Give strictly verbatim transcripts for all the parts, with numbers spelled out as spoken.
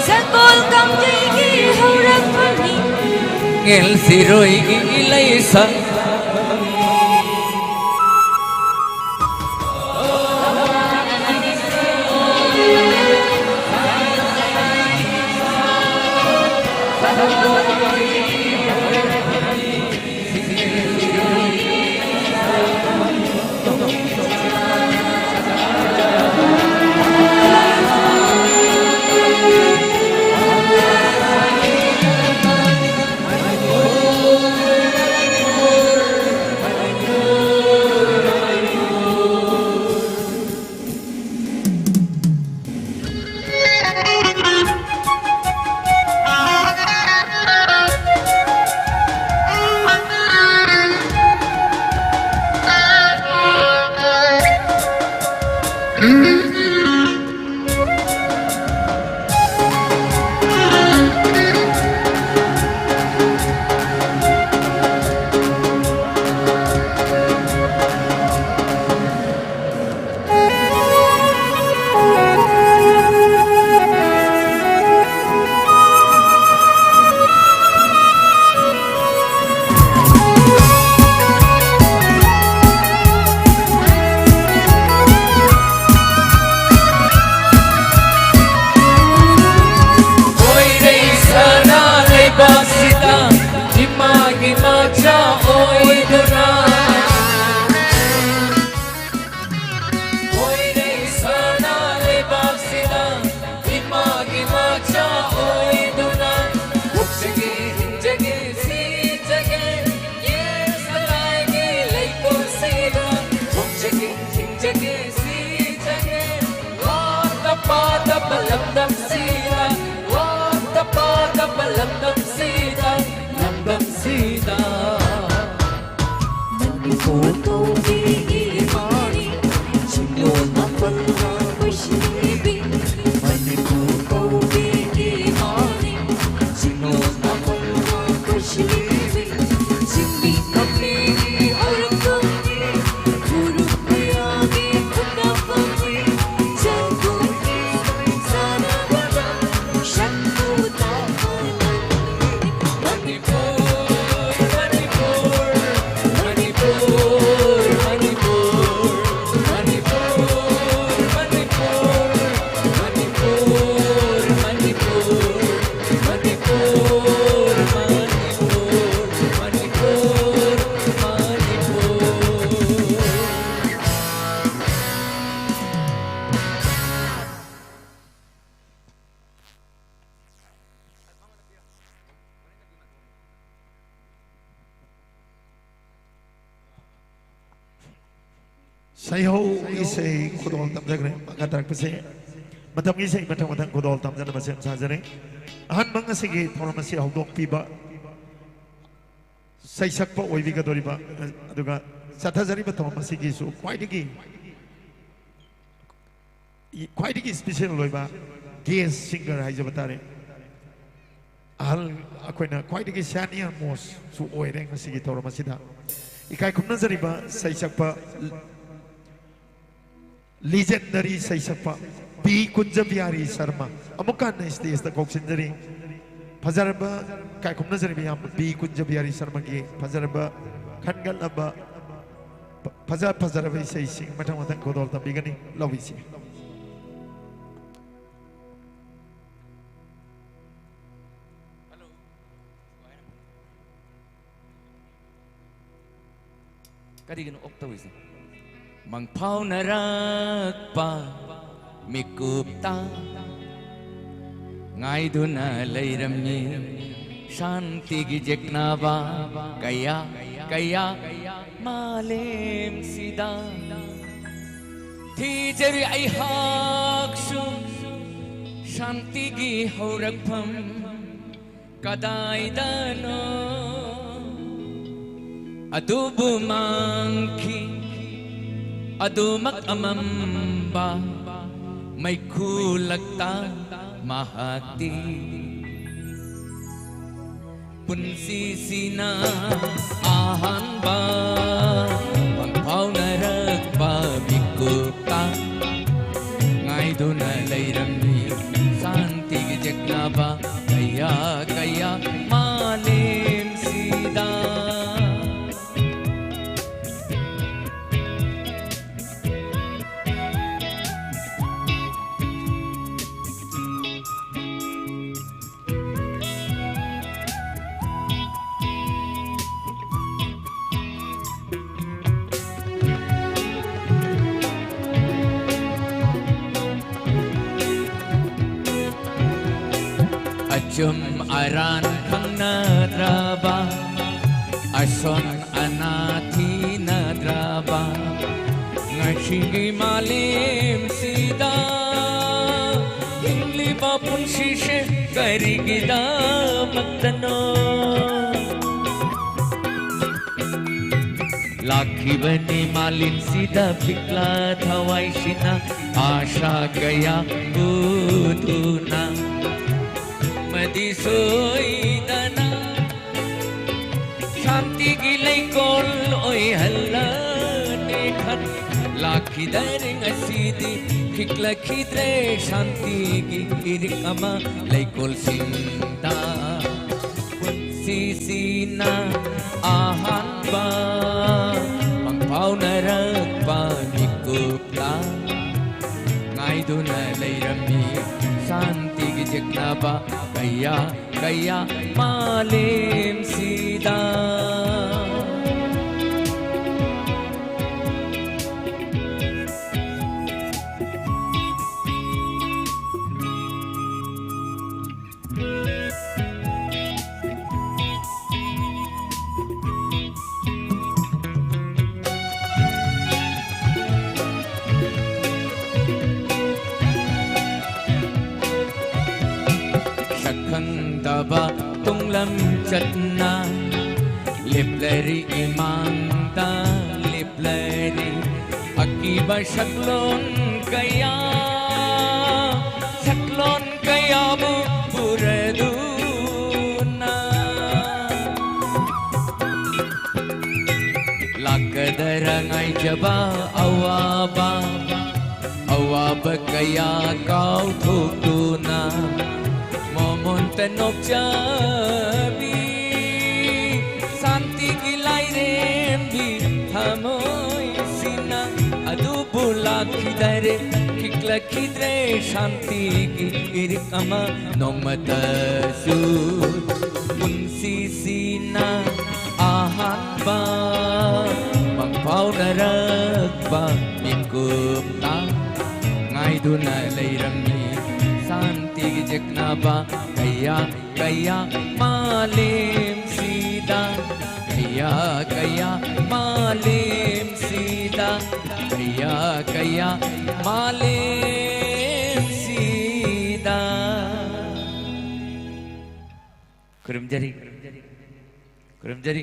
ꯁꯒꯣꯜ ꯀꯥꯡꯖꯩꯒꯤ ꯍꯧꯔꯛꯐꯝꯅꯤ꯫ ꯉꯦꯜꯁꯤꯔꯣꯏꯒꯤ ꯂꯩꯁꯪ꯫ ꯁꯩꯍꯧ ꯏꯁꯩ ꯈꯨꯗꯣꯜ ꯇꯝꯖꯈ꯭ꯔꯦ꯫ ꯃꯈꯥ ꯇꯥꯔꯛꯄꯁꯦ ꯃꯇꯝꯒꯤ ꯏꯁꯩ ꯃꯊꯪ ꯃꯊꯪ ꯈꯨꯗꯣꯜ ꯇꯝꯖꯅꯕ ꯁꯦꯝ ꯁꯥꯖꯔꯦ꯫ ꯑꯍꯥꯟꯕ ꯉꯁꯤꯒꯤ ꯊꯧꯔꯝ ꯑꯁꯤ ꯍꯧꯗꯣꯛꯄꯤꯕ ꯁꯩꯁꯛꯄ ꯑꯣꯏꯕꯤꯒꯗꯧꯔꯤꯕ, ꯑꯗꯨꯒ ꯆꯠꯊꯖꯔꯤꯕ ꯊꯧꯔꯝ ꯑꯁꯤꯒꯤꯁꯨ ꯈ꯭ꯋꯥꯏꯗꯒꯤ, ꯈ꯭ꯋꯥꯏꯗꯒꯤ special ꯑꯣꯏꯕ guest singer ꯍꯥꯏꯖꯕ ꯇꯥꯔꯦ꯫ ꯑꯍꯜ, ꯑꯩꯈꯣꯏꯅ ꯈ꯭ꯋꯥꯏꯗꯒꯤ senior most ꯁꯨ ꯑꯣꯏꯔꯦ ꯉꯁꯤꯒꯤ ꯊꯧꯔꯝ ꯑꯁꯤꯗ꯫ ꯏꯀꯥꯏ ꯈꯨꯝꯅꯖꯔꯤꯕ ꯁꯩꯁꯛꯄ, legendary ꯁꯩꯁꯛꯄ ꯕꯤ ꯀꯨꯟꯖꯕꯤꯍꯥꯔꯤ ꯁꯔꯃ ꯑꯃꯨꯛꯀ ꯍꯟꯅ stage ꯇ ꯀꯧꯁꯤꯟꯖꯔꯤ꯫ ꯐꯖꯔꯕ, ꯏꯀꯥꯏ ꯈꯨꯝꯅꯖꯔꯤꯕ ꯏꯌꯥꯝꯕ ꯕꯤ ꯀꯨꯟꯖꯕꯤꯍꯥꯔꯤ ꯁꯔꯃꯒꯤ ꯐꯖꯔꯕ ꯈꯟꯒꯠꯂꯕ ꯐ-, ꯐꯖ ꯐꯖꯔꯕ ꯏꯁꯩꯁꯤꯡ ꯃꯊꯪ ꯃꯊꯪ ꯈꯨꯗꯣꯜ ꯇꯝꯕꯤꯒꯅꯤ꯫ ꯂꯧꯕꯤꯁꯤ꯫ ꯀꯔꯤꯒꯤꯅꯣ off ꯇꯧꯔꯤꯁꯦ? ꯃꯪꯐꯥꯎꯅꯔꯛꯄ ꯃꯤꯀꯨꯞꯇ ꯉꯥꯏꯗꯨꯅ ꯂꯩꯔꯝꯃꯤ ꯁꯥꯟꯇꯤꯒꯤ ꯌꯦꯛꯅꯕ ꯀꯌꯥ ꯀꯌꯥ ꯃꯥꯂꯦꯝꯁꯤꯗ꯫ ꯊꯤꯖꯔꯤ ꯑꯩꯍꯥꯛꯁꯨ ꯁꯥꯟꯇꯤꯒꯤ ꯍꯧꯔꯛꯐꯝ ꯀꯗꯥꯏꯗꯅꯣ? ꯑꯗꯨꯕꯨ ꯃꯥꯡꯈꯤ ꯑꯗꯨꯃꯛ ꯑꯃꯝꯕ ꯃꯩꯈꯨ ꯂꯛꯇ ꯃꯍꯥꯛꯇꯤ꯫ ꯄꯨꯟꯁꯤꯁꯤꯅ ꯑꯍꯥꯟꯕ ꯃꯪꯐꯥꯎꯅꯔꯛꯄ ꯃꯤꯀꯨꯞꯇ ꯉꯥꯏꯗꯨꯅ ꯂꯩꯔꯝꯃꯤ ꯁꯥꯟꯇꯤꯒꯤ ꯌꯦꯛꯅꯕ ꯀꯌꯥ ꯀꯌꯥ ꯃꯥꯂꯦꯝꯁꯤꯗ꯫ ꯑꯆꯨꯝ ꯑꯔꯥꯟ ꯈꯪꯅꯗ꯭ꯔꯕ, ꯑꯁꯣꯟ ꯑꯅꯥ ꯊꯤꯅꯗ꯭ꯔꯕ, ꯁꯤꯒꯤ ꯃꯥꯂꯦꯝꯁꯤꯗ ꯍꯤꯡꯂꯤꯕ ꯄꯨꯟꯁꯤꯁꯦ ꯀꯔꯤꯒꯤꯗꯃꯛꯇꯅꯣ? ꯂꯥꯛꯈꯤꯕꯅꯤ ꯃꯥꯂꯦꯝꯁꯤꯗ ꯄꯤꯛꯂꯥ ꯊꯋꯥꯏꯁꯤꯅ ꯑꯥꯁꯥ ꯀꯌꯥ ꯎꯗꯨꯅ꯫ ꯑꯃꯗꯤ ꯁꯣꯏꯗꯅ ꯁꯥꯟꯇꯤꯒꯤ ꯂꯩꯀꯣꯜ ꯑꯣꯏꯍꯜꯂꯅꯤ ꯈꯟ ꯂꯥꯛꯈꯤꯗꯔꯦ ꯉꯁꯤꯗꯤ ꯈꯤꯛꯂꯛꯈꯤꯗ꯭ꯔꯦ ꯁꯥꯟꯇꯤꯒꯤ ꯏꯔꯤꯛ ꯑꯃ ꯂꯩꯀꯣꯜꯁꯤꯡꯗ꯫ ꯄꯨꯟꯁꯤꯁꯤꯅ ꯑꯍꯥꯟꯕ ꯄꯪꯐꯥꯎꯅꯔꯛꯄ ꯃꯤꯀꯨꯞ ꯉꯥꯏꯗꯨꯅ ꯂꯩꯔꯝꯃꯤ ꯁꯥꯟꯇꯤꯒꯤ ꯆꯦꯛꯅꯕ ꯀꯌꯥ ꯀꯌꯥ ꯃꯥꯂꯦꯝꯁꯤꯗ꯫ ꯁꯛꯈꯪꯗꯕ ꯇꯨꯡꯂꯝ ꯆꯠꯅ ꯂꯦꯞꯂꯔꯤ ꯏꯃꯥꯡꯗ ꯂꯦꯞꯂꯔꯤ꯫ ꯑꯀꯤꯕ ꯁꯛꯂꯣꯟ ꯀꯌꯥ, ꯁꯛꯂꯣꯟ ꯀꯌꯥꯕꯨ ꯄꯨꯔꯗꯨꯅ ꯂꯥꯛꯀꯗꯔ ꯉꯥꯏꯖꯕ ꯑꯋꯥꯕ, ꯑꯋꯥꯕ ꯀꯌꯥ ꯀꯥꯎꯊꯣꯛꯇꯨꯅ ꯃꯣꯃꯣꯟꯇ ꯅꯣꯛꯆꯕꯤ ꯁꯥꯟꯇꯤꯒꯤ ꯂꯥꯏꯔꯦꯝꯕꯤ ꯊꯃꯣꯏꯁꯤꯅ꯫ ꯑꯗꯨꯕꯨ ꯂꯥꯛꯈꯤꯗꯔꯦ ꯈꯤꯛꯂꯛꯈꯤꯗ꯭ꯔꯦ ꯁꯥꯟꯇꯤꯒꯤ ꯏꯔꯤꯛ ꯑꯃ ꯅꯣꯡꯃꯇꯁꯨ꯫ ꯄꯨꯟꯁꯤꯁꯤꯅ ꯑꯍꯥꯟꯕ ꯄꯪꯐꯥꯎꯅꯔꯛꯄ ꯃꯤꯀꯨꯞꯇ ꯉꯥꯏꯗꯨꯅ ꯂꯩꯔꯝꯃꯤ ꯁꯥꯟꯇꯤꯒꯤ ꯆꯦꯛꯅꯕ ꯀꯌꯥ ꯀꯌꯥ ꯃꯥꯂꯦꯝꯁꯤꯗ꯫ ꯀꯌꯥ ꯀꯌꯥ ꯃꯥꯂꯦꯝꯁꯤꯗ ꯀꯌꯥ ꯀꯌꯥ ꯃꯥꯂꯦꯝꯁꯤꯗ꯫ ꯈꯨꯔꯨꯝꯖꯔꯤ, ꯈꯨꯔꯨꯝꯖꯔꯤ꯫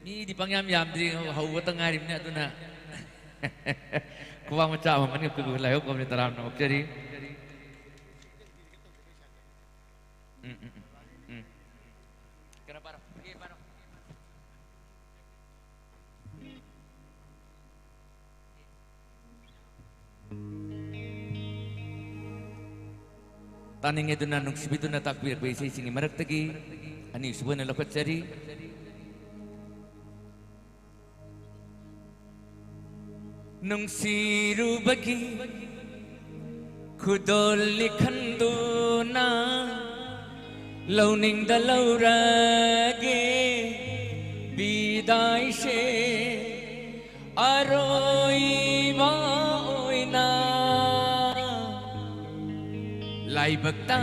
ꯃꯤꯗꯤ ꯄꯪꯌꯥꯝ ꯌꯥꯝꯗ꯭ꯔꯤ, ꯍꯧꯕꯇ ꯉꯥꯏꯔꯤꯕꯅꯤ, ꯑꯗꯨꯅ ꯈꯨꯕꯥꯛ ꯃꯆꯥ ꯑꯃꯃꯝ ꯑꯅꯤ ꯑꯩꯈꯣꯏꯕꯨ ꯂꯥꯏꯍꯧ ꯐꯕꯅꯤ ꯇꯔꯥꯝꯅ ꯑꯣꯛꯆꯔꯤ꯫ ꯎꯝ, ꯎꯝ, ꯎꯝ, ꯎꯝ꯫ ꯀꯩꯅꯣ ꯄꯥꯔꯣ, ꯄꯥꯔꯣ꯫ ꯇꯥꯅꯤꯡꯉꯦꯗꯨꯅ, ꯅꯨꯡꯁꯤꯕꯤꯗꯨꯅ ꯇꯥꯛꯄꯤꯔꯛꯄ ꯏꯁꯩꯁꯤꯡꯒꯤ ꯃꯔꯛꯇꯒꯤ ꯑꯅꯤꯁꯨꯕ ꯑꯣꯏꯅ ꯂꯧꯈꯠꯆꯔꯤ꯫ ꯅꯨꯡꯁꯤꯔꯨꯕꯒꯤ ꯈꯨꯗꯣꯜꯅꯤ ꯈꯟꯗꯨꯅ ꯂꯧꯅꯤꯡꯗ ꯂꯧꯔꯒꯦ ꯕꯤꯗꯥꯏꯁꯦ꯫ ꯑꯔꯣꯏꯕ ꯑꯣꯏꯅ ꯂꯥꯏꯕꯛꯇ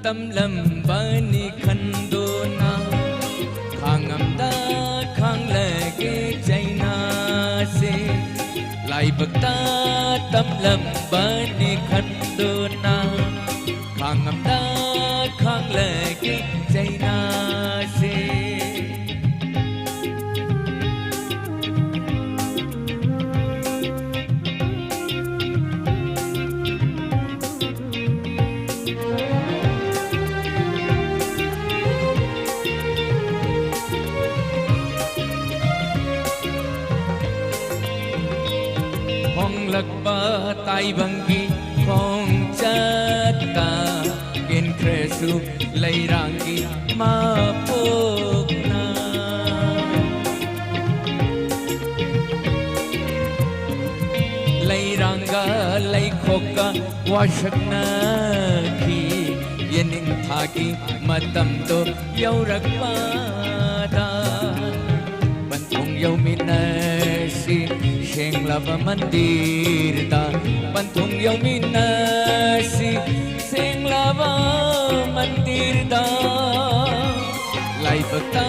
ꯇꯝꯂꯝꯕꯅꯤ ꯈꯟꯗꯨꯅ ꯈꯥꯡꯉꯝꯗ ꯈꯥꯡꯂꯒꯦ ꯆꯩꯅꯥꯁꯦ꯫ ꯂꯥꯏꯕꯛꯇ ꯇꯝꯂꯝꯕꯅꯤ ꯈꯟꯗꯨꯅ ꯈꯥꯡꯉꯝꯗ ꯈꯥꯡꯂꯒꯦ ꯆꯩꯅꯥꯁꯦ꯫ ꯍꯣꯡꯂꯛꯄ ꯇꯥꯏꯕꯪꯒꯤ ꯈꯣꯡꯆꯠꯇ ꯀꯦꯟꯈ꯭ꯔꯦꯁꯨ ꯂꯩꯔꯥꯡꯒꯤ ꯃꯄꯣꯛꯅ꯫ ꯂꯩꯔꯥꯡꯒ ꯂꯩꯈꯣꯛꯀ ꯋꯥꯁꯛꯅꯈꯤ꯫ ꯌꯦꯅꯤꯡꯊꯥꯒꯤ ꯃꯇꯝꯗꯣ ꯌꯧꯔꯛꯄꯗ ꯄꯟꯊꯨꯡ ꯌꯧꯃꯤꯟꯅꯁꯤ ꯁꯦꯡꯂꯕ ꯃꯟꯗꯤꯔꯗ꯫ ꯄꯟꯊꯨꯡ ꯌꯧꯃꯤꯟꯅꯁꯤ ꯁꯦꯡꯂꯕ ꯃꯟꯗꯤꯔꯗ꯫ ꯂꯥꯏꯕꯛꯇ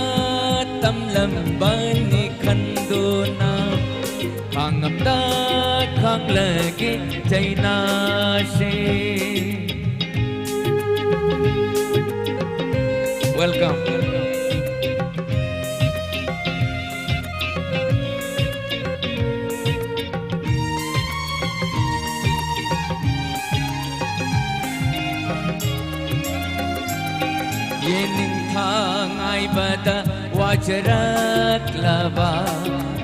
ꯇꯝꯂꯝꯕꯅꯤ ꯈꯟꯗꯨꯅ ꯂꯒꯦ ꯆꯩꯅꯥꯁꯦ꯫ Welcome꯫ ꯌꯦꯅꯤꯡꯊꯥ ꯉꯥꯏꯕꯗ ꯋꯥꯖꯔꯛꯂꯕ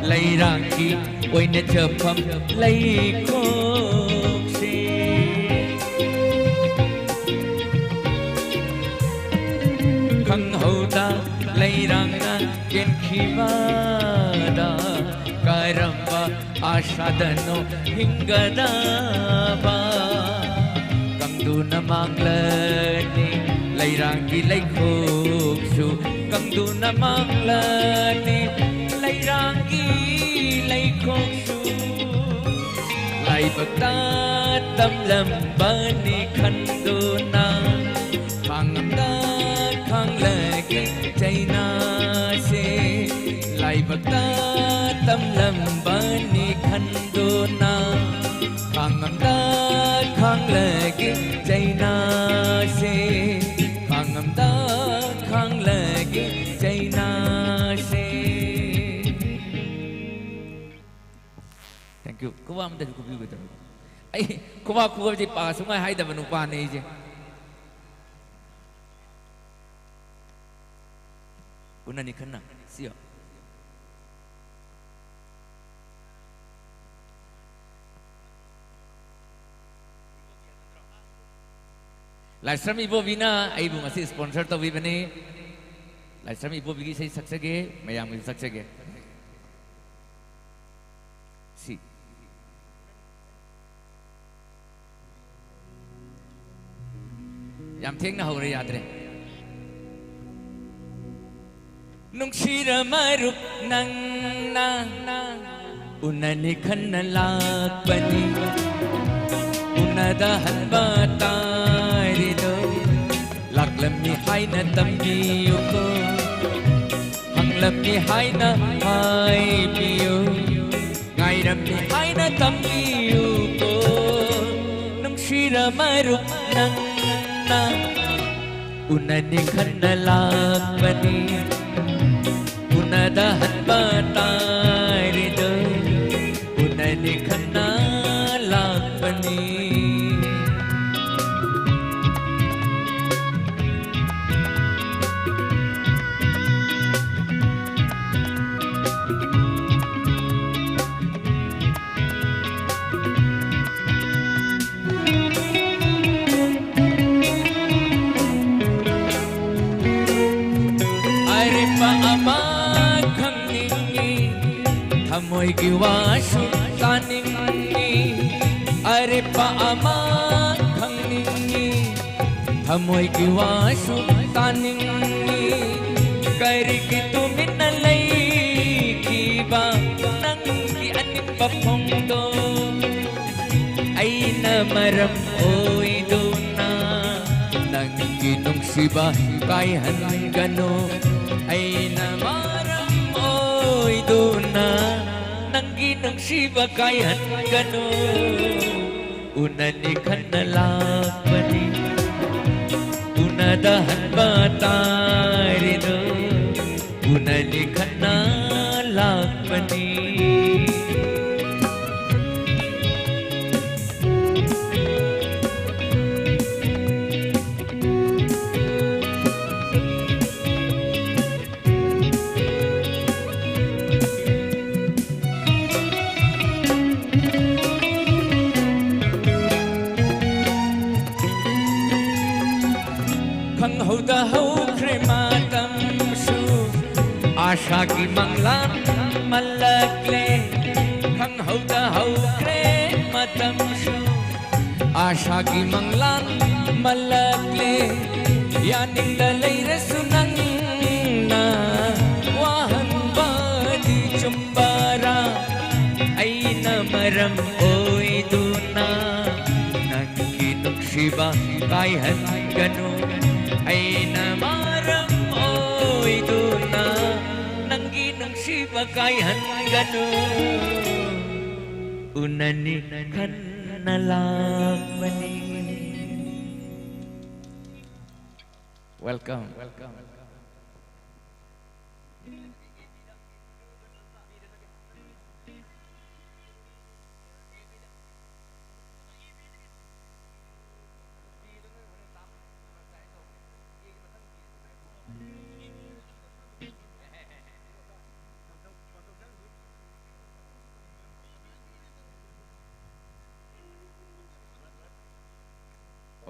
ꯂꯩꯔꯥꯡꯒꯤ ꯑꯣꯏꯅ ꯆꯠꯐꯝ ꯂꯩꯈꯣꯛꯁꯦ꯫ ꯈꯪꯍꯧꯗ ꯂꯩꯔꯥꯡꯅ ꯀꯦꯟꯈꯤꯕꯗ ꯀꯔꯝꯕ ꯑꯥꯁꯥꯗꯅꯣ ꯍꯤꯡꯒꯗꯕ? ꯀꯪꯗꯨꯅ ꯃꯥꯡꯂꯅꯤ ꯂꯩꯔꯥꯡꯒꯤ ꯂꯩꯈꯣꯛꯁꯨ, ꯀꯪꯗꯨꯅ ꯃꯥꯡꯂꯅꯤ ꯂꯩꯔꯥꯡꯒꯤ ꯂꯩꯈꯣꯛꯁꯨ꯫ ꯂꯥꯏꯕꯛꯇ ꯇꯝꯂꯝꯕꯅꯤ ꯈꯟꯗꯨꯅ ꯈꯥꯡꯉꯝꯗ ꯈꯥꯡꯂꯒꯦ ꯆꯩꯅꯥꯁꯦ꯫ ꯂꯥꯏꯕꯛꯇ ꯇꯝꯂꯝꯕꯅꯤ ꯈꯟꯗꯨꯅ ꯈꯥꯡꯉꯝꯗ ꯈꯥꯡꯂꯒꯦ ꯆꯩꯅꯥꯁꯦ꯫ ꯈꯥꯡꯉꯝꯗ ꯈꯥꯡꯂꯒꯦ ꯆꯩꯅꯥꯁꯦ꯫ Thank you꯫ ꯈꯨꯕꯥꯛ ꯑꯃꯇꯁꯨ ꯈꯨꯕꯤꯌꯨ ꯀꯩꯗꯧꯔꯒꯦ? ꯑꯩ ꯈꯨꯕꯥꯛ ꯈꯨꯕꯁꯦ ꯄꯥ ꯁꯨꯡꯍꯥꯏ ꯍꯥꯏꯗꯕ ꯅꯨꯄꯥꯅꯦ ꯑꯩꯁꯦ꯫ ꯎꯅꯅꯤ ꯈꯟꯅ꯫ ꯁꯤꯌꯣ꯫ ꯂꯥꯏꯁ꯭ꯔꯝ ꯏꯕꯣꯕꯤꯅ ꯑꯩꯕꯨ ꯉꯁꯤ sponsor ꯇꯧꯕꯤꯕꯅꯤ꯫ ꯂꯥꯏꯁ꯭ꯔꯝ ꯏꯕꯣꯕꯤꯒꯤ ꯏꯁꯩ ꯁꯛꯆꯒꯦ, ꯃꯌꯥꯝꯒꯤꯁꯨ ꯁꯛꯆꯒꯦ꯫ ꯁꯤ꯫ ꯌꯥꯝ ꯊꯦꯡꯅ ꯍꯧꯔꯦ, ꯌꯥꯗ꯭ꯔꯦ꯫ ꯅꯨꯡꯁꯤꯔ ꯃꯔꯨꯞ ꯅꯪꯅ ꯎꯅꯅꯤ ꯈꯟꯅ ꯂꯥꯛꯄꯅꯤ꯫ ꯎꯅꯗ ꯍꯟꯕ ꯇꯥꯔꯤꯗꯣ ꯂꯥꯛꯂꯝꯃꯤ ꯍꯥꯏꯅ ꯇꯝꯕꯤꯌꯨꯀꯣ꯫ ꯍꯪꯂꯝꯃꯤ ꯍꯥꯏꯅ ꯍꯥꯏꯕꯤꯌꯨ꯫ ꯉꯥꯏ ꯂꯩꯔꯝꯃꯤ ꯍꯥꯏꯅ ꯇꯝꯕꯤꯌꯨꯀꯣ꯫ ꯅꯨꯡꯁꯤꯔ ꯃꯔꯨꯞ ꯅꯪꯅ ꯎꯅꯅꯤ ꯈꯟꯅ ꯂꯥꯛꯄꯅꯤ꯫ ꯎꯅꯗ ꯍꯟꯕ ꯇꯥꯔꯤꯗꯣ ꯎꯅꯅꯤ ꯈꯟꯅ ꯂꯥꯛꯄꯅꯤ꯫ ꯑꯔꯦꯞꯄ ꯑꯃ ꯈꯪꯅꯤꯡꯉꯤ, ꯊꯃꯣꯏꯒꯤ ꯋꯥꯁꯨ ꯇꯥꯅꯤꯡꯉꯤ꯫ ꯑꯔꯦꯞꯄ ꯑꯃ ꯈꯪꯅꯤꯡꯉꯤ, ꯊꯃꯣꯏꯒꯤ ꯋꯥꯁꯨ ꯇꯥꯅꯤꯡꯉꯤ꯫ ꯀꯔꯤꯒꯤ ꯇꯨꯃꯤꯟꯅ ꯂꯩꯈꯤꯕ ꯅꯪꯒꯤ ꯑꯅꯤꯡꯕ ꯐꯣꯡꯗꯣꯛ꯫ ꯑꯩꯅ ꯃꯔꯝ ꯑꯣꯏꯗꯨꯅ ꯅꯪꯒꯤ ꯅꯨꯡꯁꯤꯕ ꯀꯥꯏꯍꯟꯒꯅꯨ꯫ ꯑꯩꯅ ꯃꯔꯝ ꯑꯣꯏꯗꯨꯅ ꯅꯪꯒꯤ ꯅꯨꯡꯁꯤꯕ ꯀꯥꯏꯍꯟꯒꯅꯨ꯫ ꯎꯅꯅꯤ ꯈꯟꯅ ꯂꯥꯛꯄꯅꯤ, ꯎꯅꯗ ꯍꯟꯕ ꯇꯥꯔꯤꯗꯣ ꯎꯅꯅꯤ ꯈꯟꯅ ꯂꯥꯛꯄꯅꯤ꯫ ꯈꯪꯍꯧꯗ ꯍꯧꯈ꯭ꯔꯦ ꯃꯇꯝꯁꯨ, ꯑꯥꯁꯥꯒꯤ ꯃꯪꯂꯥꯟ ꯃꯜꯂꯛꯂꯦ꯫ ꯈꯪꯍꯧꯗ ꯍꯧꯈ꯭ꯔꯦ ꯃꯇꯝꯁꯨ, ꯑꯥꯁꯥꯒꯤ ꯃꯪꯂꯥꯟ ꯃꯜꯂꯛꯂꯦ꯫ ꯌꯥꯅꯤꯡꯗ ꯂꯩꯔꯁꯨ ꯅꯪꯅ ꯋꯥꯍꯟꯕꯗꯤ ꯆꯨꯝꯕꯔꯥ? ꯑꯩꯅ ꯃꯔꯝ ꯑꯣꯏꯗꯨꯅ ꯅꯪꯒꯤ ꯅꯨꯡꯁꯤꯕ ꯀꯥꯏꯍꯟꯒꯅꯨ꯫ ꯑꯩꯅ ꯃꯔꯝ ꯑꯣꯏꯗꯨꯅ ꯅꯪꯒꯤ ꯅꯨꯡꯁꯤꯕ ꯀꯥꯏꯍꯟꯒꯅꯨ꯫ ꯎꯅꯅꯤ ꯈꯟꯅ ꯂꯥꯛꯄꯅꯤ꯫ Welcome.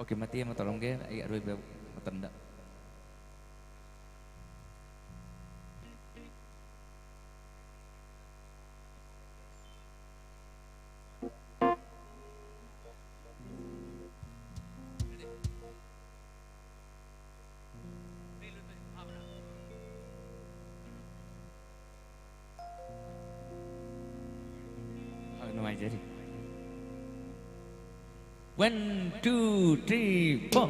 Okay, ꯃꯇꯦꯛ ꯑꯃ ꯇꯧꯔꯝꯒꯦ ꯑꯩ ꯑꯔꯣꯏꯕ ꯃꯇꯝꯗ꯫ ꯅꯨꯡꯉꯥꯏꯖꯔꯤ꯫ One, two, three, four.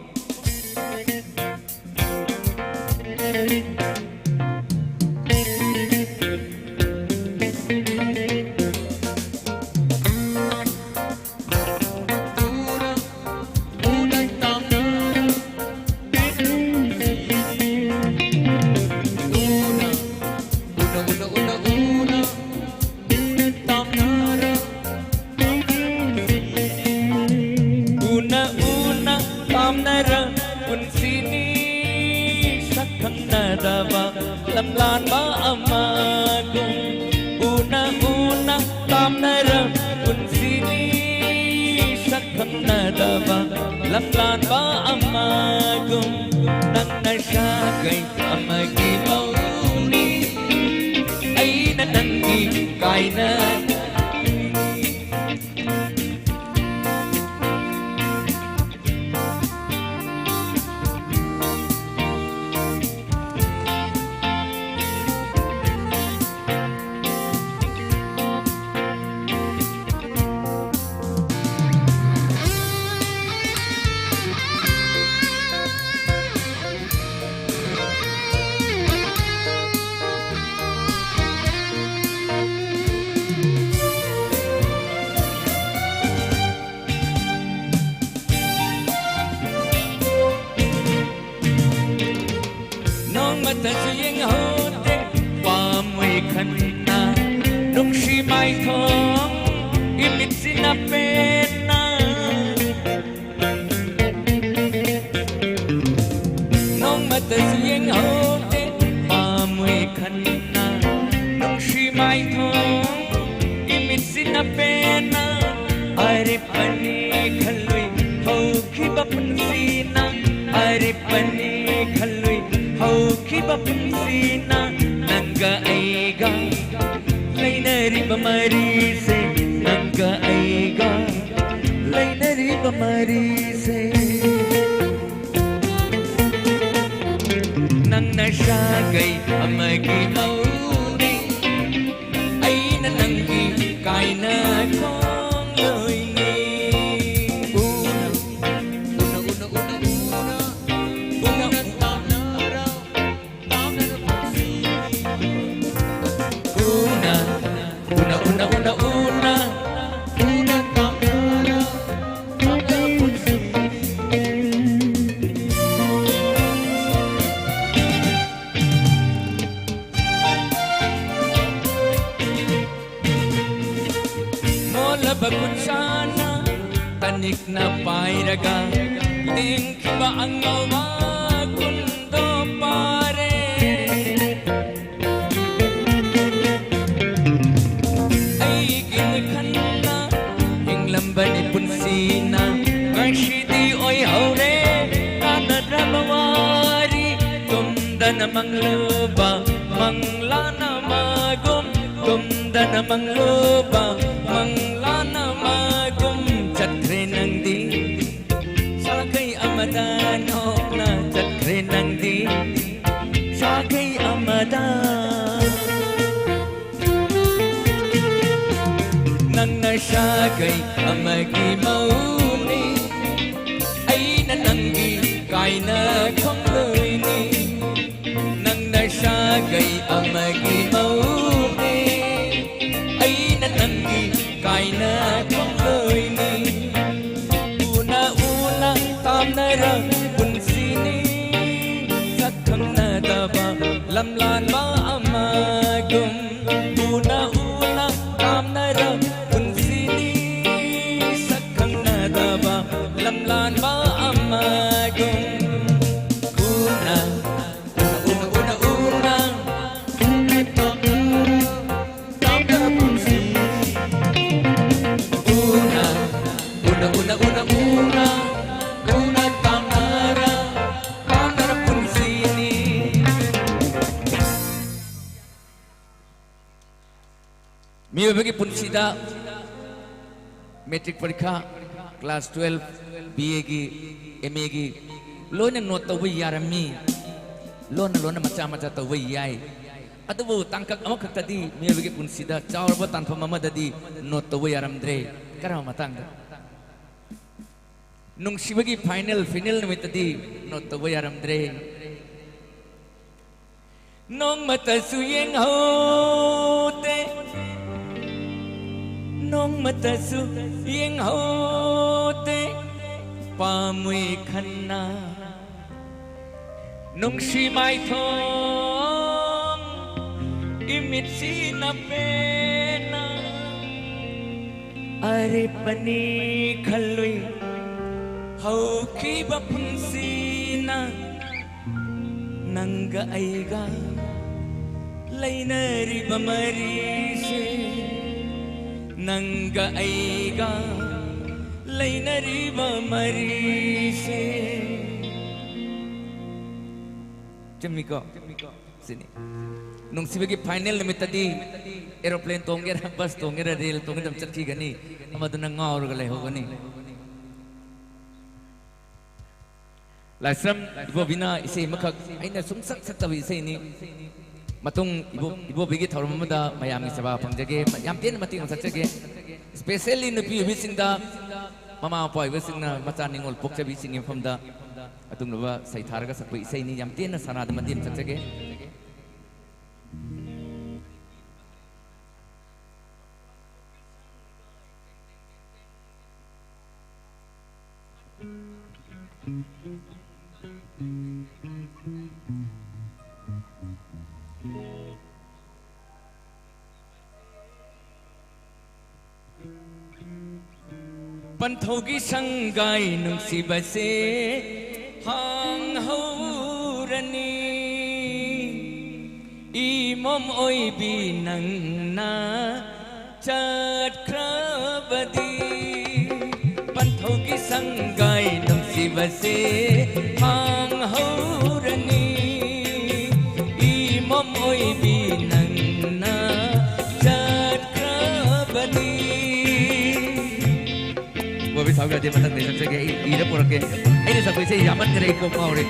ꯎꯅ ꯎꯅ ꯄꯥꯝꯅꯔ ꯄꯨꯟꯁꯤꯅꯤ ꯁꯛ ꯈꯪꯅꯗꯕ ꯂꯝꯂꯥꯟꯕ ꯑꯃꯒꯨꯝ꯫ ꯎꯅ ꯎꯅ ꯄꯥꯝꯅꯔ ꯄꯨꯟꯁꯤꯅꯤ ꯁꯛ ꯈꯪꯅꯗꯕ ꯂꯝꯂꯥꯟꯕ ꯑꯃꯒꯨꯝ꯫ ꯅꯪꯅ ꯁꯥꯒꯩ ꯑꯃꯒꯤ ꯃꯧꯅꯤ, ꯑꯩꯅ ꯅꯪꯒꯤ ꯀꯥꯏꯅ꯫ ꯌꯦꯡꯍꯧꯗꯦ ꯄꯥꯝꯃꯨꯏ ꯈꯟꯅ ꯅꯨꯡꯁꯤ ꯃꯥꯏꯊꯣꯡ ꯏꯃꯤꯠꯁꯤꯅ ꯄꯦꯟꯅ ꯅꯣꯡꯃꯇꯁꯨ ꯌꯦꯡꯍꯧꯗꯦ ꯄꯥꯝꯃꯨꯏ ꯈꯟꯅ ꯅꯨꯡꯁꯤ ꯃꯥꯏꯊꯣꯡ ꯏꯃꯤꯠꯁꯤꯅ ꯄꯦꯟꯅ ꯑꯔꯤꯞꯄꯅꯤ ꯈꯜꯂꯨꯏ ꯍꯧꯈꯤꯕ ꯄꯨꯟꯁꯤꯅ ꯑꯔꯤꯞꯄꯅꯤ ꯈꯜꯂꯨꯏ ꯍꯧꯈꯤꯕ ꯄꯨꯟꯁꯤꯅ ꯅꯪꯒ ꯑꯩꯒ ꯂꯩꯅꯔꯤꯕ ꯃꯔꯤꯁꯦ ꯅꯪꯒ ꯑꯩꯒ ꯂꯩꯅꯔꯤꯕ ꯃꯔꯤꯁꯦ ꯅꯪꯅ ꯁꯥꯒꯩ ꯑꯃꯒꯤ ꯃꯧꯅꯤ ꯑꯩꯅ ꯅꯪꯒꯤ ꯀꯥꯏꯅ ꯈꯣꯡꯂꯣꯏꯅꯤ ꯎꯅ ꯎꯅ ꯎꯅ ꯎꯅ ꯎꯅ ꯎꯅ ꯎꯅ ꯇꯥꯝꯅꯔ ꯇꯥꯝꯅꯔ ꯄꯨꯟꯁꯤ ꯎꯅ ꯎꯅ ꯎꯅ ꯎꯅ ꯎꯅ ꯎꯅ ꯇꯥꯝꯅꯔ ꯇꯥꯝꯅꯔ ꯄꯨꯟꯁꯤ ꯃꯣꯜꯂꯕ ꯈꯨꯠꯁꯥꯅ ꯇꯅꯤꯛꯅ ꯄꯥꯏꯔꯒ ꯂꯦꯡꯈꯤꯕ ꯑꯉꯧꯕ ꯀꯨꯟꯗꯣ ꯄꯥꯔꯦ ꯑꯩꯒꯤꯅꯤ ꯈꯟꯅ ꯍꯤꯡꯂꯝꯕꯅꯤ ꯄꯨꯟꯁꯤꯅ ꯉꯁꯤꯗꯤ ꯑꯣꯏꯍꯧꯔꯦ ꯀꯥꯟꯅꯗ꯭ꯔꯕ ꯋꯥꯔꯤ ꯇꯨꯝꯗꯅ ꯃꯪꯂꯨꯕ ꯃꯪꯂꯥꯅ ꯃꯒꯨꯝ ꯇꯨꯝꯗꯅ ꯃꯪꯂꯨꯕ ꯃꯪꯂꯥꯅ ꯃꯒꯨꯝ ꯆꯠꯈ꯭ꯔꯦ ꯅꯪꯗꯤ ꯁꯥꯒꯩ ꯑꯃꯗ ꯅꯣꯛꯅ ꯆꯠꯈ꯭ꯔꯦ ꯅꯪꯗꯤ ꯁꯥꯒꯩ ꯑꯃꯗ ꯅꯪꯅ ꯁꯥꯒꯩ ꯑꯃꯒꯤ ꯃꯧꯅꯤ ꯑꯩꯅ ꯅꯪꯒꯤ ꯀꯥꯏꯅ ꯈꯣꯡꯂꯣꯏꯅꯤ ꯅꯪꯅ ꯁꯥꯒꯩ ꯑꯃꯒꯤ ꯃꯧꯅꯤ ꯑꯩꯅ ꯅꯪꯒꯤ ꯀꯥꯏꯅ ꯈꯣꯡꯂꯣꯏꯅꯤ ꯎꯅ ꯎꯅ ꯇꯥꯝꯅꯔ ꯄꯨꯟꯁꯤꯅꯤ ꯁꯛ ꯈꯪꯅꯗꯕ ꯂꯝꯂꯥꯟꯕ ꯑꯃꯒꯨꯝ ꯎꯅ ꯎꯅ ꯇꯥꯝꯅꯔ ꯄꯨꯟꯁꯤꯅꯤ ꯁꯛ ꯈꯪꯅꯗꯕ ꯂꯝꯂꯥꯟꯕ ꯑꯃꯒꯨꯝ ꯎꯅ ꯎꯅ ꯎꯅ ꯎꯅ ꯎꯅ ꯇꯥꯝꯅꯔ ꯄꯨꯟꯁꯤ ꯎꯅ ꯎꯅ ꯎꯅ ꯎꯅ ꯎꯅ ꯎꯅ ꯇꯥꯝꯅꯔ ꯇꯥꯝꯅꯔ ꯄꯨꯟꯁꯤꯅꯤ꯫ ꯃꯤꯑꯣꯏꯕꯒꯤ ꯄꯨꯟꯁꯤꯗ ꯃꯦꯇ꯭ꯔꯤꯛ ꯄꯔꯤꯈꯥ, ꯀ꯭ꯂꯥꯁ ꯇꯨꯋꯦꯜꯐ, ꯕꯤ ꯑꯦꯒꯤ, ꯑꯦꯝ ꯑꯦꯒꯤ ꯂꯣꯏꯅ ꯅꯣꯠ ꯇꯧꯕ ꯌꯥꯔꯝꯃꯤ꯫ ꯂꯣꯟꯅ ꯂꯣꯟꯅ ꯃꯆꯥ ꯃꯆꯥ ꯇꯧꯕ ꯌꯥꯏ꯫ ꯑꯗꯨꯕꯨ ꯇꯥꯡꯀꯛ ꯑꯃꯈꯛꯇꯗꯤ ꯃꯤꯑꯣꯏꯕꯒꯤ ꯄꯨꯟꯁꯤꯗ ꯆꯥꯎꯔꯕ ꯇꯥꯟꯐꯝ ꯑꯃꯗꯗꯤ ꯅꯣꯠ ꯇꯧꯕ ꯌꯥꯔꯝꯗ꯭ꯔꯦ꯫ ꯀꯔꯝꯕ ꯃꯇꯥꯡꯗ? ꯅꯨꯡꯁꯤꯕꯒꯤ ꯐꯥꯏꯅꯦꯜ, ꯐꯤꯅꯦꯜ ꯅꯨꯃꯤꯠꯇꯗꯤ ꯅꯣꯠ ꯇꯧꯕ ꯌꯥꯔꯝꯗ꯭ꯔꯦ꯫ ꯅꯣꯡꯃꯇꯁꯨ ꯌꯦꯡꯍꯧꯗꯦ, ꯅꯣꯡꯃꯇꯁꯨ ꯌꯦꯡꯍꯧꯗꯦ ꯄꯥꯝꯃꯨꯏ ꯈꯟꯅ꯫ ꯅꯨꯡꯁꯤ ꯃꯥꯏꯊꯣꯡ ꯏꯃꯤꯠꯁꯤꯅ ꯄꯦꯟꯅ ꯑꯔꯦꯞꯄꯅꯤ ꯈꯜꯂꯨꯏ ꯍꯧꯈꯤꯕ ꯄꯨꯟꯁꯤꯅ꯫ ꯅꯪꯒ ꯑꯩꯒ ꯂꯩꯅꯔꯤꯕ ꯃꯔꯤꯁꯦ, ꯅꯪꯒ ꯑꯩꯒ ꯂꯩꯅꯔꯤꯕ ꯃꯔꯤꯁꯦ꯫ ꯆꯨꯝꯃꯤꯀꯣ? ꯁꯤꯅꯤ꯫ ꯅꯨꯡꯁꯤꯕꯒꯤ ꯐꯥꯏꯅꯦꯜ ꯅꯨꯃꯤꯠꯇꯗꯤ ꯑꯦꯔꯣꯄ꯭ꯂꯦꯟ ꯇꯣꯡꯒꯦꯔꯥ, ꯕꯁ ꯇꯣꯡꯒꯦꯔꯥ, ꯔꯦꯜ ꯇꯣꯡꯒꯦꯔꯥ ꯑꯗꯨꯝ ꯆꯠꯈꯤꯒꯅꯤ, ꯑꯃꯗꯨꯅ ꯉꯥꯎꯔꯒ ꯂꯩꯍꯧꯒꯅꯤ꯫ ꯂꯥꯏꯁ꯭ꯔꯝ ꯏꯕꯣꯕꯤꯅ ꯏꯁꯩ ꯑꯃꯈꯛ ꯑꯩꯅ ꯁꯨꯝ ꯁꯛ ꯁꯛꯇꯕ ꯏꯁꯩꯅꯤ꯫ ꯃꯇꯨꯡ ꯏꯕꯣ-, ꯏꯕꯣꯕꯤꯒꯤ ꯊꯧꯔꯝ ꯑꯃꯗ ꯃꯌꯥꯝꯒꯤ ꯁꯦꯕꯥ ꯐꯪꯖꯒꯦ, ꯌꯥꯝ ꯄꯦꯟꯅ ꯃꯇꯦꯡ ꯑꯃ ꯁꯛꯆꯒꯦ꯫ Specially ꯅꯨꯄꯤ ꯑꯣꯏꯕꯤꯁꯤꯡꯗ, ꯃꯃꯥ ꯃꯄꯥ ꯑꯣꯏꯕꯁꯤꯡꯅ ꯃꯆꯥ ꯅꯤꯉꯣꯜ ꯄꯣꯛꯆꯕꯤꯁꯤꯡꯒꯤ ꯃꯐꯝꯗ ꯑꯗꯨꯒꯨꯝꯂꯕ ꯁꯩꯊꯥꯔꯒ ꯁꯛꯄ ꯏꯁꯩꯅꯤ꯫ ꯌꯥꯝ ꯇꯦꯟꯅ ꯁꯅꯥꯗ ꯃꯇꯦꯛ ꯑꯃ ꯁꯛꯆꯒꯦ꯫ ꯄꯟꯊꯧꯒꯤ ꯁꯪꯒꯥꯏ ꯅꯨꯡꯁꯤꯕꯁꯦ ꯍꯥꯡꯍꯧꯔꯅꯤ꯫ ꯏꯃꯣꯝ ꯑꯣꯏꯕꯤ ꯅꯪꯅ ꯆꯠꯈ꯭ꯔꯕꯗꯤ ꯄꯟꯊꯧꯒꯤ ꯁꯪꯒꯥꯏ ꯅꯨꯡꯁꯤꯕꯁꯦ ꯍꯥꯡꯍꯧꯔꯅꯤ꯫ ꯏꯃꯣꯝ ꯑꯣꯏꯕꯤ ꯅꯪꯅ ꯆꯠꯈ꯭ꯔꯕꯗꯤ꯫ ꯕꯣꯕꯤ ꯁꯥꯎ ꯌꯥꯗꯦ, ꯃꯊꯪꯗ ꯁꯛꯆꯒꯦ꯫ ꯑꯩ ꯏꯔ ꯄꯨꯔꯛꯀꯦ꯫ ꯑꯩꯅ ꯁꯛꯄ ꯏꯁꯩ ꯌꯥꯝꯃꯟꯈ꯭ꯔꯦ, ꯑꯩ ꯀꯣꯛ ꯉꯥꯎꯔꯦ꯫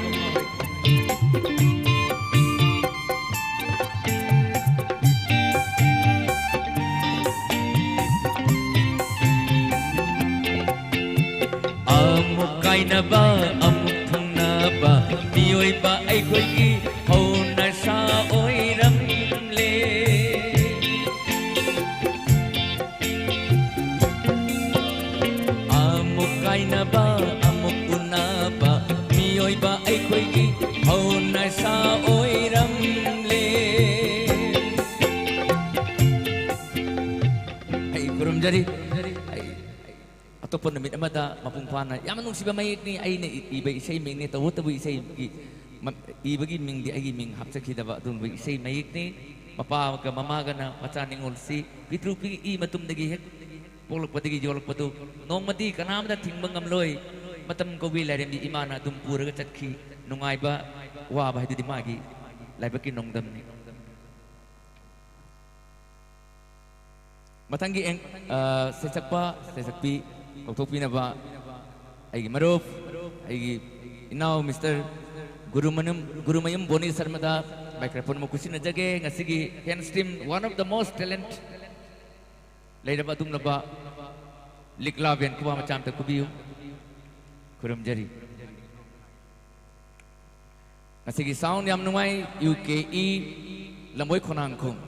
ꯑꯃꯨꯛ ꯀꯥꯏꯅꯕ, ꯑꯃꯨꯛ ꯊꯨꯡꯅꯕ, ꯃꯤꯑꯣꯏꯕ ꯑꯩꯈꯣꯏꯒꯤ ꯍꯧꯅꯁꯥ ꯑꯣꯏꯔꯝꯂꯦ꯫ ꯑꯃꯨꯛ ꯀꯥꯏꯅꯕ, ꯑꯃꯨꯛ ꯎꯅꯕ, ꯃꯤꯑꯣꯏꯕ ꯑꯩꯈꯣꯏꯒꯤ ꯍꯧꯅꯁꯥ ꯑꯣꯏꯔꯝꯂꯦ꯫ ꯑꯩ ꯈꯨꯔꯨꯝꯖꯔꯤ꯫ ꯑꯩ ꯑꯇꯣꯞꯄ ꯅꯨꯃꯤꯠ ꯑꯃꯗ ꯃꯄꯨꯡ ꯐꯥꯅ, ꯌꯥꯝꯅ ꯅꯨꯡꯁꯤꯕ ꯃꯌꯦꯛꯅꯤ꯫ ꯑꯩꯅ ꯏ-, ꯏꯕ ꯏꯁꯩ ꯃꯤꯡꯅꯤ꯫ ꯇꯧꯕꯇꯕꯨ ꯏꯁꯩꯒꯤ ꯃ-, ꯏꯕꯒꯤ ꯃꯤꯡꯗꯤ ꯑꯩꯒꯤ ꯃꯤꯡ ꯍꯥꯞꯆꯈꯤꯗꯕ ꯑꯗꯨꯒꯨꯝꯕ ꯏꯁꯩ ꯃꯌꯦꯛꯅꯤ꯫ ꯃꯄꯥꯒ ꯃꯃꯥꯒꯅ ꯃꯆꯥ ꯅꯤꯡꯉꯣꯜꯁꯤ ꯄꯤꯛꯇ꯭ꯔꯨ ꯄꯤꯛꯏ ꯃꯇꯝꯗꯒꯤ ꯍꯦꯛ ꯄꯣꯛꯂꯛꯄꯗꯒꯤ ꯌꯣꯛꯂꯛꯄꯗꯨ ꯅꯣꯡꯃꯗꯤ ꯀꯅꯥꯝꯇ ꯊꯤꯡꯕ ꯉꯝꯂꯣꯏ꯫ ꯃꯇꯝ ꯀꯧꯕꯤ ꯂꯥꯏꯔꯦꯝꯕꯤ ꯏꯃꯥꯅ ꯑꯗꯨꯝ ꯄꯨꯔꯒ ꯆꯠꯈꯤ꯫ ꯅꯨꯡꯉꯥꯏꯕ, ꯋꯥꯕ ꯍꯥꯏꯗꯨꯗꯤ ꯃꯥꯒꯤ ꯂꯥꯏꯕꯛꯀꯤ ꯅꯣꯡꯗꯝꯅꯤ꯫ ꯃꯊꯪꯒꯤ ꯑꯦꯡ-, ꯑ, ꯁꯩꯁꯛꯄ, ꯁꯩꯁꯛꯄꯤ ꯀꯧꯊꯣꯛꯄꯤꯅꯕ ꯑꯩꯒꯤ ꯃꯔꯨꯞ, ꯑꯩꯒꯤ ꯏꯅꯥꯎ ꯃꯤꯁꯇꯔ ꯒꯨꯔꯨꯃꯅꯨꯝ-, ꯒꯨꯔꯨꯃꯌꯨꯝ ꯕꯣꯅꯤ ꯁꯔꯃꯗ ꯃꯥꯏꯀ꯭ꯔꯣꯐꯣꯟ ꯑꯃ ꯈꯨꯠꯁꯤꯟꯅꯖꯒꯦ꯫ ꯉꯁꯤꯒꯤ hand stream one of the most talent ꯂꯩꯔꯕ ꯑꯗꯨꯒꯨꯝꯂꯕ ꯂꯤꯛꯂꯥꯕꯦꯟ ꯈꯨꯕꯥꯛ ꯃꯆꯥ ꯑꯝꯇ ꯈꯨꯕꯤꯌꯨ꯫ ꯈꯨꯔꯨꯝꯖꯔꯤ꯫ ꯉꯁꯤꯒꯤ sound ꯌꯥꯝ ꯅꯨꯡꯉꯥꯏ, ꯌꯨ ꯀꯦ ꯏ, ꯂꯝꯕꯣꯏ ꯈꯣꯡꯅꯥꯡꯈꯣꯡ꯫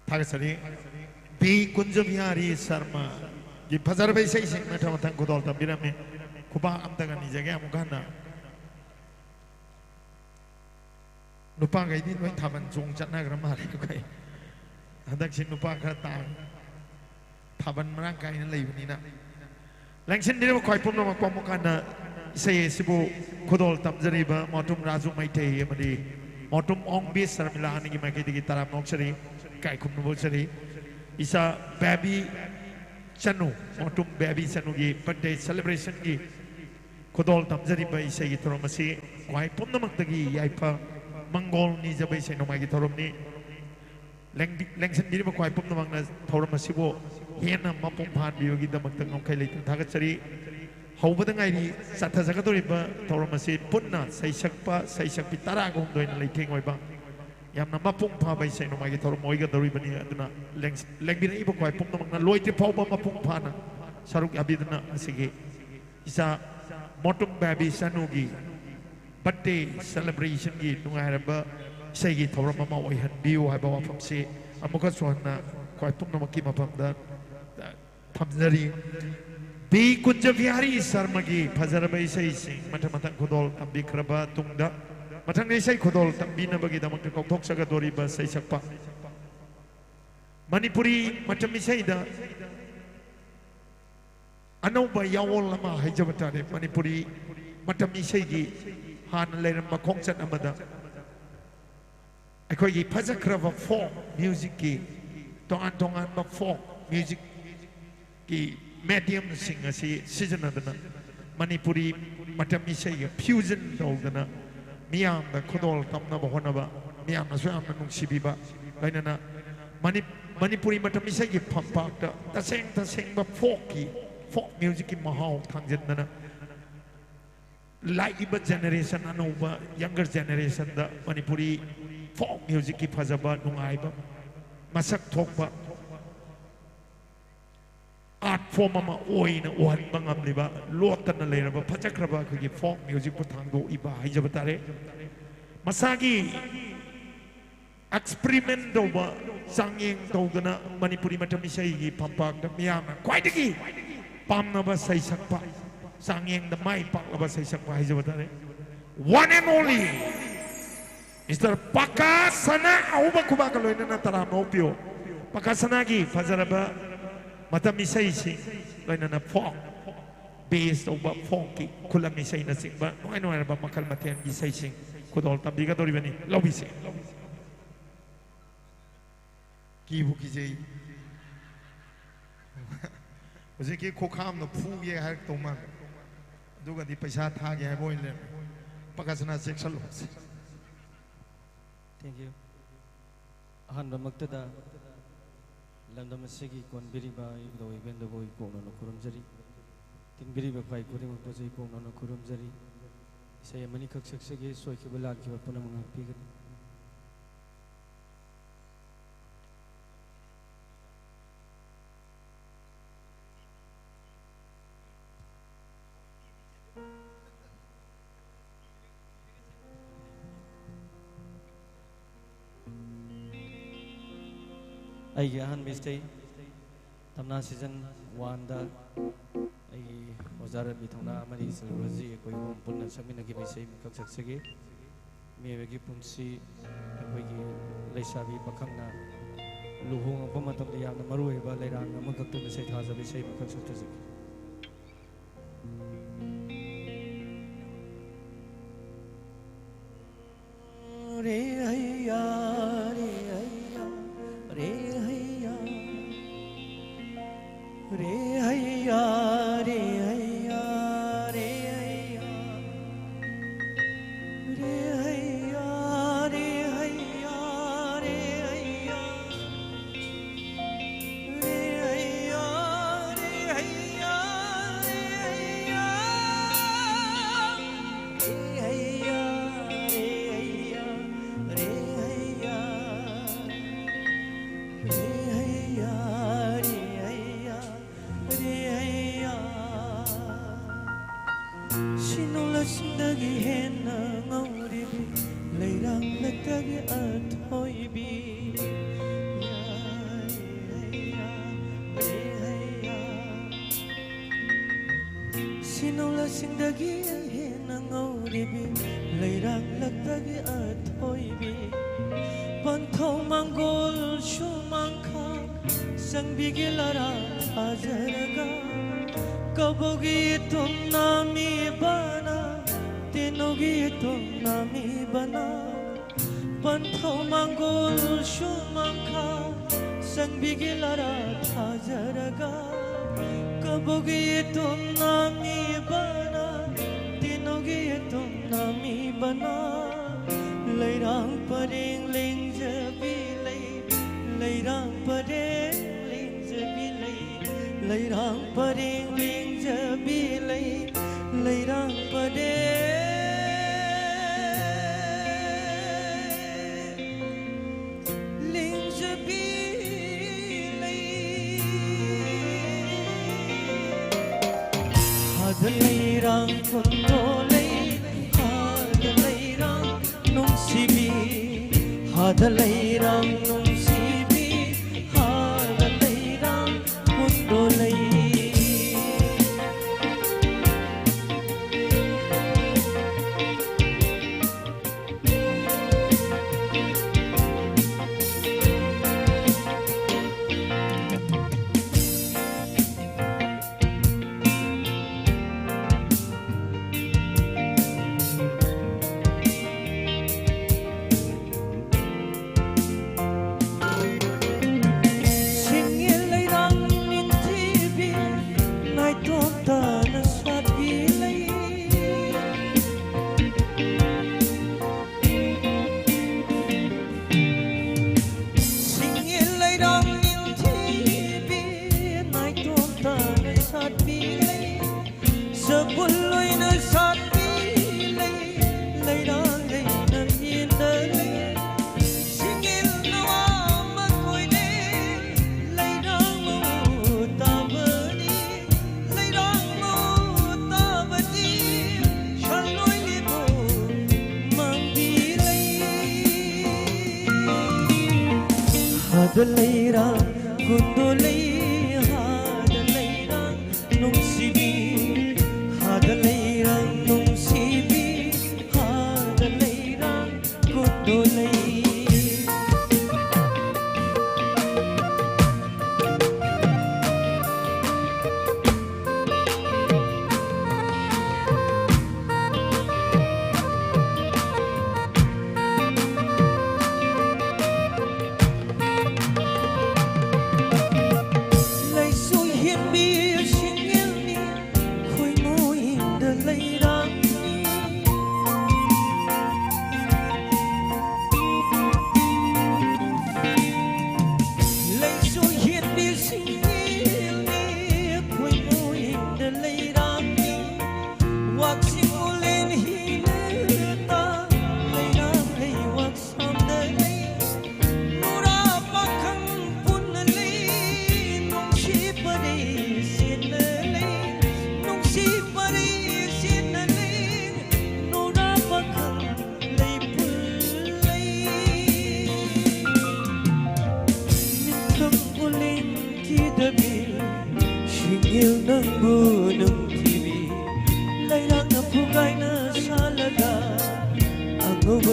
ꯊꯥꯒꯠꯆꯔꯤ꯫ ꯚꯤ ꯀꯨꯟꯖꯕꯤꯍꯥꯔꯤ ꯁꯔꯃꯒꯤ ꯐꯖꯔꯕ ꯏꯁꯩꯁꯤꯡ ꯃꯊꯪ ꯃꯊꯪ ꯈꯨꯗꯣꯜ ꯇꯝꯕꯤꯔꯝꯃꯤ꯫ ꯈꯨꯕꯥꯛ ꯑꯝꯇꯒ ꯅꯤꯖꯒꯦ ꯑꯃꯨꯛ ꯍꯟꯅ꯫ ꯅꯨꯄꯥꯈꯩꯗꯤ ꯂꯣꯏ ꯊꯥꯕꯜ ꯆꯣꯡ ꯆꯠꯅꯈ꯭ꯔ ꯃꯥꯜꯂꯦ꯫ ꯑꯩꯈꯣꯏ ꯍꯟꯗꯛꯁꯤ ꯅꯨꯄꯥ ꯈꯔ ꯇꯥꯡ, ꯊꯥꯕꯜ ꯃꯔꯥꯡ ꯀꯥꯏꯅ ꯂꯩꯕꯅꯤꯅ꯫ ꯂꯦꯡꯁꯤꯟꯕꯤꯔꯤꯕ ꯈ꯭ꯋꯥꯏ ꯄꯨꯝꯅꯃꯛꯄꯨ ꯑꯃꯨꯛ ꯍꯟꯅ ꯏꯁꯩ ꯑꯁꯤꯕꯨ ꯈꯨꯗꯣꯜ ꯇꯝꯖꯔꯤꯕ ꯃꯣꯇꯨꯝ ꯔꯥꯖꯨ ꯃꯩꯇꯩ ꯑꯃꯗꯤ ꯃꯣꯇꯨꯝ ꯑꯣꯡꯕꯤ ꯁꯔꯃꯤꯂꯥ ꯑꯅꯤꯒꯤ ꯃꯥꯏꯀꯩꯗꯒꯤ ꯇꯔꯥꯝꯅ ꯑꯣꯛꯆꯔꯤ, ꯏꯀꯥꯏ ꯈꯨꯝꯅꯕ ꯎꯠꯆꯔꯤ꯫ ꯏꯆꯥ ꯕꯦꯕꯤ ꯆꯅꯨ, ꯃꯣꯇꯨꯝ ꯕꯦꯕꯤ ꯆꯅꯨꯒꯤ birthday celebrationꯒꯤ ꯈꯨꯗꯣꯜ ꯇꯝꯖꯔꯤꯕ ꯏꯁꯩꯒꯤ ꯊꯧꯔꯝ ꯑꯁꯤ ꯈ꯭ꯋꯥꯏ ꯄꯨꯝꯅꯃꯛꯇꯒꯤ ꯌꯥꯏꯐ ꯃꯪꯒꯣꯜ ꯅꯤꯖꯕ ꯏꯁꯩ ꯅꯣꯡꯃꯥꯏꯒꯤ ꯊꯧꯔꯝꯅꯤ꯫ ꯂꯦꯡꯕꯤ-, ꯂꯦꯡꯁꯤꯟꯕꯤꯔꯤꯕ ꯈ꯭ꯋꯥꯏ ꯄꯨꯝꯅꯃꯛꯅ ꯊꯧꯔꯝ ꯑꯁꯤꯕꯨ ꯍꯦꯟꯅ ꯃꯄꯨꯡ ꯐꯥꯍꯟꯕꯤꯕꯒꯤꯗꯃꯛꯇ ꯉꯝꯈꯩ ꯂꯩꯇꯅ ꯊꯥꯒꯠꯆꯔꯤ꯫ ꯍꯧꯕꯗ ꯉꯥꯏꯔꯤ ꯆꯠꯊꯖꯒꯗꯧꯔꯤꯕ ꯊꯧꯔꯝ ꯑꯁꯤ ꯄꯨꯟꯅ ꯁꯩꯁꯛꯄ, ꯁꯩꯁꯛꯄꯤ ꯇꯔꯥꯒ ꯍꯨꯝꯗꯣꯏꯅ ꯂꯩꯊꯦꯡ ꯑꯣꯏꯕ ꯌꯥꯝꯅ ꯃꯄꯨꯡ ꯐꯥꯕ ꯏꯁꯩ ꯅꯣꯡꯃꯥꯏꯒꯤ ꯊꯧꯔꯝ ꯑꯣꯏꯒꯗꯧꯔꯤꯕꯅꯤ꯫ ꯑꯗꯨꯅ ꯂꯦꯡ-, ꯂꯦꯡꯕꯤꯔꯛꯏꯕ ꯈ꯭ꯋꯥꯏ ꯄꯨꯝꯅꯃꯛꯅ ꯂꯣꯏꯗ꯭ꯔꯤ ꯐꯥꯎꯕ ꯃꯄꯨꯡ ꯐꯥꯅ ꯁꯔꯨꯛ ꯌꯥꯕꯤꯗꯨꯅ ꯉꯁꯤꯒꯤ ꯏꯆꯥ ꯃꯣꯇꯨꯝ ꯕꯦꯕꯤ ꯆꯅꯨꯒꯤ birthday celebrationꯒꯤ ꯅꯨꯡꯉꯥꯏꯔꯕ ꯏꯁꯩꯒꯤ ꯊꯧꯔꯝ ꯑꯃ ꯑꯣꯏꯍꯟꯕꯤꯌꯨ ꯍꯥꯏꯕ ꯋꯥꯐꯝꯁꯤ ꯑꯃꯨꯛꯀꯁꯨ ꯍꯟꯅ ꯈ꯭ꯋꯥꯏ ꯄꯨꯝꯅꯃꯛꯀꯤ ꯃꯐꯝꯗ ꯊꯝꯖꯔꯤ꯫ ꯕꯤ ꯀꯨꯟꯖ ꯕꯤꯍꯥꯔꯤ ꯁꯔꯃꯒꯤ ꯐꯖꯔꯕ ꯏꯁꯩꯁꯤꯡ ꯃꯊꯪ ꯃꯊꯪ ꯈꯨꯗꯣꯜ ꯇꯝꯕꯤꯈ꯭ꯔꯕ ꯇꯨꯡꯗ, ꯃꯊꯪꯗ ꯏꯁꯩ ꯈꯨꯗꯣꯜ ꯇꯝꯕꯤꯅꯕꯒꯤꯗꯃꯛꯇ ꯀꯧꯊꯣꯛꯆꯒꯗꯧꯔꯤꯕ ꯁꯩꯁꯛꯄ, ꯃꯅꯤꯄꯨꯔꯤ ꯃꯇꯝ ꯏꯁꯩꯗ ꯑꯅꯧꯕ ꯌꯥꯑꯣꯜ ꯑꯃ ꯍꯥꯏꯖꯕ ꯇꯥꯔꯦ꯫ ꯃꯅꯤꯄꯨꯔꯤ ꯃꯇꯝ ꯏꯁꯩꯒꯤ ꯍꯥꯟꯅ ꯂꯩꯔꯝꯕ ꯈꯣꯡꯆꯠ ꯑꯃꯗ ꯑꯩꯈꯣꯏꯒꯤ ꯐꯖꯈ꯭ꯔꯕ folk musicꯀꯤ, ꯇꯣꯉꯥꯟ ꯇꯣꯉꯥꯟꯕ folk musicꯀꯤ mediumꯁꯤꯡ ꯑꯁꯤ ꯁꯤꯖꯤꯟꯅꯗꯨꯅ ꯃꯅꯤꯄꯨꯔꯤ ꯃꯇꯝ ꯏꯁꯩꯒ fusion ꯇꯧꯗꯅ ꯃꯤꯌꯥꯝꯗ ꯈꯨꯗꯣꯜ ꯇꯝꯅꯕ ꯍꯣꯠꯅꯕ, ꯃꯤꯌꯥꯝꯅꯁꯨ ꯌꯥꯝꯅ ꯅꯨꯡꯁꯤꯕꯤꯕ, ꯂꯣꯏꯅꯅ ꯃꯅꯤ-, ꯃꯅꯤꯄꯨꯔꯤ ꯃꯇꯝ ꯏꯁꯩꯒꯤ ꯐꯝꯄꯥꯛꯇ ꯇꯁꯦꯡ ꯇꯁꯦꯡꯕ folkꯀꯤ, folk musicꯀꯤ ꯃꯍꯥꯎ ꯊꯥꯡꯖꯤꯟꯗꯅ ꯂꯥꯛꯏꯕ generation, ꯑꯅꯧꯕ younger generationꯗ ꯃꯅꯤꯄꯨꯔꯤ folk musicꯀꯤ ꯐꯖꯕ, ꯅꯨꯡꯉꯥꯏꯕ, ꯃꯁꯛ ꯊꯣꯛꯄ art form ꯑꯃ ꯑꯣꯏꯅ ꯎꯍꯟꯕ ꯉꯝꯂꯤꯕ, ꯂꯣꯠꯇꯅ ꯂꯩꯔꯕ ꯐꯖꯈ꯭ꯔꯕ ꯑꯩꯈꯣꯏꯒꯤ folk musicꯄꯨ ꯊꯥꯡꯗꯣꯛꯏꯕ ꯍꯥꯏꯖꯕ ꯇꯥꯔꯦ꯫ ꯃꯁꯥꯒꯤ experiment ꯇꯧꯕ, ꯆꯥꯡꯌꯦꯡ ꯇꯧꯗꯅ ꯃꯅꯤꯄꯨꯔꯤ ꯃꯇꯝ ꯏꯁꯩꯒꯤ ꯐꯝꯄꯥꯛꯇ ꯃꯤꯌꯥꯝꯅ ꯈ꯭ꯋꯥꯏꯗꯒꯤ ꯄꯥꯝꯅꯕ ꯁꯩꯁꯛꯄ, ꯆꯥꯡꯌꯦꯡꯗ ꯃꯥꯏ ꯄꯥꯛꯂꯕ ꯁꯩꯁꯛꯄ ꯍꯥꯏꯖꯕ ꯇꯥꯔꯦ, one and only ꯃꯤꯁꯇꯔ ꯄꯥꯀꯥ ꯁꯅꯥ ꯑꯍꯧꯕ ꯈꯨꯕꯥꯛꯀ ꯂꯣꯏꯅꯅ ꯇꯔꯥꯝꯅ ꯑꯣꯛꯄꯤꯌꯨ꯫ ꯄꯥꯀꯥ ꯁꯅꯥꯒꯤ ꯐꯖꯔꯕ ꯃꯇꯝ ꯏꯁꯩꯁꯤꯡ, ꯂꯣꯏꯅꯅ ꯐꯣꯛ ꯕꯦꯁ ꯇꯧꯕ, ꯐꯣꯛꯀꯤ ꯈꯨꯂꯪ ꯏꯁꯩꯅꯆꯤꯡꯕ ꯅꯨꯡꯉꯥꯏ ꯅꯨꯡꯉꯥꯏꯔꯕ ꯃꯈꯜ ꯃꯊꯦꯜꯒꯤ ꯏꯁꯩꯁꯤꯡ ꯈꯨꯗꯣꯜ ꯇꯝꯕꯤꯒꯗꯧꯔꯤꯕꯅꯤ꯫ ꯂꯧꯕꯤꯁꯦ꯫ ꯀꯤꯕꯨ ꯀꯤꯖꯩ꯫ ꯍꯧꯖꯤꯛꯀꯤ ꯈꯣꯈꯥꯝꯗꯣ ꯐꯨꯒꯦ ꯍꯥꯏꯔꯛꯇꯧ ꯃꯥꯜꯂꯦ꯫ ꯑꯗꯨꯒꯗꯤ ꯄꯩꯁꯥ ꯊꯥꯒꯦ ꯍꯥꯏꯕ ꯑꯣꯏꯅ ꯂꯩꯔꯝꯃꯦ꯫ ꯄꯥꯀꯥ ꯁꯅꯥ ꯆꯦꯛꯁꯜꯂꯣ꯫ Thank you. ꯑꯍꯥꯟꯕꯃꯛꯇꯗ ꯂꯝꯗꯝ ꯑꯁꯤꯒꯤ ꯀꯣꯟꯕꯤꯔꯤꯕ ꯏꯕꯨꯙꯧ ꯏꯕꯦꯟꯗꯕꯨ ꯏꯀꯣꯛꯅꯅ ꯈꯨꯔꯨꯝꯖꯔꯤ꯫ ꯇꯤꯟꯕꯤꯔꯤꯕ ꯈ꯭ꯋꯥꯏ ꯈꯨꯗꯤꯡꯃꯛꯄꯨꯁꯨ ꯏꯀꯣꯛꯅꯅ ꯈꯨꯔꯨꯝꯖꯔꯤ꯫ ꯏꯁꯩ ꯑꯃꯅꯤꯈꯛ ꯁꯛꯆꯒꯦ, ꯁꯣꯏꯈꯤꯕ ꯂꯥꯟꯈꯤꯕ ꯄꯨꯝꯅꯃꯛ ꯉꯥꯛꯄꯤꯒꯅꯤ꯫ ꯑꯩꯒꯤ ꯑꯍꯥꯟꯕ ꯏꯁꯩ ꯇꯝꯅꯥ season one ꯗ ꯑꯩꯒꯤ ꯑꯣꯖꯥ ꯔꯕꯤ ꯊꯧꯅꯥ ꯑꯃꯗꯤ ꯏꯆꯜ ꯔꯣꯖꯤ ꯑꯩꯈꯣꯏ ꯑꯍꯨꯝ ꯄꯨꯟꯅ ꯁꯛꯃꯤꯟꯅꯈꯤꯕ ꯏꯁꯩ ꯑꯃꯈꯛ ꯁꯛꯆꯒꯦ꯫ ꯃꯤꯑꯣꯏꯕꯒꯤ ꯄꯨꯟꯁꯤ ꯑꯩꯈꯣꯏꯒꯤ ꯂꯩꯁꯥꯕꯤ ꯄꯥꯈꯪꯅ ꯂꯨꯍꯣꯡꯉꯛꯄ ꯃꯇꯝꯗ ꯌꯥꯝꯅ ꯃꯔꯨ ꯑꯣꯏꯕ ꯂꯩꯔꯥꯡ ꯑꯃꯈꯛꯇꯗ ꯁꯩꯊꯥꯖꯕ ꯏꯁꯩ ꯑꯃꯈꯛ ꯁꯛꯆꯖꯒꯦ꯫ रे हैया, रे हैया, रे हैया। रे हैया, रे हैया, रे हैया। रे हैया, रे हैया, रे हैया। रे हैया, रे हैया, रे हैया। रे हैया, रे हैया, रे हैया। रे हैया, रे हैया, रे हैया। ꯁꯤꯅꯣꯂꯁꯤꯡꯗꯒꯤ ꯍꯦꯟꯅ ꯉꯧꯔꯤꯕꯤ, ꯂꯩꯔꯥꯡꯂꯛꯇꯒꯤ ꯑꯊꯣꯏꯕꯤ꯫ ꯌꯥ, ꯔꯦ ꯍꯩꯌꯥ, ꯔꯦ ꯍꯩꯌꯥ꯫ ꯁꯤꯅꯣꯂꯁꯤꯡꯗꯒꯤ ꯍꯦꯟꯅ ꯉꯧꯔꯤꯕꯤ, ꯂꯩꯔꯥꯡꯂꯛꯇꯒꯤ ꯑꯊꯣꯏꯕꯤ, ꯄꯟꯊꯧ ꯃꯪꯒꯣꯜ ꯁꯨꯃꯥꯡꯈꯥ, ꯆꯪꯕꯤꯒꯦ ꯂꯔꯥ ꯊꯥꯖꯔꯒ꯫ ꯀꯕꯣꯛꯒꯤ ꯇꯨꯝꯅꯥꯝꯕꯤ ꯕꯅꯥ, ꯇꯦꯅꯧꯒꯤ ꯇꯨꯝꯅꯥꯝꯕꯤ ꯕꯅꯥ, ꯄꯟꯊꯧ ꯃꯪꯒꯣꯜ ꯁꯨꯃꯥꯡꯈꯥ, ꯆꯪꯕꯤꯒꯦ ꯂꯔꯥ ꯊꯥꯖꯔꯒ꯫ ꯀꯕꯣꯛꯒꯤ ꯇꯨꯝꯅꯥꯝꯕꯤ ꯕꯅꯥ, ꯇꯦꯅꯧꯒꯤ ꯇꯨꯝꯅꯥꯝꯕꯤ ꯕꯅꯥ, ꯂꯩꯔꯥꯡ ꯄꯔꯦꯡ ꯂꯦꯡꯖꯕꯤ ꯂꯩ, ꯂꯩꯔꯥꯡ ꯄꯔꯦꯡ ꯂꯦꯡꯖꯕꯤ ꯂꯩ, ꯂꯩꯔꯥꯡ ꯄꯔꯦꯡ ꯂꯦꯡꯖꯕꯤ ꯂꯩ, ꯂꯩꯔꯥꯡ ꯄꯔꯦꯡ ꯂꯦꯡꯖꯕꯤ ꯂꯩ꯫ ꯍꯥꯗ ꯂꯩꯔꯥꯡ ꯀꯨꯟꯗꯣ ꯂꯩ, ꯍꯥꯗ ꯂꯩꯔꯥꯡ ꯅꯨꯡꯁꯤꯕꯤ, ꯍꯥꯗ ꯂꯩꯔꯥꯡ ꯅꯨꯡꯁꯤꯕꯤ, ꯍꯥꯗ ꯂꯩꯔꯥꯡ ꯀꯨꯟꯗꯣ ꯂꯩ꯫ ꯁꯤꯡꯉꯦꯜ ꯂꯩꯔꯥꯡ ꯅꯤꯡꯊꯤꯕꯤ, ꯅꯥꯏꯇꯣꯝ ꯇꯥꯅ ꯁꯥꯠꯄꯤ ꯂꯩ꯫ ꯁꯤꯡꯉꯦꯜ ꯂꯩꯔꯥꯡ ꯅꯤꯡꯊꯤꯕꯤ, ꯅꯥꯏꯇꯣꯝ ꯇꯥꯅ ꯁꯥꯠꯄꯤ ꯂꯩ꯫ ꯁꯒꯣꯜ ꯑꯣꯏꯅ ꯁꯥꯠꯄꯤ ꯂꯩ, ꯂꯩꯔꯥꯡ ꯂꯩꯅ ꯃꯤꯅ ꯂꯩ꯫ ꯁꯤꯡꯉꯦꯜ ꯅꯋꯥ ꯃꯈꯣꯏꯅꯦ, ꯂꯩꯔꯥꯡ ꯃꯑꯣ ꯇꯥꯕꯅꯤ꯫ ꯂꯩꯔꯥꯡ ꯃꯑꯣ ꯇꯥꯕꯗꯤ ꯁꯥꯂꯣꯏ ꯂꯤꯕꯣ ꯃꯥꯡꯕꯤ ꯂꯩ꯫ ꯍꯥꯗ ꯂꯩꯔꯥꯡ ꯀꯨꯟꯗꯣ ꯂꯩ, ꯍꯥꯗ ꯂꯩꯔꯥꯡ ꯅꯨꯡꯁꯤꯕꯤ, ꯍꯥꯗ ꯂꯩꯔꯥꯡ ꯅꯨꯡꯁꯤꯕꯤ, ꯍꯥ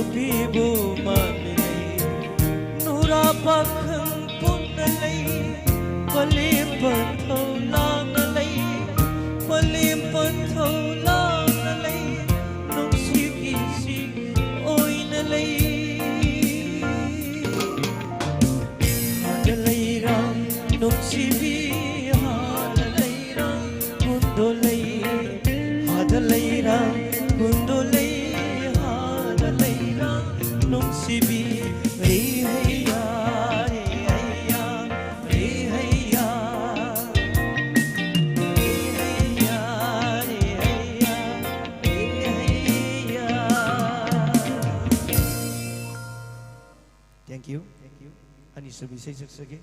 ꯅꯨꯄꯤꯕꯨ ꯃꯥꯟꯅ ꯂꯩ, ꯅꯨꯔꯥ ꯄꯥꯈꯪ ꯄꯨꯟꯅ ꯂꯩ, ꯄꯂꯦꯝ ꯄꯟꯊꯧ ꯂꯥꯡꯅ ꯂꯩ, ꯄꯂꯦꯝ ꯄꯟꯊꯧ ꯂꯥꯡꯅ ꯂꯩ, ꯅꯨꯡꯁꯤꯠꯀꯤ ꯏꯁꯤꯡ ꯑꯣꯏꯅ ꯂꯩ꯫ ꯍꯥꯗ ꯂꯩꯔꯥꯡ ꯅꯨꯡꯁꯤꯕꯤ, ꯍꯥꯗ ꯂꯩꯔꯥꯡ ꯀꯨꯟꯗꯣ ꯂꯩ, ꯍꯥꯗ ꯂꯩꯔꯥꯡ ꯀꯨꯟꯗꯣ ꯂꯩ, ꯍꯥꯗ ꯂꯩꯔꯥꯡ ꯅꯨꯡꯁꯤꯕꯤ꯫ ꯔꯦ ꯍꯩꯌꯥ, ꯔꯦ ꯍꯩꯌꯥ, ꯔꯦ ꯍꯩꯌꯥ, ꯔꯦ ꯍꯩꯌꯥ, ꯔꯦ ꯍꯩꯌꯥ, ꯔꯦ ꯍꯩꯌꯥ꯫ Thank you. ꯑꯅꯤꯁꯨꯕ ꯏꯁꯩ ꯁꯛꯆꯒꯦ꯫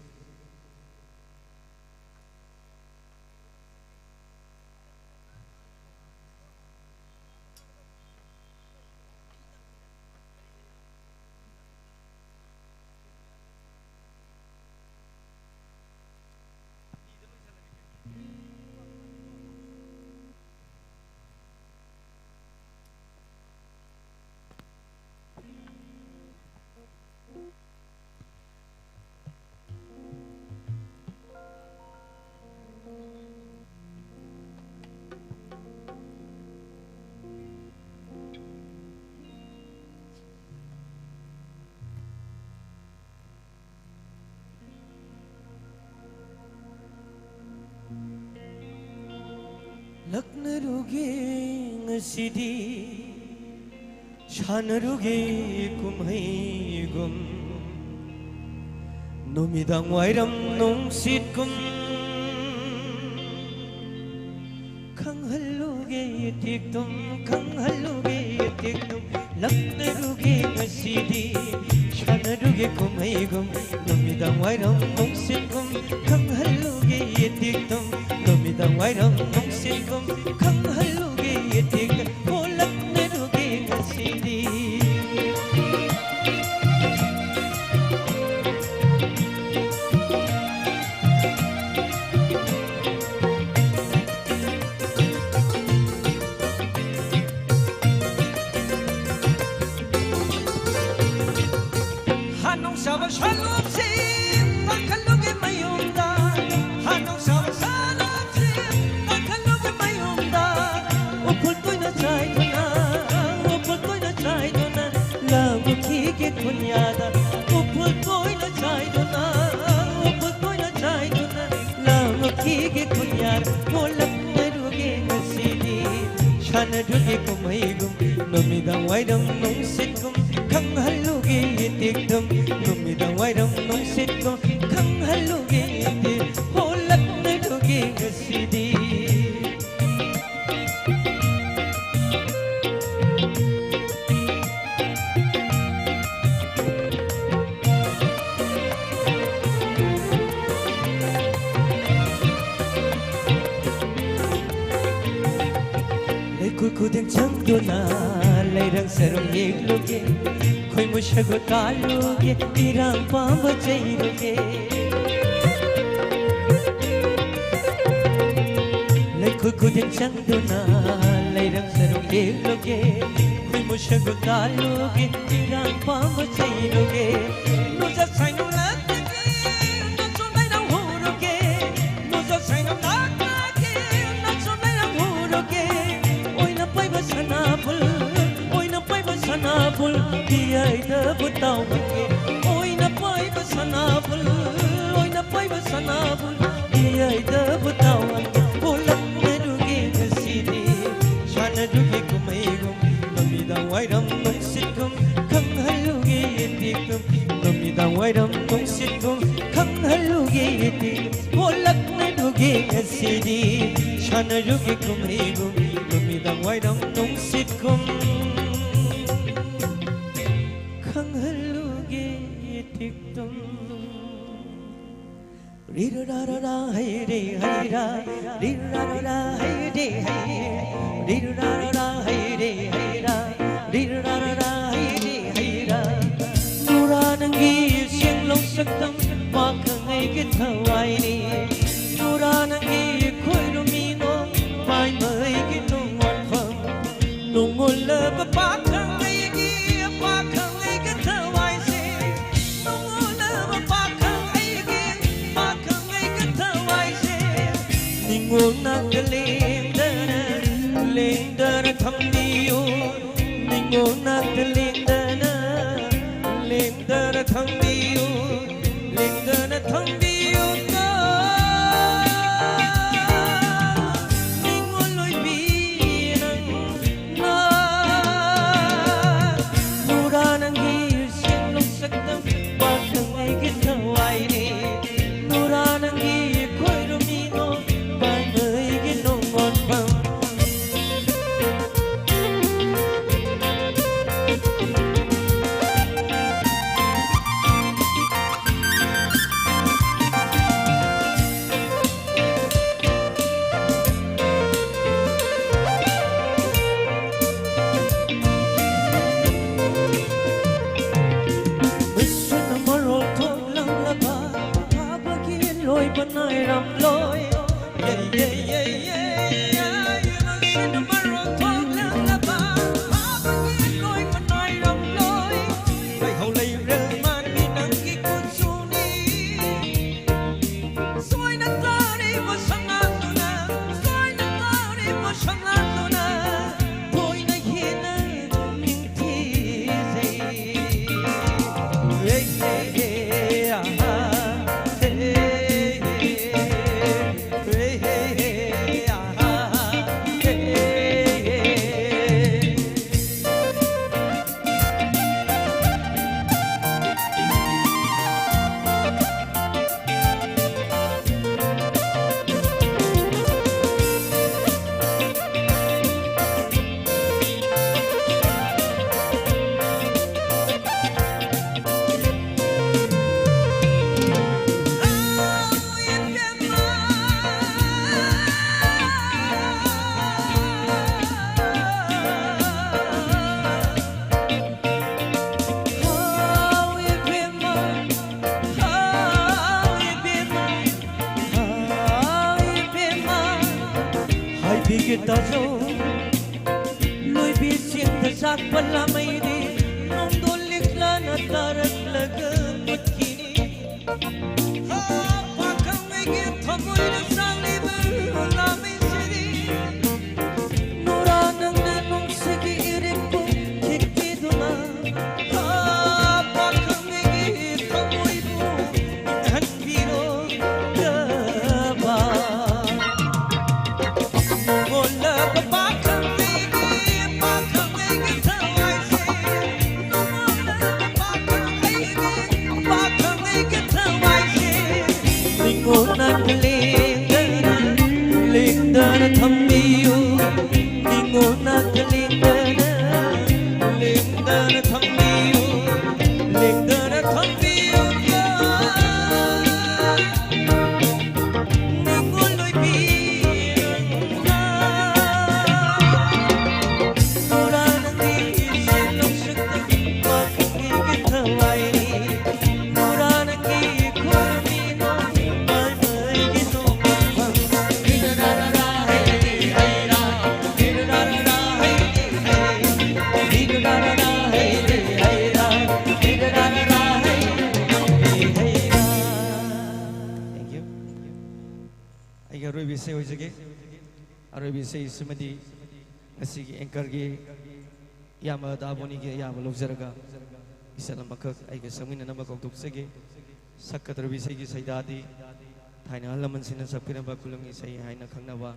ꯂꯛꯅꯔꯨꯒꯦ ꯉꯁꯤꯗꯤ, ꯁꯥꯟꯅꯔꯨꯒꯦ ꯀꯨꯝꯍꯩꯒꯨꯝ, ꯅꯨꯃꯤꯗꯥꯡ ꯋꯥꯏꯔꯝ ꯅꯨꯡꯁꯤꯠꯀꯨꯝ꯫ ꯈꯪꯍꯜꯂꯨꯒꯦ ꯏꯇꯦꯛꯇꯨꯝ, ꯈꯪꯍꯜꯂꯨꯒꯦ ꯏꯇꯦꯛꯇꯨꯝ, ꯂꯛꯅꯔꯨꯒꯦ ꯉꯁꯤꯗꯤ, ꯁꯥꯟꯅꯔꯨꯒꯦ ꯀꯨꯝꯍꯩꯒꯨꯝ, ꯅꯨꯃꯤꯗꯥꯡ ꯋꯥꯏꯔꯝ ꯅꯨꯡꯁꯤꯠꯀꯨꯝ꯫ ꯈꯪꯍꯜꯂꯨꯒꯦ ꯏꯇꯦꯛꯇꯨꯝ, ꯅꯨꯃꯤꯗꯥꯡ ꯋꯥꯏꯔꯝ ꯅꯨꯡꯁꯤꯠꯀꯨꯝ, ꯈꯪꯍꯜꯂꯨꯒꯦ ꯏꯇꯦꯛꯇꯨꯝ꯫ ꯍꯣ, ꯂꯛꯅꯔꯨꯒꯦ ꯉꯁꯤꯗꯤ꯫ ꯁꯥꯂꯣꯞꯁꯤ ꯀꯥꯈꯠꯂꯨꯒꯦ ꯃꯌꯨꯝꯗ, ꯍꯥꯅꯧ ꯁꯥꯕ ꯁꯥꯂꯣꯞꯁꯤ ꯀꯥꯈꯠꯂꯨꯒꯦ ꯃꯌꯨꯝꯗ, ꯎꯐꯨꯜ ꯇꯣꯏꯅ ꯆꯥꯏꯗꯨꯅ, ꯎꯐꯨꯜ ꯇꯣꯏꯅ ꯆꯥꯏꯗꯨꯅ, ꯂꯥꯡꯉꯨꯈꯤꯒꯦ ꯈꯨꯟꯌꯥꯗ, ꯎꯐꯨꯜ ꯇꯣꯏꯅ ꯆꯥꯏꯗꯨꯅ, ꯎꯐꯨꯜ ꯇꯣꯏꯅ ꯆꯥꯏꯗꯨꯅ, ꯂꯥꯡꯉꯨꯈꯤꯒꯦ ꯈꯨꯟꯌꯥꯗ, ꯑꯣꯜꯂꯛꯅꯔꯨꯒꯦ ꯉꯁꯤꯗꯤ, ꯁꯥꯟꯅꯔꯨꯒꯦ ꯀꯨꯝꯍꯩꯒꯨꯝ, ꯅꯨꯃꯤꯗꯥꯡ ꯋꯥꯏꯔꯝ ꯅꯨꯡꯁꯤꯠꯀꯨꯝ, ꯈꯪꯍꯜꯂꯨꯒꯦ ꯏꯇꯤꯛꯇꯨꯝ, ꯅꯨꯃꯤꯗꯥꯡ ꯋꯥꯏꯔꯝ ꯅꯨꯡꯁꯤꯠꯀꯨꯝ, ꯈꯪꯍꯜꯂꯨꯒꯦ ꯏꯇꯤꯛ, ꯍꯣꯜꯂꯛꯅꯔꯨꯒꯦ ꯉꯁꯤꯗꯤ꯫ ꯂꯩꯈꯨꯜ ꯈꯨꯗꯤꯡ ꯆꯪꯗꯨꯅ ꯂꯩꯔꯪ ꯁꯔꯨꯡ ꯌꯦꯡꯂꯨꯒꯦ, ꯈꯣꯏꯃꯨ ꯁꯒꯣꯜ ꯀꯥꯜꯂꯨꯒꯦ, ꯏꯔꯥꯡ ꯄꯥꯝꯕ ꯆꯩꯔꯨꯒꯦ꯫ ꯂꯩꯈꯨꯜ ꯈꯨꯗꯤꯡ ꯆꯪꯗꯨꯅ ꯂꯩꯔꯪ ꯁꯔꯨꯡ ꯌꯦꯡꯂꯨꯒꯦ, ꯈꯣꯏꯃꯨ ꯁꯒꯣꯜ ꯀꯥꯜꯂꯨꯒꯦ, ꯏꯔꯥꯡ ꯄꯥꯝꯕ ꯆꯩꯔꯨꯒꯦ꯫ ꯅꯨꯖꯠ ꯁꯥꯏꯅꯨ ꯂꯥꯛꯂꯒꯦ, ꯅꯆꯨꯝ ꯂꯩꯔꯥꯡ ꯍꯨꯔꯨꯒꯦ, ꯅꯨꯖꯠ ꯁꯥꯏꯅꯨ ꯂꯥꯛꯂꯒꯦ, ꯅꯆꯨꯝ ꯂꯩꯔꯥꯡ ꯍꯨꯔꯨꯒꯦ꯫ ꯑꯣꯏꯅ ꯄꯥꯏꯕ ꯁꯅꯥꯕꯨꯜ, ꯑꯣꯏꯅ ꯄꯥꯏꯕ ꯁꯅꯥꯕꯨꯜ, ꯄꯤꯌꯥꯏꯗꯕꯨ ꯇꯥꯎꯍꯟꯒꯦ꯫ ꯑꯣꯏꯅ ꯄꯥꯏꯕ ꯁꯅꯥꯕꯨꯜ, ꯑꯣꯏꯅ ꯄꯥꯏꯕ ꯁꯅꯥꯕꯨꯜ, ꯄꯤꯌꯥꯏꯗꯕꯨ ꯇꯥꯎꯍꯟꯒꯦ꯫ ꯑꯣꯜꯂꯛꯅꯔꯨꯒꯦ ꯉꯁꯤꯗꯤ, ꯁꯥꯟꯅꯔꯨꯒꯦ ꯀꯨꯝꯍꯩꯒꯨꯝ, ꯅꯨꯃꯤꯗꯥꯡ ꯋꯥꯏꯔꯝ ꯅꯨꯡꯁꯤꯠꯀꯨꯝ, ꯈꯪꯍꯜꯂꯨꯒꯦ ꯏꯇꯤꯛꯇꯨꯝ, ꯅꯨꯃꯤꯗꯥꯡ ꯋꯥꯏꯔꯝ ꯅꯨꯡꯁꯤꯠꯀꯨꯝ, ꯈꯪꯍꯜꯂꯨꯒꯦ ꯏꯇꯤꯛ꯫ ꯑꯣꯜꯂꯛꯅꯔꯨꯒꯦ ꯉꯁꯤꯗꯤ, ꯁꯥꯟꯅꯔꯨꯒꯦ ꯀꯨꯝꯍꯩꯒꯨꯝ, ꯅꯨꯃꯤꯗꯥꯡ ꯋꯥꯏꯔꯝ ꯅꯨꯡꯁꯤꯠꯀꯨꯝ, ꯈꯪꯍꯜꯂꯨꯒꯦ ꯏꯇꯤꯛꯇꯨꯝ꯫ ꯔꯤꯔꯥ ꯔꯥ ꯔꯥ ꯍꯩ ꯔꯦ ꯍꯩ ꯔꯥ, ꯔꯤꯔꯥ ꯔꯥ ꯔꯥ ꯍꯩ ꯔꯦ ꯍꯩ ꯔꯦ, ꯔꯤꯔꯥ ꯔꯥ ꯔꯥ ꯍꯩ ꯔꯦ ꯍꯩ ꯔꯥ, ꯔꯤꯔꯥ ꯔꯥ ꯔꯥ ꯍꯩ ꯔꯦ ꯍꯩ ꯔꯥ꯫ ꯅꯨꯔꯥ ꯅꯪꯒꯤ ꯁꯦꯡꯂꯧ ꯁꯛꯇꯝ, ꯄꯥꯈꯪ ꯑꯩꯒꯤ ꯊꯋꯥꯏꯅꯤ꯫ ꯅꯨꯔꯥ ꯅꯪꯒꯤ ꯈꯣꯏꯔꯨꯝꯃꯤ ꯅꯣꯡ, ꯄꯥꯏꯃ ꯑꯩꯒꯤ ꯅꯣꯡꯉꯣꯟꯐꯝ꯫ ꯅꯣꯡꯉꯣꯜꯂꯕ ꯄꯥꯈꯪ ꯑꯩꯒꯤ, ꯄꯥꯈꯪ ꯑꯩꯒꯤ ꯊꯋꯥꯏꯁꯦ꯫ ꯅꯣꯡꯉꯣꯜ ꯅꯤꯉꯣꯜ ꯅꯥꯛꯇ ꯂꯦꯡꯗꯅ, ꯂꯦꯡꯗꯅ ꯊꯝꯕꯤꯌꯨ꯫ ꯅꯤꯉꯣꯜ ꯅꯥꯛꯇ ꯂꯦꯡꯗꯅ, ꯂꯦꯡꯗꯅ ꯊꯝꯕꯤꯌꯨ꯫ ꯂꯦꯡꯗꯅ ꯊꯝꯕꯤꯌꯨꯀꯣ꯫ ꯅꯤꯉꯣꯜ ꯑꯣꯏꯕꯤ ꯅꯪꯅ꯫ ꯅꯨꯔꯥ ꯅꯪꯒꯤ ꯁꯦꯡꯂꯨꯡ ꯁꯛꯇꯝ, ꯄꯥꯈꯪ ꯑꯩꯒꯤ ꯊꯋꯥꯏꯅꯤ꯫ ꯅꯨꯔꯥ ꯅꯪꯒꯤ ꯈꯣꯏꯔꯨꯝꯃꯤꯅꯣ, ꯄꯥꯟꯕ ꯑꯩꯒꯤ ꯅꯣꯡꯉꯣꯟꯐꯝ꯫ ꯃꯩꯁꯨꯅ ꯃꯔꯣꯜ ꯊꯣꯛꯂꯝꯂꯕ, ꯐꯥꯕꯒꯤ ꯂꯣꯏꯕ ꯅꯥꯏꯔꯝꯂꯣꯏ꯫ ꯌꯦ, ꯌꯦ, ꯌꯦ, ꯌꯦ, ꯌꯦ, ꯃꯩꯁꯨꯅ ꯃꯔꯣꯜ ꯊꯣꯛꯂꯝꯂꯕ, ꯐꯥꯕꯒꯤ ꯂꯣꯏꯕ ꯅꯥꯏꯔꯝꯂꯣꯏ꯫ ꯂꯩꯍꯧ ꯂꯩꯔꯦꯜ ꯃꯥꯟꯕꯤ ꯅꯪꯒꯤ ꯀꯨꯆꯨꯅꯤ꯫ ꯁꯣꯏꯅ ꯀꯥꯔꯤꯕ ꯁꯉꯥꯛꯇꯨꯅ, ꯁꯣꯏꯅ ꯀꯥꯔꯤꯕ ꯁꯉꯥꯛꯇꯨꯅ, ꯊꯣꯏꯅ ꯍꯦꯟꯅ ꯅꯤꯡꯊꯤꯖꯩ꯫ ꯍꯦ, ꯍꯦ, ꯍꯦ, ꯑꯍꯥ, ꯍꯦ, ꯍꯦ, ꯍꯦ, ꯍꯦ, ꯍꯦ, ꯑꯍꯥ, ꯍꯦ, ꯍꯦ꯫ ꯍꯥꯎ ꯏꯕꯦꯝꯃ, ꯍꯥꯎ ꯏꯕꯦꯝꯃ, ꯍꯥꯎ ꯏꯕꯦꯝꯃ, ꯍꯥꯏꯕꯤꯒꯦ ꯇꯥꯖꯧ꯫ ꯂꯣꯏꯕꯤ ꯆꯤꯡꯗ ꯁꯥꯠꯄ ꯂꯥꯃꯩꯗꯤ ꯅꯣꯡꯗꯣꯜ ꯂꯤꯛꯂꯥꯅ ꯇꯥꯔꯛꯂꯒ ꯃꯨꯠꯈꯤꯅꯤ꯫ ꯍꯥ, ꯄꯥꯈꯪ ꯑꯩꯒꯤ ꯊꯃꯣꯏꯅ ꯆꯥꯛꯂꯤꯕ ꯏꯁꯩ ꯑꯣꯏꯖꯒꯦ꯫ ꯑꯔꯣꯏꯕ ꯏꯁꯩꯁꯤꯃꯗꯤ ꯉꯁꯤꯒꯤ anchorꯒꯤ ꯏꯌꯥꯝꯕ ꯗꯥꯕꯣꯅꯤꯒꯤ ꯑꯌꯥꯕ ꯂꯧꯖꯔꯒ ꯏꯁꯩ ꯑꯃꯈꯛ ꯑꯩꯒ ꯁꯛꯃꯤꯟꯅꯅꯕ ꯀꯧꯊꯣꯛꯆꯒꯦ꯫ ꯁꯛꯀꯗꯧꯔꯤꯕ ꯏꯁꯩꯒꯤ ꯁꯩꯗꯥꯗꯤ ꯊꯥꯏꯅ ꯑꯍꯜ ꯂꯃꯟꯁꯤꯡꯅ ꯁꯛꯄꯤꯔꯝꯕ ꯈꯨꯂꯪ ꯏꯁꯩ ꯍꯥꯏꯅ ꯈꯪꯅꯕ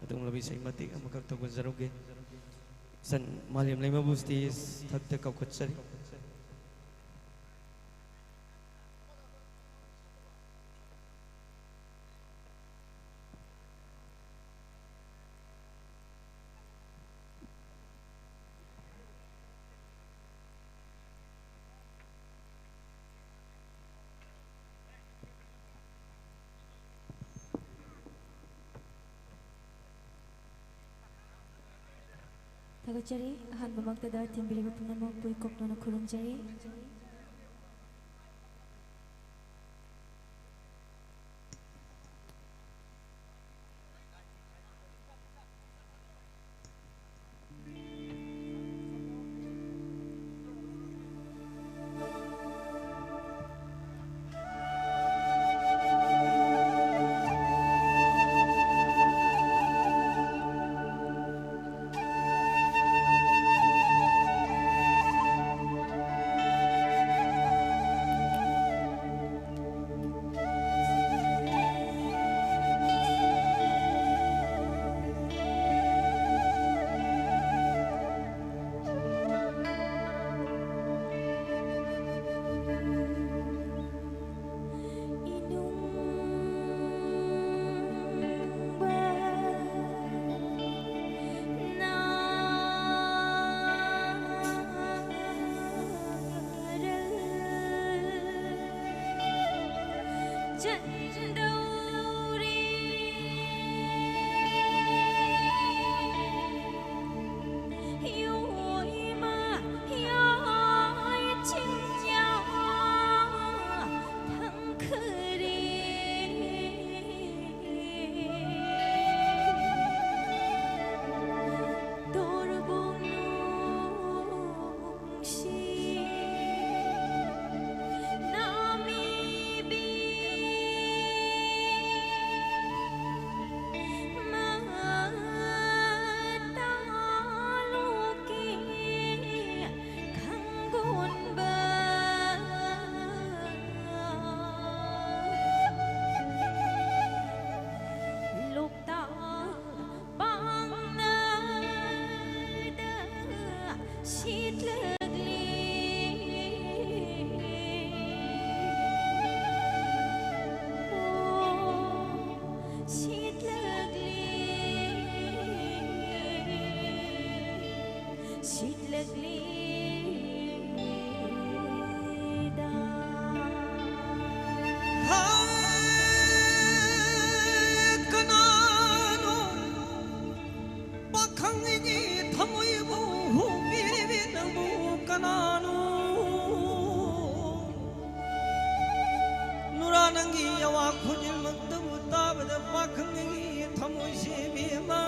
ꯑꯗꯨꯒꯨꯝꯂꯕ ꯏꯁꯩ ꯃꯇꯦꯛ ꯑꯃꯈꯛ ꯇꯧꯖꯔꯝꯒꯦ꯫ ꯏꯆꯟ ꯃꯥꯂꯦꯝꯂꯩꯃꯕꯨ stage ꯊꯛꯇ ꯀꯧꯈꯠꯆꯔꯤ꯫ ꯊꯥꯒꯠꯆꯔꯤ꯫ ꯑꯍꯥꯟꯕꯃꯛꯇꯗ ꯊꯤꯟꯕꯤꯔꯤꯕ ꯄꯨꯝꯅꯃꯛꯄꯨ ꯏꯀꯣꯛ ꯅꯣꯟꯅ ꯈꯨꯔꯨꯝꯖꯔꯤ꯫ ꯁꯤꯠꯂꯛꯂꯤ꯫ ꯑꯣ, ꯁꯤꯠꯂꯛꯂꯤ꯫ ꯁꯤꯠꯂꯛꯂꯤꯗ꯫ ꯍꯥꯏ, ꯀꯅꯥꯅꯣ ꯄꯥꯈꯪꯒꯤ ꯊꯃꯣꯏꯕꯨ ꯍꯨꯕꯤꯔꯤꯕꯤ ꯅꯪꯕꯨ ꯀꯅꯥꯅꯣ? ꯅꯨꯔꯥ ꯅꯪꯒꯤ ꯌꯥꯋꯥ ꯈꯣꯟꯖꯦꯜꯃꯛꯇꯕꯨ ꯇꯥꯕꯗ ꯄꯥꯈꯪꯒꯤ ꯊꯃꯣꯏꯁꯦ ꯏꯕꯦꯝꯃ,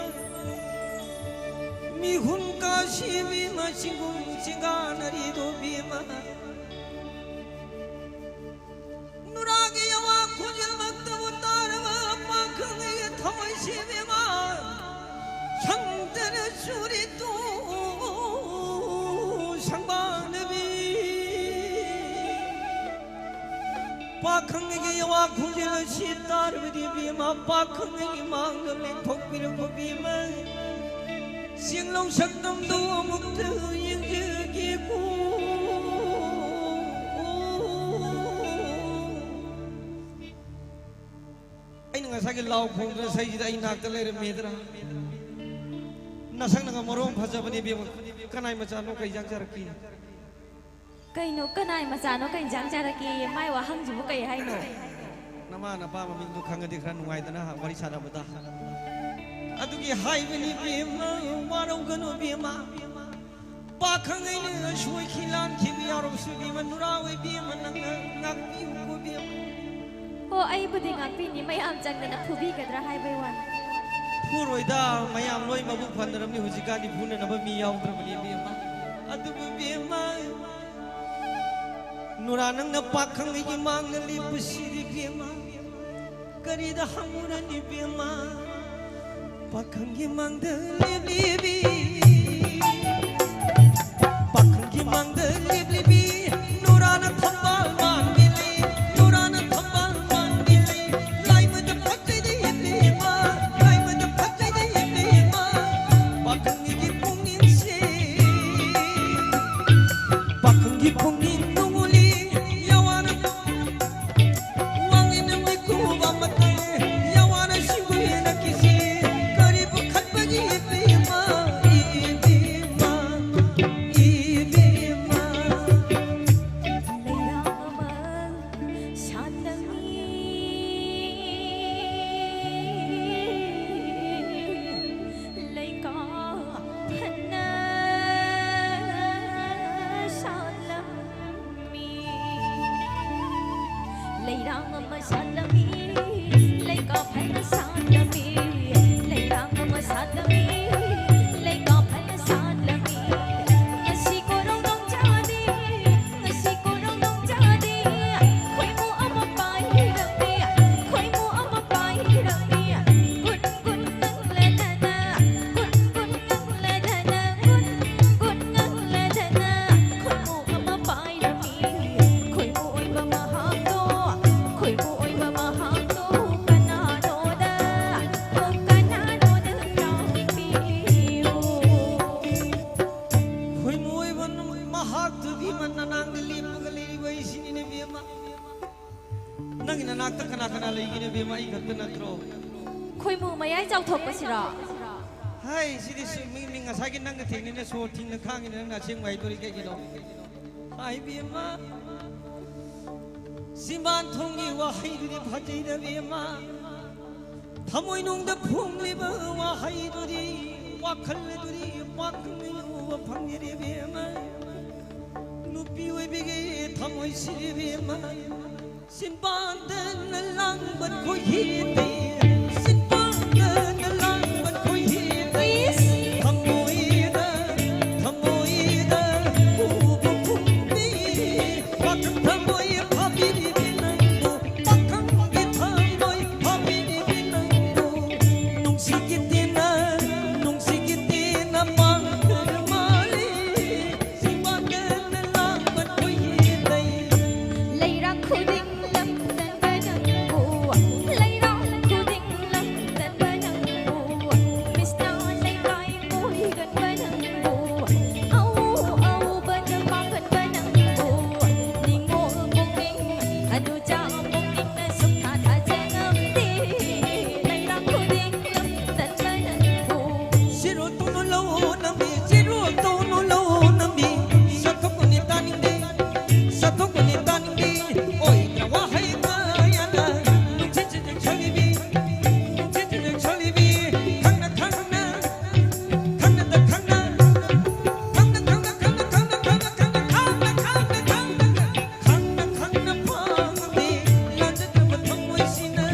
ꯃꯤꯍꯨꯟ ꯀꯥꯁꯤ ꯏꯕꯦꯝꯃ, ꯆꯤꯡꯒꯨꯝ ꯆꯤꯡꯒꯥꯅꯔꯤꯗꯣ ꯏꯕꯦꯝꯃ꯫ ꯅꯨꯔꯥꯒꯤ ꯌꯥꯋꯥ ꯈꯣꯟꯖꯦꯜꯃꯛꯇꯕꯨ ꯇꯥꯔꯕ ꯄꯥꯈꯪꯒꯤ ꯊꯃꯣꯏꯁꯤ ꯏꯕꯦꯝꯃ, ꯁꯪꯗꯅ ꯆꯨꯔꯤꯗꯨ ꯁꯪꯕꯥꯅꯕꯤ꯫ ꯄꯥꯈꯪꯒꯤ ꯌꯥꯋꯥ ꯈꯣꯟꯖꯦꯜ ꯑꯁꯤ ꯇꯥꯔꯕꯗꯤ ꯏꯕꯦꯝꯃ, ꯄꯥꯈꯪꯒꯤ ꯃꯥꯡꯗ ꯂꯦꯡꯊꯣꯛꯄꯤꯔꯛꯄ ꯏꯕꯦꯝꯃ꯫ ꯆꯤꯡꯂꯧ ꯁꯛꯇꯝꯗꯨ ꯑꯃꯨꯛꯇ ꯌꯦꯡꯖꯒꯦꯀꯣ꯫ ꯑꯩꯅ ꯉꯁꯥꯏꯒꯤ ꯂꯥꯎ ꯈꯣꯡꯗꯅ ꯁꯩꯁꯤꯗ ꯑꯩ ꯅꯥꯛꯇ ꯂꯩꯔꯝꯃꯦꯗ꯭ꯔꯥ? ꯅꯁꯛꯅꯒ ꯃꯔꯣꯡ ꯐꯖꯕꯅꯤ ꯏꯕꯦꯝꯃ꯫ ꯀꯅꯥꯏ ꯃꯆꯥꯅꯣ, ꯀꯩ ꯏꯟꯖꯥꯡ ꯆꯥꯔꯛꯀꯦ? ꯀꯩꯅꯣ, ꯀꯅꯥꯏ ꯃꯆꯥꯅꯣ, ꯀꯩ ꯏꯟꯖꯥꯡ ꯆꯥꯔꯛꯀꯦ? ꯃꯥꯏ ꯋꯥꯍꯪꯁꯤꯕꯨ ꯀꯩ ꯍꯥꯏꯅꯣ? ꯅꯃꯥ ꯅꯄꯥ ꯃꯃꯤꯡꯗꯨ ꯈꯪꯉꯗꯤ ꯈꯔ ꯅꯨꯡꯉꯥꯏꯗꯅ ꯋꯥꯔꯤ ꯁꯥꯟꯅꯕꯗ꯫ ꯑꯗꯨꯒꯤ ꯍꯥꯏꯕꯅꯤ ꯏꯕꯦꯝꯃ, ꯋꯥꯔꯧꯒꯅꯨ ꯏꯕꯦꯝꯃ꯫ ꯄꯥꯈꯪ ꯑꯩꯅ ꯁꯣꯏꯈꯤ ꯂꯥꯟꯈꯤꯕ ꯌꯥꯎꯔꯕꯁꯨ ꯏꯕꯦꯝꯃ, ꯅꯨꯔꯥ ꯑꯣꯏ ꯏꯕꯦꯝꯃ, ꯅꯪꯅ ꯉꯥꯛꯄꯤꯌꯨꯀꯣ ꯏꯕꯦꯝꯃ꯫ ꯑꯣ, ꯑꯩꯕꯨꯗꯤ ꯉꯥꯛꯄꯤꯅꯤ, ꯃꯌꯥꯝ ꯆꯪꯗꯅ ꯐꯨꯕꯤꯒꯗ꯭ꯔꯥ ꯍꯥꯏꯕꯩ ꯋꯥꯅꯤ꯫ ꯐꯨꯔꯣꯏꯗ, ꯃꯌꯥꯝ ꯂꯣꯏ ꯃꯕꯨꯛ ꯐꯅꯔꯕꯅꯤ, ꯍꯧꯖꯤꯛꯀꯥꯟꯗꯤ ꯐꯨꯅꯅꯕ ꯃꯤ ꯌꯥꯎꯗ꯭ꯔꯕꯅꯤ ꯏꯕꯦꯝꯃ꯫ ꯑꯗꯨꯕꯨ ꯏꯕꯦꯝꯃ, ꯅꯨꯔꯥ ꯅꯪꯅ ꯄꯥꯈꯪ ꯑꯩꯒꯤ ꯃꯥꯡꯗ ꯂꯦꯞꯄꯁꯤꯗꯤ ꯏꯕꯦꯝꯃ, ꯀꯔꯤꯗ ꯍꯪꯉꯨꯔꯅꯤ ꯏꯕꯦꯝꯃ? ꯄꯥꯈꯪꯒꯤ ꯃꯥꯡꯗ ꯂꯦꯞꯂꯤꯕꯤ, ꯄꯥꯈꯪꯒꯤ ꯃꯥꯡꯗ ꯂꯦꯞꯂꯤꯕꯤ, ꯅꯨꯔꯥꯅ ꯊꯝꯕꯥꯜ ꯃꯥꯟꯕꯤ ꯂꯩ, ꯅꯨꯔꯥꯅ ꯊꯝꯕꯥꯜ ꯃꯥꯟꯕꯤ ꯂꯩ, ꯂꯥꯏꯃꯗ ꯐꯠꯇꯗ ꯌꯦꯡꯂꯤꯕ, ꯂꯥꯏꯃꯗ ꯐꯠꯇꯗ ꯌꯦꯡꯂꯤꯕ, ꯄꯥꯈꯪꯒꯤ ꯄꯨꯛꯅꯤꯡꯁꯦ ꯑꯣꯏꯕ ꯃꯍꯥꯛꯇꯨꯗꯤ ꯅꯅꯥꯛꯇ ꯂꯦꯞꯄꯒ ꯂꯩꯔꯤꯕ ꯑꯩꯁꯤꯅꯤꯅꯦ ꯕꯦꯝꯃ꯫ ꯅꯪꯒꯤ ꯅꯅꯥꯛꯇ ꯀꯅꯥ ꯀꯅꯥ ꯂꯩꯒꯦꯅꯦ ꯕꯦꯝꯃ? ꯑꯩ ꯈꯛꯇ ꯅꯠꯇ꯭ꯔꯣ? ꯈꯣꯏꯃꯨ ꯃꯌꯥꯏ ꯆꯥꯎꯊꯣꯛꯄꯁꯤꯔꯣ? ꯍꯥꯏ, ꯁꯤꯗꯤ ꯁꯨ-, ꯃꯤ, ꯃꯤ ꯉꯁꯥꯏꯒꯤ ꯅꯪꯒ ꯊꯦꯡꯅꯩꯅꯦ, ꯁꯣꯔ ꯊꯤꯡꯅ ꯈꯥꯡꯉꯤꯅꯦ, ꯅꯪꯅ ꯑꯁꯦꯡꯕ ꯍꯥꯏꯗꯣꯔꯤ ꯀꯩꯒꯤꯅꯣ? ꯍꯥꯏ ꯕꯦꯝꯃ, ꯆꯤꯝꯕꯥꯟ ꯊꯣꯡꯒꯤ ꯋꯥꯍꯩꯗꯨꯗꯤ ꯐꯖꯩꯗ ꯕꯦꯝꯃ꯫ ꯊꯃꯣꯏꯅꯨꯡꯗ ꯐꯣꯡꯂꯤꯕ ꯋꯥꯍꯩꯗꯨꯗꯤ, ꯋꯥꯈꯜ ꯑꯗꯨꯗꯤ ꯄꯥꯛꯅ ꯎꯕ ꯐꯪꯗꯦ ꯕꯦꯝꯃ꯫ ꯅꯨꯄꯤ ꯑꯣꯏꯕꯤꯒꯤ ꯊꯃꯣꯏꯁꯤ ꯕꯦꯝꯃ꯫ ꯁꯤꯟꯕꯥꯡꯗꯅ ꯂꯥꯡꯕ ꯈꯣꯏꯍꯤꯗꯤ, ꯁꯤꯟꯕꯥꯡꯗꯅ ꯂꯥꯡꯕ ꯈꯣꯏꯍꯤꯗꯤ, ꯊꯃꯣꯏꯗ, ꯊꯃꯣꯏꯗ ꯎꯕ ꯈꯨꯝꯕꯤ, ꯄꯥꯈꯪ ꯊꯃꯣꯏ ꯐꯥꯕꯤꯔꯤꯕꯤ ꯅꯪꯕꯨ, ꯄꯥꯈꯪꯒꯤ ꯊꯃꯣꯏ ꯐꯥꯕꯤꯔꯤꯕꯤ ꯅꯪꯕꯨ, ꯅꯨꯡꯁꯤꯒꯤꯗꯦꯅ, ꯅꯨꯡꯁꯤꯒꯤꯗꯦꯅ ꯃꯥꯡꯈ꯭ꯔ ꯃꯥꯜꯂꯤ꯫ ꯂꯩꯔꯥꯛ ꯈꯨꯗꯤꯡ ꯂꯝꯗꯝꯗ ꯅꯪꯕꯨ, ꯂꯩꯔꯥꯛ ꯈꯨꯗꯤꯡ ꯂꯝꯗꯝꯗ ꯅꯪꯕꯨ, ꯃꯤꯁꯅ ꯂꯩꯀꯥꯏ ꯀꯣꯏꯒꯟꯕ ꯅꯪꯕꯨ, ꯑꯎ ꯑꯎꯕꯅ ꯄꯥꯡꯒꯟꯕ ꯅꯪꯕꯨ, ꯅꯤꯡꯉꯣꯜ ꯄꯨꯛꯅꯤꯡ ꯑꯗꯨ ꯆꯥ ꯄꯨꯛꯅꯤꯡꯅ ꯁꯨꯛꯊꯥ ꯊꯥꯖ ꯉꯝꯗꯦ꯫ ꯂꯩꯔꯥꯛ ꯈꯨꯗꯤꯡ ꯂꯝꯗꯝꯗ ꯅꯪꯕꯨ꯫ ꯁꯤꯔꯣ ꯇꯨꯅꯨ ꯂꯧ ꯅꯝꯕꯤ, ꯁꯤꯔꯣ ꯇꯨꯅꯨ ꯂꯧ ꯅꯝꯕꯤ, ꯆꯠꯊꯣꯛꯄꯅꯤ ꯇꯥꯅꯤꯡꯗꯦ, ꯆꯠꯊꯣꯛꯄꯅꯤ ꯇꯥꯅꯤꯡꯗꯦ, ꯑꯣꯏꯗ꯭ꯔ ꯋꯥꯍꯩ ꯀꯌꯥꯅ ꯅꯨꯡꯁꯤꯠꯁꯤꯗ ꯁꯣꯜꯂꯤꯕꯤ, ꯅꯨꯡꯁꯤꯠꯁꯤꯗ ꯁꯣꯜꯂꯤꯕꯤ, ꯈꯪꯅ ꯈꯪꯅ, ꯈꯪꯅꯗ ꯈꯪꯅ, ꯈꯪꯅ ꯈꯪꯅ, ꯈꯪꯅ ꯈꯪꯅ, ꯈꯪꯅ ꯈꯪꯅ, ꯈꯪꯅ ꯈꯪꯅ, ꯈꯪꯅ ꯈꯪꯅ ꯐꯪꯕꯤ, ꯂꯥꯟꯖꯗ꯭ꯔꯕ ꯊꯃꯣꯏꯁꯤꯅ,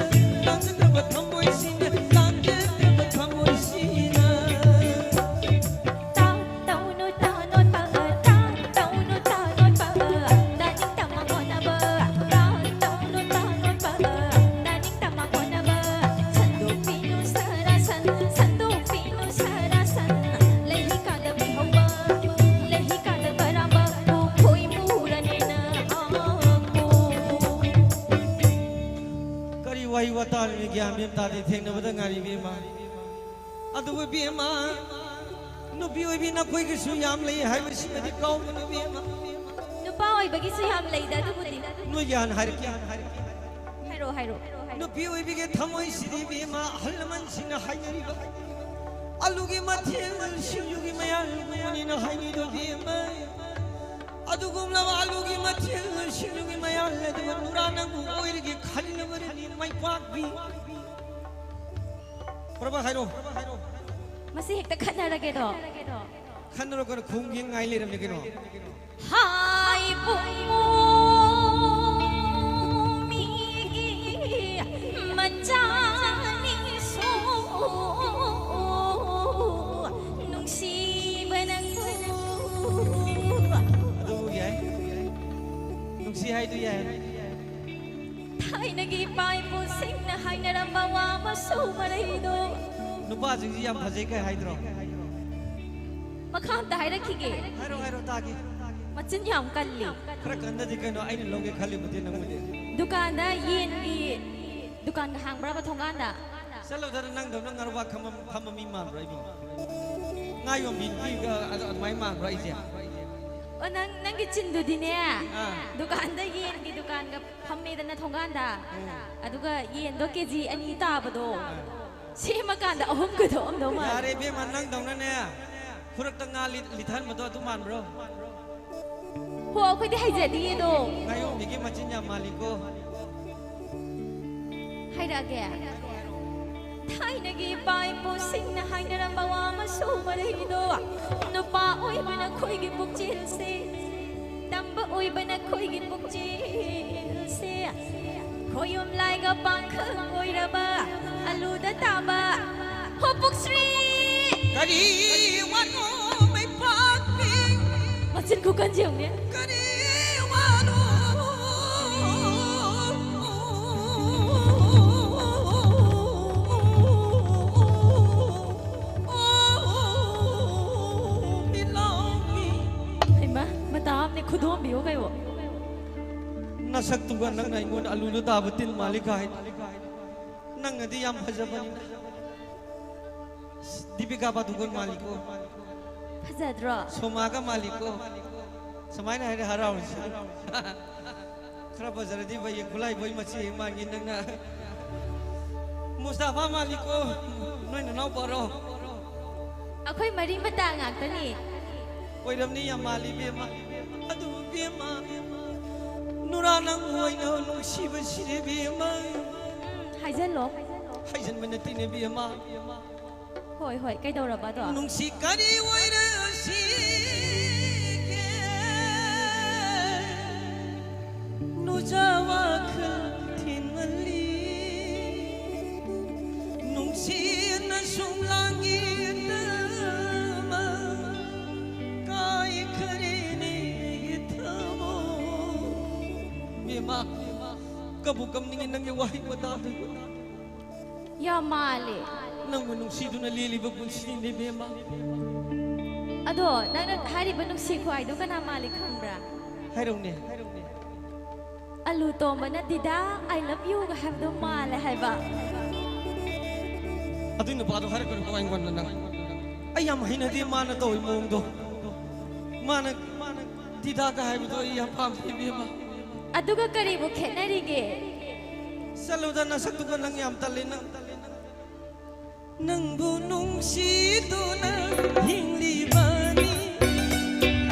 ꯂꯥꯟꯖꯗ꯭ꯔꯕ ꯊꯃꯣꯏꯁꯤꯅ, ꯂꯥꯟꯖꯗ꯭ꯔꯕ ꯊꯃꯣꯏꯁꯤꯅ꯫ ꯀꯔꯤ ꯋꯥꯍꯩ ꯋꯥꯇꯥꯅꯣꯅꯦ? ꯒ꯭ꯌꯥꯟ ꯃꯦꯟ ꯇꯥꯗꯦ꯫ ꯊꯦꯡꯅꯕꯗ ꯉꯥꯏꯔꯤ ꯏꯕꯦꯝꯃ꯫ ꯑꯗꯨꯕꯨ ꯏꯕꯦꯝꯃ, ꯅꯨꯄꯤ ꯑꯣꯏꯕꯤ ꯅꯈꯣꯏꯒꯤꯁꯨ ꯌꯥꯝ ꯂꯩ ꯍꯥꯏꯕꯁꯤꯃꯗꯤ ꯀꯥꯎꯒꯅꯨ ꯏꯕꯦꯝꯃ꯫ ꯅꯨꯄꯥ ꯑꯣꯏꯕꯒꯤꯁꯨ ꯌꯥꯝ ꯂꯩꯗ ꯑꯗꯨꯕꯨꯗꯤ꯫ ꯅꯣꯏꯒꯤ ꯍꯥꯟꯅ ꯍꯥꯏꯔꯛꯀꯦ꯫ ꯍꯥꯏꯔꯛꯑꯣ, ꯍꯥꯏꯔꯛꯑꯣ, ꯍꯥꯏꯔꯛꯑꯣ꯫ ꯅꯨꯄꯤ ꯑꯣꯏꯕꯤꯒꯤ ꯊꯃꯣꯏꯁꯤꯗꯤ ꯏꯕꯦꯝꯃ ꯑꯍꯜ ꯂꯃꯟꯁꯤꯡꯅ ꯍꯥꯏꯅꯔꯤꯕ ꯑꯂꯨꯒꯤ ꯃꯊꯦꯜ ꯁꯤꯡꯖꯨꯒꯤ ꯃꯌꯥꯜ ꯃꯅꯤꯅ ꯍꯥꯏꯅꯩꯗꯣ ꯏꯕꯦꯝꯃ꯫ ꯑꯗꯨꯒꯨꯝꯂꯕ ꯑꯂꯨꯒꯤ ꯃꯊꯦꯜ ꯁꯤꯡꯖꯨꯒꯤ ꯃꯌꯥꯜ ꯑꯗꯨꯒ ꯅꯨꯔꯥ ꯅꯪꯕꯨ ꯑꯣꯏꯔꯒꯦ ꯈꯜꯂꯕꯅꯤ ꯃꯥꯏ ꯄꯥꯛꯄꯤ꯫ ꯄ꯭ꯔꯚꯥ ꯍꯥꯏꯔꯣ꯫ ꯃꯁꯤ ꯍꯦꯛꯇ ꯈꯠꯅꯔꯒꯦꯗꯣ꯫ ꯈꯠꯅꯔꯣ ꯀꯩꯅꯣ, ꯈꯣꯡ ꯌꯦꯡ ꯉꯥꯏ ꯂꯩꯔꯝꯅꯦ ꯀꯩꯅꯣ꯫ ꯍꯥꯏ ꯄꯨꯡꯉꯣ ꯃꯤꯒꯤ ꯃꯆꯥꯅꯤꯁꯨ ꯅꯨꯡꯁꯤꯕ ꯅꯪꯕꯨ꯫ ꯑꯗꯨ ꯌꯥꯏ꯫ ꯅꯨꯡꯁꯤ ꯍꯥꯏꯗꯨ ꯌꯥꯏ꯫ ꯊꯥꯏꯅꯒꯤ ꯏꯄꯥ ꯏꯄꯨꯁꯤꯡꯅ ꯍꯥꯏꯅꯔꯝꯕ ꯋꯥ ꯑꯃꯁꯨ ꯃꯔꯩꯗꯣ꯫ ꯅꯨꯄꯥꯁꯤꯡꯁꯤ ꯌꯥꯝ ꯐꯖꯩ ꯀꯥꯏ ꯍꯥꯏꯗ꯭ꯔꯣ? ꯃꯈꯥ ꯑꯝꯇ ꯍꯥꯏꯔꯛꯈꯤꯒꯦ꯫ ꯍꯥꯏꯔꯣ, ꯍꯥꯏꯔꯣ, ꯇꯥꯒꯦ꯫ ꯃꯆꯤꯟ ꯌꯥꯝ ꯀꯜꯂꯤ꯫ ꯈꯔ ꯀꯟꯗꯗꯤ ꯀꯩꯅꯣ, ꯑꯩꯅ ꯂꯧꯒꯦ ꯈꯜꯂꯤꯕꯨꯗꯤ ꯅꯪꯕꯨꯗꯤ꯫ ꯗꯨꯀꯥꯟꯗ ꯌꯦꯟꯒꯤ ꯗꯨꯀꯥꯟꯒ ꯍꯥꯡꯕ꯭ꯔꯕ ꯊꯣꯡꯒꯥꯟꯗ? ꯆꯠꯂꯨꯗꯅ ꯅꯪꯗꯧꯅ ꯉꯥꯔꯨꯕꯥ ꯈꯝꯕ, ꯐꯝꯕ ꯃꯤ ꯃꯥꯟꯕ꯭ꯔꯣ ꯑꯩꯕꯨ? ꯉꯥ ꯌꯣꯟꯕꯤ ꯅꯨꯄꯤꯒ ꯑꯗꯨ, ꯑꯗꯨꯃꯥꯏꯅ ꯃꯥꯟꯕ꯭ꯔꯣ ꯑꯩꯁꯦ? ꯑꯣ, ꯅꯪ, ꯅꯪꯒꯤ ꯆꯤꯟꯗꯨꯗꯤꯅꯦ, ꯑꯥ꯫ ꯗꯨꯀꯥꯟꯗ ꯌꯦꯟꯒꯤ ꯗꯨꯀꯥꯟꯒ ꯐꯝꯃꯦꯗꯅ ꯊꯣꯡꯒꯥꯟꯗ, ꯎꯝ꯫ ꯑꯗꯨꯒ ꯌꯦꯟꯗꯣ ꯀꯦ ꯖꯤ ꯑꯅꯤ ꯇꯥꯕꯗꯣ, ꯑꯥ꯫ ꯁꯦꯝꯃꯀꯥꯟꯗ ꯑꯍꯨꯝꯒ ꯊꯣꯛꯑꯝꯗꯧ ꯃꯥꯜꯂꯦ꯫ ꯌꯥꯔꯦ ꯏꯕꯦꯝꯃ, ꯅꯪꯗꯧꯅꯅꯦ ꯈꯨꯔꯛꯇ ꯉꯥ ꯂꯤ-, ꯂꯤꯊꯍꯟꯕꯗꯣ ꯑꯗꯨ ꯃꯥꯟꯕ꯭ꯔꯣ? ꯍꯣ, ꯑꯩꯈꯣꯏꯗꯤ ꯍꯩꯖꯗꯤꯌꯦ ꯑꯗꯣ꯫ ꯉꯥꯌꯣꯟꯕꯤꯒꯤ ꯃꯆꯤꯟ ꯌꯥꯝ ꯃꯥꯜꯂꯤꯀꯣ꯫ ꯍꯥꯏꯔꯛꯑꯒꯦ꯫ ꯊꯥꯏꯅꯒꯤ ꯏꯄꯥ ꯏꯄꯨꯁꯤꯡꯅ ꯍꯥꯏꯅꯔꯝꯕ ꯋꯥ ꯑꯃꯁꯨ ꯃꯔꯩꯗꯣ, ꯅꯨꯄꯥ ꯑꯣꯏꯕꯅ ꯑꯩꯈꯣꯏꯒꯤ ꯄꯨꯛꯆꯦꯜꯁꯦ, ꯇꯝꯕ ꯑꯣꯏꯕꯅ ꯑꯩꯈꯣꯏꯒꯤ ꯄꯨꯛꯆꯦꯜꯁꯦ, ꯈꯣꯌꯨꯝ ꯂꯥꯏꯒ ꯄꯥꯡꯈꯪ ꯑꯣꯏꯔꯕ ꯑꯂꯨꯗ ꯇꯥꯕ ꯍꯣ ꯄꯨꯛꯁ꯭ꯔꯤ꯫ ꯀꯔꯤ ꯋꯥꯅꯣ ꯃꯩꯄꯥꯛꯄꯤ? ꯃꯆꯤꯟ ꯈꯨꯀꯟꯁꯦ ꯌꯦꯡꯉꯨꯅꯦ꯫ ꯀꯔꯤ ꯋꯥꯅꯣ? ꯍꯩꯃꯥ, ꯃꯇꯥ ꯑꯃꯅꯦ, ꯈꯨꯗꯣꯝꯕꯤꯌꯣ ꯀꯩꯋꯣ꯫ ꯅꯁꯛꯇꯨꯒ ꯅꯪꯅ ꯑꯩꯉꯣꯟꯗ ꯑꯂꯨꯗ ꯇꯥꯕ ꯇꯤꯟ ꯃꯥꯜꯂꯤ ꯀꯥꯏ꯫ ꯅꯪꯅꯗꯤ ꯌꯥꯝ ꯐꯖꯕꯅꯤꯅ꯫ ꯗꯤꯄꯤꯀꯥ ꯄꯥꯗꯨꯀꯣꯟ ꯃꯥꯜꯂꯤꯀꯣ꯫ ꯐꯖꯗ꯭ꯔꯣ? ꯁꯣꯃꯥꯒ ꯃꯥꯜꯂꯤꯀꯣ꯫ ꯁꯨꯃꯥꯏꯅ ꯍꯥꯏꯔꯦ ꯍꯔꯥꯎꯔꯤꯁꯦ꯫ ꯈꯔ ꯐꯖꯔꯗꯤ ꯐꯩꯌꯦ, ꯈꯨꯠꯂꯥꯏꯕꯣꯏ ꯃꯆꯦ ꯍꯦꯛ ꯃꯥꯟꯒꯤ ꯅꯪꯅ꯫ ꯃꯨꯁꯇꯥꯐꯥ ꯃꯥꯜꯂꯤꯀꯣ, ꯅꯣꯏ ꯅꯅꯥꯎꯄꯥꯔꯣ? ꯑꯩꯈꯣꯏ ꯃꯔꯤ ꯃꯇꯥ ꯉꯥꯛꯇꯅꯤ꯫ ꯑꯣꯏꯔꯝꯅꯤ, ꯌꯥꯝ ꯃꯥꯜꯂꯤ ꯏꯕꯦꯝꯃ꯫ ꯑꯗꯨꯕꯨ ꯏꯕꯦꯝꯃ, ꯅꯨꯔꯥ ꯅꯪꯕꯨ ꯑꯩꯅ ꯅꯨꯡꯁꯤꯕꯁꯤꯗꯤ ꯏꯕꯦꯝꯃ꯫ ꯎꯝ, ꯍꯥꯏꯖꯜꯂꯣ꯫ ꯍꯥꯏꯖꯟꯕ ꯅꯠꯇꯦꯅꯦ ꯏꯕꯦꯝꯃ꯫ ꯍꯣꯏ, ꯍꯣꯏ, ꯀꯩꯗꯧꯔꯕ ꯑꯗꯣ? ꯅꯨꯡꯁꯤ ꯀꯔꯤ ꯑꯣꯏꯔꯁꯤꯒꯦ, ꯅꯨꯖꯥ ꯋꯥꯈꯜ ꯊꯤꯡꯍꯜꯂꯤ꯫ ꯅꯨꯡꯁꯤꯅ ꯁꯨꯝ ꯂꯥꯡꯒꯤꯗꯃ ꯀꯥꯏꯈꯔꯦꯅꯦ ꯑꯩꯒꯤ ꯊꯃꯣꯏ꯫ ꯕꯦꯝꯃ, ꯀꯞꯄꯨ ꯀꯞꯅꯤꯡꯉꯦ ꯅꯪꯒꯤ ꯋꯥꯍꯩ ꯃꯇꯥꯗꯨ꯫ ꯌꯥꯝ ꯃꯥꯜꯂꯦ꯫ ꯅꯪꯕꯨ ꯅꯨꯡꯁꯤꯗꯨꯅ ꯂꯦꯜꯂꯤꯕ ꯄꯨꯟꯁꯤꯅꯤ ꯏꯕꯦꯝꯃ꯫ ꯑꯗꯣ ꯅꯪꯅ ꯍꯥꯏꯔꯤꯕ ꯅꯨꯡꯁꯤ ꯈꯨꯍꯥꯏꯗꯣ ꯀꯅꯥ ꯃꯥꯜꯂꯤ ꯈꯪꯕ꯭ꯔꯥ? ꯍꯥꯏꯔꯧꯅꯦ꯫ ꯑꯂꯨ ꯇꯣꯝꯕꯅ "ꯗꯤꯗꯥ, I love you" ꯒ ꯍꯥꯏꯕꯗꯣ ꯃꯥꯜꯂꯦ ꯍꯥꯏꯕ꯫ ꯑꯗꯨꯏ ꯅꯨꯄꯥꯗꯣ ꯍꯥꯏꯔꯛꯀꯅꯨꯀꯣ ꯑꯩꯉꯣꯟꯗ ꯅꯪ꯫ ꯑꯩ ꯌꯥꯝ ꯍꯩꯅꯗꯦ ꯃꯥꯅ ꯇꯧꯔꯤ ꯃꯑꯣꯡꯗꯣ꯫ ꯃꯥꯅ ꯗꯤꯗꯥꯒ ꯍꯥꯏꯕꯗꯣ ꯑꯩ ꯌꯥꯝ ꯄꯥꯝꯗꯦ ꯏꯕꯦꯝꯃ꯫ ꯑꯗꯨꯒ ꯀꯔꯤꯕꯨ ꯈꯦꯠꯅꯔꯤꯒꯦ? ꯆꯠꯂꯨꯗ, ꯅꯁꯛꯇꯨꯒ ꯅꯪ ꯌꯥꯝ ꯇꯜꯂꯦ ꯅꯪ꯫ ꯅꯪꯕꯨ ꯅꯨꯡꯁꯤꯗꯨꯅ ꯍꯤꯡꯂꯤꯕꯅꯤ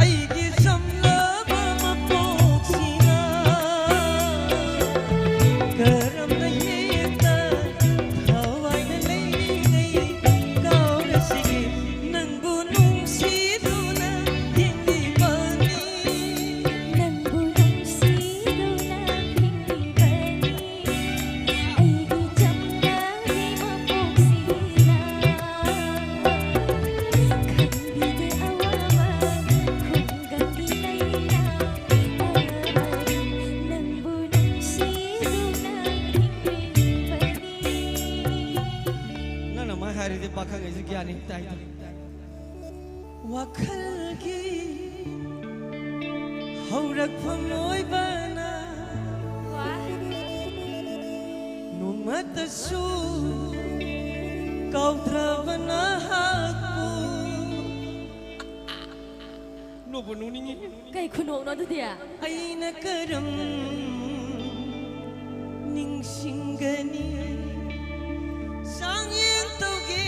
ꯑꯩꯒꯤ ꯆꯝꯂꯕ ꯃꯄꯣꯛꯁꯤꯅ꯫ ꯀꯔꯝꯅ ꯍꯦꯛꯇ ꯊꯋꯥꯏꯅ ꯂꯩꯔꯤꯉꯩ ꯀꯥꯎꯔꯁꯤꯒꯦ꯫ ꯅꯪꯕꯨ ꯅꯨꯡꯁꯤꯗꯨꯅ ꯍꯤꯡꯂꯤꯕꯅꯤ꯫ ꯅꯪꯕꯨ ꯅꯨꯡꯁꯤꯗꯨꯅ ꯍꯤꯡꯂꯤꯕꯅꯤ꯫ ꯑꯩꯒꯤ ꯆꯝꯂꯕꯤ ꯃꯄꯣꯛꯁꯤꯅ ꯈꯪꯕꯤꯗꯦ ꯑꯋꯥꯕ ꯈꯨꯡꯒꯪꯒꯤ ꯂꯩꯔꯥꯡ ꯑꯃꯗꯤ ꯅꯪꯕꯨ ꯅꯨꯡꯁꯤꯗꯨꯅ ꯍꯤꯡꯂꯤꯕꯅꯤ꯫ ꯅꯪꯅ ꯃꯥꯏ ꯍꯥꯏꯔꯗꯤ ꯄꯥꯈꯪ ꯑꯩꯁꯨ ꯒ꯭ꯌꯥꯟ ꯍꯦꯛ ꯇꯥꯏꯗ꯫ ꯋꯥꯈꯜꯒꯤ ꯍꯧꯔꯛꯐꯝ ꯑꯣꯏꯕꯅ ꯅꯣꯡꯃꯇꯁꯨ ꯀꯥꯎꯊ꯭ꯔꯕ ꯅꯍꯥꯛꯄꯨ꯫ ꯅꯣꯛꯄꯨ ꯅꯣꯛꯅꯤꯡꯉꯤ꯫ ꯀꯩ ꯈꯨꯅꯣꯛꯅꯣ ꯑꯗꯨꯗꯤ? ꯑꯩꯅ ꯀꯔꯝ ꯅꯤꯡꯁꯤꯡꯒꯅꯤ? ꯆꯥꯡꯌꯦꯡ ꯇꯧꯒꯦ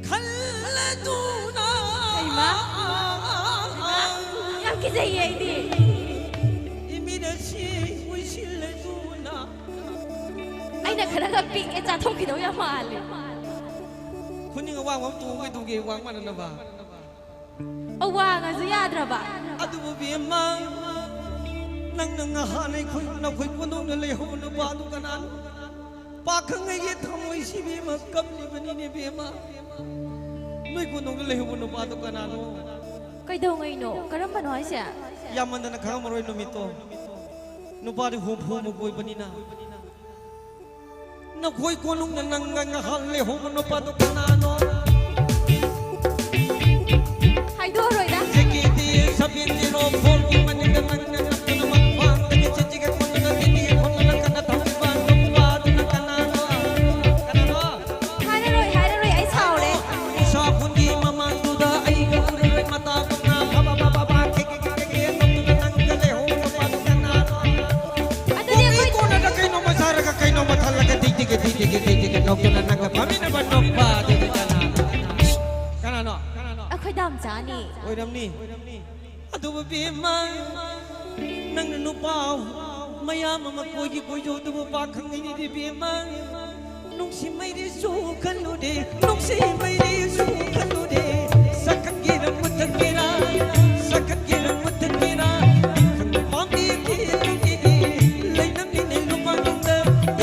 ꯈꯜꯂꯗꯨꯅ꯫ ꯍꯩꯃꯥ꯫ ꯌꯥꯝ ꯀꯤꯖꯩꯌꯦ ꯑꯩꯗꯤ꯫ ꯏꯃꯤꯠ ꯑꯁꯤ ꯎꯏꯁꯤꯜꯂꯗꯨꯅ꯫ ꯑꯩꯅ ꯈꯔꯒ ꯄꯤꯛꯑꯦ, ꯆꯥꯊꯣꯛꯈꯤꯗꯧ ꯌꯥꯝ ꯃꯥꯜꯂꯦ꯫ ꯈꯨꯅꯤꯡ ꯑꯋꯥꯡꯕ ꯑꯃ ꯇꯣꯡꯉꯒ ꯀꯩꯗꯧꯒꯦ ꯋꯥꯡ ꯃꯥꯟꯅꯅꯕ? ꯑꯋꯥꯡꯉꯁꯨ ꯌꯥꯗ꯭ꯔꯕ? ꯑꯗꯨꯕꯨ ꯕꯦꯝꯃ, ꯅꯪꯅ ꯉꯍꯥꯟ ꯑꯩꯈꯣꯏ ꯅꯈꯣꯏ ꯀꯣꯟꯗꯣꯡꯗ ꯂꯩꯍꯧꯕ ꯅꯨꯄꯥꯗꯨ ꯀꯅꯥꯅꯣ? ꯄꯥꯈꯪꯉꯩꯒꯤ ꯊꯃꯣꯏꯁꯤ ꯕꯦꯝꯃ ꯀꯞꯂꯤꯕꯅꯤꯅꯦ ꯕꯦꯝꯃ꯫ ꯅꯣꯏ ꯀꯣꯟꯗꯣꯡꯗ ꯂꯩꯍꯧꯕ ꯅꯨꯄꯥꯗꯨ ꯀꯅꯥꯅꯣ? ꯀꯩꯗꯧꯉꯩꯅꯣ? ꯀꯔꯝꯕꯅꯣ ꯍꯥꯏꯁꯦ? ꯌꯥꯝꯃꯟꯗꯅ ꯈꯪꯉꯝꯃꯔꯣꯏ ꯅꯨꯃꯤꯠꯇꯣ꯫ ꯅꯨꯄꯥꯗꯤ ꯍꯨꯝꯐꯨꯃꯨꯛ ꯑꯣꯏꯕꯅꯤꯅ꯫ ꯅꯈꯣꯏ ꯀꯣꯅꯨꯡꯅ ꯅꯪꯒ ꯉꯥꯏꯍꯥꯛ ꯂꯩꯍꯧꯕ ꯅꯨꯄꯥꯗꯣ ꯀꯅꯥꯅꯣ? ꯍꯥꯏꯗꯣꯛꯑꯔꯣꯏꯗ꯫ ꯖꯦꯀꯦꯗꯤ ꯁꯕꯦꯟ ꯖꯤꯔꯣ ꯐꯣꯔꯒꯤ ꯃꯅꯤꯡꯗ ꯅꯪꯅ ꯅꯞꯇꯨꯅ ꯃꯈ꯭ꯋꯥꯡꯗꯒꯤ ꯆꯤꯆꯤꯒ ꯈꯣꯠꯂꯒ ꯇꯤꯇꯤꯒ ꯈꯣꯠꯂꯒ ꯀꯟꯅ ꯊꯧꯔꯤꯕ ꯅꯨꯄꯥꯗꯨꯅ ꯀꯅꯥꯅꯣ? ꯀꯅꯥꯅꯣ? ꯍꯥꯏꯔꯔꯣꯏ, ꯍꯥꯏꯔꯔꯣꯏ, ꯑꯩ ꯁꯥꯎꯔꯦ꯫ ꯏꯁꯥ ꯍꯨꯟꯒꯤ ꯃꯃꯥꯡꯗꯨꯗ ꯑꯩꯒ ꯎꯅꯔꯦ ꯃꯇꯥꯒꯨꯝꯅ ꯐꯕ ꯐꯕ ꯐꯕ ꯈꯦ ꯈꯦ ꯈꯦ ꯈꯦ ꯈꯦ ꯅꯣꯛꯇꯨꯅ ꯅꯪꯒ ꯂꯩꯍꯧꯕ ꯅꯨꯄꯥꯗꯨ ꯀꯅꯥꯅꯣ? ꯑꯗꯨꯗꯤ ꯑꯩꯈꯣꯏ ꯀꯣꯟꯅꯗ ꯀꯩꯅꯣꯝꯃ ꯆꯥꯔꯒ ꯀꯩꯅꯣꯝꯃ ꯊꯜꯂꯒ ꯇꯤꯛ ꯇꯤꯛ ꯇꯤꯛ ꯇꯤꯛ ꯇꯤꯛ ꯇꯤꯛ ꯅꯣꯛꯇꯨꯅ ꯅꯪꯒ ꯐꯝꯃꯤꯟꯅꯕ ꯅꯨꯄꯥꯗꯨꯗꯤ ꯀꯅꯥꯅꯣ? ꯀꯅꯥꯅꯣ? ꯀꯅꯥꯅꯣ? ꯑꯩꯈꯣꯏ ꯗꯥꯝꯆꯥꯅꯤ꯫ ꯑꯣꯏꯔꯝꯅꯤ꯫ ꯑꯗꯨꯕꯨ ꯕꯦꯝꯃ, ꯅꯪꯅ ꯅꯨꯄꯥ ꯃꯌꯥꯝ ꯑꯃ ꯀꯣꯏꯒꯤ ꯀꯣꯏꯖꯧ, ꯑꯗꯨꯕꯨ ꯄꯥꯈꯪꯉꯩꯗꯤ ꯕꯦꯝꯃ, ꯅꯨꯡꯁꯤ ꯃꯩꯔꯤꯁꯨ ꯈꯜꯂꯨꯗꯦ, ꯅꯨꯡꯁꯤ ꯃꯩꯔꯤꯁꯨ ꯈꯜꯂꯨꯗꯦ, ꯁꯛꯈꯠꯀꯦꯔ ꯃꯨꯊꯠꯀꯦꯔ, ꯁꯛꯈꯠꯀꯦꯔ ꯃꯨꯊꯠꯀꯦꯔ, ꯈꯪꯗꯦ ꯄꯥꯝꯕꯤ ꯀꯦꯜꯂꯨꯗꯦ, ꯂꯩꯅꯝꯃꯤꯅꯦ ꯂꯨꯃꯥꯡꯗ,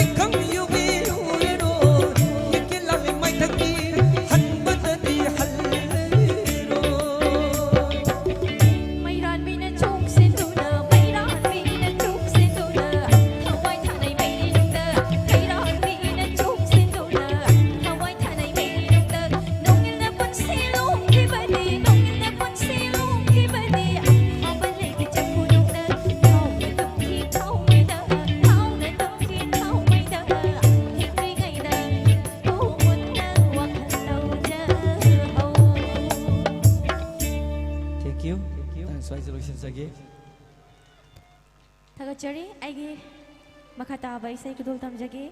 ꯏꯈꯪ ꯌꯨꯕꯤ ꯎꯔꯔꯣꯏ, ꯏꯀꯦꯜ ꯂꯥꯂꯤ ꯃꯥꯏꯊꯛꯀꯤ ꯍꯟꯕꯗꯗꯤ ꯍꯜꯂꯔꯣꯏ꯫ ꯃꯩꯔꯥꯟꯕꯤꯅ ꯆꯣꯛꯁꯤꯟꯗꯨꯅ, ꯃꯩꯔꯥꯟꯕꯤꯅ ꯆꯣꯛꯁꯤꯟꯗꯨꯅ, ꯊꯋꯥꯏ ꯊꯥꯅꯩ ꯃꯩꯔꯤꯅꯨꯡꯗ, ꯃꯩꯔꯥꯟꯕꯤꯅ ꯆꯣꯛꯁꯤꯟꯗꯨꯅ, ꯊꯋꯥꯏ ꯊꯥꯅꯩ ꯃꯩꯔꯤꯅꯨꯡꯗ, ꯅꯣꯡꯏꯜꯅ ꯄꯨꯟꯁꯤ ꯂꯣꯡꯈꯤꯕꯅꯤ, ꯅꯣꯡꯏꯜꯅ ꯊꯦꯡꯀ꯭ꯌꯨ꯫ ꯃꯇꯥꯡ ꯁ꯭ꯋꯥꯏꯗ ꯂꯣꯏꯁꯤꯟꯖꯒꯦ꯫ ꯊꯥꯒꯠꯆꯔꯤ꯫ ꯑꯩꯒꯤ ꯃꯈꯥ ꯇꯥꯕ ꯏꯁꯩ ꯈꯨꯗꯣꯜ ꯇꯝꯖꯒꯦ꯫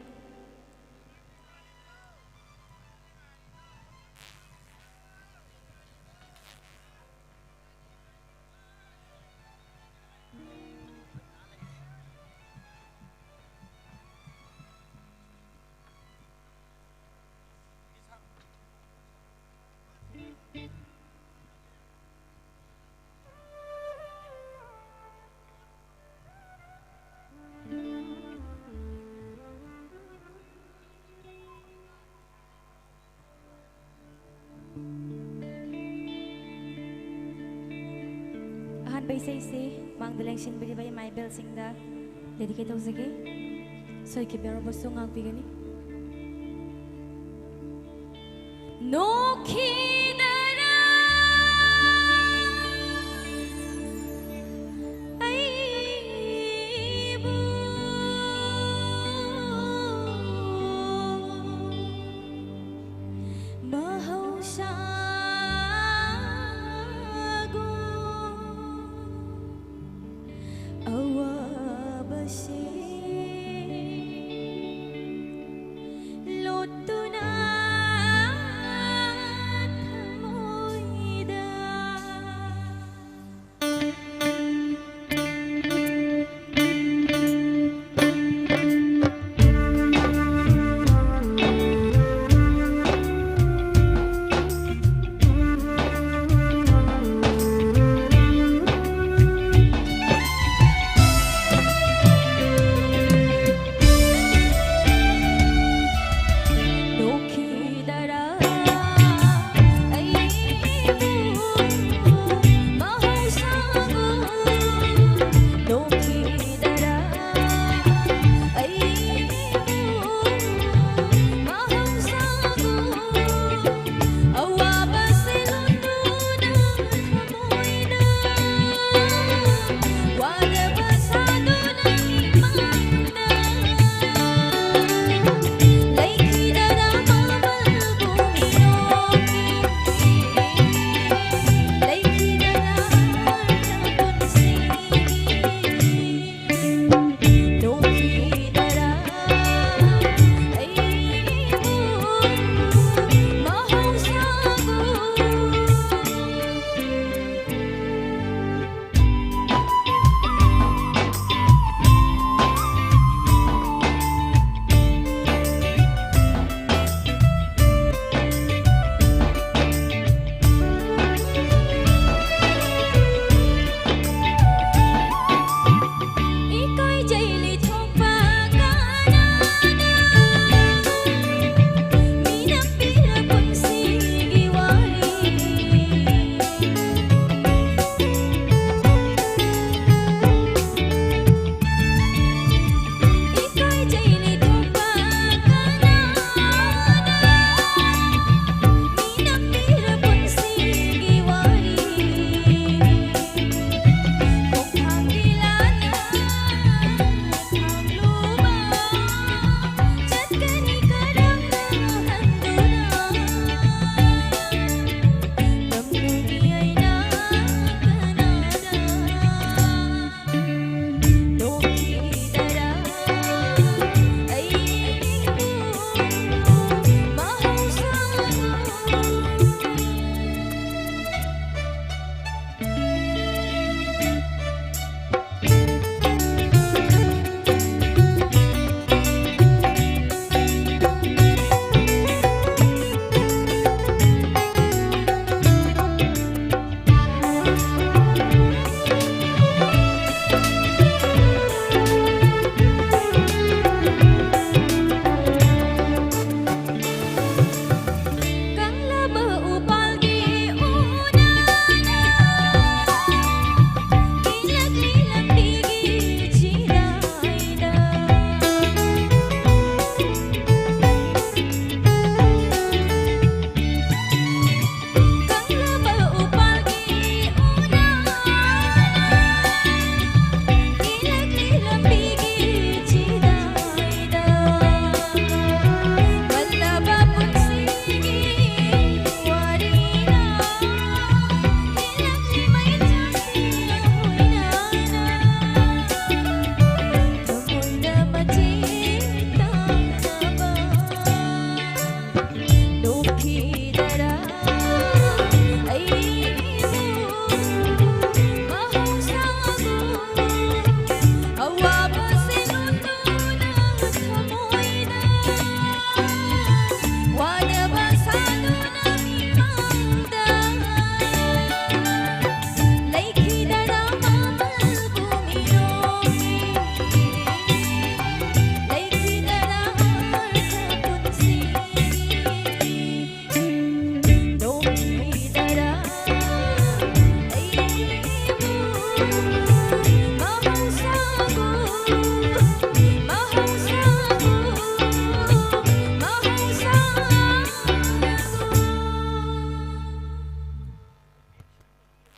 ꯑꯍꯥꯟꯕ ꯏꯁꯩꯁꯤ ꯃꯥꯡꯗ ꯂꯦꯡꯁꯤꯟꯕꯤꯔꯤꯕ ꯏꯃꯥ ꯏꯕꯦꯜꯁꯤꯡꯗ dedicate ꯇꯧꯖꯒꯦ꯫ ꯁꯣꯏꯈꯤꯕ ꯌꯥꯎꯔꯕꯁꯨ ꯉꯥꯛꯄꯤꯒꯅꯤ꯫ ꯅꯣꯛꯈꯤꯗꯅ ꯑꯩꯕꯨ ꯃꯍꯧꯁꯥꯒꯨꯝ ꯑꯋꯥꯕꯁꯦ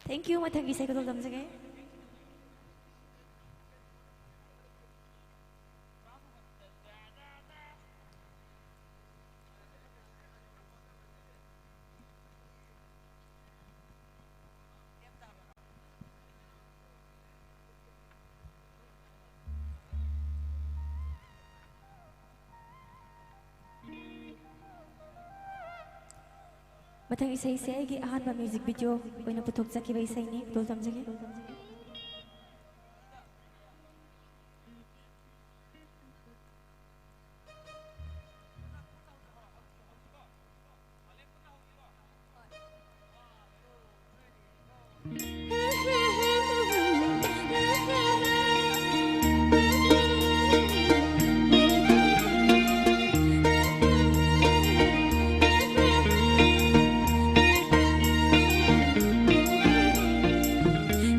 Thank you. ꯃꯊꯪꯒꯤ ꯏꯁꯩ ꯈꯨꯗꯣꯜ ꯇꯝꯖꯒꯦ꯫ ꯃꯊꯪ ꯏꯁꯩꯁꯦ ꯑꯩꯒꯤ ꯑꯍꯥꯟꯕ music video ꯑꯣꯏꯅ ꯄꯨꯊꯣꯛꯆꯈꯤꯕ ꯏꯁꯩꯅꯤ꯫ ꯈꯨꯗꯣꯜ ꯇꯝꯖꯒꯦ꯫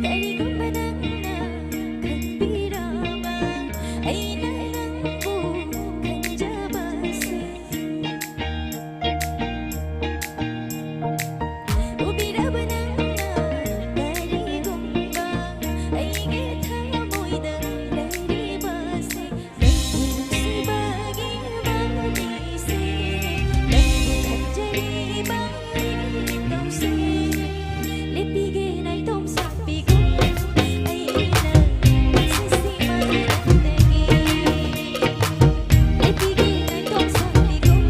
ꯀꯔꯤꯒꯨꯝꯕ ꯅꯪꯅ ꯈꯪꯕꯤꯔꯕ ꯑꯩꯅ ꯅꯪꯕꯨ ꯈꯟꯖꯕꯁꯦ꯫ ꯎꯕꯤꯔꯕ ꯅꯪꯅ ꯀꯔꯤꯒꯨꯝꯕ ꯑꯩꯒꯤ ꯊꯃꯣꯏꯗ ꯂꯩꯔꯤꯕꯁꯦ꯫ ꯅꯪꯕꯨ ꯅꯨꯡꯁꯤꯕꯒꯤ ꯋꯥꯔꯤꯁꯦ, ꯅꯪꯕꯨ ꯈꯟꯖꯔꯤꯕ ꯑꯩꯒꯤ ꯏꯊꯧꯁꯦ꯫ ꯂꯦꯞꯄꯤꯒꯦ ꯅꯥꯏꯇꯣꯝ ꯁꯥꯠꯄꯤꯒꯨꯝ ꯑꯩꯅ ꯄꯨꯟꯁꯤꯁꯤ ꯃꯥꯂꯦꯝꯗꯒꯤ꯫ ꯂꯦꯞꯄꯤꯒꯦ ꯅꯥꯏꯇꯣꯝ ꯁꯥꯠꯄꯤꯒꯨꯝ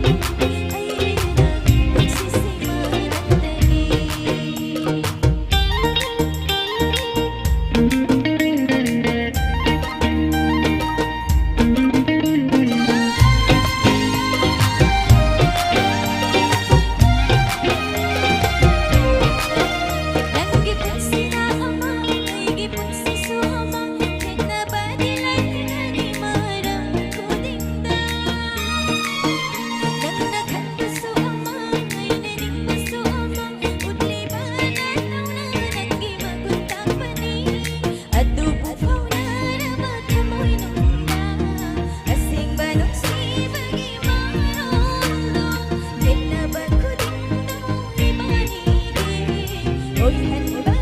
ꯑꯩꯅ ꯄꯨꯟꯁꯤꯁꯤ ꯃꯥꯂꯦꯝꯗꯒꯤ꯫ ꯅꯪꯒꯤ ꯄꯨꯟꯁꯤꯅ ꯑꯃ, ꯑꯩꯒꯤ ꯄꯨꯟꯁꯤꯁꯨ ꯑꯃ, ꯈꯦꯠꯅꯕꯗꯤ ꯂꯩꯔꯒꯅꯤ ꯃꯔꯝ ꯈꯨꯗꯤꯡꯗ꯫ ꯅꯪꯅ ꯈꯟꯕꯁꯨ ꯑꯃ, ꯑꯩꯅ ꯅꯤꯡꯕꯁꯨ ꯑꯃ, ꯎꯠꯂꯤꯕ ꯅꯪꯅ ꯅꯪꯒꯤ ꯃꯒꯨꯟ ꯇꯥꯛꯄꯅꯤ꯫ ꯑꯗꯨꯕꯨ ꯐꯥꯎꯅꯔꯕ ꯊꯃꯣꯏꯅꯨꯡꯗ ꯑꯁꯦꯡꯕ ꯅꯨꯡꯁꯤꯕꯒꯤ ꯃꯔꯣꯜꯗꯣ ꯈꯦꯠꯅꯕ ꯈꯨꯗꯤꯡꯗꯣ ꯏꯕꯥꯅꯤꯒꯤ ꯑꯣꯏꯍꯟꯕ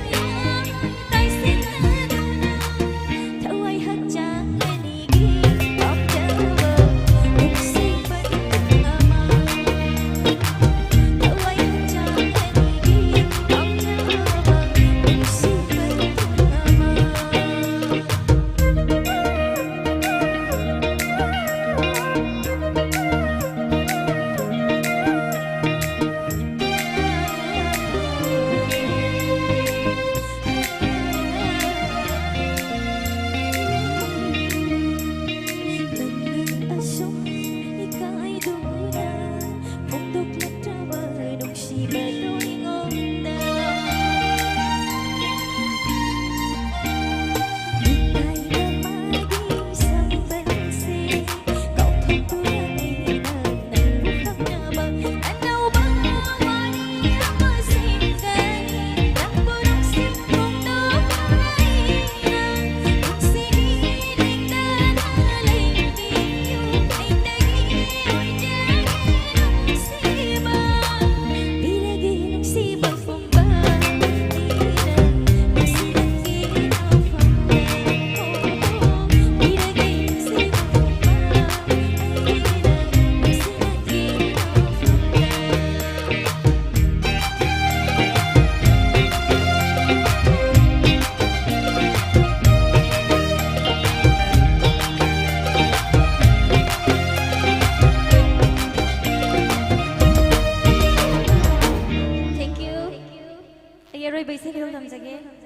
ꯊꯝꯖꯒꯦ꯫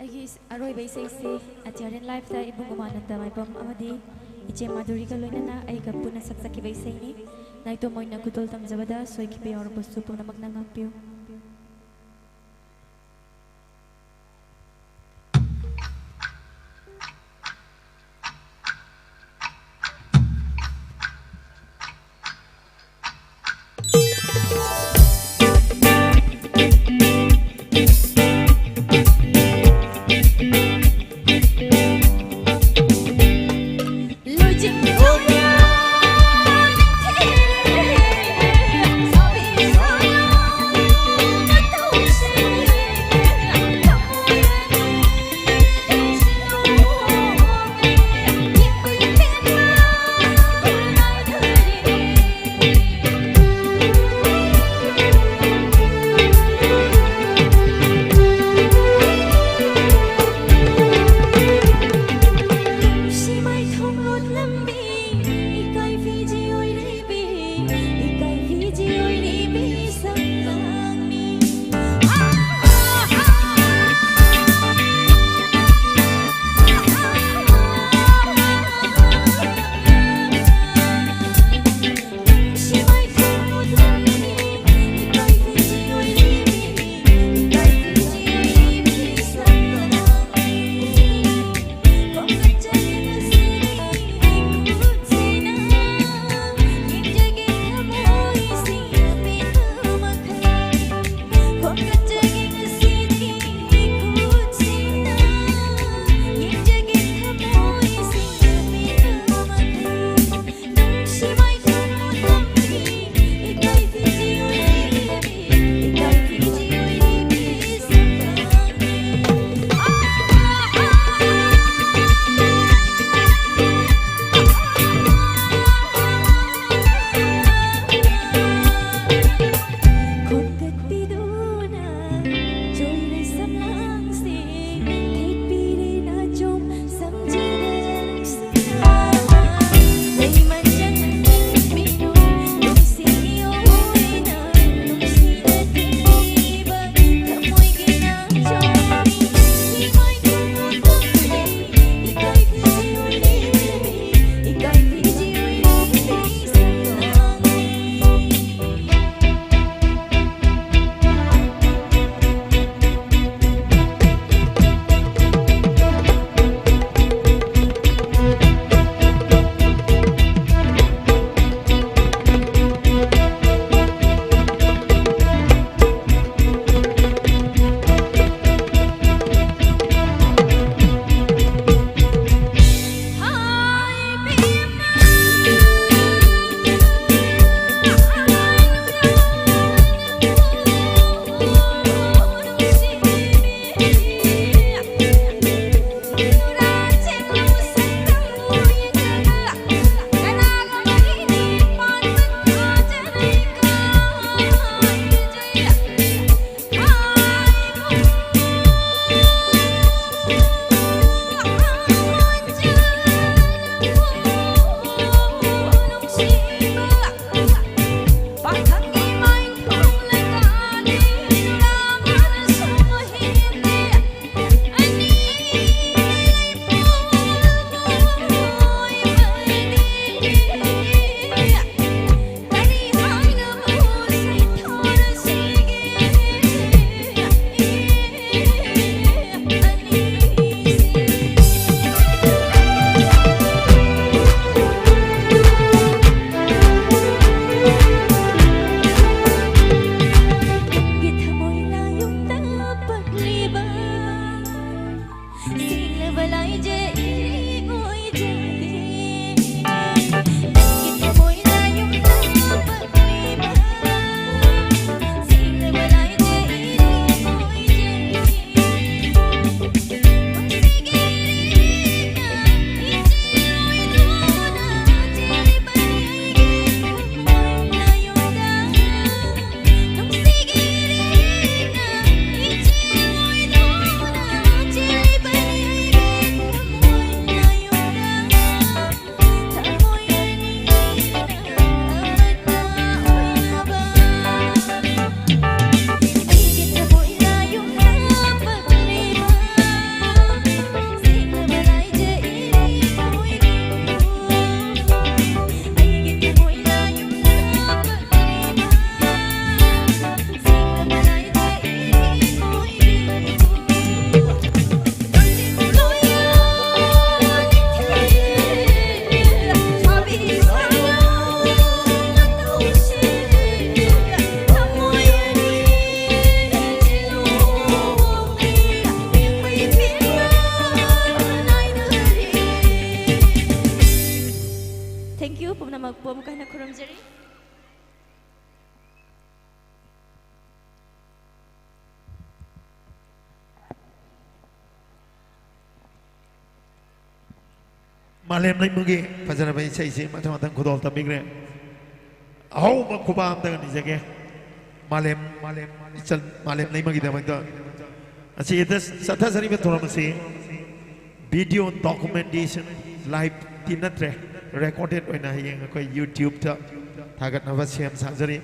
ꯑꯩꯒꯤ ꯏꯁ-, ꯑꯔꯣꯏꯕ ꯏꯁꯩꯁꯤ ꯑꯇꯤꯌꯥꯔꯦꯟ ꯂꯥꯏꯐꯇ ꯏꯕꯨꯡ ꯎꯃꯥꯅꯟꯗ ꯃꯥꯏꯕꯝ ꯑꯃꯗꯤ ꯏꯆꯦ ꯃꯥꯙꯨꯔꯤꯒ ꯂꯣꯏꯅꯅ ꯑꯩꯒ ꯄꯨꯟꯅ ꯁꯛꯆꯈꯤꯕ ꯏꯁꯩꯅꯤ꯫ ꯅꯥꯏꯇꯣꯝ ꯑꯣꯏꯅ ꯈꯨꯗꯣꯜ ꯇꯝꯖꯕꯗ ꯁꯣꯏꯈꯤꯕ ꯌꯥꯎꯔꯕꯁꯨ ꯄꯨꯝꯅꯃꯛꯅ ꯉꯥꯛꯄꯤꯌꯨ꯫ ꯁꯦꯡꯂꯕ ꯂꯥꯏꯖ ꯏꯔꯦꯡ ꯑꯣꯏꯖꯒꯦ꯫ ꯅꯪꯒꯤ ꯊꯃꯣꯏꯅ ꯌꯨꯝꯗ ꯄꯛꯂꯤꯕ꯫ ꯁꯦꯡꯂꯕ ꯂꯥꯏꯖ ꯏꯔꯦꯡ ꯑꯣꯏꯖꯒꯦ꯫ ꯅꯨꯡꯁꯤꯒꯤ ꯏꯔꯦꯡꯅ ꯏꯆꯦꯜ ꯑꯣꯏꯗꯨꯅ ꯆꯦꯜꯂꯤꯕꯅꯤ ꯑꯩꯒꯤ ꯊꯃꯣꯏꯅ ꯌꯨꯝꯗ꯫ Thank you, ꯄꯨꯝꯅꯃꯛꯄꯨ ꯑꯃꯨꯛꯀ ꯍꯟꯅ ꯈꯨꯔꯨꯝꯖꯔꯤ꯫ ꯃꯥꯂꯦꯝ ꯂꯩꯃꯒꯤ ꯐꯖꯔꯕ ꯏꯁꯩꯁꯤ ꯃꯊꯪ ꯃꯊꯪ ꯈꯨꯗꯣꯜ ꯇꯝꯕꯤꯈ꯭ꯔꯦ꯫ ꯑꯍꯧꯕ ꯈꯨꯕꯥꯛ ꯑꯝꯇꯒ ꯅꯤꯖꯒꯦ꯫ ꯃꯥꯂꯦꯝ, ꯃꯥꯂꯦꯝ, ꯏꯆꯜ, ꯃꯥꯂꯦꯝ ꯂꯩꯃꯒꯤꯗꯃꯛꯇ꯫ ꯑꯁꯤ ꯆꯠꯊꯖꯔꯤꯕ ꯊꯧꯔꯝ ꯑꯁꯤ video documentation, live ꯇꯤ ꯅꯠꯇ꯭ꯔꯦ, recorded ꯑꯣꯏꯅ ꯍꯌꯦꯡ ꯑꯩꯈꯣꯏ YouTube ꯇ ꯊꯥꯒꯠꯅꯕ ꯁꯦꯝ ꯁꯥꯖꯔꯤ꯫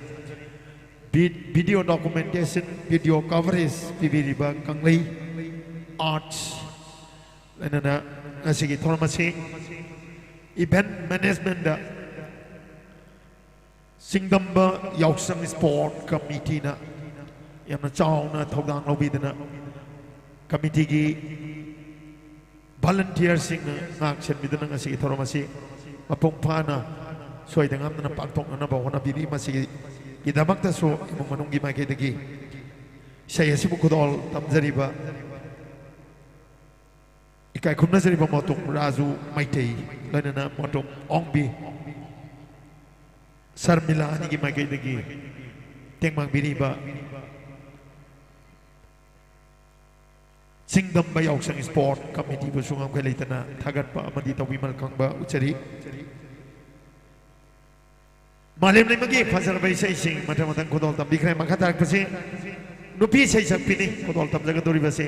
ꯚꯤ-, video documentation, video coverage ꯄꯤꯕꯤꯔꯤꯕ ꯀꯪꯂꯩ Arts ꯂꯣꯏꯅꯅ ꯉꯁꯤꯒꯤ ꯊꯧꯔꯝ ꯑꯁꯤ event management ꯗ ꯆꯤꯡꯗꯝꯕ ꯌꯥꯎꯁꯪ Sport Committee ꯅ ꯌꯥꯝꯅ ꯆꯥꯎꯅ ꯊꯧꯗꯥꯡ ꯂꯧꯕꯤꯗꯨꯅ committee ꯒꯤ volunteer ꯁꯤꯡꯅ ꯉꯥꯛ ꯁꯦꯟꯕꯤꯗꯨꯅ ꯉꯁꯤꯒꯤ ꯊꯧꯔꯝ ꯑꯁꯤ ꯃꯄꯨꯡ ꯐꯥꯅ ꯁꯣꯏꯗ ꯉꯥꯝꯗꯅ ꯄꯥꯡꯊꯣꯛꯅꯅꯕ ꯍꯣꯠꯅꯕꯤꯔꯤ꯫ ꯃꯁꯤꯒꯤꯗꯃꯛꯇꯁꯨ ꯏꯃꯨꯡ ꯃꯅꯨꯡꯒꯤ ꯃꯥꯏꯀꯩꯗꯒꯤ ꯏꯁꯩ ꯑꯁꯤꯕꯨ ꯈꯨꯗꯣꯜ ꯇꯝꯖꯔꯤꯕ ꯀꯥꯏꯈꯨꯝꯅꯖꯔꯤꯕ ꯃꯣꯇꯣꯝ ꯔꯥꯖꯨ ꯃꯩꯇꯩ, ꯂꯣꯏꯅꯅ ꯃꯣꯇꯣꯝ ꯑꯣꯡꯕꯤ ꯁꯔꯃꯤꯂꯥ ꯑꯅꯤꯒꯤ ꯃꯥꯏꯀꯩꯗꯒꯤ ꯇꯦꯡꯕꯥꯡꯕꯤꯔꯤꯕ ꯆꯤꯡꯗꯝꯕ ꯌꯥꯎꯁꯪ ꯁ꯭ꯄꯣꯔꯠ ꯀꯃꯤꯇꯤꯕꯨꯁꯨ ꯉꯝꯈꯩ ꯂꯩꯇꯅ ꯊꯥꯒꯠꯄ ꯑꯃꯗꯤ ꯇꯧꯕꯤꯃꯜ ꯈꯪꯕ ꯎꯠꯆꯔꯤ꯫ ꯃꯥꯂꯦꯝ ꯂꯩꯃꯒꯤ ꯐꯖꯔꯕ ꯏꯁꯩꯁꯤꯡ ꯃꯊꯪ ꯃꯊꯪ ꯈꯨꯗꯣꯜ ꯇꯝꯕꯤꯈ꯭ꯔꯦ꯫ ꯃꯈꯥ ꯇꯥꯔꯛꯄꯁꯤ ꯅꯨꯄꯤ ꯏꯁꯩ ꯁꯛꯄꯤꯅꯤ ꯈꯨꯗꯣꯜ ꯇꯝꯖꯒꯗꯧꯔꯤꯕꯁꯤ꯫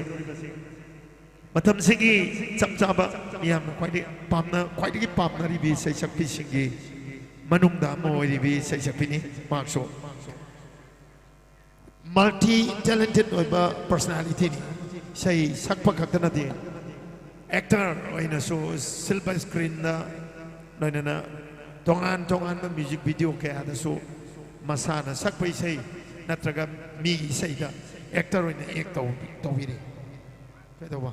ꯃꯇꯝꯁꯤꯒꯤ ꯆꯞ ꯆꯥꯕ ꯃꯤꯌꯥꯝꯅ ꯈ꯭ꯋꯥꯏꯗꯒꯤ ꯄꯥꯝꯅ, ꯈ꯭ꯋꯥꯏꯗꯒꯤ ꯄꯥꯝꯅꯔꯤꯕꯤ ꯏꯁꯩ ꯁꯛꯄꯤꯁꯤꯡꯒꯤ ꯃꯅꯨꯡꯗ ꯑꯃ ꯑꯣꯏꯔꯤꯕꯤ ꯏꯁꯩ ꯁꯛꯄꯤꯅꯤ꯫ ꯃꯍꯥꯛꯁꯨ ꯃꯜꯇꯤ ꯇꯦꯂꯦꯟꯇꯦꯠ ꯑꯣꯏꯕ ꯄꯔꯁꯅꯥꯂꯤꯇꯤꯅꯤ꯫ ꯏꯁꯩ ꯁꯛꯄ ꯈꯛꯇ ꯅꯠꯇꯦ, ꯑꯦꯛꯇꯔ ꯑꯣꯏꯅꯁꯨ ꯁꯤꯜꯚꯔ ꯁ꯭ꯀ꯭ꯔꯤꯟꯗ, ꯂꯣꯏꯅꯅ ꯇꯣꯉꯥꯟ ꯇꯣꯉꯥꯟꯕ ꯃ꯭ꯌꯨꯖꯤꯛ ꯚꯤꯗꯤꯑꯣ ꯀꯌꯥꯗꯁꯨ ꯃꯁꯥꯅ ꯁꯛꯄ ꯏꯁꯩ ꯅꯠꯇ꯭ꯔꯒ ꯃꯤꯒꯤ ꯏꯁꯩꯗ ꯑꯦꯛꯇꯔ ꯑꯣꯏꯅ ꯑꯦꯛ ꯇꯧ-, ꯇꯧꯕꯤꯔꯤ꯫ ꯀꯩꯗꯧꯕ?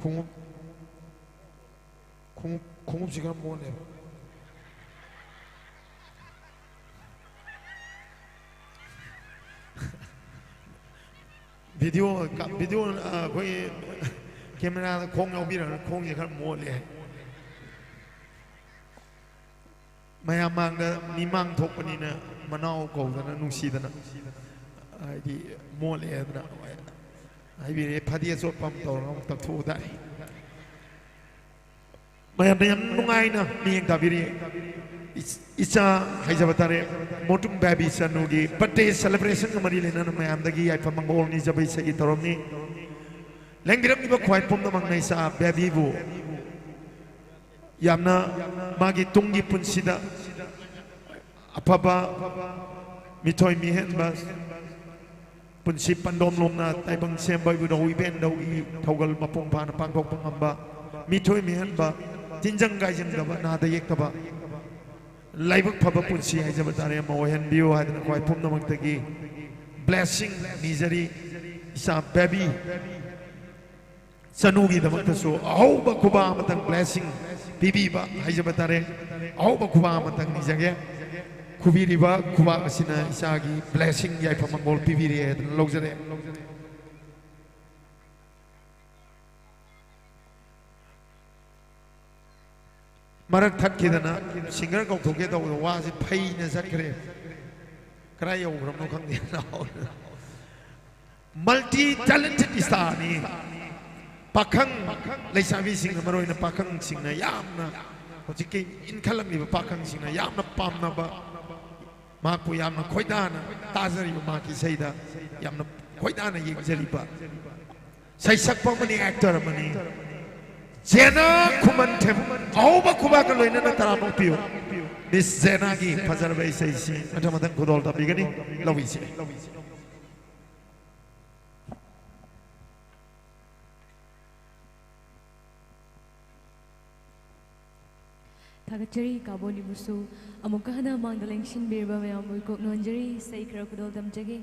ꯈꯣꯡꯎꯞ, ꯈꯣꯡꯎꯞ, ꯈꯣꯡꯎꯞꯁꯤ ꯈꯔ ꯃꯣꯠꯂꯦꯕ꯫ ꯚꯤꯗꯤꯑꯣ ꯀ-, ꯚꯤꯗꯤꯑꯣ, ꯑ, ꯑꯩꯈꯣꯏꯒꯤ ꯀꯦꯃꯦꯔꯥꯗ ꯈꯣꯡ ꯌꯥꯎꯕꯤꯔꯒ ꯈꯣꯡꯁꯦ ꯈꯔ ꯃꯣꯠꯂꯦ ꯍꯥꯏ꯫ ꯃꯌꯥꯝ ꯃꯥꯡꯗ, ꯃꯤꯃꯥꯡ ꯊꯣꯛꯄꯅꯤꯅ ꯃꯅꯥꯎ ꯀꯧꯗꯅ ꯅꯨꯡꯁꯤꯗꯅ, ꯍꯥꯏꯗꯤ ꯃꯣꯠꯂꯦ ꯍꯥꯏꯗꯅ ꯍꯥꯏꯕꯤꯔꯦ꯫ ꯐꯗꯤ ꯑꯆꯣꯠꯄ ꯑꯃ ꯇꯧꯔꯒ ꯑꯃꯨꯛ ꯇꯛꯊꯣꯛꯎ ꯇꯥꯔꯦ꯫ ꯃꯌꯥꯝꯅ ꯌꯥꯝ ꯅꯨꯡꯉꯥꯏꯅ ꯃꯤꯠꯌꯦꯡ ꯇꯥꯕꯤꯔꯤ꯫ ꯏꯆ-, ꯏꯆꯥ ꯍꯥꯏꯖꯕ ꯇꯥꯔꯦ, ꯃꯣꯇꯨꯝ ꯕꯦꯕꯤ ꯆꯅꯨꯒꯤ ꯕꯥꯔꯊꯗꯦ ꯁꯦꯂꯦꯕ꯭ꯔꯦꯁꯟꯒ ꯃꯔꯤ ꯂꯩꯅꯅ ꯃꯌꯥꯝꯗꯒꯤ ꯌꯥꯏꯐ ꯃꯪꯒꯣꯜ ꯅꯤꯖꯕ ꯏꯁꯩꯒꯤ ꯊꯧꯔꯝꯅꯤ꯫ ꯂꯦꯡꯕꯤꯔꯛꯂꯤꯕ ꯈ꯭ꯋꯥꯏ ꯄꯨꯝꯅꯃꯛꯅ ꯏꯆꯥ ꯕꯦꯕꯤꯕꯨ ꯌꯥꯝꯅ ꯃꯥꯒꯤ ꯇꯨꯡꯒꯤ ꯄꯨꯟꯁꯤꯗ ꯑꯐꯕ, ꯃꯤꯊꯣꯏ ꯃꯤꯍꯦꯟꯕ ꯄꯨꯟꯁꯤ ꯄꯟꯗꯣꯝꯂꯣꯝꯅ ꯇꯥꯏꯕꯪ ꯁꯦꯝꯕ ꯏꯕꯨꯙꯧ ꯏꯕꯦꯟꯙꯧꯒꯤ ꯊꯧꯒꯜ ꯃꯄꯨꯡ ꯐꯥꯅ ꯄꯥꯡꯊꯣꯛꯄ ꯉꯝꯕ, ꯃꯤꯊꯣꯏ ꯃꯤꯍꯦꯟꯕ, ꯇꯤꯟꯖꯪ ꯀꯥꯏꯖꯪꯗꯕ, ꯅꯥꯗ ꯌꯦꯛꯇꯕ, ꯂꯥꯏꯕꯛ ꯐꯕ ꯄꯨꯟꯁꯤ ꯍꯥꯏꯖꯕ ꯇꯥꯔꯦ ꯑꯃ ꯑꯣꯏꯍꯟꯕꯤꯌꯨ ꯍꯥꯏꯗꯅ ꯈ꯭ꯋꯥꯏ ꯄꯨꯝꯅꯃꯛꯇꯒꯤ ꯕ꯭ꯂꯦꯁꯤꯡ ꯅꯤꯖꯔꯤ꯫ ꯏꯆꯥ ꯕꯦꯕꯤ ꯆꯅꯨꯒꯤꯗꯃꯛꯇꯁꯨ ꯑꯍꯧꯕ ꯈꯨꯕꯥꯛ ꯑꯃꯇꯪ ꯕ꯭ꯂꯦꯁꯤꯡ ꯄꯤꯕꯤꯕ ꯍꯥꯏꯖꯕ ꯇꯥꯔꯦ꯫ ꯑꯍꯧꯕ ꯈꯨꯕꯥꯛ ꯑꯃꯇꯪ ꯅꯤꯖꯒꯦ꯫ ꯈꯨꯕꯤꯔꯤꯕ ꯈꯨꯕꯥꯛ ꯑꯁꯤꯅ ꯏꯆꯥꯒꯤ ꯕ꯭ꯂꯦꯁꯤꯡ, ꯌꯥꯏꯐ ꯃꯪꯒꯣꯜ ꯄꯤꯕꯤꯔꯦ ꯍꯥꯏꯗꯅ ꯂꯧꯖꯔꯦ꯫ ꯃꯔꯛ ꯊꯠꯈꯤꯗꯅ ꯁꯤꯡꯒꯔ ꯀꯧꯊꯣꯛꯀꯦ ꯇꯧꯕꯗ ꯋꯥꯁꯦ ꯐꯩꯅ ꯆꯠꯈ꯭ꯔꯦ꯫ ꯀꯗꯥꯏ ꯌꯧꯈ꯭ꯔꯕꯅꯣ ꯈꯪꯗꯦ꯫ ꯃꯜꯇꯤ ꯇꯦꯂꯦꯟꯇꯦꯗ ꯁ꯭ꯇꯥꯔꯅꯤ꯫ ꯄꯥꯈꯪ ꯂꯩꯁꯥꯕꯤꯁꯤꯡꯅ, ꯃꯔꯨꯑꯣꯏꯅ ꯄꯥꯈꯪꯁꯤꯡꯅ ꯌꯥꯝꯅ, ꯍꯧꯖꯤꯛꯀꯤ ꯏꯟꯈꯠꯂꯛꯂꯤꯕ ꯄꯥꯈꯪꯁꯤꯡꯅ ꯌꯥꯝꯅ ꯄꯥꯝꯅꯕ, ꯃꯍꯥꯛꯄꯨ ꯌꯥꯝꯅ ꯈꯣꯏꯗꯥꯅ ꯇꯥꯖꯔꯤꯕ, ꯃꯍꯥꯛꯀꯤ ꯏꯁꯩꯗ ꯌꯥꯝꯅ ꯈꯣꯏꯗꯥꯅ ꯌꯦꯡꯖꯔꯤꯕ ꯁꯩꯁꯛꯄ ꯑꯃꯅꯤ, ꯑꯦꯛꯇꯔ ꯑꯃꯅꯤ꯫ ꯖꯦꯅꯥ ꯈꯨꯃꯟꯊꯦꯝ꯫ ꯑꯍꯧꯕ ꯈꯨꯕꯥꯛꯀ ꯂꯣꯏꯅꯅ ꯇꯔꯥꯝꯅ ꯑꯣꯛꯄꯤꯌꯨ꯫ ꯃꯤꯁ ꯖꯦꯅꯥꯒꯤ ꯐꯖꯔꯕ ꯏꯁꯩꯁꯤ ꯃꯊꯪ ꯃꯊꯪ ꯈꯨꯗꯣꯜ ꯇꯝꯕꯤꯒꯅꯤ꯫ ꯂꯧꯏꯁꯦ꯫ ꯊꯥꯒꯠꯆꯔꯤ ꯀꯥꯕꯣꯅꯤꯕꯨꯁꯨ꯫ ꯑꯃꯨꯛꯀ ꯍꯟꯅ ꯃꯥꯡꯗ ꯂꯦꯡꯁꯤꯟꯕꯤꯔꯕ ꯃꯌꯥꯝꯕꯨ ꯏꯀꯣꯛ ꯅꯣꯟꯖꯔꯤ꯫ ꯏꯁꯩ ꯈꯔ ꯈꯨꯗꯣꯜ ꯇꯝꯖꯒꯦ꯫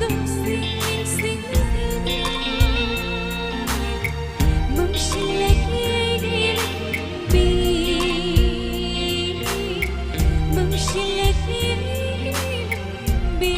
ꯅꯨꯡꯁꯤꯡꯁꯤꯡ ꯃꯝꯁꯤꯜꯂꯛꯂꯤ ꯑꯩꯒꯤ ꯂꯝꯕꯤ, ꯃꯝꯁꯤꯜꯂꯛꯂꯤ ꯑꯩꯒꯤ ꯂꯝꯕꯤ꯫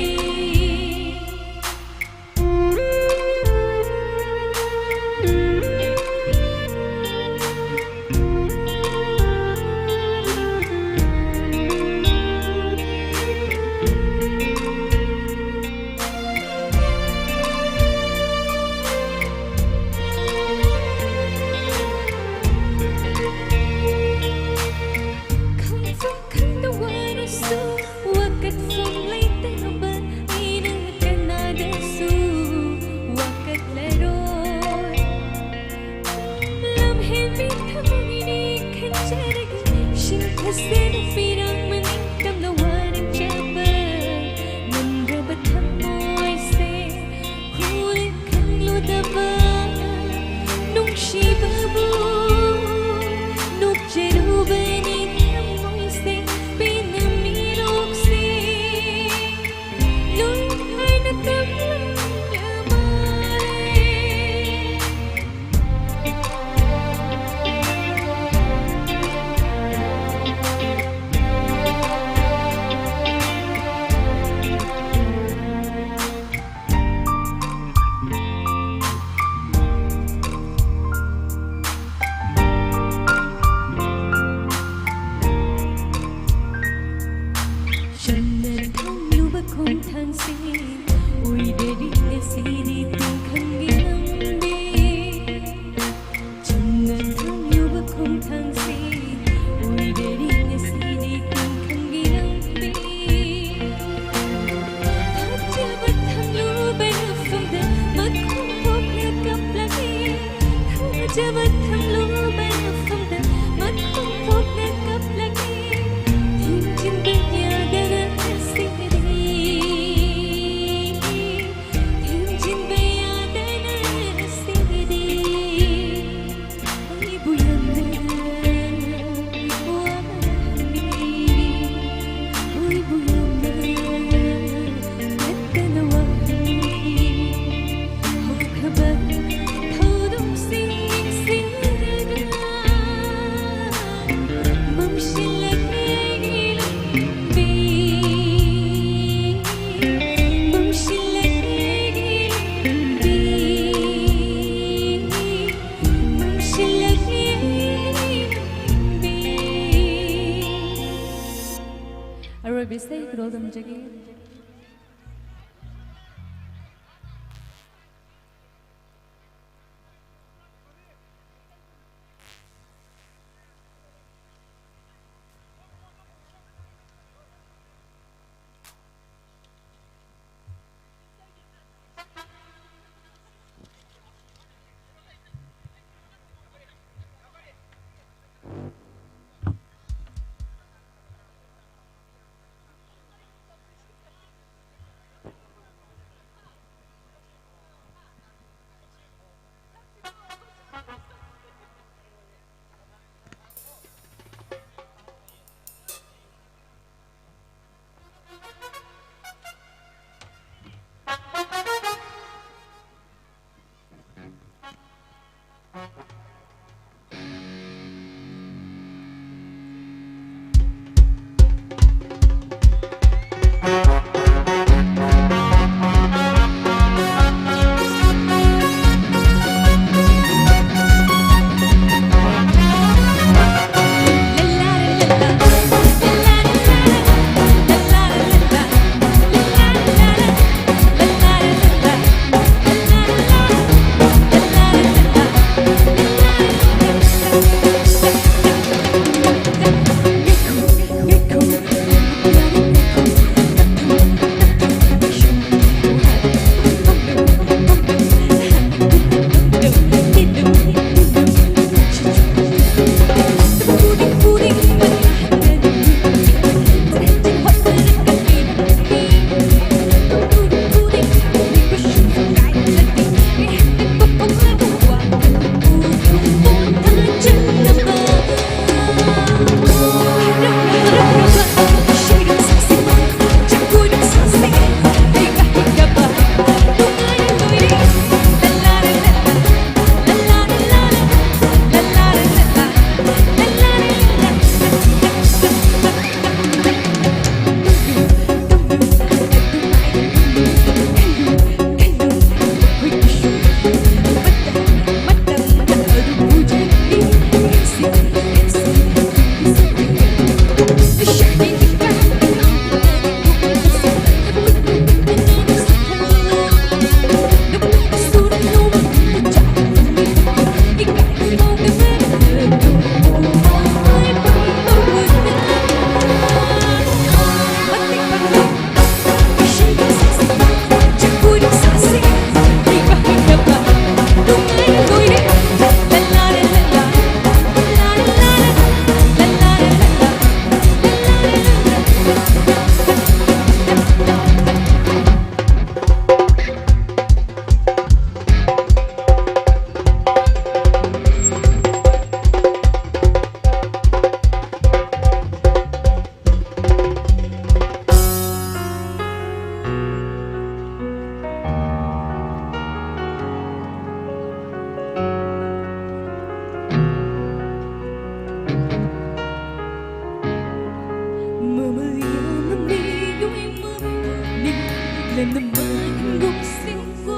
ꯅꯃꯥꯟꯒꯨꯝꯁꯤꯡꯕꯨ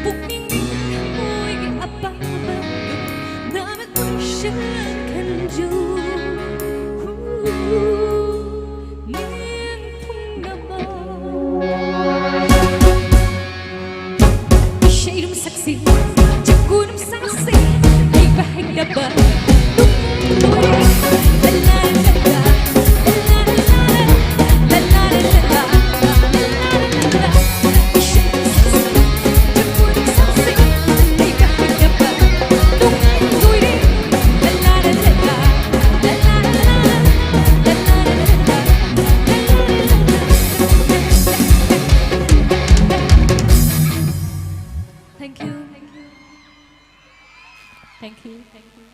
ꯄꯨꯛꯅꯤꯡ ꯊꯃꯣꯏꯒꯤ ꯑꯄꯥꯝꯕꯗꯨ ꯅꯥꯃꯠ ꯎꯏꯁꯟ ꯈꯟꯖꯧ꯫ ꯃꯤꯠꯌꯦꯡ ꯊꯨꯡꯅꯕ ꯏꯁꯩ ꯑꯗꯨꯝ ꯁꯛꯁꯤ, ꯖꯒꯣꯏ ꯑꯗꯨꯝ ꯁꯥꯁꯤ, ꯍꯩꯕ ꯍꯩꯇꯕ ꯑꯗꯨꯝ ꯂꯣꯏꯔꯦ꯫ ꯂꯥ ꯂꯥ ꯂꯥ ꯂꯥ꯫ Thank you. Thank you. Thank you.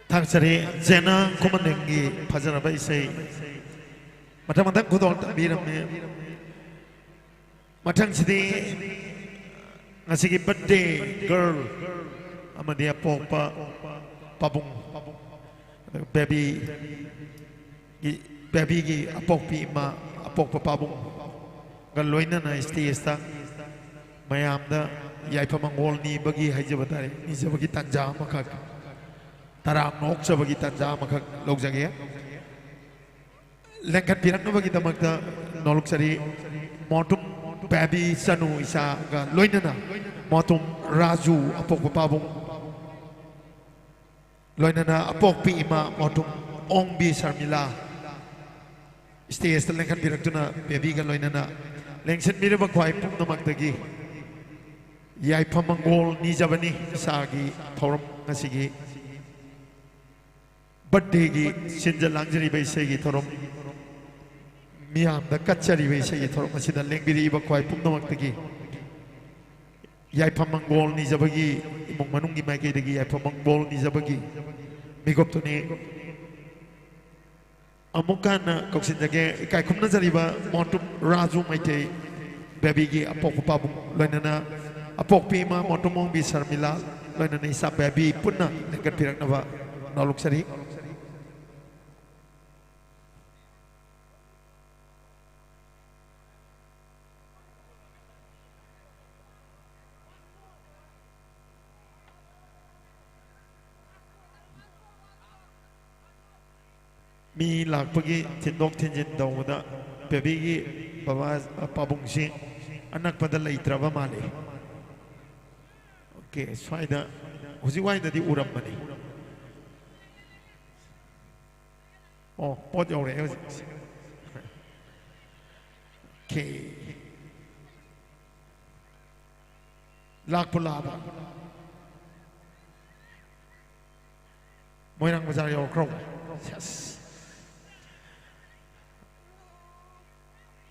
ꯊꯥꯒꯠꯆꯔꯤ꯫ ꯖꯦꯅꯥ ꯈꯨꯃꯟꯂꯦꯟꯒꯤ ꯐꯖꯔꯕ ꯏꯁꯩ ꯃꯊꯪ ꯃꯊꯪ ꯈꯨꯗꯣꯜ ꯇꯝꯕꯤꯔꯝꯃꯤ꯫ ꯃꯊꯪꯁꯤꯗꯤ ꯉꯁꯤꯒꯤ birthday girl ꯑꯃꯗꯤ ꯑꯄꯣꯛꯄ ꯄꯥꯕꯨꯡ, baby ꯒꯤ, baby ꯒꯤ ꯑꯄꯣꯛꯄꯤ ꯏꯃꯥ, ꯑꯄꯣꯛꯄ ꯄꯥꯕꯨꯡꯒ ꯂꯣꯏꯅꯅ stage ꯇ ꯃꯌꯥꯝꯗ ꯌꯥꯏꯐ ꯃꯪꯒꯣꯜ ꯅꯤꯕꯒꯤ ꯍꯥꯏꯖꯕ ꯇꯥꯔꯦ, ꯅꯤꯖꯕꯒꯤ ꯇꯥꯟꯖꯥ ꯑꯃꯈꯛ, ꯇꯔꯥꯝꯅ ꯑꯣꯛꯆꯕꯒꯤ ꯇꯥꯟꯖꯥ ꯑꯃꯈꯛ ꯂꯧꯖꯒꯦ꯫ ꯂꯦꯡꯈꯠꯄꯤꯔꯛꯅꯕꯒꯤꯗꯃꯛꯇ ꯅꯣꯂꯨꯛꯆꯔꯤ꯫ ꯃꯣꯇꯨꯝ baby ꯆꯅꯨ ꯏꯆꯥꯒ ꯂꯣꯏꯅꯅ ꯃꯣꯇꯨꯝ ꯔꯥꯖꯨ ꯑꯄꯣꯛꯄ ꯄꯥꯕꯨꯡ, ꯂꯣꯏꯅꯅ ꯑꯄꯣꯛꯄꯤ ꯏꯃꯥ ꯃꯣꯇꯨꯝ ꯑꯣꯡꯕꯤ ꯁꯔꯃꯤꯂꯥ stage ꯇ ꯂꯦꯡꯈꯠꯄꯤꯔꯛꯇꯨꯅ baby ꯒ ꯂꯣꯏꯅꯅ ꯂꯦꯡꯁꯤꯟꯕꯤꯔꯕ ꯈ꯭ꯋꯥꯏ ꯄꯨꯝꯅꯃꯛꯇꯒꯤ ꯌꯥꯏꯐ ꯃꯪꯒꯣꯜ ꯅꯤꯖꯕꯅꯤ꯫ ꯏꯁꯥꯒꯤ ꯊꯧꯔꯝ ꯉꯁꯤꯒꯤ birthday ꯒꯤ ꯁꯤꯟꯖ ꯂꯥꯡꯖꯔꯤꯕ ꯏꯁꯩꯒꯤ ꯊꯧꯔꯝ, ꯃꯤꯌꯥꯝꯗ ꯀꯠꯆꯔꯤꯕ ꯏꯁꯩꯒꯤ ꯊꯧꯔꯝ ꯑꯁꯤꯗ ꯂꯦꯡꯕꯤꯔꯛꯏꯕ ꯈ꯭ꯋꯥꯏ ꯄꯨꯝꯅꯃꯛꯇꯒꯤ ꯌꯥꯏꯐ ꯃꯪꯒꯣꯜ ꯅꯤꯖꯕꯒꯤ, ꯏꯃꯨꯡ ꯃꯅꯨꯡꯒꯤ ꯃꯥꯏꯀꯩꯗꯒꯤ ꯌꯥꯏꯐ ꯃꯪꯒꯣꯜ ꯅꯤꯖꯕꯒꯤ ꯃꯤꯀꯨꯞꯇꯨꯅꯤ꯫ ꯑꯃꯨꯛ ꯍꯟꯅ ꯀꯧꯁꯤꯟꯖꯒꯦ, ꯏꯀꯥꯏ ꯈꯨꯝꯅꯖꯔꯤꯕ ꯃꯣꯟꯇꯨꯝ ꯔꯥꯖꯨ ꯃꯩꯇꯩ, ꯕꯦꯕꯤꯒꯤ ꯑꯄꯣꯛꯄ ꯄꯥꯕꯨꯡ, ꯂꯣꯏꯅꯅ ꯑꯄꯣꯛꯄꯤ ꯏꯃꯥ ꯃꯣꯟꯇꯨꯝ ꯑꯣꯡꯕꯤ ꯁꯔꯃꯤꯂꯥ, ꯂꯣꯏꯅꯅ ꯏꯆꯥ ꯕꯦꯕꯤ ꯄꯨꯟꯅ ꯂꯦꯡꯒꯠꯄꯤꯔꯛꯅꯕ ꯅꯥꯎꯂꯨꯛꯆꯔꯤ꯫ ꯃꯤ ꯂꯥꯛꯄꯒꯤ ꯊꯤꯟꯗꯣꯛ ꯊꯤꯟꯖꯤꯟ ꯇꯧꯕꯗ ꯕꯦꯕꯤꯒꯤ ꯕꯕꯥ, ꯄꯥꯕꯨꯡꯁꯤ ꯑꯅꯛꯄꯗ ꯂꯩꯇ꯭ꯔꯕ ꯃꯥꯜꯂꯤ꯫ ꯑꯣꯀꯦ, ꯁ꯭ꯋꯥꯏꯗ ꯍꯧꯖꯤꯛ ꯋꯥꯏꯗꯗꯤ ꯎꯔꯝꯕꯅꯤ꯫ ꯑꯣ, ꯄꯣꯠ ꯌꯧꯔꯛꯑꯦ ꯍꯧꯖꯤꯛ꯫ ꯑꯣꯀꯦ꯫ ꯂꯥꯛꯄꯨ ꯂꯥꯛꯑꯕ? ꯃꯣꯏꯔꯥꯡ ꯕꯖꯥꯔ ꯌꯧꯔꯛꯈ꯭ꯔꯕ? ꯁꯦꯁ꯫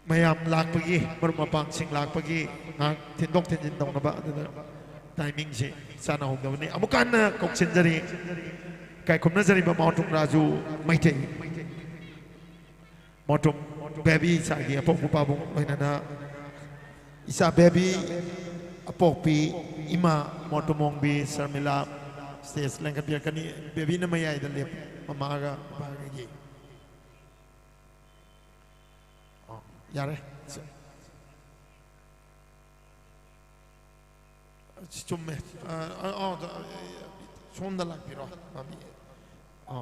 ꯃꯌꯥꯝ ꯂꯥꯛꯄꯒꯤ, ꯃꯔꯨꯞ ꯃꯄꯥꯡꯁꯤꯡ ꯂꯥꯛꯄꯒꯤ ꯉꯥꯏꯍꯥꯛ ꯊꯤꯟꯗꯣꯛ ꯊꯤꯟꯖꯤꯟ ꯇꯧꯅꯕ, ꯑꯗꯨꯗ ꯇꯥꯏꯃꯤꯡꯁꯦ ꯆꯥꯅꯍꯧꯗꯕꯅꯤ꯫ ꯑꯃꯨꯛ ꯍꯟꯅ ꯀꯧꯁꯤꯟꯖꯔꯤ, ꯏꯀꯥꯏ ꯈꯨꯝꯅꯖꯔꯤꯕ ꯃꯥꯎꯊꯨꯡ ꯔꯥꯖꯨ ꯃꯩꯇꯩ꯫ ꯃꯣꯇꯨꯝ ꯕꯦꯕꯤ ꯏꯆꯥꯒꯤ ꯑꯄꯣꯛꯄ ꯄꯥꯕꯨꯡ, ꯂꯣꯏꯅꯅ ꯏꯆꯥ ꯕꯦꯕꯤ ꯑꯄꯣꯛꯄꯤ ꯏꯃꯥ ꯃꯣꯇꯨꯝ ꯑꯣꯡꯕꯤ ꯁꯔꯃꯤꯂꯥ ꯁ꯭ꯇꯦꯖ ꯂꯦꯡꯈꯠꯄꯤꯔꯛꯀꯅꯤ꯫ ꯕꯦꯕꯤꯅ ꯃꯌꯥꯏꯗ ꯂꯦꯞꯄꯨ, ꯃꯃꯥꯒ ꯕꯕꯥꯒꯒꯤ꯫ ꯑꯣ, ꯌꯥꯔꯦ꯫ ꯆꯨꯝꯃꯦ꯫ ꯑ, ꯑ, ꯑ, ꯁꯣꯝꯗ ꯂꯥꯛꯄꯤꯔꯣ꯫ ꯃꯥꯃꯤ꯫ ꯑ,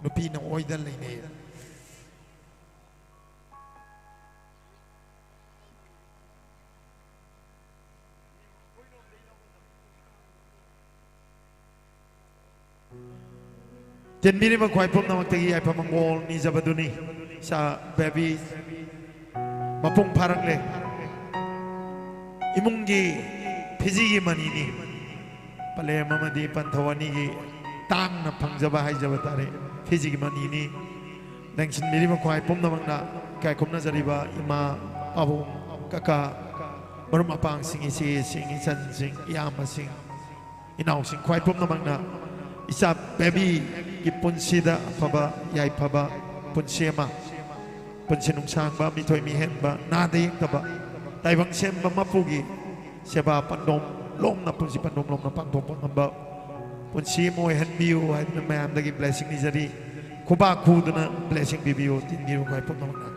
ꯅꯨꯄꯤꯅ ꯑꯣꯏꯗ ꯂꯩꯅꯩ꯫ ꯆꯦꯟꯕꯤꯔꯤꯕ ꯈ꯭ꯋꯥꯏ ꯄꯨꯝꯅꯃꯛꯇꯒꯤ ꯌꯥꯏꯐ ꯃꯪꯒꯣꯜ ꯅꯤꯖꯕꯗꯨꯅꯤ꯫ ꯏꯆꯥ ꯕꯦꯕꯤ ꯃꯄꯨꯡ ꯐꯥꯔꯛꯂꯦ꯫ ꯏꯃꯨꯡꯒꯤ ꯐꯤꯖꯤꯒꯤ ꯃꯅꯤꯅꯤ꯫ ꯄꯂꯦꯝ ꯑꯃꯗꯤ ꯄꯟꯊꯧ ꯑꯅꯤꯒꯤ ꯇꯥꯡꯅ ꯐꯪꯖꯕ ꯍꯥꯏꯖꯕ ꯇꯥꯔꯦ꯫ ꯐꯤꯖꯤꯒꯤ ꯃꯅꯤꯅꯤ꯫ ꯂꯦꯡꯁꯤꯟꯕꯤꯔꯤꯕ ꯈ꯭ꯋꯥꯏ ꯄꯨꯝꯅꯃꯛꯅ ꯏꯀꯥꯏ ꯈꯨꯝꯅꯖꯔꯤꯕ ꯏꯃꯥ, ꯄꯥꯕꯨꯡ, ꯀꯀꯥ, ꯃꯔꯨꯞ ꯃꯄꯥꯡꯁꯤꯡ, ꯏꯆꯦꯁꯤꯡ, ꯏꯆꯟꯁꯤꯡ, ꯏꯌꯥꯝꯕꯁꯤꯡ, ꯏꯅꯥꯎꯁꯤꯡ ꯈ꯭ꯋꯥꯏ ꯄꯨꯝꯅꯃꯛꯅ ꯏꯆꯥ ꯕꯦꯕꯤꯒꯤ ꯄꯨꯟꯁꯤꯗ ꯑꯐꯕ ꯌꯥꯏꯐꯕ ꯄꯨꯟꯁꯤ ꯑꯃ, ꯄꯨꯟꯁꯤ ꯅꯨꯡꯁꯥꯡꯕ, ꯃꯤꯊꯣꯏ ꯃꯤꯍꯦꯟꯕ, ꯅꯥꯗ ꯌꯦꯛꯇꯕ, ꯇꯥꯏꯕꯪ ꯁꯦꯝꯕ ꯃꯄꯨꯒꯤ ꯁꯦꯕꯥ ꯄꯥꯟꯗꯣꯝ ꯂꯣꯝꯅ, ꯄꯨꯟꯁꯤ ꯄꯥꯟꯗꯣꯝ ꯂꯣꯝꯅ ꯄꯥꯡꯊꯣꯛꯄ ꯉꯝꯕ ꯄꯨꯟꯁꯤ ꯑꯃ ꯑꯣꯏꯍꯟꯕꯤꯌꯨ ꯍꯥꯏꯗꯨꯅ ꯃꯌꯥꯝꯗꯒꯤ blessing ꯅꯤꯖꯔꯤ꯫ ꯈꯨꯕꯥꯛ ꯈꯨꯗꯨꯅ blessing ꯄꯤꯕꯤꯌꯨ, ꯇꯤꯟꯕꯤꯌꯨ, ꯈ꯭ꯋꯥꯏ ꯄꯨꯝꯅꯃꯛꯅ꯫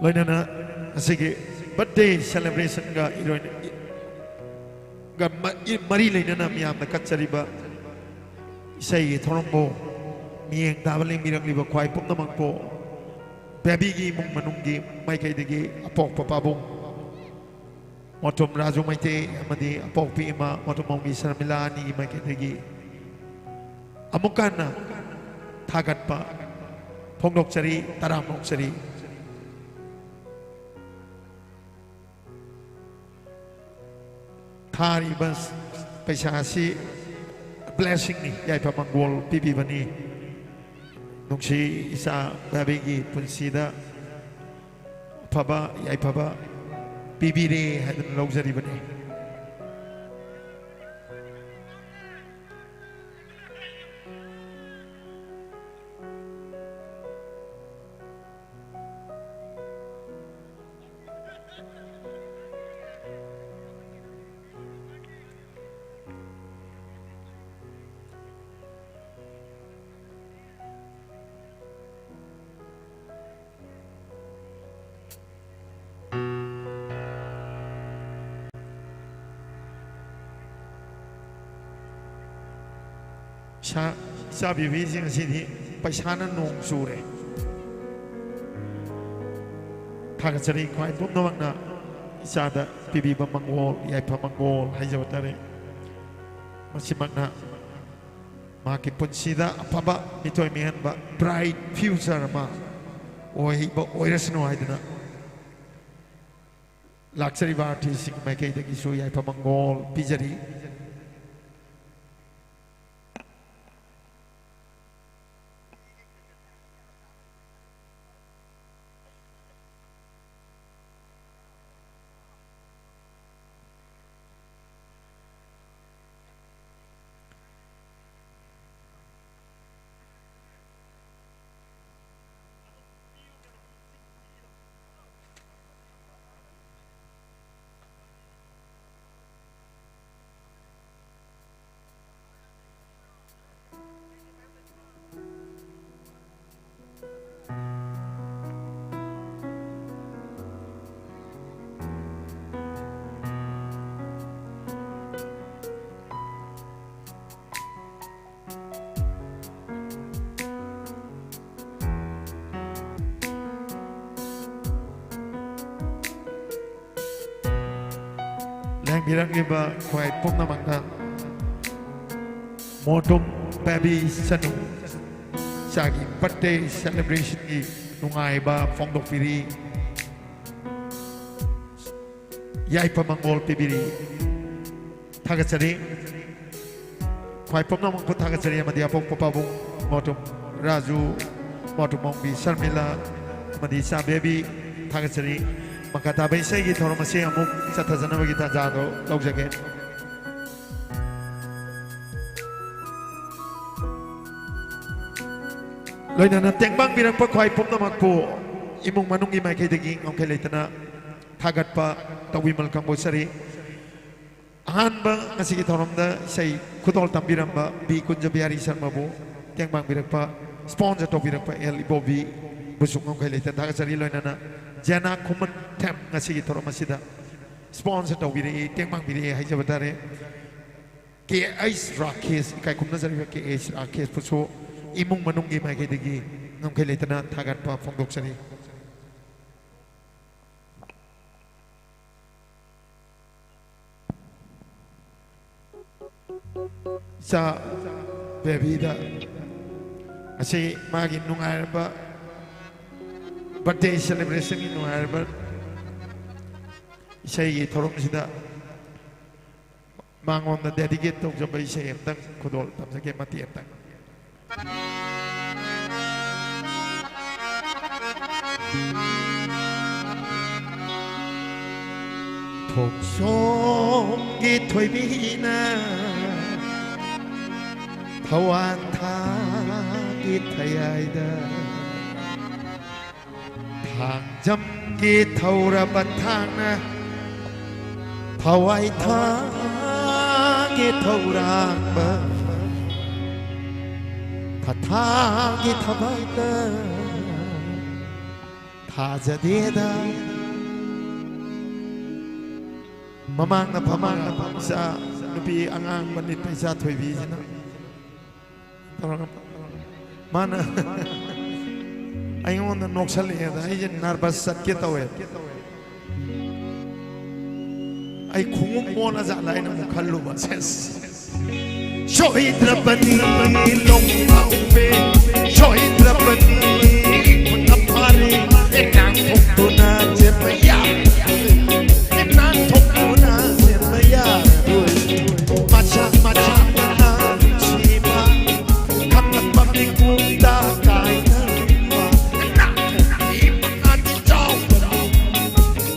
ꯂꯣꯏꯅꯅ ꯉꯁꯤꯒꯤ birthday celebrationꯒ ꯏꯔꯣꯏꯅ-, ꯒ ꯃ-, ꯏ-, ꯃꯔꯤ ꯂꯩꯅꯅ ꯃꯤꯌꯥꯝꯅ ꯀꯠꯆꯔꯤꯕ ꯏꯁꯩꯒꯤ ꯊꯧꯔꯝꯕꯨ ꯃꯤꯠꯌꯦꯡ ꯇꯥꯕ ꯂꯦꯡꯕꯤꯔꯛꯂꯤꯕ ꯈ꯭ꯋꯥꯏ ꯄꯨꯝꯅꯃꯛꯄꯨ, babyꯒꯤ ꯏꯃꯨꯡ ꯃꯅꯨꯡꯒꯤ ꯃꯥꯏꯀꯩꯗꯒꯤ ꯑꯄꯣꯛꯄ ꯄꯥꯕꯨꯡ ꯃꯣꯇꯣꯝ ꯔꯥꯖꯨ ꯃꯩꯇꯩ ꯑꯃꯗꯤ ꯑꯄꯣꯛꯄꯤ ꯏꯃꯥ ꯃꯣꯇꯣꯝꯕꯝꯒꯤ ꯁꯔꯃꯤꯂꯥ ꯑꯅꯤꯒꯤ ꯃꯥꯏꯀꯩꯗꯒꯤ ꯑꯃꯨꯛꯀ ꯍꯟꯅ ꯊꯥꯒꯠꯄ ꯐꯣꯡꯗꯣꯛꯆꯔꯤ, ꯇꯔꯥꯝꯅ ꯑꯣꯛꯆꯔꯤ꯫ ꯊꯥꯔꯤꯕ ꯄꯩꯁꯥ ꯑꯁꯤ blessingꯅꯤ, ꯌꯥꯏꯐ ꯃꯪꯒꯣꯜ ꯄꯤꯕꯤꯕꯅꯤ꯫ ꯅꯨꯡꯁꯤ ꯏꯆꯥ ꯕꯦꯕꯤꯒꯤ ꯄꯨꯟꯁꯤꯗ ꯑꯐꯕ ꯌꯥꯏꯐꯕ ꯄꯤꯕꯤꯔꯦ ꯍꯥꯏꯗꯨꯅ ꯂꯧꯖꯔꯤꯕꯅꯤ꯫ ꯏꯁꯥ, ꯏꯆꯥ ꯕꯦꯕꯤꯁꯤꯡ ꯑꯁꯤꯗꯤ ꯄꯩꯁꯥꯅ ꯅꯣꯡ ꯆꯨꯔꯦ꯫ ꯊꯥꯒꯠꯆꯔꯤ ꯈ꯭ꯋꯥꯏ ꯄꯨꯝꯅꯃꯛꯅ ꯏꯆꯥꯗ ꯄꯤꯕꯤꯕ ꯃꯪꯒꯣꯜ, ꯌꯥꯏꯐ ꯃꯪꯒꯣꯜ ꯍꯥꯏꯖꯕ ꯇꯥꯔꯦ꯫ ꯃꯁꯤꯃꯛꯅ ꯃꯍꯥꯛꯀꯤ ꯄꯨꯟꯁꯤꯗ ꯑꯐꯕ ꯃꯤꯊꯣꯏ ꯃꯤꯍꯦꯟꯕ, bright future ꯑꯃ ꯑꯣꯏꯕ ꯑꯣꯏꯔꯁꯅꯨ ꯍꯥꯏꯗꯨꯅ ꯂꯥꯛꯆꯔꯤꯕ ꯑꯥꯔꯇꯤꯁꯁꯤꯡ ꯃꯥꯏꯀꯩꯗꯒꯤꯁꯨ ꯌꯥꯏꯐ ꯃꯪꯒꯣꯜ ꯄꯤꯖꯔꯤ꯫ ꯂꯦꯡꯕꯤꯔꯛꯂꯤꯕ ꯈ꯭ꯋꯥꯏ ꯄꯨꯝꯅꯃꯛꯇ ꯃꯣꯇꯨꯝ ꯕꯦꯕꯤ ꯁꯅꯨ ꯏꯆꯥꯒꯤ birthday celebrationꯒꯤ ꯅꯨꯡꯉꯥꯏꯕ ꯐꯣꯡꯗꯣꯛꯄꯤꯔꯤ, ꯌꯥꯏꯐ ꯃꯪꯒꯣꯜ ꯄꯤꯕꯤꯔꯤ꯫ ꯊꯥꯒꯠꯆꯔꯤ꯫ ꯈ꯭ꯋꯥꯏ ꯄꯨꯝꯅꯃꯛꯄꯨ ꯊꯥꯒꯠꯆꯔꯤ ꯑꯃꯗꯤ ꯑꯄꯣꯛꯄ ꯄꯥꯕꯨꯡ ꯃꯣꯇꯨꯝ ꯔꯥꯖꯨ, ꯃꯣꯇꯨꯝ ꯃꯣꯡꯕꯤ ꯁꯔꯃꯤꯂꯥ ꯑꯃꯗꯤ ꯏꯆꯥ ꯕꯦꯕꯤ ꯊꯥꯒꯠꯆꯔꯤ꯫ ꯃꯈꯥ ꯇꯥꯕ ꯏꯁꯩꯒꯤ ꯊꯧꯔꯝ ꯑꯁꯤ ꯑꯃꯨꯛ ꯆꯠꯊꯖꯅꯕꯒꯤ ꯇꯥꯟꯖꯥꯗꯣ ꯂꯧꯖꯒꯦ꯫ ꯂꯣꯏꯅꯅ ꯇꯦꯡꯕꯥꯡꯕꯤꯔꯛꯄ ꯈ꯭ꯋꯥꯏ ꯄꯨꯝꯅꯃꯛꯄꯨ ꯏꯃꯨꯡ ꯃꯅꯨꯡꯒꯤ ꯃꯥꯏꯀꯩꯗꯒꯤ ꯉꯝꯈꯩ ꯂꯩꯇꯅ ꯊꯥꯒꯠꯄ ꯇꯧꯕꯤꯃꯜ ꯀꯥꯡꯕꯨ ꯁꯔꯤ꯫ ꯑꯍꯥꯟꯕ ꯉꯁꯤꯒꯤ ꯊꯧꯔꯝꯗ ꯏꯁꯩ ꯈꯨꯗꯣꯜ ꯇꯝꯕꯤꯔꯝꯕ ꯕꯤ ꯀꯨꯟꯖ ꯕꯤꯍꯥꯔꯤ ꯁꯔꯃꯕꯨ ꯇꯦꯡꯕꯥꯡꯕꯤꯔꯛꯄ, sponsor ꯇꯧꯕꯤꯔꯛꯄ ꯑꯦꯜ ꯏꯕꯣꯕꯤꯕꯨꯁꯨ ꯉꯝꯈꯩ ꯂꯩꯇꯅ ꯊꯥꯒꯠꯆꯔꯤ꯫ ꯂꯣꯏꯅꯅ ꯖꯦꯅꯥ ꯈꯨꯃꯟꯊꯦꯝ ꯉꯁꯤꯒꯤ ꯊꯧꯔꯝ ꯑꯁꯤꯗ sponsor ꯇꯧꯕꯤꯔꯛꯏ, ꯇꯦꯡꯕꯥꯡꯕꯤꯔꯛꯏ ꯍꯥꯏꯖꯕ ꯇꯥꯔꯦ꯫ ꯀꯦ ꯑꯩꯆ ꯔꯥꯀꯦꯁ, ꯏꯀꯥꯏ ꯈꯨꯝꯅꯖꯔꯤꯕ ꯀꯦ ꯑꯩꯆ ꯔꯥꯀꯦꯁꯄꯨꯁꯨ ꯏꯃꯨꯡ ꯃꯅꯨꯡꯒꯤ ꯃꯥꯏꯀꯩꯗꯒꯤ ꯉꯝꯈꯩ ꯂꯩꯇꯅ ꯊꯥꯒꯠꯄ ꯐꯣꯡꯗꯣꯛꯆꯔꯤ꯫ ꯏꯆꯥ ꯕꯦꯕꯤꯗ ꯉꯁꯤ ꯃꯥꯒꯤ ꯅꯨꯡꯉꯥꯏꯔꯕ birthday celebrationꯒꯤ ꯅꯨꯡꯉꯥꯏꯔꯕ ꯏꯁꯩꯒꯤ ꯊꯧꯔꯝꯁꯤꯗ ꯃꯉꯣꯟꯗ dedicate ꯇꯧꯖꯕ ꯏꯁꯩ ꯑꯝꯇꯪ ꯈꯨꯗꯣꯜ ꯇꯝꯖꯒꯦ, ꯃꯇꯦꯛ ꯑꯝꯇꯪ꯫ ꯊꯣꯡꯁꯣꯝꯒꯤ ꯊꯣꯏꯕꯤꯅ ꯊꯋꯥꯟ ꯊꯥꯒꯤ ꯊꯌꯥꯏꯗ, ꯊꯥꯡꯖꯝꯒꯤ ꯊꯧꯔꯕ ꯊꯥꯡꯅ ꯊꯋꯥꯏ ꯊꯥꯒꯤ ꯊꯧꯔꯥꯡꯕ, ꯊꯥꯊꯥꯒꯤ ꯊꯕꯛꯇ ꯊꯥꯖꯗꯦꯗ꯫ ꯃꯃꯥꯡꯗ ꯐꯝꯃꯒ ꯏꯆꯥ ꯅꯨꯄꯤ ꯑꯉꯥꯡꯕ ꯂꯤꯠꯄ ꯏꯆꯥ ꯊꯣꯏꯕꯤꯁꯤꯅ ꯇꯧꯔꯒ ꯃꯥꯅ ꯑꯩꯉꯣꯟꯗ ꯅꯣꯛꯁꯜꯂꯛꯑꯦꯗ, ꯑꯩꯁꯦ nervous ꯆꯠꯀꯦ ꯇꯧꯋꯦ꯫ ꯑꯩ ꯈꯣꯡꯎꯞ ꯃꯣꯠꯂ ꯖꯥꯠꯂ ꯍꯥꯏꯅ ꯑꯃꯨꯛ ꯈꯜꯂꯨꯕ꯫ ꯁꯦꯁ꯫ ꯁꯣꯏꯗ꯭ꯔꯕꯅꯤ ꯂꯣꯡꯊꯥꯎꯕꯦ, ꯁꯣꯏꯗ꯭ꯔꯕꯅꯤ ꯈꯨꯠꯅ ꯐꯥꯔꯦ, ꯏꯅꯥꯛ ꯊꯣꯛꯇꯨꯅ ꯆꯦꯟꯕ ꯌꯥꯔꯣꯏ, ꯏꯅꯥꯛ ꯊꯣꯛꯇꯨꯅ ꯆꯦꯟꯕ ꯌꯥꯔꯣꯏ꯫ ꯃꯆꯥ ꯃꯆꯥ ꯃꯅꯥ ꯅꯨꯡꯁꯤꯕ, ꯈꯪꯂꯛꯄ ꯃꯤꯀꯨꯞꯇ ꯀꯥꯏꯅꯔꯨꯕ, ꯏꯅꯥꯛ ꯊꯣꯛꯄꯤ ꯃꯉꯥꯗꯤ ꯆꯥꯎꯕꯅꯤ꯫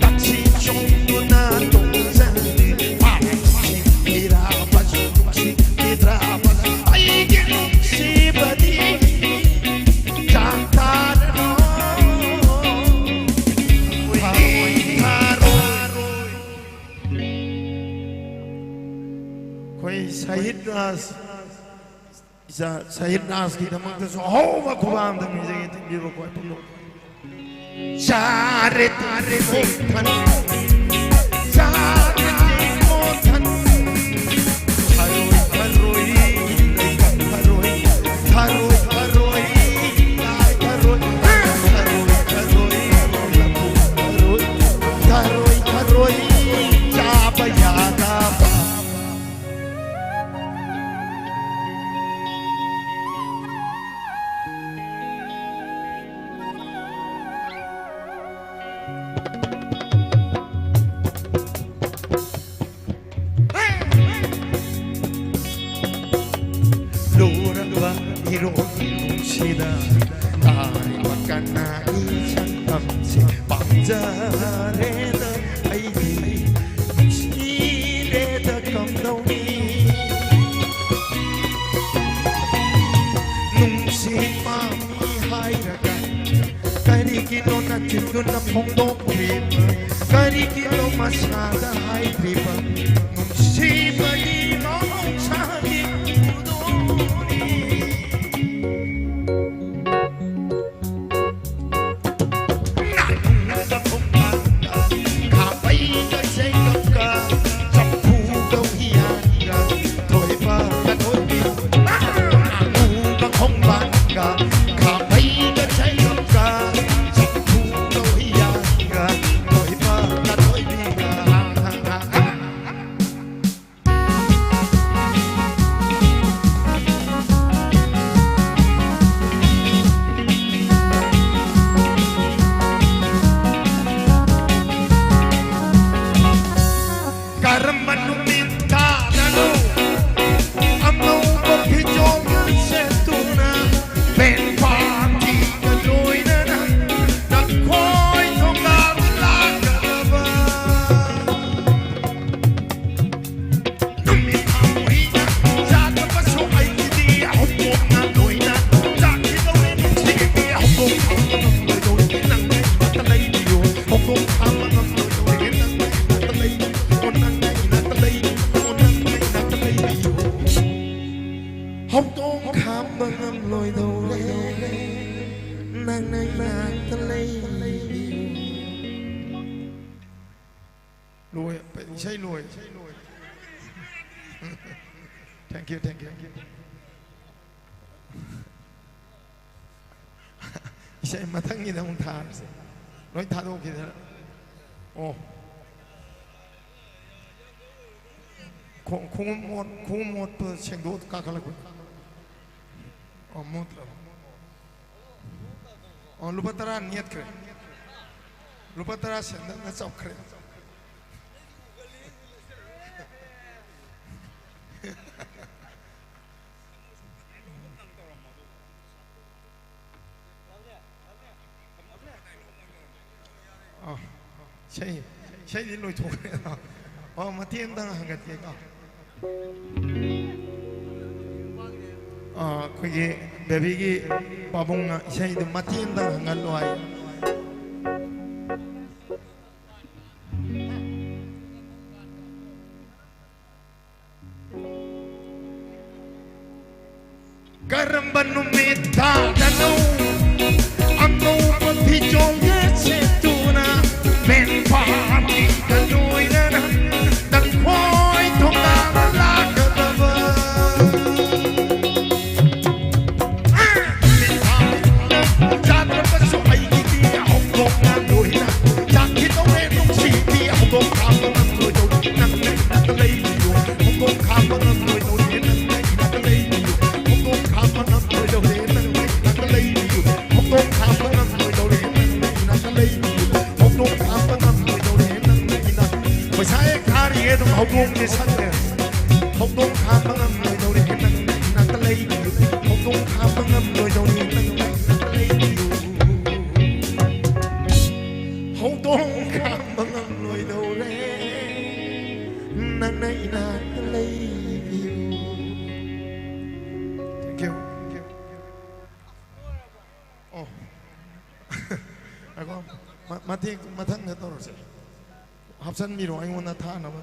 ꯇꯥꯛꯁꯤ ꯆꯣꯡꯗꯨꯅ ꯇꯣꯡꯖꯔꯤ꯫ ꯄꯥꯎꯁꯤ ꯄꯤꯔꯕꯁꯨ ꯅꯨꯡꯁꯤꯕꯤꯗ꯭ꯔꯕ ꯑꯩꯒꯤ ꯅꯨꯡꯁꯤꯕꯗꯤ ꯒ꯭ꯌꯥꯟ ꯇꯥꯔꯔꯣꯏ꯫ ꯊꯥꯔꯣꯏ, ꯊꯥꯔꯣꯏ꯫ ꯑꯩꯈꯣꯏ ꯁꯍꯤꯗ ꯔꯥꯖ ꯏꯆꯥ ꯁꯍꯤꯗ ꯔꯥꯖꯀꯤꯗꯃꯛꯇꯁꯨ ꯑꯍꯧꯕ ꯈꯨꯕꯥꯝꯗ ꯅꯤꯖꯒꯦ, ꯊꯤꯟꯕꯤꯔꯣ ꯈ꯭ꯋꯥꯏ ꯄꯨꯟꯅ꯫ ꯆꯥꯔꯦ ꯇꯥꯔꯦ ꯃꯣꯟꯊꯟ, ꯆꯥꯔꯦ ꯃꯣꯟꯊꯟ꯫ ꯊꯔꯣꯏ ꯊꯔꯣꯏ, ꯊꯔꯣꯏ ꯊꯔꯣꯏ, ꯂꯥꯏ ꯊꯔꯣꯏ, ꯊꯔꯣꯏ ꯊꯔꯣꯏ, ꯂꯐꯨ ꯊꯔꯣꯏ, ꯊꯔꯣꯏ ꯊꯔꯣꯏ, ꯆꯥꯕ ꯌꯥꯗꯕ꯫ ꯂꯨꯔꯕ ꯏꯔꯣꯟ ꯅꯨꯡꯁꯤꯗ ꯇꯥꯔꯤꯕ ꯀꯅꯥꯒꯤ ꯁꯛꯇꯝꯁꯦ ꯄꯥꯝꯖꯔꯦꯗ ꯑꯩꯗꯤ ꯅꯨꯡꯁꯤꯔꯦꯗ ꯀꯝꯗꯧꯅꯤ? ꯅꯨꯡꯁꯤ ꯄꯥꯝꯃꯤ ꯍꯥꯏꯔꯒ ꯀꯔꯤꯒꯤꯅꯣ ꯅꯆꯤꯟꯗꯨꯅ ꯐꯣꯡꯗꯣꯛꯇ꯭ꯔꯤꯕ? ꯀꯔꯤꯒꯤꯅꯣ ꯃꯁꯥꯗ ꯍꯥꯏꯗ꯭ꯔꯤꯕ? ꯅꯨꯡꯁꯤꯕꯒꯤ ꯃꯍꯧꯁꯥꯒꯤ ꯈꯨꯗꯣꯜꯅꯤ꯫ ꯅꯨꯃꯤꯠ ꯊꯥꯗꯅꯨ ꯑꯉꯧꯕ ꯐꯤꯖꯣꯜꯒ ꯁꯦꯠꯇꯨꯅ ꯕꯦꯟ ꯄꯥꯔꯇꯤꯒ ꯂꯣꯏꯅꯅ ꯅꯈꯣꯏ ꯊꯣꯡꯒꯥꯜꯗ ꯂꯥꯛꯀꯗꯕ ꯅꯨꯃꯤꯠ ꯊꯥ ꯃꯔꯤꯅ ꯆꯥꯗꯕꯁꯨ ꯑꯩꯒꯤꯗꯤ ꯍꯧꯗꯣꯡꯅ ꯂꯣꯏꯅ ꯆꯥꯈꯤꯗꯧꯔꯦ ꯅꯨꯡꯁꯤꯕꯤ ꯍꯧꯗꯣꯡ ꯈꯥꯝꯕ ꯉꯝꯂꯣꯏꯗꯧꯔꯦ ꯅꯪꯅ ꯏꯅꯥꯛꯇ ꯂꯩꯕꯤꯌꯨ ꯍꯧꯗꯣꯡ ꯈꯥꯝꯕ ꯉꯝꯂꯣꯏꯗꯧꯔꯦ ꯅꯪꯅ ꯏꯅꯥꯛꯇ ꯂꯩꯕꯤꯌꯨ ꯑꯣ ꯅꯪꯅ ꯏꯅꯥꯛꯇ ꯂꯩꯕꯤꯌꯨ ꯑꯣ ꯅꯪꯅ ꯏꯅꯥꯛꯇ ꯂꯩꯕꯤꯌꯨ ꯍꯧꯗꯣꯡ ꯈꯥꯝꯕ ꯉꯝꯂꯣꯏꯗꯧꯔꯦ ꯅꯪꯅ ꯏꯅꯥꯛꯇ ꯂꯩꯕꯤꯌꯨ ꯂꯣꯏ ꯏꯁꯩ ꯂꯣꯏ Thank you, thank you. ꯏꯁꯩ ꯃꯊꯪꯒꯤꯗ ꯑꯃꯨꯛ ꯊꯥꯔꯁꯦ ꯂꯣꯏ ꯊꯥꯗꯣꯛꯈꯤꯗꯅ ꯑꯣ ꯈꯣꯡ- ꯈꯣꯡꯎꯞ ꯃꯣꯠ ꯈꯣꯡꯎꯞ ꯃꯣꯠꯄ ꯁꯦꯡꯗꯣꯛ ꯀꯥꯈꯠꯂꯛꯄ ꯑꯣ ꯃꯣꯠꯇ꯭ꯔꯕ ꯑꯣ ꯂꯨꯄꯥ ꯇꯔꯥ ꯅꯦꯠꯈ꯭ꯔꯦ ꯂꯨꯄꯥ ꯇꯔꯥ ꯁꯦꯟꯗꯅ ꯆꯞꯈ꯭ꯔꯦ ꯑꯥ, ꯏꯁꯩ ꯏꯁꯩꯗꯤ ꯂꯣꯏꯊꯣꯛꯈ꯭ꯔꯦ ꯑꯣ ꯃꯇꯦꯛ ꯑꯝꯇꯪ ꯍꯪꯒꯠꯀꯦꯀꯣ ꯑꯥ, ꯑꯩꯈꯣꯏꯒꯤ ꯕꯦꯕꯤꯒꯤ ꯄꯥꯕꯨꯡꯅ ꯏꯁꯩꯗꯨ ꯃꯇꯦꯛ ꯑꯝꯇꯪ ꯍꯪꯒꯠꯂꯣ ꯍꯥꯏ ꯀꯔꯝꯕ ꯅꯨꯃꯤꯠ ꯊꯥꯗꯅꯣ ꯑꯉꯧꯕ ꯐꯤꯖꯣꯜꯒ ꯁꯦꯠꯇꯨꯅ ꯃꯦꯟ ꯄꯥꯔꯇꯤꯒ ꯂꯣꯏꯅꯅ ꯅꯪꯈꯣꯏ ꯊꯣꯡꯒꯥꯜꯗ ꯂꯥꯛꯀꯗꯕ ꯅꯨꯃꯤꯠ ꯊꯥꯗꯅ ꯆꯥꯗ꯭ꯔꯕꯁꯨ ꯑꯩꯒꯤꯗꯤ ꯍꯧꯗꯣꯡꯅ ꯂꯣꯏꯅ ꯆꯥꯈꯤꯗꯧꯔꯦ ꯅꯨꯡꯁꯤꯕꯤ ꯍꯧꯗꯣꯡ ꯈꯥꯝꯕ ꯉꯝꯂꯣꯏꯗꯧꯔꯦ ꯅꯪꯅ ꯏꯅꯥꯛꯇ ꯂꯩꯕꯤꯌꯨ ꯍꯧꯗꯣꯡ ꯈꯥꯝꯕ ꯉꯝꯂꯣꯏꯗꯧꯔꯦ ꯅꯪꯅ ꯏꯅꯥꯛꯇ ꯂꯩꯕꯤꯌꯨ ꯍꯧꯗꯣꯡ ꯈꯥꯝꯕ ꯉꯝꯂꯣꯏꯗꯧꯔꯦ ꯅꯪꯅ ꯏꯅꯥꯛꯇ ꯂꯩꯕꯤꯌꯨ ꯍꯧꯗꯣꯡ ꯈꯥꯝꯕ ꯉꯝꯂꯣꯏꯗꯧꯔꯦ ꯅꯪꯅ ꯏꯅꯥꯛꯇ ꯂꯩꯕꯤꯌꯨ ꯍꯧꯗꯣꯡ ꯈꯥꯝꯕ ꯉꯝꯂꯣꯏꯗꯧꯔꯦ ꯅꯪꯅ ꯏꯅꯥꯛꯇ ꯄꯩꯁꯥ ꯍꯦꯛ ꯊꯥꯔꯤ ꯑꯗꯨꯝ ꯍꯧꯗꯣꯡꯁꯦ ꯁꯛꯑꯦ꯫ ꯍꯧꯗꯣꯡ ꯈꯥꯝꯕ ꯉꯝꯂꯣꯏꯗꯧꯔꯦ, ꯅꯪ ꯅꯥꯛꯇ ꯂꯩꯕꯤꯌꯨ꯫ ꯍꯧꯗꯣꯡ ꯈꯥꯝꯕ ꯉꯝꯂꯣꯏꯗꯧꯔꯦ, ꯅꯪ ꯅꯥꯛꯇ ꯂꯩꯕꯤꯌꯨ꯫ ꯍꯧꯗꯣꯡ ꯈꯥꯝꯕ ꯉꯝꯂꯣꯏꯗꯧꯔꯦ, ꯅꯪꯅ ꯏꯅꯥꯛꯇ ꯂꯩꯕꯤꯌꯨ꯫ Thank you. ꯑꯣ꯫ ꯉꯥꯏꯈꯣ, ꯃ-, ꯃꯇꯦꯛ ꯃꯊꯪꯗ ꯇꯧꯔꯁꯦ꯫ ꯍꯥꯞꯆꯟꯕꯤꯔꯣ ꯑꯩꯉꯣꯟꯗ ꯊꯥꯅꯕ꯫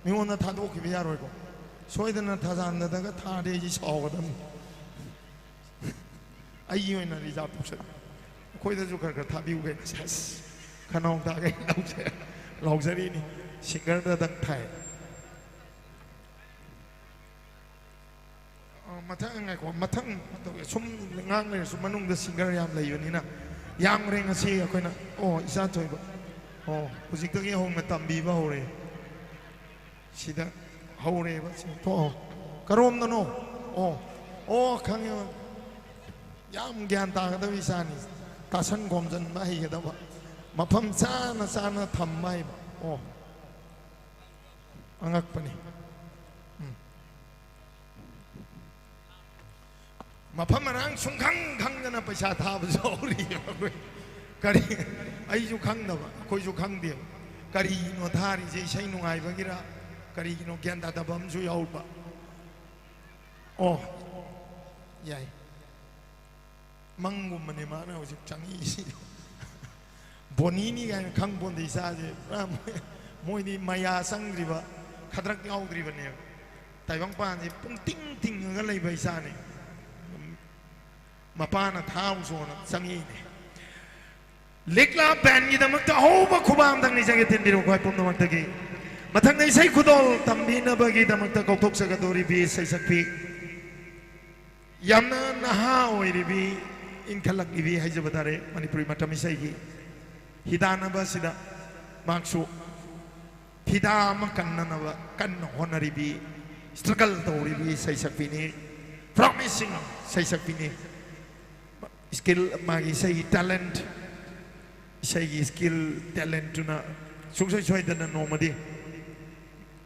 ꯃꯤꯉꯣꯟꯗ ꯊꯥꯗꯣꯛꯈꯤꯕ ꯌꯥꯔꯣꯏꯀꯣ꯫ ꯁꯣꯏꯗꯅ ꯊꯥꯖꯥꯟꯗꯗꯒ ꯊꯥꯔꯗꯤ ꯑꯩꯁꯦ ꯁꯥꯎꯒꯗꯕꯅꯤ꯫ ꯑꯩꯒꯤ ꯑꯣꯏꯅ reserve ꯇꯧꯁꯜꯂꯦ꯫ ꯑꯩꯈꯣꯏꯗꯁꯨ ꯈꯔ ꯈꯔ ꯊꯥꯕꯤꯌꯨ ꯀꯩꯅꯣ꯫ ꯁꯦꯁ, ꯈꯅꯥꯎ ꯇꯥꯒꯩ ꯂꯥꯎꯖ-, ꯂꯥꯎꯖꯔꯤꯅꯤ꯫ Singer ꯗꯗꯪ ꯊꯥꯏ꯫ ꯑ, ꯃꯊꯪ ꯉꯥꯏꯈꯣ, ꯃꯊꯪ ꯇꯧꯒꯦ꯫ ꯁꯨꯝ ꯉꯥꯡ ꯂꯩꯔꯁꯨ ꯃꯅꯨꯡꯗ singer ꯌꯥꯝ ꯂꯩꯕꯅꯤꯅ꯫ ꯌꯥꯝꯈ꯭ꯔꯦ ꯉꯁꯤ ꯑꯩꯈꯣꯏꯅ꯫ ꯑꯣ, ꯏꯆꯥ ꯊꯣꯏꯕ꯫ ꯑꯣ, ꯍꯧꯖꯤꯛꯇꯒꯤ ꯍꯧꯅ ꯇꯝꯕꯤꯕ ꯍꯧꯔꯦ꯫ ꯁꯤꯗ ꯍꯧꯔꯦꯕ꯫ ꯁꯤ ꯊꯣꯛꯑꯣ꯫ ꯀꯔꯣꯝꯗꯅꯣ? ꯑꯣ, ꯑꯣ, ꯈꯪꯉꯦ꯫ ꯌꯥꯝ ꯒ꯭ꯌꯥꯟ ꯇꯥꯒꯗꯕ ꯏꯆꯥꯅꯤ꯫ ꯇꯥꯁꯟ ꯈꯣꯝꯖꯟꯕ ꯍꯩꯒꯗꯕ꯫ ꯃꯐꯝ ꯆꯥꯅ ꯆꯥꯅ ꯊꯝꯕ ꯍꯩꯕ꯫ ꯑꯣ꯫ ꯑꯉꯛꯄꯅꯤ꯫ ꯎꯝ꯫ ꯃꯐꯝ ꯃꯔꯥꯡ ꯁꯨꯡꯈꯪ ꯈꯪꯗꯅ ꯄꯩꯁꯥ ꯊꯥꯕꯁꯨ ꯍꯧꯔꯤꯑꯕ ꯑꯩꯈꯣꯏ꯫ ꯀꯔꯤ, ꯑꯩꯁꯨ ꯈꯪꯗꯕ, ꯑꯩꯈꯣꯏꯁꯨ ꯈꯪꯗꯦꯕ꯫ ꯀꯔꯤꯅꯣ ꯊꯥꯔꯤꯁꯦ? ꯏꯁꯩ ꯅꯨꯡꯉꯥꯏꯕꯒꯤꯔ? ꯀꯔꯤꯒꯤꯅꯣ ꯒ꯭ꯌꯥꯟ ꯇꯥꯗꯕ ꯑꯃꯁꯨ ꯌꯥꯎꯕ꯫ ꯑꯣ, ꯌꯥꯏ꯫ ꯃꯪꯒꯨꯝꯕꯅꯦ ꯃꯥꯅ ꯍꯧꯖꯤꯛ ꯆꯪꯉꯛꯏꯁꯤ꯫ ꯕꯣꯅꯤꯅꯤ ꯀꯥꯏꯅ ꯈꯪ ꯄꯣꯟꯗꯦ ꯏꯆꯥꯁꯦ꯫ ꯄꯨꯔꯥ ꯃꯣꯏ-, ꯃꯣꯏꯗꯤ ꯃꯌꯥ ꯆꯪꯗ꯭ꯔꯤꯕ, ꯈꯗ꯭ꯔꯛ ꯌꯥꯎꯗ꯭ꯔꯤꯕꯅꯦꯕ꯫ ꯇꯥꯏꯕꯪꯄꯥꯟꯁꯦ ꯄꯨꯡꯇꯤꯡ ꯇꯤꯡꯉꯒ ꯂꯩꯕ ꯏꯆꯥꯅꯤ꯫ ꯃꯄꯥꯅ ꯊꯥꯎ ꯁꯣꯅ ꯆꯪꯉꯛꯏꯅꯦ꯫ ꯂꯤꯛꯂꯥ ꯕꯦꯟꯒꯤꯗꯃꯛꯇ ꯑꯍꯧꯕ ꯈꯨꯕꯥꯛ ꯑꯝꯇꯪ ꯂꯩꯖꯒꯦ, ꯇꯤꯟꯕꯤꯔꯛꯎ ꯈ꯭ꯋꯥꯏ ꯄꯨꯝꯅꯃꯛꯇꯒꯤ꯫ ꯃꯊꯪꯗ ꯏꯁꯩ ꯈꯨꯗꯣꯜ ꯇꯝꯕꯤꯅꯕꯒꯤꯗꯃꯛꯇ ꯀꯧꯊꯣꯛꯆꯒꯗꯧꯔꯤꯕꯤ ꯏꯁꯩ ꯁꯛꯄꯤ, ꯌꯥꯝꯅ ꯅꯍꯥ ꯑꯣꯏꯔꯤꯕꯤ, ꯏꯟꯈꯠꯂꯛꯂꯤꯕꯤ ꯍꯥꯏꯖꯕ ꯇꯥꯔꯦ, ꯃꯅꯤꯄꯨꯔꯤ ꯃꯇꯝ ꯏꯁꯩꯒꯤ ꯍꯤꯗꯥꯟꯅꯕ ꯑꯁꯤꯗ ꯃꯍꯥꯛꯁꯨ ꯐꯤꯗꯥ ꯑꯃ ꯀꯟꯅꯅꯕ ꯀꯟꯅ ꯍꯣꯠꯅꯔꯤꯕꯤ, struggle ꯇꯧꯔꯤꯕꯤ ꯏꯁꯩ ꯁꯛꯄꯤꯅꯤ, promising ꯏꯁꯩ ꯁꯛꯄꯤꯅꯤ꯫ Skill, ꯃꯥꯒꯤ ꯏꯁꯩꯒꯤ talent, ꯏꯁꯩꯒꯤ skill, talentꯇꯨꯅ ꯁꯨꯡꯁꯣꯏ ꯁꯣꯏꯗꯅ ꯅꯣꯡꯃꯗꯤ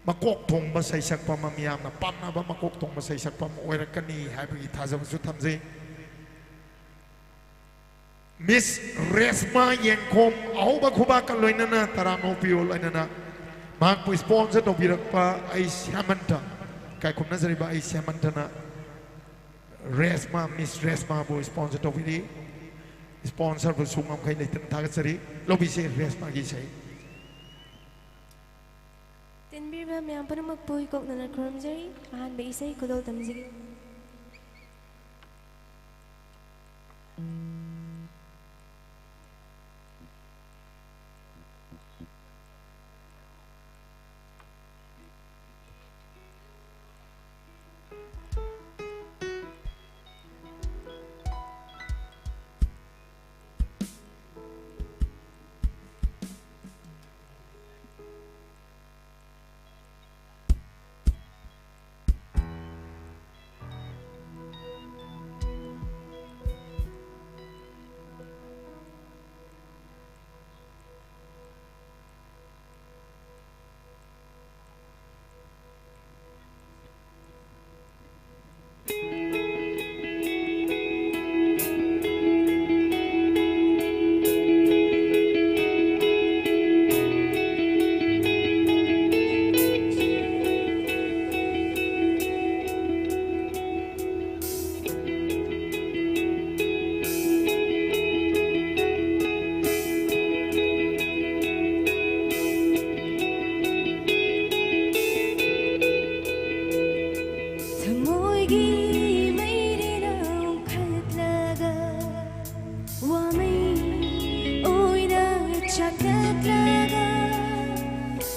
ꯃꯀꯣꯛ ꯊꯣꯡꯕ ꯁꯩꯁꯛꯄ ꯑꯃ, ꯃꯤꯌꯥꯝꯅ ꯄꯥꯝꯅꯕ ꯃꯀꯣꯛ ꯊꯣꯡꯕ ꯁꯩꯁꯛꯄ ꯑꯃ ꯑꯣꯏꯔꯛꯀꯅꯤ ꯍꯥꯏꯕꯒꯤ ꯊꯥꯖꯕꯁꯨ ꯊꯝꯖꯩ꯫ ꯃꯤꯁ ꯔꯦꯁꯃꯥ ꯌꯦꯡꯈꯣꯝ, ꯑꯍꯧꯕ ꯈꯨꯕꯥꯛꯀ ꯂꯣꯏꯅꯅ ꯇꯔꯥꯝꯅ ꯑꯣꯛꯄꯤꯌꯨ꯫ ꯂꯣꯏꯅꯅ ꯃꯍꯥꯛꯄꯨ sponsor ꯇꯧꯕꯤꯔꯛꯄ ꯑꯩ ꯁ꯭ꯌꯥꯃꯟꯇ, ꯏꯀꯥꯏ ꯈꯨꯝꯅꯖꯔꯤꯕ ꯑꯩ ꯁ꯭ꯌꯥꯃꯟꯇꯅ ꯔꯦꯁꯃꯥ, ꯃꯤꯁ ꯔꯦꯁꯃꯥꯕꯨ sponsor ꯇꯧꯕꯤꯔꯤ꯫ Sponsorꯕꯨꯁꯨ ꯉꯝꯈꯩ ꯂꯩꯇꯅ ꯊꯥꯒꯠꯆꯔꯤ꯫ ꯂꯧꯕꯤꯁꯦ ꯔꯦꯁꯃꯥꯒꯤ ꯏꯁꯩ꯫ ꯇꯤꯟꯕꯤꯔꯤꯕ ꯃꯌꯥꯝ ꯄꯨꯝꯅꯃꯛꯄꯨ ꯏꯀꯣꯛꯅꯅ ꯈꯨꯔꯨꯝꯖꯔꯤ꯫ ꯑꯍꯥꯟꯕ ꯏꯁꯩ ꯈꯨꯗꯣꯜ ꯇꯝꯖꯒꯦ꯫ ꯊꯃꯣꯏꯒꯤ ꯃꯩꯔꯤꯅ ꯑꯣꯟꯈꯠꯂꯒ, ꯋꯥꯃꯩ ꯑꯣꯏꯅ ꯆꯥꯛꯂꯛꯂꯒ,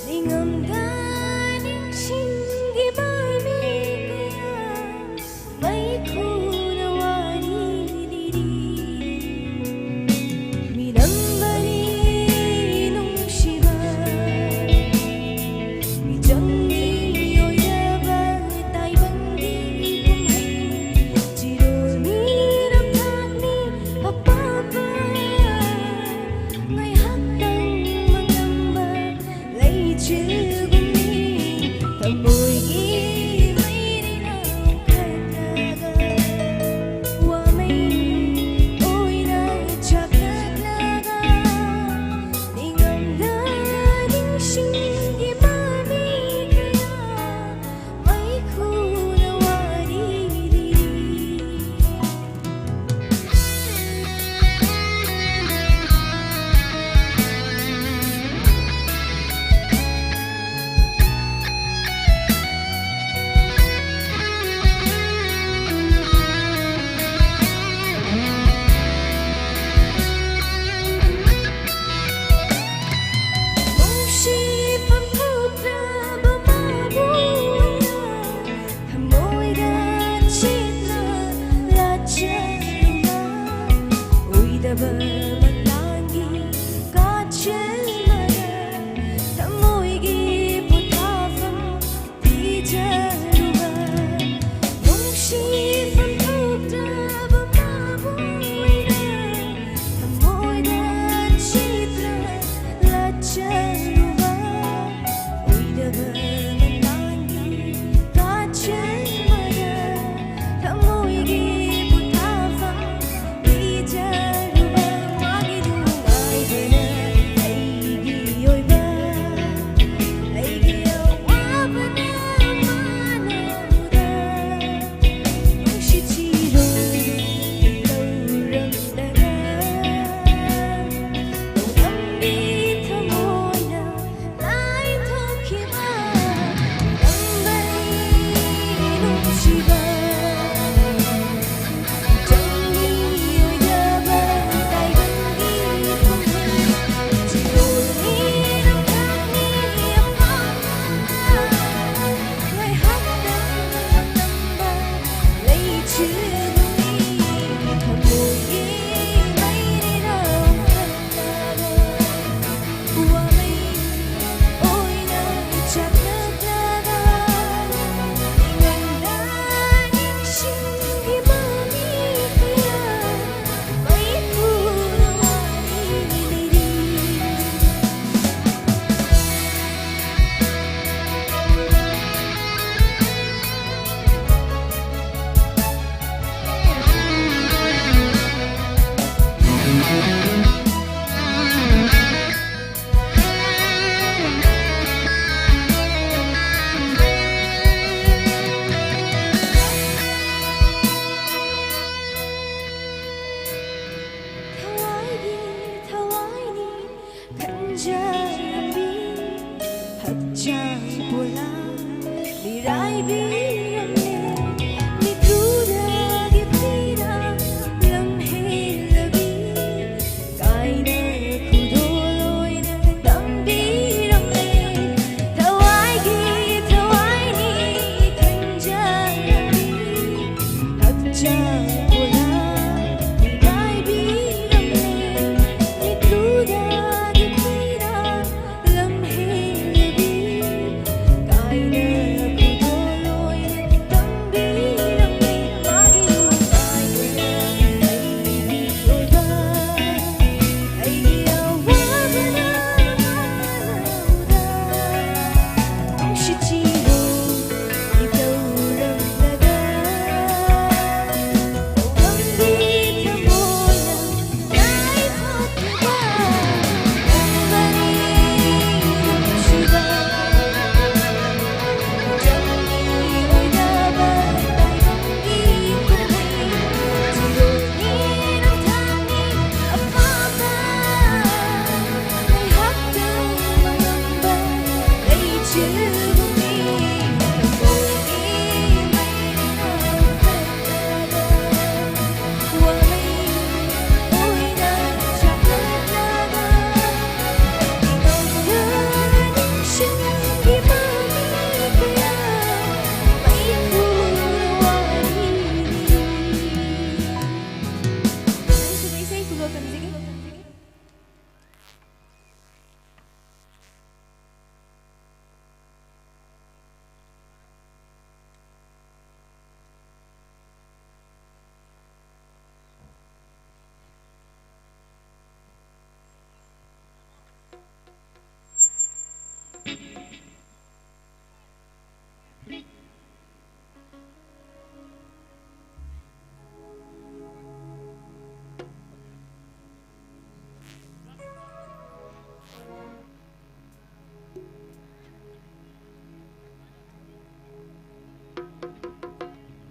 ꯅꯤꯡꯉꯝꯗ ꯅꯤꯡꯁꯤꯡꯒꯤ ꯃꯃꯤ ꯀꯌꯥ ꯃꯩꯈꯨꯅ ꯋꯥꯔꯤ ꯂꯤꯔꯤ꯫ ꯃꯤꯅꯝꯕꯔꯤ ꯅꯨꯡꯁꯤꯕ, ꯃꯤꯆꯪꯒꯤ ꯑꯣꯏꯔꯕ ꯇꯥꯏꯕꯪꯒꯤ ꯀꯨꯝꯍꯩ꯫ ꯆꯤꯔꯣꯜ ꯃꯤꯔꯝ ꯊꯥꯛꯅꯤ ꯑꯄꯥꯝꯕ, ꯉꯥꯏꯍꯥꯛꯇꯪ ꯃꯥꯡꯂꯝꯕ ꯂꯩꯆꯤꯜꯒꯨꯝꯅꯤ꯫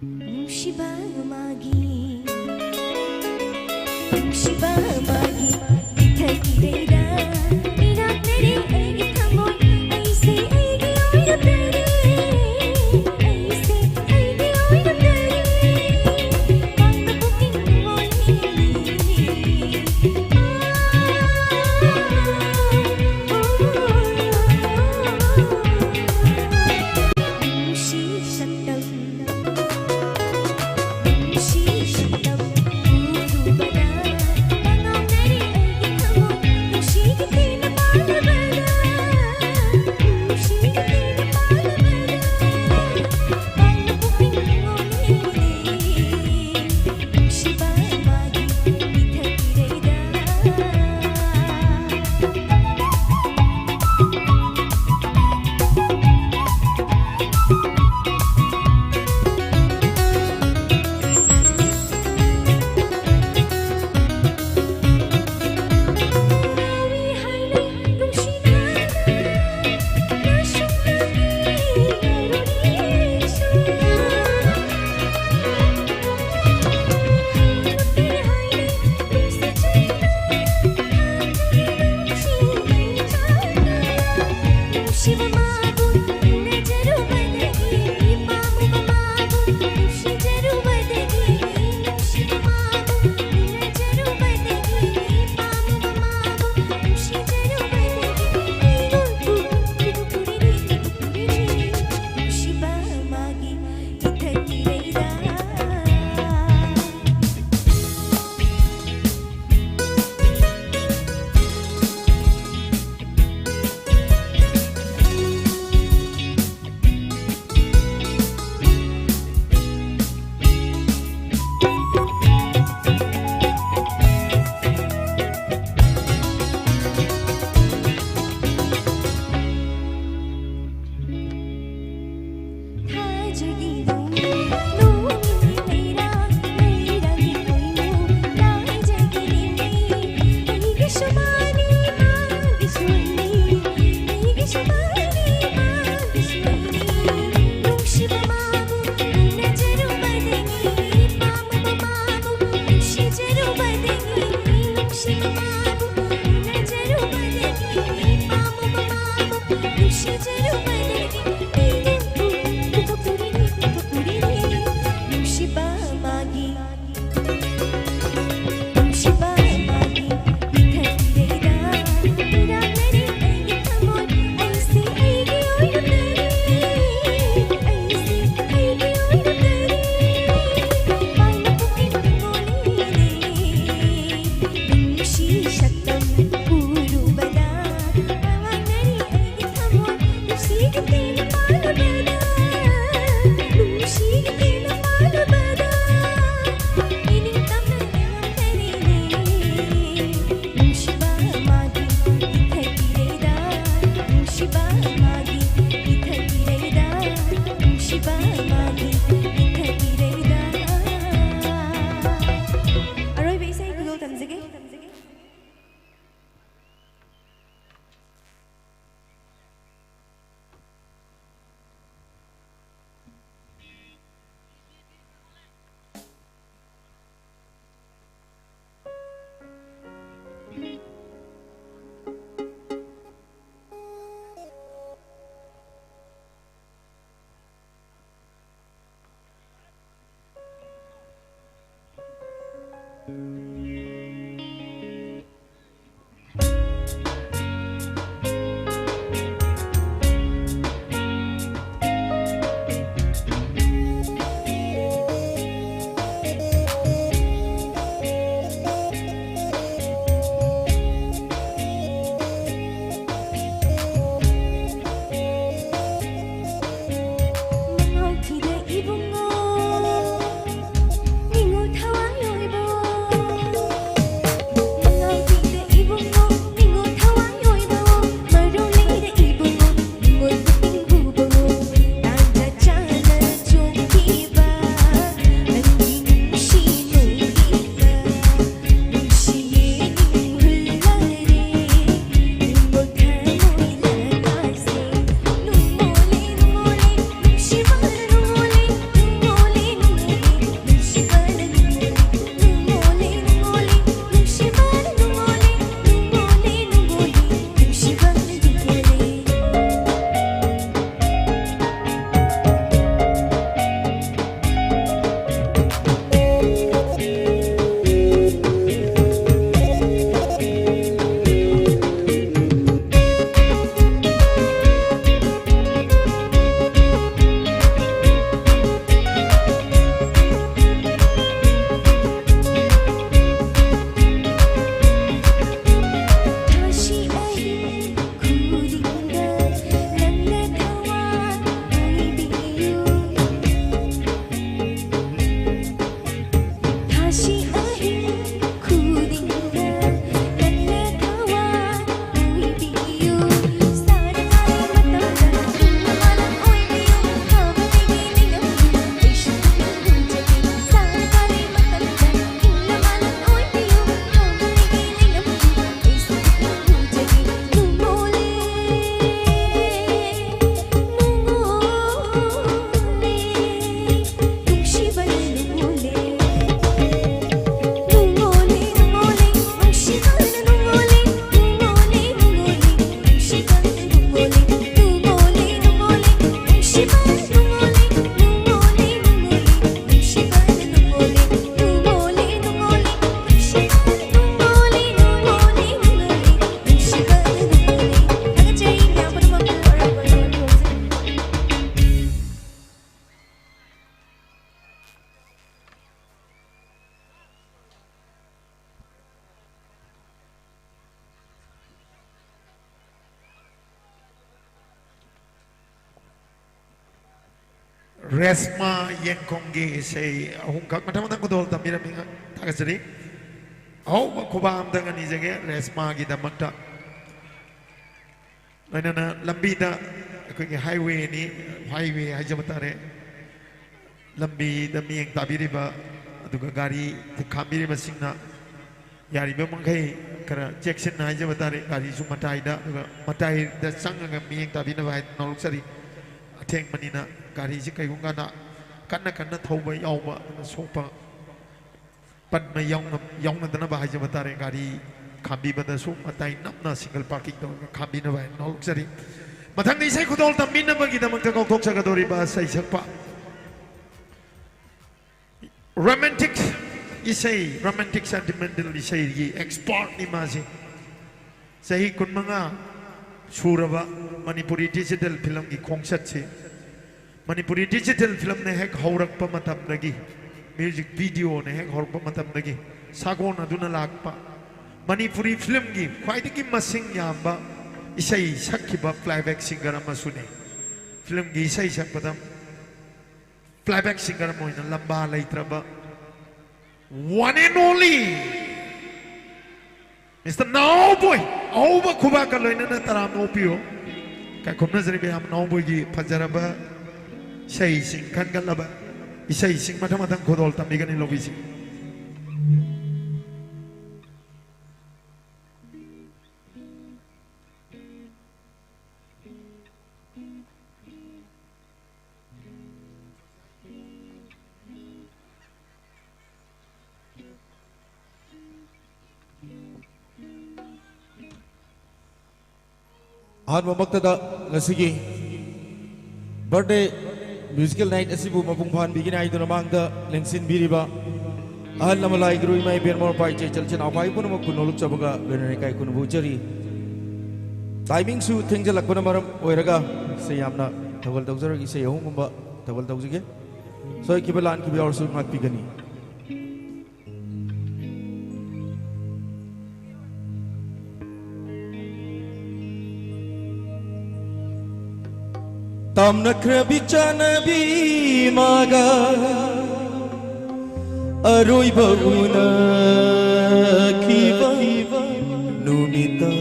ꯅꯨꯡꯁꯤꯕ ꯃꯥꯒꯤ, ꯅꯨꯡꯁꯤꯕ ꯃꯥꯒꯤ ꯏꯊꯛ ꯏꯔꯩꯗ ꯏꯅꯥꯛꯅꯔꯦ ꯑꯩꯒꯤ ꯊꯃꯣꯏ꯫ ꯑꯩꯁꯦ ꯑꯩꯒꯤ ꯑꯣꯏꯔꯕꯅꯤ, ꯑꯩꯁꯦ ꯑꯩꯒꯤ ꯑꯣꯏꯔꯕꯅꯤ꯫ ꯄꯥꯡꯕ ꯄꯨꯛꯅꯤꯡ ꯊꯃꯣꯏ꯫ ꯅꯨꯡꯁꯤ ꯁꯛꯇꯝ, ꯅꯨꯡꯁꯤ ꯁꯛꯇꯝ ꯎꯔꯨꯕꯗ ꯅꯪ ꯑꯔꯣꯏꯕ ꯏꯁꯩ ꯈꯨꯗꯣꯜ ꯇꯝꯖꯒꯦ꯫ ꯔꯦꯁꯃꯥ ꯌꯦꯡꯈꯣꯡꯒꯤ ꯏꯁꯩ ꯑꯍꯨꯝꯈꯛ ꯃꯊꯪ ꯃꯊꯪ ꯈꯨꯗꯣꯜ ꯇꯝꯕꯤꯔꯝꯃꯤ꯫ ꯊꯥꯒꯠꯆꯔꯤ꯫ ꯑꯍꯧꯕ ꯈꯨꯕꯥꯛ ꯑꯝꯇꯪ ꯅꯤꯖꯒꯦ ꯔꯦꯁꯃꯥꯒꯤꯗꯃꯛꯇ꯫ ꯂꯣꯏꯅꯅ ꯂꯝꯕꯤꯗ ꯑꯩꯈꯣꯏꯒꯤ highwayꯅꯤ, highway ꯍꯥꯏꯖꯕ ꯇꯥꯔꯦ꯫ ꯂꯝꯕꯤꯗ ꯃꯤꯠꯌꯦꯡ ꯇꯥꯕꯤꯔꯤꯕ ꯑꯗꯨꯒ ꯒꯥꯔꯤ ꯈꯥꯝꯕꯤꯔꯤꯕꯁꯤꯡꯅ ꯌꯥꯔꯤꯕ ꯃꯈꯩ ꯈꯔ ꯆꯦꯛꯁꯤꯟꯅ ꯍꯥꯏꯖꯕ ꯇꯥꯔꯦ꯫ ꯒꯥꯔꯤꯁꯨ ꯃꯇꯥꯏꯗ, ꯑꯗꯨꯒ ꯃꯇꯥꯏꯗ ꯆꯪꯉꯒ ꯃꯤꯠꯌꯦꯡ ꯇꯥꯕꯤꯅꯕ ꯍꯥꯏꯗꯅ ꯅꯣꯂꯨꯛꯆꯔꯤ꯫ ꯑꯊꯦꯡꯕꯅꯤꯅ ꯒꯥꯔꯤꯁꯤ ꯀꯩꯒꯨꯝꯕ ꯀꯥꯟꯗ ꯀꯟꯅ ꯀꯟꯅ ꯊꯧꯕ ꯌꯥꯎꯕ ꯑꯗꯨꯅ ꯁꯣꯛꯄ ꯄꯟꯕ ꯌꯥꯎꯅ-, ꯌꯥꯎꯅꯗꯅꯕ ꯍꯥꯏꯖꯕ ꯇꯥꯔꯦ꯫ ꯒꯥꯔꯤ ꯈꯥꯝꯕꯤꯕꯗꯁꯨ ꯃꯇꯥꯏ ꯅꯛꯅ single parking ꯇꯧꯔꯒ ꯈꯥꯝꯕꯤꯅꯕ ꯍꯥꯏꯅ ꯅꯣꯂꯨꯛꯆꯔꯤ꯫ ꯃꯊꯪꯗ ꯏꯁꯩ ꯈꯨꯗꯣꯜ ꯇꯝꯕꯤꯅꯕꯒꯤꯗꯃꯛꯇ ꯀꯧꯊꯣꯛꯆꯒꯗꯧꯔꯤꯕ ꯏꯁꯩ ꯁꯛꯄ romantic ꯏꯁꯩ, romantic sentimental ꯏꯁꯩꯒꯤ expertꯅꯤ ꯃꯥꯁꯤ꯫ ꯆꯍꯤ ꯀꯨꯟꯃꯉꯥ ꯁꯨꯔꯕ ꯃꯅꯤꯄꯨꯔꯤ digital filmꯒꯤ ꯈꯣꯡꯆꯠꯁꯤ, ꯃꯅꯤꯄꯨꯔꯤ digital filmꯅ ꯍꯦꯛ ꯍꯧꯔꯛꯄ ꯃꯇꯝꯗꯒꯤ, music videoꯅ ꯍꯦꯛ ꯍꯧꯔꯛꯄ ꯃꯇꯝꯗꯒꯤ ꯁꯥꯒꯣꯟꯅꯗꯨꯅ ꯂꯥꯛꯄ, ꯃꯅꯤꯄꯨꯔꯤ filmꯒꯤ ꯈ꯭ꯋꯥꯏꯗꯒꯤ ꯃꯁꯤꯡ ꯌꯥꯝꯕ ꯏꯁꯩ ꯁꯛꯈꯤꯕ playback singer ꯑꯃꯁꯨꯅꯤ꯫ Filmꯒꯤ ꯏꯁꯩ ꯁꯛꯄꯗ playback singer ꯑꯃ ꯑꯣꯏꯅ ꯂꯝꯕꯥ ꯂꯩꯇ꯭ꯔꯕ one and only Mister ꯅꯥꯎꯕꯣꯏ, ꯑꯍꯧꯕ ꯈꯨꯕꯥꯛꯀ ꯂꯣꯏꯅꯅ ꯇꯔꯥꯝꯅ ꯑꯣꯛꯄꯤꯌꯨ꯫ ꯀꯥꯏꯈꯨꯝꯅꯖꯔꯤꯕ ꯌꯥꯝ ꯅꯥꯎꯕꯣꯏꯒꯤ ꯐꯖꯔꯕ ꯏꯁꯩꯁꯤꯡ, ꯈꯟꯒꯠꯂꯕ ꯏꯁꯩꯁꯤꯡ ꯃꯊꯪ ꯃꯊꯪ ꯈꯨꯗꯣꯜ ꯇꯝꯕꯤꯒꯅꯤ ꯂꯧꯕꯤꯁꯤ꯫ ꯑꯍꯥꯟꯕꯃꯛꯇꯗ ꯉꯁꯤꯒꯤ birthday musical night ꯑꯁꯤꯕꯨ ꯃꯄꯨꯡ ꯐꯥꯍꯟꯕꯤꯒꯅꯤ ꯍꯥꯏꯗꯨꯅ ꯃꯥꯡꯗ ꯂꯦꯡꯁꯤꯟꯕꯤꯔꯤꯕ ꯑꯍꯜ ꯂꯃꯟ ꯂꯥꯏ ꯒꯨꯔꯨ ꯏꯃꯥ ꯏꯕꯦꯟ ꯃꯔꯨꯞ ꯏꯄꯥ ꯏꯆꯦ ꯏꯆꯜ ꯏꯆꯤꯟ ꯏꯅꯥꯎ ꯈ꯭ꯋꯥꯏ ꯄꯨꯝꯅꯃꯛꯄꯨ ꯅꯣꯂꯨꯛꯆꯕꯒ ꯂꯣꯏꯅꯅ ꯏꯀꯥꯏ ꯈꯨꯝꯅꯕ ꯎꯠꯆꯔꯤ꯫ Timingꯁꯨ ꯊꯦꯡꯖꯤꯜꯂꯛꯄꯅ ꯃꯔꯝ ꯑꯣꯏꯔꯒ ꯁꯤ ꯌꯥꯝꯅ ꯊꯧꯒꯜ ꯇꯧꯖꯔꯒ ꯏꯁꯩ ꯑꯍꯨꯝꯒꯨꯝꯕ ꯊꯧꯒꯜ ꯇꯧꯖꯒꯦ꯫ ꯁꯣꯏꯈꯤꯕ ꯂꯥꯟꯈꯤꯕ ꯌꯥꯎꯔꯁꯨ ꯉꯥꯛꯄꯤꯒꯅꯤ꯫ ꯇꯥꯝꯅꯈ꯭ꯔꯕꯤ ꯆꯥꯅꯕꯤ ꯃꯥꯒ ꯑꯔꯣꯏꯕ ꯎꯅꯈꯤꯕ ꯅꯨꯃꯤꯠꯇ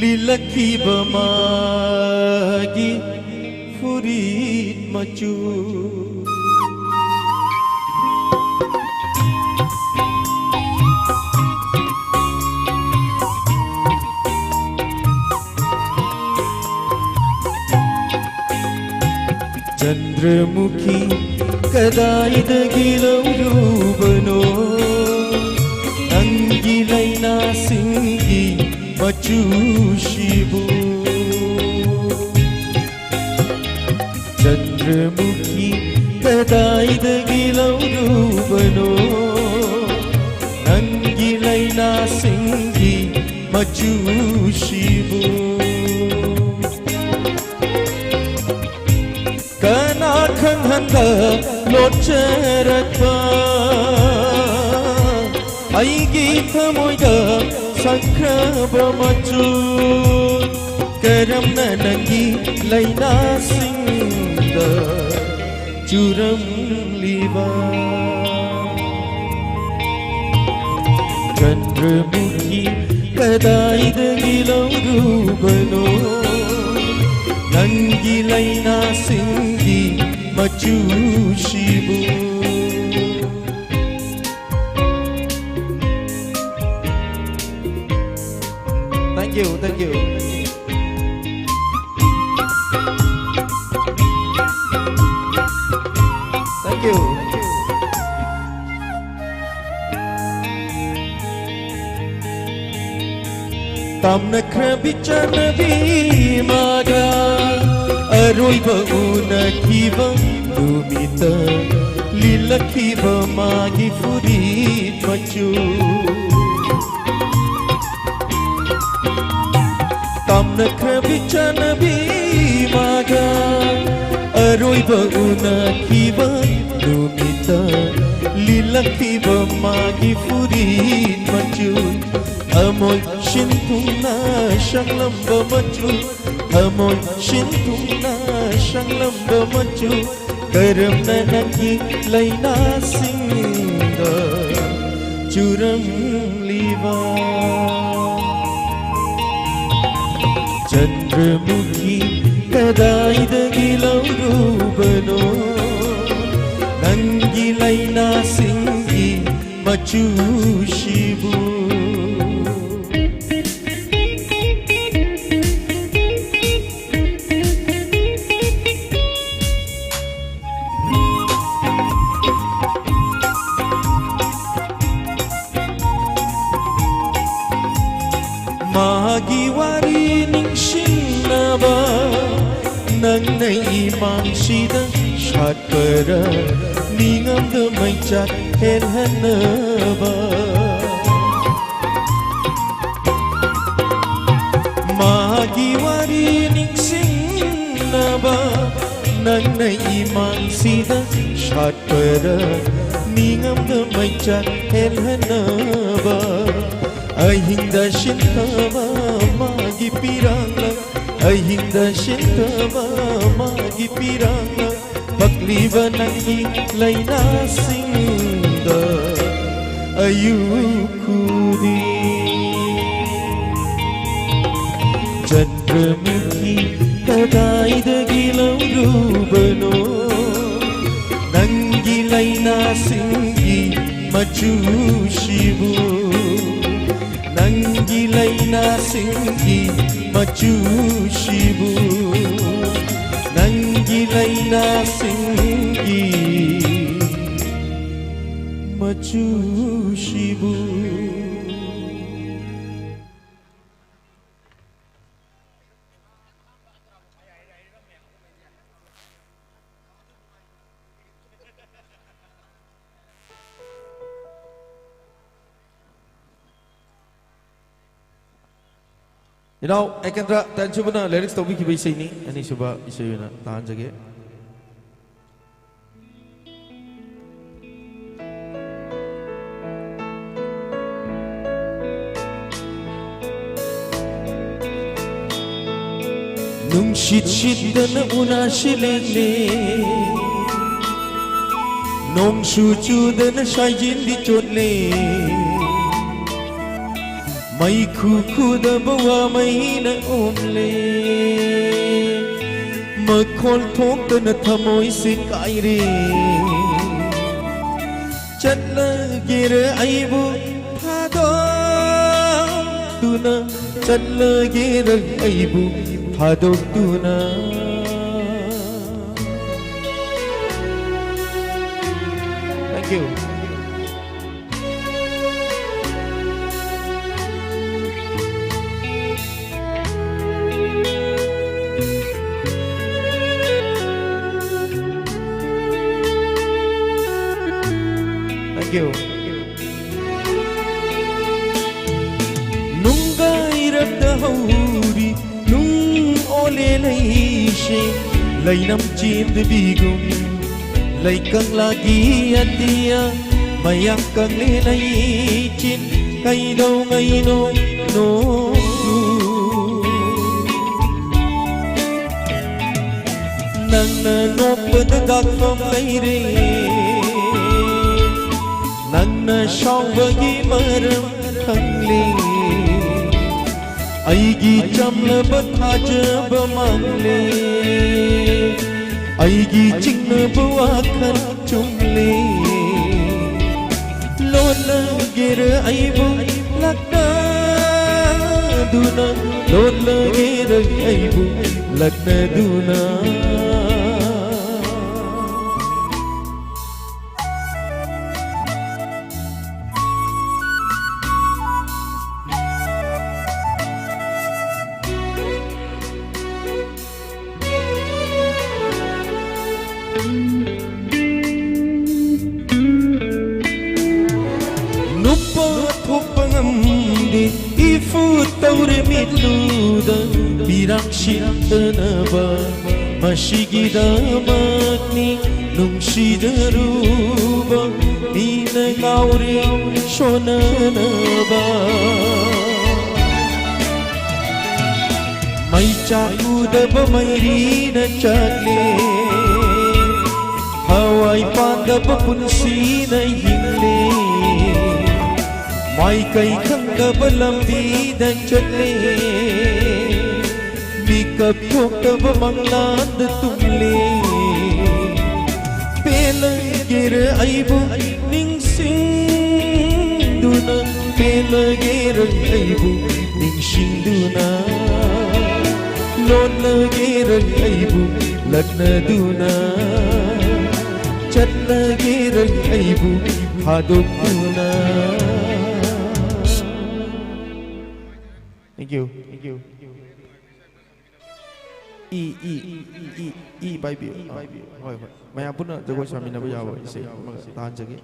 ꯂꯤꯂꯛꯈꯤꯕ ꯃꯥꯒꯤ ꯐꯨꯔꯤꯠ ꯃꯆꯨ꯫ ꯆꯟꯗ꯭ꯔꯃꯨꯈꯤ, ꯀꯗꯥꯏꯗꯒꯤ ꯂꯧꯔꯨꯕꯅꯣ ꯅꯪꯒꯤ ꯂꯩꯅꯥꯁꯤꯡꯒꯤ ꯃꯆꯨꯁꯤꯕꯨ? ꯆꯟꯗ꯭ꯔꯃꯨꯈꯤ, ꯀꯗꯥꯏꯗꯒꯤ ꯂꯧꯔꯨꯕꯅꯣ ꯅꯪꯒꯤ ꯂꯩꯅꯥꯁꯤꯡꯒꯤ ꯃꯆꯨꯁꯤꯕꯨ? ꯀꯅꯥ ꯈꯪꯍꯟꯕ ꯂꯣꯠꯆꯔꯛꯄ ꯑꯩꯒꯤ ꯊꯃꯣꯏꯗ ꯁꯪꯈ꯭ꯔꯕ ꯃꯆꯨ? ꯀꯔꯝꯅ ꯅꯪꯒꯤ ꯂꯩꯅꯥꯁꯤꯡꯗ ꯆꯨꯔꯝꯂꯤꯕ? ꯆꯟꯗ꯭ꯔꯃꯨꯈꯤ, ꯀꯗꯥꯏꯗꯒꯤ ꯂꯧꯔꯨꯕꯅꯣ ꯅꯪꯒꯤ ꯂꯩꯅꯥꯁꯤꯡꯒꯤ ꯃꯆꯨꯁꯤꯕꯨ? Thank you, thank you. Thank you. ꯇꯥꯝꯅꯈ꯭ꯔꯕꯤ ꯆꯥꯅꯕꯤ ꯃꯥꯒ ꯑꯔꯣꯏꯕ ꯎꯅꯈꯤꯕ ꯅꯨꯃꯤꯠꯇ ꯂꯤꯂꯛꯈꯤꯕ ꯃꯥꯒꯤ ꯐꯨꯔꯤꯠ ꯃꯆꯨ꯫ ꯇꯥꯝꯅꯈ꯭ꯔꯕꯤ ꯆꯥꯅꯕꯤ ꯃꯥꯒ ꯑꯔꯣꯏꯕ ꯎꯅꯈꯤꯕ ꯅꯨꯃꯤꯠꯇ ꯂꯤꯂꯛꯈꯤꯕ ꯃꯥꯒꯤ ꯐꯨꯔꯤꯠ ꯃꯆꯨ, ꯑꯃꯣꯏ ꯁꯤꯟꯊꯨꯡꯅ ꯁꯪꯂꯝꯕ ꯃꯆꯨ, ꯊꯃꯣꯏ ꯁꯤꯟꯊꯨꯡꯅ ꯁꯪꯂꯝꯕ ꯃꯆꯨ, ꯀꯔꯝꯅ ꯅꯪꯒꯤ ꯂꯩꯅꯥꯁꯤꯡꯗ ꯆꯨꯔꯝꯂꯤꯕ? ꯆꯟꯗ꯭ꯔꯃꯨꯈꯤ ꯀꯗꯥꯏꯗꯒꯤ ꯂꯧꯔꯨꯕꯅꯣ ꯅꯪꯒꯤ ꯂꯩꯅꯥꯁꯤꯡꯒꯤ ꯃꯆꯨꯁꯤꯕꯨ? ꯃꯥꯒꯤ ꯋꯥꯔꯤ ꯅꯤꯡꯁꯤꯡꯅꯕ ꯅꯪꯅ ꯏꯃꯥꯡꯁꯤꯗ ꯁꯥꯠꯄꯔ, ꯃꯤꯉꯝꯗ ꯃꯩꯆꯥꯛ ꯍꯦꯜꯍꯟꯅꯕ? ꯃꯥꯒꯤ ꯋꯥꯔꯤ ꯅꯤꯡꯁꯤꯡꯅꯕ ꯅꯪꯅ ꯏꯃꯥꯡꯁꯤꯗ ꯁꯥꯠꯄꯔ, ꯃꯤꯉꯝꯗ ꯃꯩꯆꯥꯛ ꯍꯦꯜꯍꯟꯅꯕ? ꯑꯍꯤꯡꯗ ꯁꯤꯟꯊꯕ ꯃꯥꯒꯤ ꯄꯤꯔꯥꯡꯅ, ꯑꯍꯤꯡꯗ ꯁꯤꯟꯊꯕ ꯃꯥꯒꯤ ꯄꯤꯔꯥꯡꯅ, ꯄꯛꯂꯤꯕ ꯅꯪꯒꯤ ꯂꯩꯅꯥꯁꯤꯡꯗ ꯑꯌꯨꯛ ꯈꯨꯗꯤꯡ꯫ ꯆꯟꯗ꯭ꯔꯃꯨꯈꯤ ꯀꯗꯥꯏꯗꯒꯤ ꯂꯧꯔꯨꯕꯅꯣ ꯅꯪꯒꯤ ꯂꯩꯅꯥꯁꯤꯡꯒꯤ ꯃꯆꯨꯁꯤꯕꯨ? ꯅꯪꯒꯤ ꯂꯩꯅꯥꯁꯤꯡꯒꯤ ꯃꯆꯨꯁꯤꯕꯨ, ꯅꯪꯒꯤ ꯂꯩꯅꯥꯁꯤꯡꯒꯤ ꯃꯆꯨꯁꯤꯕꯨ꯫ ꯏꯅꯥꯎ ꯑꯦꯀꯦꯟꯗ꯭ꯔ ꯇꯦꯟꯁꯨꯕꯅ ꯂꯤꯔꯤꯛꯁ ꯇꯧꯕꯤꯈꯤꯕ ꯏꯁꯩꯅꯤ꯫ ꯑꯅꯤꯁꯨꯕ ꯏꯁꯩ ꯑꯣꯏꯅ ꯇꯥꯍꯟꯖꯒꯦ꯫ ꯁꯤꯠ ꯁꯤꯠꯇꯅ ꯎꯅꯥꯁꯤ ꯂꯦꯡꯂꯦ, ꯅꯣꯡꯁꯨ ꯆꯨꯗꯅ ꯁꯥꯏꯖꯤꯟꯗꯤ ꯆꯣꯠꯂꯦ, ꯃꯩꯈꯨ ꯈꯨꯗꯕ ꯋꯥ ꯃꯩꯅ ꯑꯣꯝꯂꯦ, ꯃꯈꯣꯜ ꯊꯣꯛꯇꯅ ꯊꯃꯣꯏꯁꯦ ꯀꯥꯏꯔꯦ꯫ ꯆꯠꯂꯒꯦꯔ ꯑꯩꯕꯨ ꯊꯥꯗꯣꯛꯇꯨꯅ, ꯆꯠꯂꯒꯦꯔ ꯑꯩꯕꯨ ꯊꯥꯗꯣꯛꯇꯨꯅ꯫ Thank you. Thank you. ꯅꯨꯡꯒꯥꯏꯔꯛꯇ ꯍꯧꯔꯤ ꯅꯨꯡ ꯑꯣꯂꯦ ꯂꯩꯁꯦ, ꯂꯩꯅꯝ ꯆꯦꯟꯗꯕꯤꯒꯨꯝ ꯂꯩꯀꯪꯂꯥꯒꯤ ꯑꯇꯤꯌꯥ ꯃꯌꯥ ꯀꯪꯂꯦ ꯂꯩꯆꯤꯟ ꯀꯩꯗꯧꯉꯩꯅꯣ ꯅꯣꯛꯂꯨ꯫ ꯅꯪꯅ ꯅꯣꯛꯄꯗ ꯀꯥꯞꯐꯝ ꯂꯩꯔꯦ, ꯅꯪꯅ ꯁꯥꯎꯕꯒꯤ ꯃꯔꯝ ꯈꯪꯂꯦ꯫ ꯑꯩꯒꯤ ꯆꯝꯂꯕ ꯊꯥꯖꯕ ꯃꯥꯡꯂꯦ, ꯑꯩꯒꯤ ꯆꯤꯡꯅꯕ ꯋꯥꯈꯜ ꯆꯨꯝꯂꯦ꯫ ꯂꯣꯠꯂꯒꯦꯔ ꯑꯩꯕꯨ ꯂꯛꯅꯗꯨꯅ, ꯂꯣꯠꯂꯒꯦꯔ ꯑꯩꯕꯨ ꯂꯛꯅꯗꯨꯅ꯫ ꯅꯨꯄꯥ ꯊꯣꯛꯄ ꯉꯝꯗꯦ, ꯏꯐꯨ ꯇꯧꯔꯦ ꯃꯤꯠꯂꯨꯗ ꯄꯤꯔꯥꯡ ꯁꯤꯠꯇꯅꯕ꯫ ꯃꯁꯤꯒꯤꯗꯃꯛꯅꯤ ꯅꯨꯡꯁꯤꯖꯔꯨꯕ ꯃꯤꯅ ꯉꯥꯎꯔꯦ ꯁꯣꯟꯅꯅꯕ꯫ ꯃꯩ ꯆꯥꯛ ꯎꯗꯕ ꯃꯩꯔꯤꯅ ꯆꯥꯛꯂꯦ, ꯍꯋꯥꯏ ꯄꯥꯟꯗꯕ ꯄꯨꯟꯁꯤꯅ ꯍꯤꯡꯂꯦ, ꯃꯥꯏꯀꯩ ꯈꯪꯗꯕ ꯂꯝꯕꯤꯗ ꯆꯠꯂꯦ, ꯃꯤꯀꯞ ꯊꯣꯛꯇꯕ ꯃꯪꯂꯥꯟꯗ ꯇꯨꯝꯂꯦ꯫ ꯄꯦꯜꯂꯒꯦꯔ ꯑꯩꯕꯨ ꯅꯤꯡꯁꯤꯡꯗꯨꯅ, ꯄꯦꯜꯂꯒꯦꯔ ꯑꯩꯕꯨ ꯅꯤꯡꯁꯤꯡꯗꯨꯅ, ꯂꯣꯠꯂꯒꯦꯔ ꯑꯩꯕꯨ ꯂꯛꯅꯗꯨꯅ, ꯆꯠꯂꯒꯦꯔ ꯑꯩꯕꯨ ꯊꯥꯗꯣꯛꯇꯨꯅ꯫ Thank you. E, E, E, E, E ꯄꯥꯏꯕꯤꯌꯨ꯫ ꯑꯥ, ꯍꯣꯏ, ꯍꯣꯏ꯫ ꯃꯌꯥꯝ ꯄꯨꯟꯅ ꯖꯒꯣꯏ ꯁꯥꯃꯤꯟꯅꯕ ꯌꯥꯕ ꯏꯁꯩ ꯑꯃꯒ ꯇꯥꯍꯟꯖꯒꯦ꯫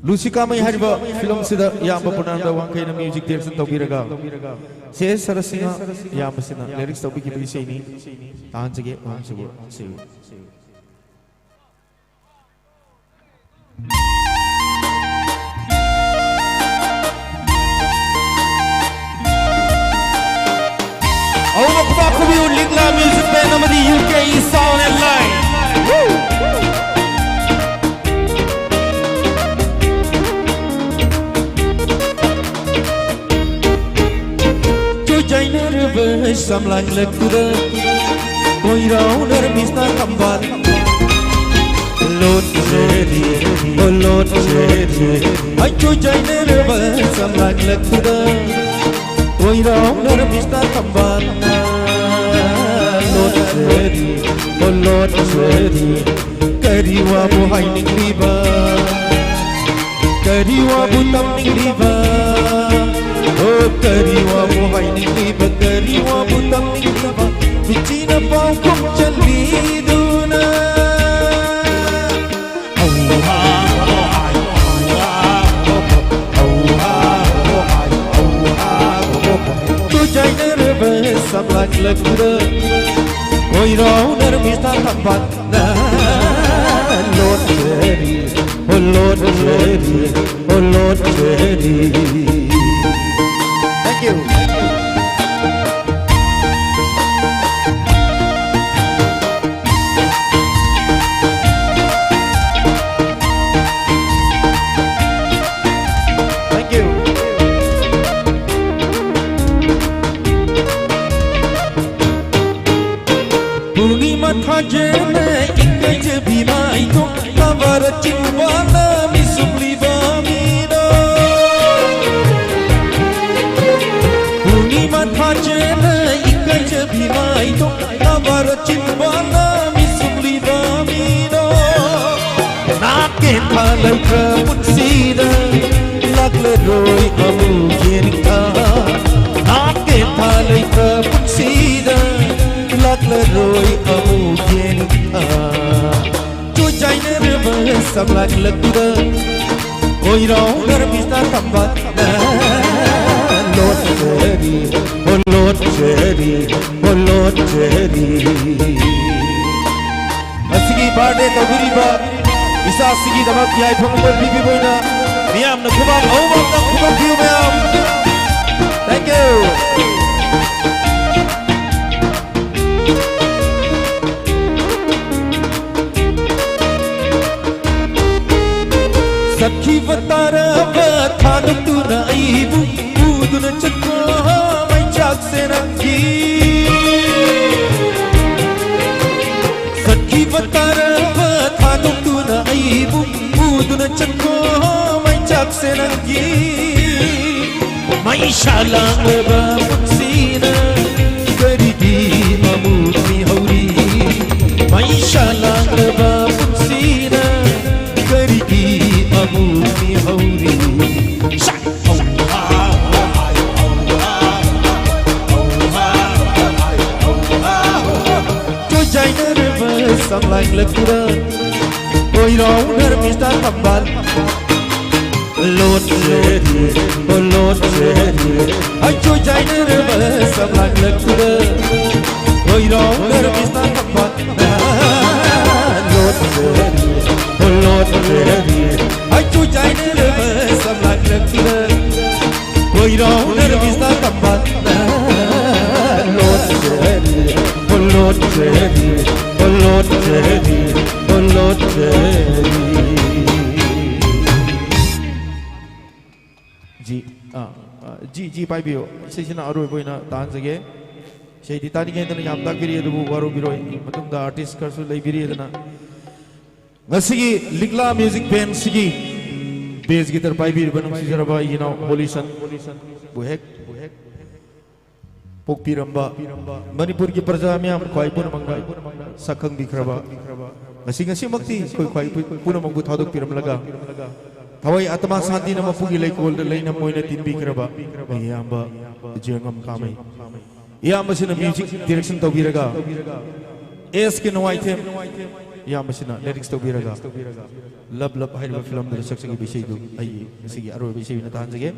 ꯂꯨꯁꯤ ꯀꯥꯃꯩ ꯍꯥꯏꯔꯤꯕ ꯐꯤꯂꯝꯁꯤꯗ ꯏꯌꯥꯝꯕ ꯄꯨꯔꯅꯥꯟꯗ ꯋꯥꯡꯈꯩꯅ music direction ꯇꯧꯕꯤꯔꯒ, ꯁꯦ ꯁꯔꯁꯤꯅ ꯏꯌꯥꯝꯕꯁꯤꯅ lyrics ꯇꯧꯕꯤꯈꯤꯕ ꯏꯁꯩꯅꯤ꯫ ꯇꯥꯍꯟꯖꯒꯦ, ꯑꯍꯨꯝꯁꯨꯕ ꯏꯁꯩ꯫ ꯑꯍꯨꯝꯃꯛ ꯈꯨꯕꯥꯛ ꯈꯨꯕꯤꯌꯨ, ꯂꯤꯛꯂꯥ Music Band ꯑꯃꯗꯤ U K E Sound and Light꯫ ꯆꯨꯖꯥꯏꯅꯔꯕ ꯁꯝꯂꯥꯡꯂꯛꯇꯨꯗ ꯀꯣꯏꯔꯥꯎꯅꯔꯃꯤꯁꯅ ꯊꯝꯕꯥꯜ ꯂꯣꯠꯆꯔꯤ, ꯑꯣ ꯂꯣꯠꯆꯔꯤ꯫ ꯑꯩ ꯆꯨꯖꯥꯏꯅꯔꯕ ꯁꯝꯂꯥꯡꯂꯛꯇꯨꯗ ꯀꯣꯏꯔꯥꯎꯅꯔꯃꯤꯁꯅ ꯊꯝꯕꯥꯜ ꯂꯣꯠꯆꯔꯤ, ꯑꯣ ꯂꯣꯠꯆꯔꯤ꯫ ꯀꯔꯤ ꯋꯥꯕꯨ ꯍꯥꯏꯅꯤꯡꯂꯤꯕ? ꯀꯔꯤ ꯋꯥꯕꯨ ꯇꯝꯅꯤꯡꯂꯤꯕ? ꯑꯣ, ꯀꯔꯤ ꯋꯥꯕꯨ ꯍꯥꯏꯅꯤꯡꯂꯤꯕ? ꯀꯔꯤ ꯋꯥꯕꯨ ꯇꯝꯅꯤꯡꯂꯤꯕ? ꯃꯤꯆꯤꯅ ꯄꯥꯎꯈꯨꯝ ꯆꯜꯂꯤꯗꯨꯅ꯫ ꯍꯧꯍꯥ, ꯍꯧꯍꯥ, ꯍꯧꯍꯥ, ꯍꯧꯍꯥ, ꯍꯧꯍꯥ, ꯍꯧꯍꯥ, ꯍꯧꯍꯥ꯫ ꯇꯨꯖꯥꯏꯅꯔꯕ ꯁꯝꯂꯥꯡꯂꯛꯇꯨꯗ ꯀꯣꯏꯔꯥꯎꯅꯔꯃꯤꯁꯅ ꯊꯝꯕꯥꯜ ꯂꯣꯠꯆꯔꯤ, ꯑꯣ ꯂꯣꯠꯆꯔꯤ, ꯑꯣ ꯂꯣꯠꯆꯔꯤ꯫ Thank you. Thank you. Purnima thajene ikai je bimai to, tavara chubana misum liva mino. Purnima thajene ikai je bimai to, tavara chubana misum liva mino. Naken thalai ka punsida, lakla roi amu yen ka. Naken thalai ka punsida, lakla roi amu yen ka. Chujainer ba samlak lakura. Oi rong gar mista tambat. Lord Jerry, oh Lord Jerry, oh Lord Jerry. Asigi birthday tawbiriba, isa asigi damak yai phangbo bibi boina. Miyam na khubak, au bak na khubak biu miyam. Thank you. Sakhi vatara vathanuk tuna aibu uduna chakko mai chak senangi. Sakhi vatara vathanuk tuna aibu uduna chakko mai chak senangi. Mai shalang ba punsina karigi amu mi hauri. Mai shalang ba punsina karigi amu mi hauri. Sha! Chujainer ba samlak lakura. Oi rong gar mista tambat. Lord Jerry, oh Lord Jerry. Ai chujainer ba samlak lakura. Oi rong gar mista tambat. Lord Jerry, oh Lord Jerry. Ai chujainer ba samlak lakura. Oi rong gar mista Jerry, ꯑꯣ ꯂꯣꯔꯗ Jerry, ꯑꯣ ꯂꯣꯔꯗ Jerry. G, ꯑꯥ, ꯑꯥ, G, G ꯄꯥꯏꯕꯤꯌꯨ꯫ ꯁꯤꯁꯤꯅ ꯑꯔꯣꯏꯕ ꯑꯣꯏꯅ ꯇꯥꯍꯟꯖꯒꯦ꯫ ꯏꯁꯩꯗꯤ ꯇꯥꯅꯤꯡꯉꯦꯗꯅ ꯌꯥꯝ ꯇꯥꯛꯄꯤꯔꯤ, ꯑꯗꯨꯕꯨ ꯋꯥꯔꯧꯕꯤꯔꯣꯏ, ꯃꯇꯨꯡꯗ artist ꯈꯔꯁꯨ ꯂꯩꯕꯤꯔꯤ꯫ ꯑꯗꯨꯅ ꯉꯁꯤꯒꯤ ꯂꯤꯛꯂꯥ ꯃ꯭ꯌꯨꯖꯤꯛ ꯕꯦꯟꯁꯤꯒꯤ ꯕꯦꯁ ꯒꯤꯇꯔ ꯄꯥꯏꯕꯤꯔꯤꯕ ꯅꯨꯡꯁꯤꯖꯔꯕ ꯑꯩꯒꯤ ꯏꯅꯥꯎ ꯍꯣꯂꯤꯁꯟꯕꯨ ꯍꯦꯛ ꯄꯣꯛꯄꯤꯔꯝꯕ ꯃꯅꯤꯄꯨꯔꯒꯤ ꯄ꯭ꯔꯖꯥ ꯃꯤꯌꯥꯝ ꯈ꯭ꯋꯥꯏ ꯄꯨꯝꯅꯃꯛꯅ ꯁꯛ ꯈꯪꯕꯤꯈ꯭ꯔꯕ, ꯉꯁꯤ ꯉꯁꯤꯃꯛꯇꯤ ꯑꯩꯈꯣꯏ ꯈ꯭ꯋꯥꯏ ꯄꯨ-, ꯄꯨꯝꯅꯃꯛꯄꯨ ꯊꯥꯗꯣꯛꯄꯤꯔꯝꯂꯒ ꯊꯋꯥꯏ ꯑꯥꯇꯃꯥ ꯁꯥꯟꯇꯤꯅ ꯃꯄꯨꯒꯤ ꯂꯩꯀꯣꯜꯗ ꯂꯩꯅꯝ ꯑꯣꯏꯅ ꯇꯤꯟꯕꯤꯈ꯭ꯔꯕ ꯑꯩꯒꯤ ꯏꯌꯥꯝꯕ ꯖꯦꯡꯉꯝ ꯀꯥꯃꯩ꯫ ꯏꯌꯥꯝꯕꯁꯤꯅ ꯃ꯭ꯌꯨꯖꯤꯛ ꯗꯤꯔꯦꯛꯁꯟ ꯇꯧꯕꯤꯔꯒ, ꯑꯦꯁ ꯀꯦ ꯅꯣꯡꯃꯥꯏꯊꯦꯝ ꯏꯌꯥꯝꯕꯁꯤꯅ ꯂꯤꯔꯤꯛꯁ ꯇꯧꯕꯤꯔꯒ, ꯂꯚ ꯂꯚ ꯍꯥꯏꯔꯤꯕ ꯐꯤꯂꯝꯗꯨꯗ ꯁꯛꯆꯈꯤꯕ ꯏꯁꯩꯗꯨ ꯑꯩꯒꯤ ꯉꯁꯤꯒꯤ ꯑꯔꯣꯏꯕ ꯏꯁꯩ ꯑꯣꯏꯅ ꯇꯥꯍꯟꯖꯒꯦ꯫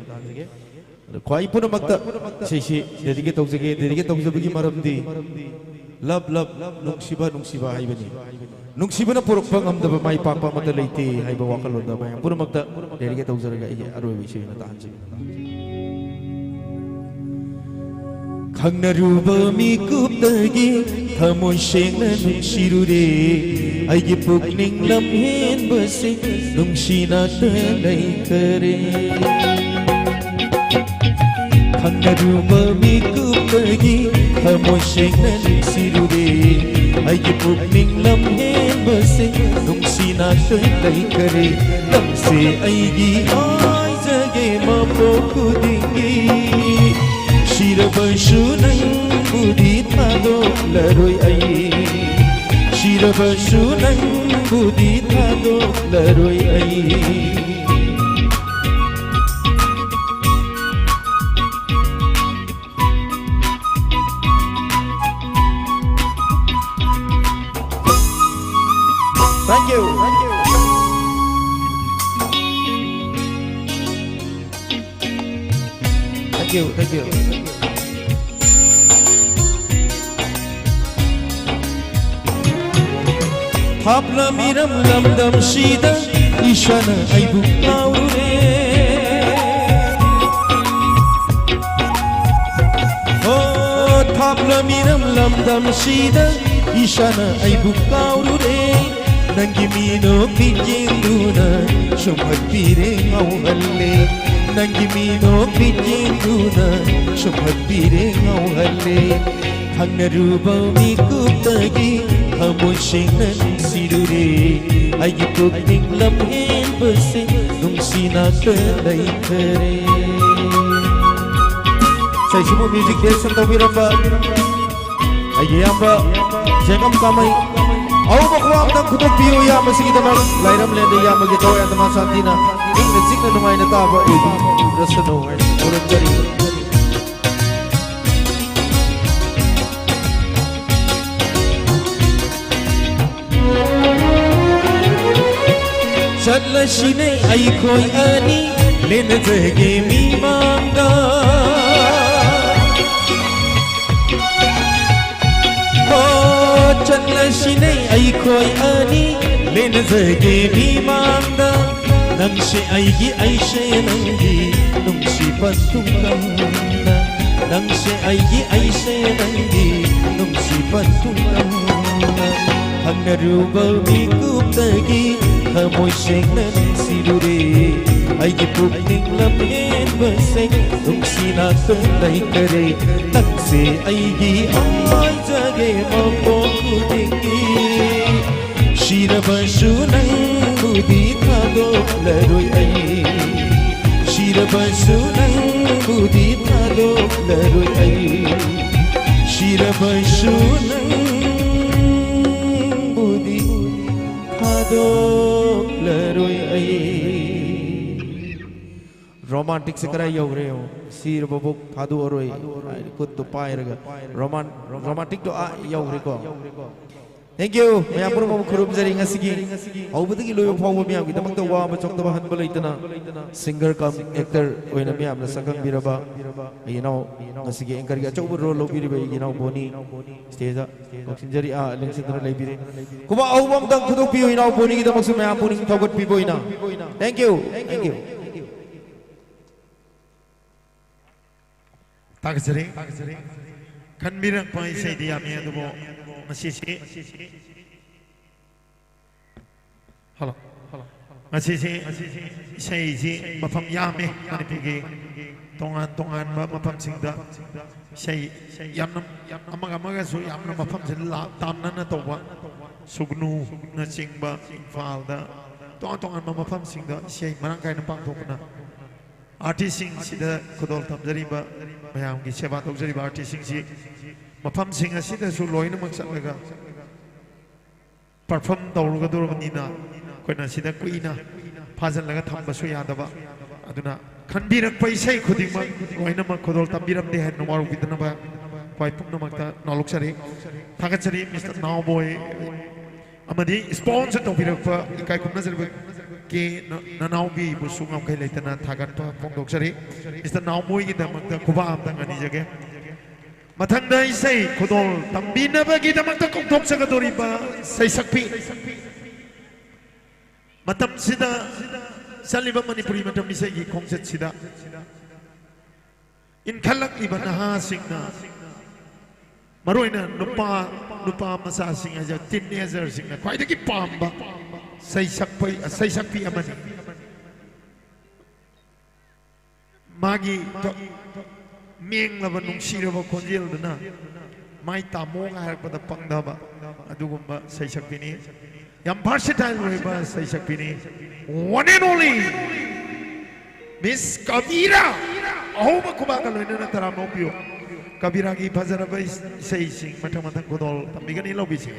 ꯑꯗꯣ ꯈ꯭ꯋꯥꯏ ꯄꯨꯝꯅꯃꯛꯇ ꯏꯁꯩꯁꯤ ꯗꯦꯗꯤꯀꯦꯠ ꯇꯧꯖꯒꯦ꯫ ꯗꯦꯗꯤꯀꯦꯠ ꯇꯧꯖꯕꯒꯤ ꯃꯔꯝꯗꯤ, ꯂꯚ ꯂꯚ, ꯅꯨꯡꯁꯤꯕ ꯅꯨꯡꯁꯤꯕ ꯍꯥꯏꯕꯅꯤ꯫ ꯅꯨꯡꯁꯤꯕꯅ ꯄꯨꯔꯛꯄ ꯉꯝꯗꯕ ꯃꯥꯏ ꯄꯥꯛꯄ ꯑꯃꯠꯇ ꯂꯩꯇꯦ ꯍꯥꯏꯕ ꯋꯥꯈꯜꯂꯣꯟꯗ ꯃꯌꯥꯝ ꯄꯨꯝꯅꯃꯛꯇ ꯗꯦꯗꯤꯀꯦꯠ ꯇꯧꯖꯔꯒ ꯑꯩꯒꯤ ꯑꯔꯣꯏꯕ ꯏꯁꯩ ꯑꯣꯏꯅ ꯇꯥꯍꯟꯖꯒꯦ꯫ ꯈꯪꯅꯔꯨꯕ ꯃꯤꯀꯨꯞꯇꯒꯤ ꯊꯃꯣꯏ ꯁꯦꯡꯅ ꯅꯨꯡꯁꯤꯔꯨꯔꯦ꯫ ꯑꯩꯒꯤ ꯄꯨꯛꯅꯤꯡ ꯂꯝꯍꯦꯟꯕꯁꯤꯡ ꯅꯨꯡꯁꯤꯅ ꯂꯩꯈꯔꯦ꯫ ꯈꯪꯅꯔꯨꯕ ꯃꯤꯀꯨꯞꯇꯒꯤ ꯊꯃꯣꯏ ꯁꯦꯡꯅ ꯅꯨꯡꯁꯤꯔꯨꯔꯦ꯫ ꯑꯩꯒꯤ ꯄꯨꯛꯅꯤꯡ ꯂꯝꯍꯦꯟꯕꯁꯤꯡ ꯅꯨꯡꯁꯤꯅ ꯂꯩꯈꯔꯦ꯫ ꯅꯪꯁꯦ ꯑꯩꯒꯤ ꯍꯥꯏꯖꯒꯦ ꯃꯄꯣꯛ ꯈꯨꯗꯤꯡꯒꯤ꯫ ꯁꯤꯔꯕꯁꯨ ꯅꯪꯕꯨꯗꯤ ꯊꯥꯗꯣꯛꯂꯔꯣꯏ ꯑꯩ꯫ ꯁꯤꯔꯕꯁꯨ ꯅꯪꯕꯨꯗꯤ ꯊꯥꯗꯣꯛꯂꯔꯣꯏ ꯑꯩ꯫ Thank you. Thank you. Thank you, thank you. ꯊꯥꯞꯂꯝ ꯏꯔꯝ ꯂꯝꯗꯝꯁꯤꯗ ꯏꯁꯥꯅ ꯑꯩꯕꯨ ꯀꯥꯎꯔꯨꯔꯦ꯫ ꯑꯣ, ꯊꯥꯞꯂꯝ ꯏꯔꯝ ꯂꯝꯗꯝꯁꯤꯗ ꯏꯁꯥꯅ ꯑꯩꯕꯨ ꯀꯥꯎꯔꯨꯔꯦ, ꯅꯪꯒꯤ ꯃꯤꯅꯣꯛ ꯄꯤꯛꯌꯦꯡꯗꯨꯅ ꯁꯨꯝꯍꯠꯄꯤꯔꯦ, ꯉꯥꯎꯍꯜꯂꯦ꯫ ꯅꯪꯒꯤ ꯃꯤꯅꯣꯛ ꯄꯤꯛꯌꯦꯡꯗꯨꯅ ꯁꯨꯝꯍꯠꯄꯤꯔꯦ, ꯉꯥꯎꯍꯜꯂꯦ꯫ ꯈꯪꯅꯔꯨꯕ ꯃꯤꯀꯨꯞꯇꯒꯤ ꯊꯃꯣꯏ ꯁꯦꯡꯅ ꯅꯨꯡꯁꯤꯔꯨꯔꯦ, ꯑꯩꯒꯤ ꯄꯨꯛꯅꯤꯡ ꯂꯝꯍꯦꯟꯕꯁꯦ ꯅꯨꯡꯁꯤꯅ ꯂꯩꯈꯔꯦ꯫ ꯁꯩꯁꯤꯕꯨ music direction ꯇꯧꯕꯤꯔꯝꯕ ꯑꯩꯒꯤ ꯏꯌꯥꯝꯕ ꯖꯦꯡꯉꯝ ꯀꯥꯃꯩ꯫ ꯑꯍꯧꯕ ꯈꯨꯋꯥ ꯑꯝꯇꯪ ꯈꯨꯗꯣꯛꯄꯤꯌꯨ ꯏꯌꯥꯝꯕꯁꯤꯒꯤꯗꯃꯛ꯫ ꯂꯥꯏꯔꯝꯂꯦꯟꯗ ꯏꯌꯥꯝꯕꯒꯤ ꯊꯋꯥꯏ ꯑꯥꯇꯃꯥ ꯁꯥꯟꯇꯤꯅ ꯏꯪꯅ ꯆꯤꯛꯅ ꯅꯨꯡꯉꯥꯏꯅ ꯇꯥꯕ ꯑꯣꯏꯕꯤꯔꯁꯅꯨ ꯍꯥꯏꯅ ꯈꯨꯔꯨꯝꯖꯔꯤ꯫ ꯆꯠꯂꯁꯤꯅꯦ ꯑꯩꯈꯣꯏ ꯑꯅꯤ ꯂꯦꯟꯅꯖꯒꯦ ꯃꯤꯃꯥꯡꯗ꯫ ꯑꯣ, ꯆꯠꯂꯁꯤꯅꯦ ꯑꯩꯈꯣꯏ ꯑꯅꯤ ꯂꯦꯟꯅꯖꯒꯦ ꯃꯤꯃꯥꯡꯗ꯫ ꯅꯪꯁꯦ ꯑꯩꯒꯤ, ꯑꯩꯁꯦ ꯅꯪꯒꯤ ꯅꯨꯡꯁꯤ ꯄꯟꯊꯨꯡ ꯀꯝꯅ꯫ ꯅꯪꯁꯦ ꯑꯩꯒꯤ, ꯑꯩꯁꯦ ꯅꯪꯒꯤ ꯅꯨꯡꯁꯤ ꯄꯟꯊꯨꯡ ꯀꯝꯅ꯫ ꯈꯪꯅꯔꯨꯕ ꯃꯤꯀꯨꯞꯇꯒꯤ ꯊꯃꯣꯏ ꯁꯦꯡꯅ ꯅꯨꯡꯁꯤꯔꯨꯔꯦ꯫ ꯑꯩꯒꯤ ꯄꯨꯛꯅꯤꯡ ꯂꯝꯍꯦꯟꯕꯁꯦ ꯅꯨꯡꯁꯤꯅ ꯂꯩꯈꯔꯦ꯫ ꯅꯪꯁꯦ ꯑꯩꯒꯤ ꯑꯣꯏꯖꯒꯦ ꯃꯄꯣꯛ ꯈꯨꯗꯤꯡꯒꯤ꯫ ꯁꯤꯔꯕꯁꯨ ꯅꯪꯕꯨꯗꯤ ꯊꯥꯗꯣꯛꯂꯔꯣꯏ ꯑꯩ꯫ ꯁꯤꯔꯕꯁꯨ ꯅꯪꯕꯨꯗꯤ ꯊꯥꯗꯣꯛꯂꯔꯣꯏ ꯑꯩ꯫ ꯁꯤꯔꯕꯁꯨ ꯅꯪꯕꯨꯗꯤ ꯊꯥꯗꯣꯛꯂꯔꯣꯏ ꯑꯩ꯫ ꯔꯣꯃꯥꯟꯇꯤꯛꯁꯦ ꯀꯗꯥꯏ ꯌꯧꯈ꯭ꯔꯦ ꯌꯦꯡꯉꯣ꯫ ꯁꯤꯔꯕꯕꯨ ꯊꯥꯗꯣꯛꯑꯔꯣꯏ ꯍꯥꯏꯅ ꯈꯨꯠꯇꯣ ꯄꯥꯏꯔꯒ ꯔꯣꯃꯥꯟ-, ꯔꯣꯃꯥꯟꯇꯤꯛꯇꯣ ꯑꯥ ꯌꯧꯈ꯭ꯔꯦꯀꯣ꯫ Thank you꯫ ꯃꯌꯥꯝ ꯄꯨꯝꯅꯃꯛ ꯈꯨꯔꯨꯝꯖꯔꯤ꯫ ꯉꯁꯤꯒꯤ ꯍꯧꯕꯗꯒꯤ ꯂꯣꯏꯕ ꯐꯥꯎꯕ ꯃꯌꯥꯝꯒꯤꯗꯃꯛꯇ ꯋꯥꯕ ꯆꯣꯛꯊꯕ ꯍꯟꯕ ꯂꯩꯇꯅ singer cum actor ꯑꯣꯏꯅ ꯃꯌꯥꯝꯅ ꯁꯛꯈꯪꯕꯤꯔꯕ ꯑꯩꯒꯤ ꯏꯅꯥꯎ, ꯉꯁꯤꯒꯤ anchorꯒꯤ ꯑꯆꯧꯕ role ꯂꯧꯕꯤꯔꯤꯕ ꯑꯩꯒꯤ ꯏꯅꯥꯎ ꯕꯣꯅꯤ stageꯇ ꯂꯦꯡꯁꯤꯟꯖꯔꯤ, ꯑꯥ, ꯂꯦꯡꯁꯤꯟꯗꯨꯅ ꯂꯩꯕꯤꯔꯤ꯫ ꯈꯨꯕꯥꯛ ꯑꯍꯧꯕ ꯑꯃꯇꯪ ꯈꯨꯗꯣꯛꯄꯤꯌꯨ ꯏꯅꯥꯎ ꯕꯣꯅꯤꯒꯤꯗꯃꯛꯁꯨ ꯃꯌꯥꯝ ꯄꯨꯛꯅꯤꯡ ꯊꯧꯒꯠꯄꯤꯕ ꯑꯣꯏꯅ꯫ Thank you꯫ Thank you꯫ ꯊꯥꯒꯠꯆꯔꯤ꯫ ꯈꯟꯕꯤꯔꯛꯄ ꯏꯁꯩꯗꯤ ꯌꯥꯝꯃꯤ, ꯑꯗꯨꯕꯨ ꯉꯁꯤꯁꯤ, ꯍꯜꯂꯣ, ꯉꯁꯤꯁꯤ ꯏꯁꯩꯁꯤ ꯃꯐꯝ ꯌꯥꯝꯃꯤ꯫ ꯃꯅꯤꯄꯨꯔꯒꯤ ꯇꯣꯉꯥꯟ ꯇꯣꯉꯥꯟꯕ ꯃꯐꯝꯁꯤꯡꯗ ꯏꯁꯩ ꯌꯥꯝꯅ, ꯑꯃꯒ ꯑꯃꯒꯁꯨ ꯌꯥꯝꯅ ꯃꯐꯝꯁꯤ ꯂꯥ-, ꯇꯥꯝꯅꯅ ꯇꯧꯕ, ꯁꯨꯒꯅꯨꯅꯆꯤꯡꯕ, ꯏꯝꯐꯥꯜꯗ, ꯇꯣꯉꯥꯟ ꯇꯣꯉꯥꯟꯕ ꯃꯐꯝꯁꯤꯡꯗ ꯏꯁꯩ ꯃꯔꯥꯡ ꯀꯥꯏꯅ ꯄꯥꯡꯊꯣꯛꯇꯨꯅ ꯑꯥꯔꯇꯤꯁꯁꯤꯡꯁꯤꯗ ꯈꯨꯗꯣꯜ ꯇꯝꯖꯔꯤꯕ, ꯃꯌꯥꯝꯒꯤ ꯁꯦꯕꯥ ꯇꯧꯖꯔꯤꯕ ꯑꯥꯔꯇꯤꯁꯁꯤꯡꯁꯤ ꯃꯐꯝꯁꯤꯡ ꯑꯁꯤꯗꯁꯨ ꯂꯣꯏꯅꯃꯛ ꯆꯠꯂꯒ ꯄꯔꯐꯣꯔꯝ ꯇꯧꯔꯨꯒꯗꯧꯔꯕꯅꯤꯅ, ꯑꯩꯈꯣꯏꯅ ꯁꯤꯗ ꯀꯨꯏꯅ ꯐꯥꯖꯤꯜꯂꯒ ꯊꯝꯕꯁꯨ ꯌꯥꯗꯕ꯫ ꯑꯗꯨꯅ ꯈꯟꯕꯤꯔꯛꯄ ꯏꯁꯩ ꯈꯨꯗꯤꯡꯃꯛ ꯂꯣꯏꯅꯃꯛ ꯈꯨꯗꯣꯜ ꯇꯝꯕꯤꯔꯝꯗꯦ ꯍꯥꯏꯅ ꯋꯥꯔꯧꯕꯤꯗꯅꯕ ꯈ꯭ꯋꯥꯏ ꯄꯨꯝꯅꯃꯛꯇ ꯅꯥꯎꯂꯣꯛꯆꯔꯤ, ꯊꯥꯒꯠꯆꯔꯤ꯫ ꯃꯤꯁꯇꯔ ꯅꯥꯎꯕꯣꯏ ꯑꯃꯗꯤ ꯁ꯭ꯄꯣꯟꯁꯔ ꯇꯧꯕꯤꯔꯛꯄ ꯏꯀꯥꯏ ꯈꯨꯝꯅꯖꯔꯤꯕ ꯀꯦ ꯅ-, ꯅꯅꯥꯎꯕꯤꯕꯨꯁꯨ ꯉꯝꯈꯩ ꯂꯩꯇꯅ ꯊꯥꯒꯠꯄ ꯐꯣꯡꯗꯣꯛꯆꯔꯤ꯫ ꯃꯤꯁꯇꯔ ꯅꯥꯎꯕꯣꯏꯒꯤꯗꯃꯛꯇ ꯈꯨꯕꯥꯛ ꯑꯝꯇꯪ ꯅꯤꯖꯒꯦ꯫ ꯃꯊꯪꯗ ꯏꯁꯩ ꯈꯨꯗꯣꯜ ꯇꯝꯕꯤꯅꯕꯒꯤꯗꯃꯛꯇ ꯀꯧꯊꯣꯛꯆꯒꯗꯧꯔꯤꯕ ꯁꯩꯁꯛꯄꯤ, ꯃꯇꯝꯁꯤꯗ ꯆꯠꯂꯤꯕ ꯃꯅꯤꯄꯨꯔꯤ ꯃꯇꯝ ꯏꯁꯩꯒꯤ ꯈꯣꯡꯆꯠꯁꯤꯗ ꯏꯟꯈꯠꯂꯛꯂꯤꯕ ꯅꯍꯥꯁꯤꯡꯅ, ꯃꯔꯨꯑꯣꯏꯅ ꯅꯨꯄꯥ, ꯅꯨꯄꯥ ꯃꯆꯥꯁꯤꯡ ꯍꯥꯏꯖ, ꯇꯤꯟ ꯑꯦꯖꯔꯁꯤꯡꯅ ꯈ꯭ꯋꯥꯏꯗꯒꯤ ꯄꯥꯝꯕ ꯁꯩꯁꯛꯄ, ꯁꯩꯁꯛꯄꯤ ꯑꯃꯅꯤ꯫ ꯃꯥꯒꯤ ꯇ-, ꯃꯦꯡꯂꯕ ꯅꯨꯡꯁꯤꯔꯕ ꯈꯣꯟꯖꯦꯜꯗꯨꯅ ꯃꯥꯏ ꯇꯥꯃꯣꯒ ꯍꯥꯏꯔꯛꯄꯗ ꯄꯪꯗꯕ ꯑꯗꯨꯒꯨꯝꯕ ꯁꯩꯁꯛꯄꯤꯅꯤ꯫ ꯌꯥꯝ versatile ꯑꯣꯏꯕ ꯁꯩꯁꯛꯄꯤꯅꯤ꯫ One and only Miss ꯀꯕꯤꯔꯥ꯫ ꯑꯍꯧꯕ ꯈꯨꯕꯥꯛꯀ ꯂꯣꯏꯅꯅ ꯇꯔꯥꯝꯅ ꯑꯣꯛꯄꯤꯌꯨ꯫ ꯀꯕꯤꯔꯥꯒꯤ ꯐꯖꯔꯕ ꯏꯁꯩꯁꯤꯡ ꯃꯊꯪ ꯃꯊꯪ ꯈꯨꯗꯣꯜ ꯇꯝꯕꯤꯒꯅꯤ, ꯂꯧꯕꯤꯁꯤ꯫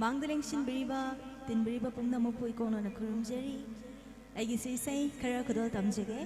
ꯃꯥꯡꯗ ꯂꯦꯡꯁꯤꯟꯕꯤꯔꯤꯕ, ꯇꯤꯟꯕꯤꯔꯤꯕ ꯄꯨꯝꯅꯃꯛꯄꯨ ꯏꯀꯣꯛꯅꯅ ꯈꯨꯔꯨꯝꯖꯔꯤ꯫ ꯑꯩꯒꯤꯁꯨ ꯏꯁꯩ ꯈꯔ ꯈꯨꯗꯣꯜ ꯇꯝꯖꯒꯦ꯫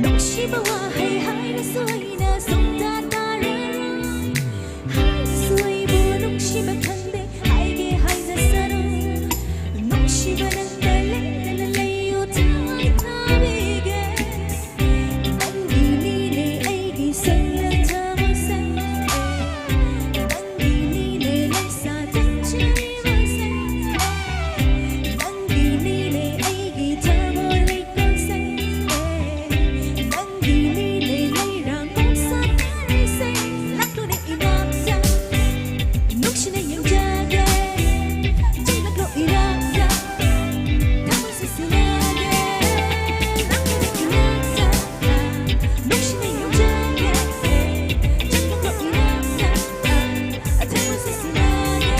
ꯅꯨꯡꯁꯤꯕ ꯋꯥꯍꯩ ꯍꯥꯏꯔꯁꯨ ꯑꯩꯅ ꯁꯨꯡꯇꯥ ꯇꯥꯔꯔꯣꯏ꯫ ꯍꯥꯏꯔꯁꯨ ꯑꯩꯕꯨ ꯅꯨꯡꯁꯤꯕ ꯈꯪꯗꯦ ꯍꯥꯏꯒꯦ ꯍꯥꯏꯖꯁꯅꯨ꯫ ꯅꯨꯡꯁꯤꯕ ꯅꯪꯅ ꯂꯩꯔꯅ ꯂꯩꯌꯨ ꯊꯥꯏ ꯊꯥꯕꯤꯒꯦ꯫ ꯅꯪꯒꯤꯅꯤꯅꯦ ꯑꯩꯒꯤ ꯁꯦꯡꯂ ꯊꯃꯣꯏꯁꯦ꯫ ꯅꯪꯒꯤꯅꯤꯅꯦ ꯂꯩꯁꯥ ꯇꯝꯖꯔꯤꯕꯁꯦ꯫ ꯅꯪꯒꯤꯅꯤꯅꯦ ꯑꯩꯒꯤ ꯊꯃꯣꯏ ꯂꯩꯀꯣꯜꯁꯦ꯫ ꯅꯪꯒꯤꯅꯤꯅꯦ ꯂꯩꯔꯥꯡ ꯃꯣꯝ ꯁꯥꯟꯅꯔꯤꯁꯦ꯫ ꯂꯥꯛꯂꯨꯅꯦ ꯏꯅꯥꯛꯇ, ꯅꯨꯡꯁꯤꯅ ꯌꯦꯡꯖꯒꯦ꯫ ꯆꯪꯂꯛꯂꯣ ꯏꯅꯥꯛꯇ, ꯊꯃꯣꯏꯁꯦ ꯁꯤꯟꯅꯒꯦ꯫ ꯂꯥꯛꯂꯨꯅꯦ ꯏꯅꯥꯛꯇ, ꯅꯨꯡꯁꯤꯅ ꯌꯦꯡꯖꯒꯦ꯫ ꯆꯪꯂꯛꯂꯣ ꯏꯅꯥꯛꯇ, ꯊꯃꯣꯏꯁꯦ ꯁꯤꯟꯅꯒꯦ꯫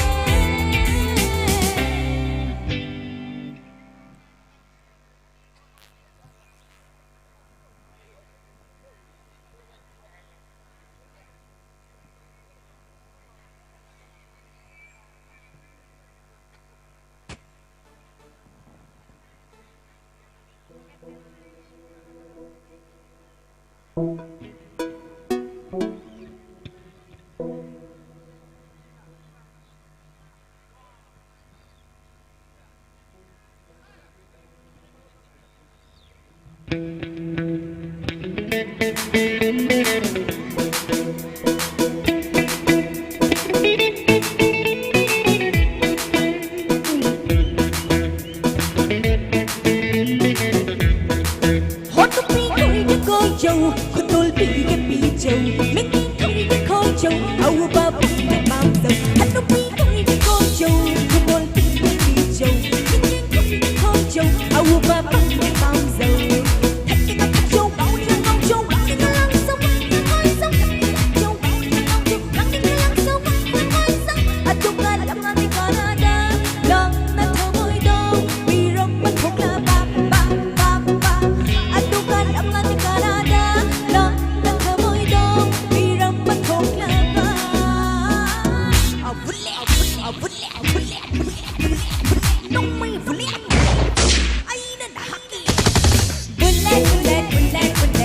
ꯍꯣ ꯅꯨꯄꯤ ꯈꯣꯏꯒꯤ ꯈꯣꯏꯖꯧ, ꯈꯨꯗꯣꯜ ꯄꯤꯒꯦ ꯄꯤꯖꯧ, ꯃꯤꯒꯤ ꯈꯣꯏꯒꯤ ꯈꯣꯏꯖꯧ, ꯑꯎꯕ ꯄꯤꯒꯦ ꯄꯥꯝꯖꯧ꯫ ꯍ ꯅꯨꯄꯤ ꯈꯣꯏꯒꯤ ꯈꯣꯏꯖꯧ, ꯈꯨꯗꯣꯜ ꯄꯤꯒꯦ ꯄꯤꯖꯧ, ꯃꯤꯒꯤ ꯈꯣꯏꯒꯤ ꯈꯣꯏꯖꯧ, ꯑꯎꯕ ꯄꯤꯒꯦ ꯄꯥꯝꯖꯧ꯫ ꯊꯛꯀꯦ ꯊꯛꯆꯧ, ꯉꯥꯎꯅꯤꯡ ꯉꯥꯎꯖꯧ, ꯉꯥꯎꯅꯤꯡ ꯉꯥꯡꯖꯧ, ꯉꯥꯎꯅꯤꯡ ꯉꯥꯎꯖꯧ, ꯊꯛꯀꯦ ꯊꯛꯆꯧ, ꯉꯥꯎꯅꯤꯡ ꯉꯥꯡꯖꯧ, ꯉꯥꯎꯅꯤꯡ ꯉꯥꯡꯖꯧ, ꯉꯥꯎꯅꯤꯡ ꯉꯥꯡꯖꯧ꯫ ꯑꯗꯨꯒ ꯂꯝꯅꯗꯤ ꯀꯅꯥꯗ ꯅꯪꯅ ꯊꯃꯣꯏꯗꯣ ꯄꯤꯔꯝꯕ ꯊꯣꯛꯂꯕ, ꯕ, ꯕ, ꯕ꯫ ꯑꯗꯨꯒ ꯂꯝꯅꯗꯤ ꯀꯅꯥꯗ ꯅꯪꯅ ꯊꯃꯣꯏꯗꯣ ꯄꯤꯔꯝꯕ ꯊꯣꯛꯂꯕ꯫ ꯑ, ꯕꯨꯂꯦꯠ, ꯑ, ꯕꯨꯂꯦꯠ, ꯑ, ꯕꯨꯂꯦꯠ, ꯕꯨꯂꯦꯠ, ꯕꯨꯂꯦꯠ, ꯕꯨꯂꯦꯠ, ꯅꯣꯡꯃꯩ ꯕꯨꯂꯦꯠ꯫ ꯑꯩꯅ ꯅꯍꯥꯛꯀꯤ ꯕꯨꯂꯦꯠ, ꯕꯨꯂꯦꯠ, ꯕꯨꯂꯦꯠ, ꯕꯨꯂꯦꯠ꯫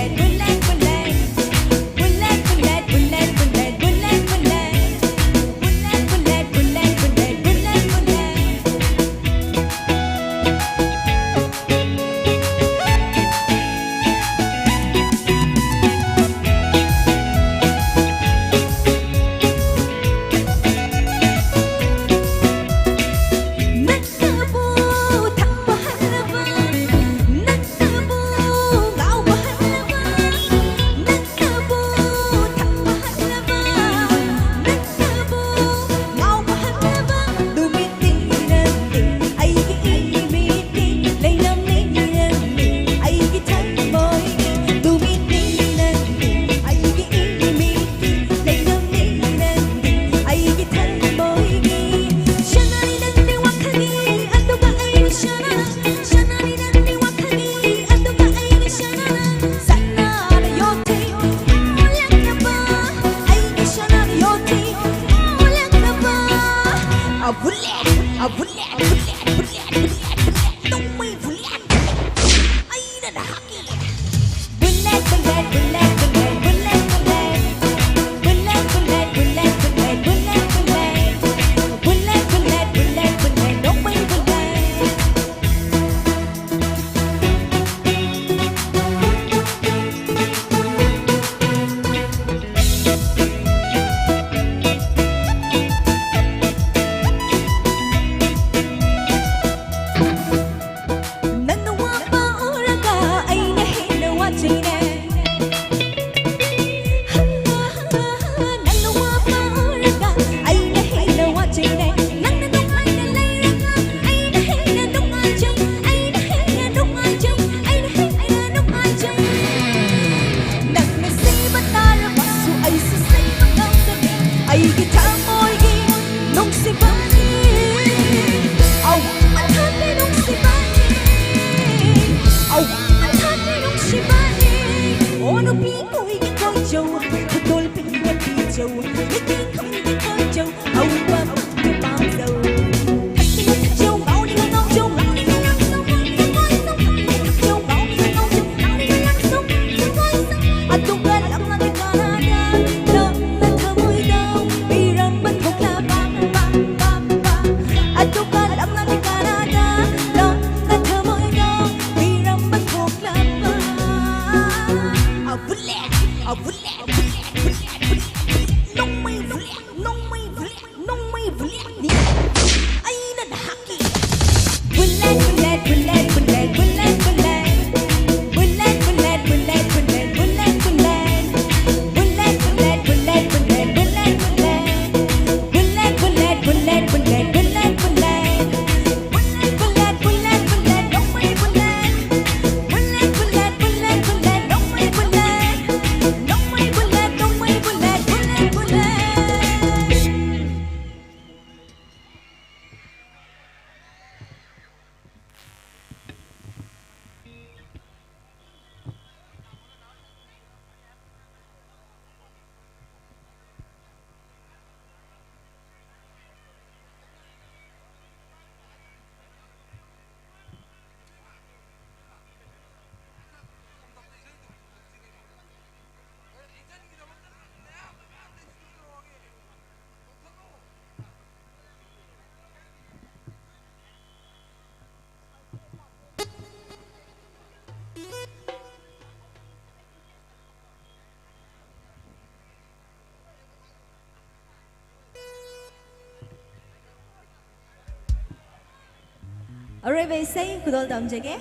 ꯑꯔꯣꯏꯕ ꯏꯁꯩ ꯈꯨꯗꯣꯜ ꯇꯝꯖꯒꯦ꯫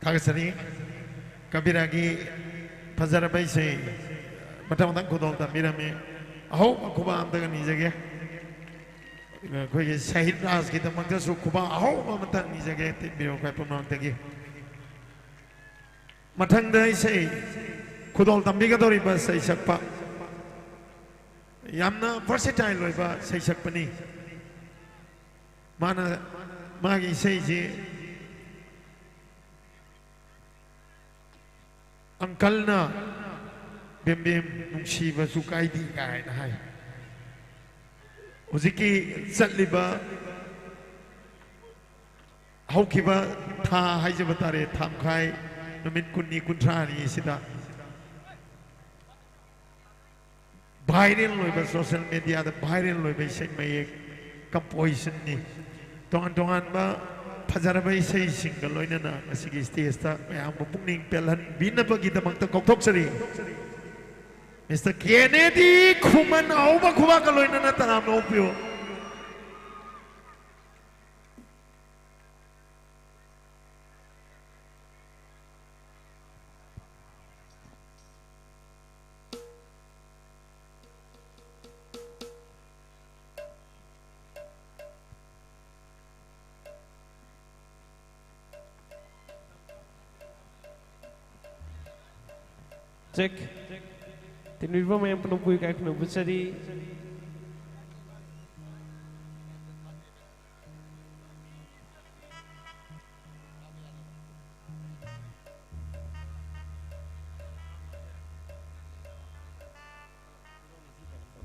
ꯊꯥꯒꯠꯆꯔꯤ꯫ ꯀꯕꯤꯔꯥꯒꯤ ꯐꯖꯔꯕ ꯏꯁꯩ ꯃꯊꯪ ꯃꯊꯪ ꯈꯨꯗꯣꯜ ꯇꯝꯕꯤꯔꯝꯃꯤ꯫ ꯑꯍꯧꯕ ꯈꯨꯕꯥꯛ ꯑꯝꯇꯒ ꯅꯤꯖꯒꯦ꯫ ꯑꯩꯈꯣꯏꯒꯤ ꯁꯍꯤꯗ ꯔꯥꯖꯀꯤꯗꯃꯛꯇꯁꯨ ꯈꯨꯕꯥꯛ ꯑꯍꯧꯕ ꯑꯃꯇꯪ ꯅꯤꯖꯒꯦ, ꯇꯤꯟꯕꯤꯔꯣ ꯑꯩꯈꯣꯏ ꯄꯨꯝꯅꯃꯛꯇꯒꯤ꯫ ꯃꯊꯪꯗ ꯏꯁꯩ ꯈꯨꯗꯣꯜ ꯇꯝꯕꯤꯒꯗꯧꯔꯤꯕ ꯁꯩꯁꯛꯄ, ꯌꯥꯝꯅ versatile ꯑꯣꯏꯕ ꯁꯩꯁꯛꯄꯅꯤ꯫ ꯃꯥꯅ, ꯃꯥꯒꯤ ꯏꯁꯩꯁꯤ ꯑꯪꯀꯜꯅ "ꯕꯦꯝ ꯕꯦꯝ ꯅꯨꯡꯁꯤꯕꯁꯨ ꯀꯥꯏꯗꯦ" ꯀꯥꯏꯅ ꯍꯥꯏ꯫ ꯍꯧꯖꯤꯛꯀꯤ ꯆꯠꯂꯤꯕ, ꯍꯧꯈꯤꯕ ꯊꯥ ꯍꯥꯏꯖꯕ ꯇꯥꯔꯦ, ꯊꯥ ꯃꯈꯥꯏ, ꯅꯨꯃꯤꯠ ꯀꯨꯟꯅꯤ, ꯀꯨꯟꯊ꯭ꯔꯥꯅꯤ ꯑꯁꯤꯗ viral ꯑꯣꯏꯕ, social mediaꯗ viral ꯑꯣꯏꯕ ꯏꯁꯩ ꯃꯌꯦꯛ, compositionꯅꯤ꯫ ꯇꯣꯉꯥꯟ ꯇꯣꯉꯥꯟꯕ ꯐꯖꯔꯕ ꯏꯁꯩꯁꯤꯡꯒ ꯂꯣꯏꯅꯅ ꯉꯁꯤꯒꯤ stageꯇ ꯃꯌꯥꯝꯕꯨ ꯄꯨꯛꯅꯤꯡ ꯄꯦꯜꯍꯟꯕꯤꯅꯕꯒꯤꯗꯃꯛꯇ ꯀꯧꯊꯣꯛꯆꯔꯤ꯫ Mister ꯀꯦꯅꯦꯗꯤ ꯈꯨꯃꯟ, ꯑꯍꯧꯕ ꯈꯨꯕꯥꯛꯀ ꯂꯣꯏꯅꯅ ꯇꯔꯥꯝꯅ ꯑꯣꯛꯄꯤꯌꯨ꯫ Check. ꯇꯤꯟꯕꯤꯔꯤꯕ ꯃꯌꯥꯝ ꯄꯨꯝꯅꯃꯛꯄꯨ ꯏꯀꯥꯏ ꯈꯨꯝꯅꯕ ꯎꯠꯆꯔꯤ꯫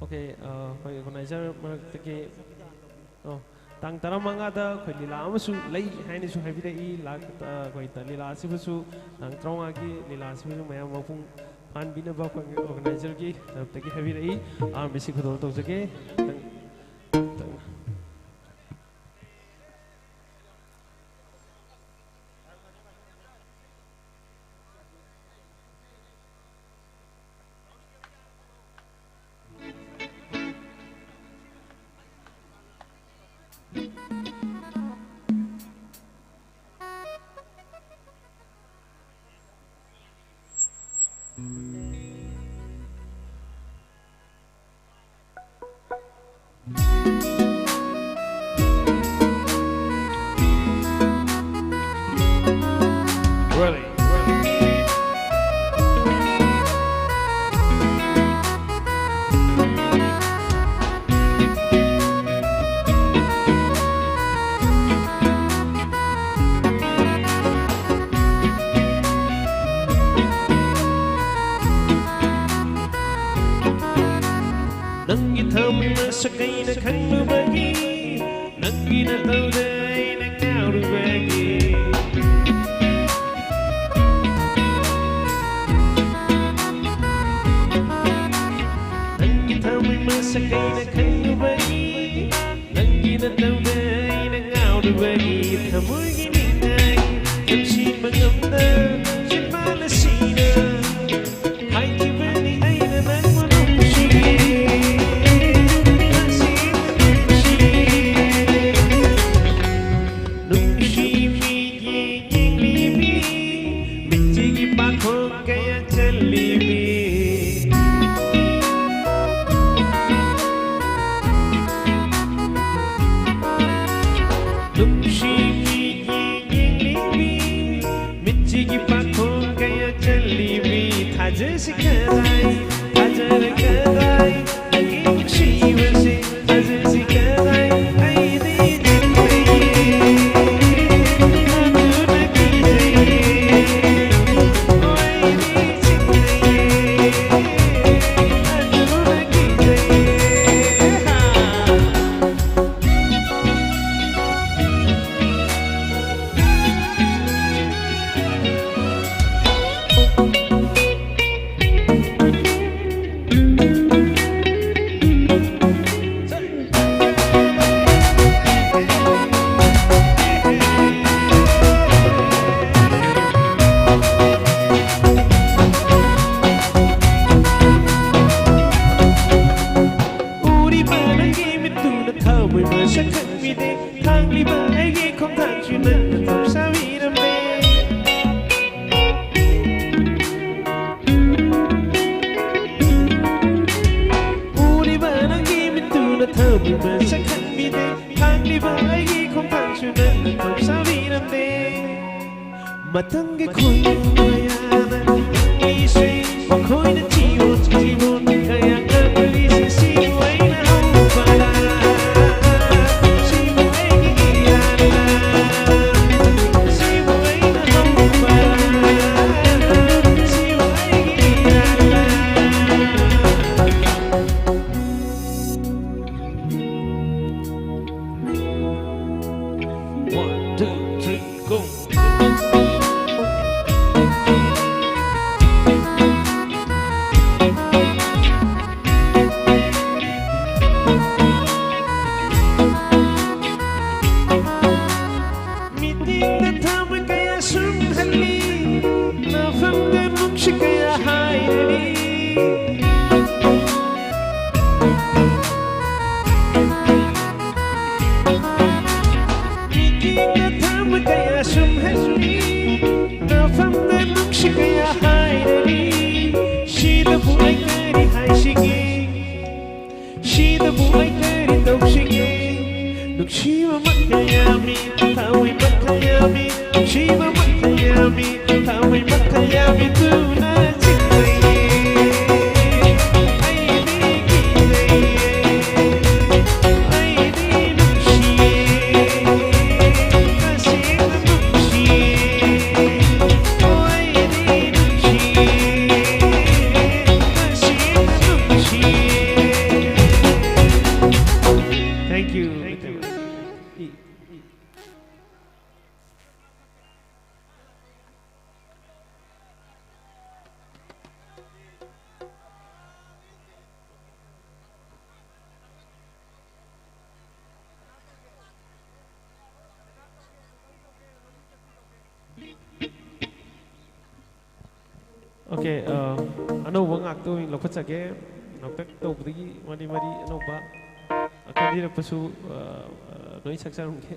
Okay, ꯑ, ꯑꯩꯈꯣꯏ organizer ꯃꯔꯛꯇꯒꯤ, ꯑꯣ, ꯇꯥꯡ ꯇꯔꯥꯃꯉꯥꯗ ꯑꯩꯈꯣꯏ ꯂꯤꯂꯥ ꯑꯃꯁꯨ ꯂꯩ ꯍꯥꯏꯅꯁꯨ ꯍꯥꯏꯕꯤꯔꯛꯏ꯫ ꯂꯥꯛ-, ꯑ, ꯑꯩꯈꯣꯏ ꯇ-, ꯂꯤꯂꯥ ꯑꯁꯤꯕꯨꯁꯨ, ꯇꯥꯡ ꯇꯔꯥꯃꯉꯥꯒꯤ ꯂꯤꯂꯥ ꯑꯁꯤꯕꯨꯁꯨ ꯃꯌꯥꯝ ꯃꯄꯨꯡ ꯐꯥꯍꯟꯕꯤꯅꯕ ꯑꯩꯈꯣꯏꯒꯤ organizerꯒꯤ ꯇꯔꯞꯇꯒꯤ ꯍꯥꯏꯕꯤꯔꯛꯏ꯫ ꯑ, ꯃꯤꯁꯤ ꯈꯨꯗꯣꯜ ꯇꯧꯖꯒꯦ꯫ ꯇꯪ-, ꯇꯪ-, ꯅꯪꯒꯤ ꯊꯃꯣꯏ ꯃꯁꯛ ꯑꯩꯅ ꯈꯪꯂꯨꯕꯒꯤ, ꯅꯪꯒꯤ ꯅꯇꯧꯗ ꯑꯩꯅ ꯉꯥꯎꯔꯨꯕꯒꯤ, ꯅꯪꯒꯤ ꯊꯃꯣꯏ ꯃꯁꯛ ꯑꯩꯅ ꯈꯪꯂꯨꯕꯒꯤ, ꯅꯪꯒꯤ ꯅꯇꯧꯗ ꯑꯩꯅ ꯉꯥꯎꯔꯨꯕꯒꯤ, ꯊꯃꯣꯏꯒꯤ ꯅꯤꯡꯉꯥꯏ ꯊꯦꯝꯖꯤꯟꯕ ꯉꯝꯗ ꯆꯤꯟꯕꯥꯜ ꯑꯁꯤꯅ ꯍꯥꯏꯈꯤꯕꯅꯤ ꯑꯩꯅ ꯅꯪꯕꯨ ꯅꯨꯡꯁꯤ, ꯅꯨꯡꯁꯤ, ꯅꯨꯡꯁꯤ꯫ ꯅꯨꯡꯁꯤ ꯃꯤꯒꯤ ꯌꯦꯡꯂꯤꯕꯤ, ꯃꯤꯠꯁꯤꯒꯤ ꯄꯥꯈꯣꯡ ꯀꯌꯥ ꯆꯜꯂꯤꯕꯤ꯫ ꯅꯨꯡꯁꯤ ꯃꯤꯒꯤ ꯌꯦꯡꯂꯤꯕꯤ, ꯃꯤꯠꯁꯤꯒꯤ ꯄꯥꯈꯣꯡ ꯀꯌꯥ ꯆꯜꯂꯤꯕꯤ꯫ ꯊꯥꯖꯁꯤ ꯀꯗꯥꯏ, ꯊꯥꯖꯔ ꯀꯗꯥꯏ, ꯅꯪꯒꯤ ꯅꯨꯡꯁꯤꯕꯁꯦ ꯊꯥꯖꯁꯤ ꯀꯗꯥꯏ, ꯑꯩꯗꯤ ꯆꯤꯡꯅꯩꯌꯦ, ꯑꯗꯨꯅ ꯀꯤꯖꯩꯌꯦ, ꯑꯣ, ꯑꯩꯗꯤ ꯆꯤꯡꯅꯩꯌꯦ, ꯑꯗꯨꯅ ꯀꯤꯖꯩꯌꯦ꯫ ꯃꯊꯪꯒꯤ ꯈꯨꯟ ꯀꯌꯥꯅ ꯏꯁꯩ ꯃꯈꯣꯏꯅ ꯊꯤꯕ ꯊꯤꯕ ꯀꯌꯥ ꯀꯪꯂꯤꯁꯤ ꯁꯤꯕꯨ ꯑꯩꯅ ꯍꯧꯕꯗ ꯁꯤꯕꯨ ꯑꯩꯒꯤ ꯏꯌꯥꯔꯗ ꯁꯤꯕꯨ ꯑꯩꯅ ꯍꯧꯕꯗ ꯁꯤꯕꯨ ꯑꯩꯒꯤ ꯏꯌꯥꯔꯗ One, two, three, go. Meeting the time with Kaya Sum Hali, Nafam the Mukshikaya Hairi. Meeting the time with Kaya Sum Hali, Nafam the Mukshikaya Hairi. She the boy, Haishiki. ꯁꯤꯗꯕꯨ ꯑꯩ ꯀꯔꯤ ꯇꯧꯁꯤꯒꯦ? ꯅꯨꯡꯁꯤꯕ ꯃꯈꯜ ꯌꯥꯝꯃꯤ, ꯊꯋꯥꯏ ꯃꯈꯜ ꯌꯥꯝꯃꯤ, ꯅꯨꯡꯁꯤꯕ ꯃꯈꯜ ꯌꯥꯝꯃꯤ, ꯊꯋꯥꯏ ꯃꯈꯜ ꯌꯥꯝꯃꯤ, ꯇꯨꯅ ꯆꯤꯡꯅꯩꯌꯦ꯫ ꯑꯩꯗꯤ ꯀꯤꯖꯩꯌꯦ, ꯑꯩꯗꯤ ꯅꯨꯡꯁꯤꯌꯦ, ꯇꯁꯦꯡꯅ ꯅꯨꯡꯁꯤꯌꯦ, ꯑꯣ ꯑꯩꯗꯤ ꯅꯨꯡꯁꯤꯌꯦ꯫ Thank you. Okay, uh, ꯑꯅꯧꯕ ꯉꯥꯛꯇ ꯑꯣꯏꯅ ꯂꯧꯈꯠꯆꯒꯦ꯫ ꯉꯥꯛꯇꯪ ꯇꯧꯕꯗꯒꯤ ꯃꯔꯤ ꯃꯔꯤ ꯑꯅꯧꯕ ꯑꯀꯟꯕꯤꯔꯛꯄꯁꯨ, uh, uh, ꯂꯣꯏ ꯁꯛꯆꯔꯝꯒꯦ꯫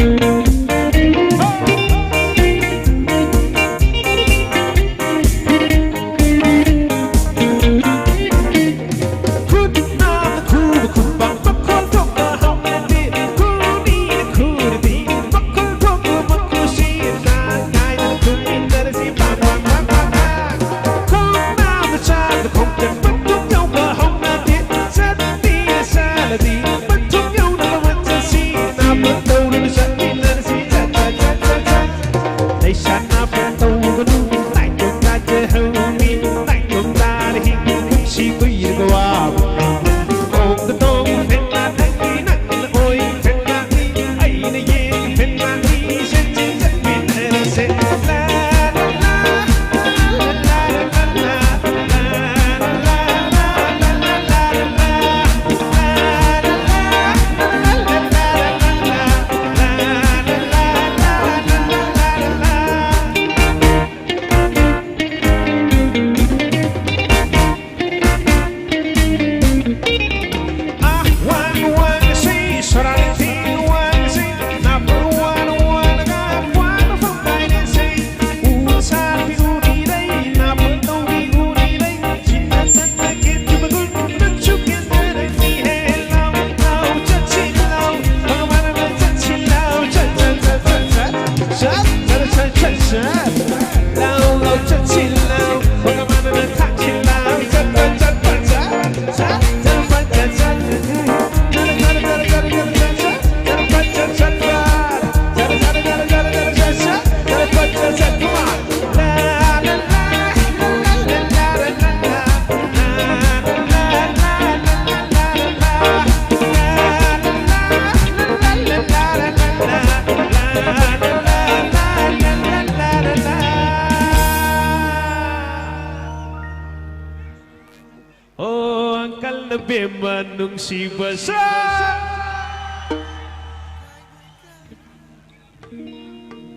ꯄꯦꯝꯃ ꯅꯨꯡꯁꯤꯕꯁꯨ,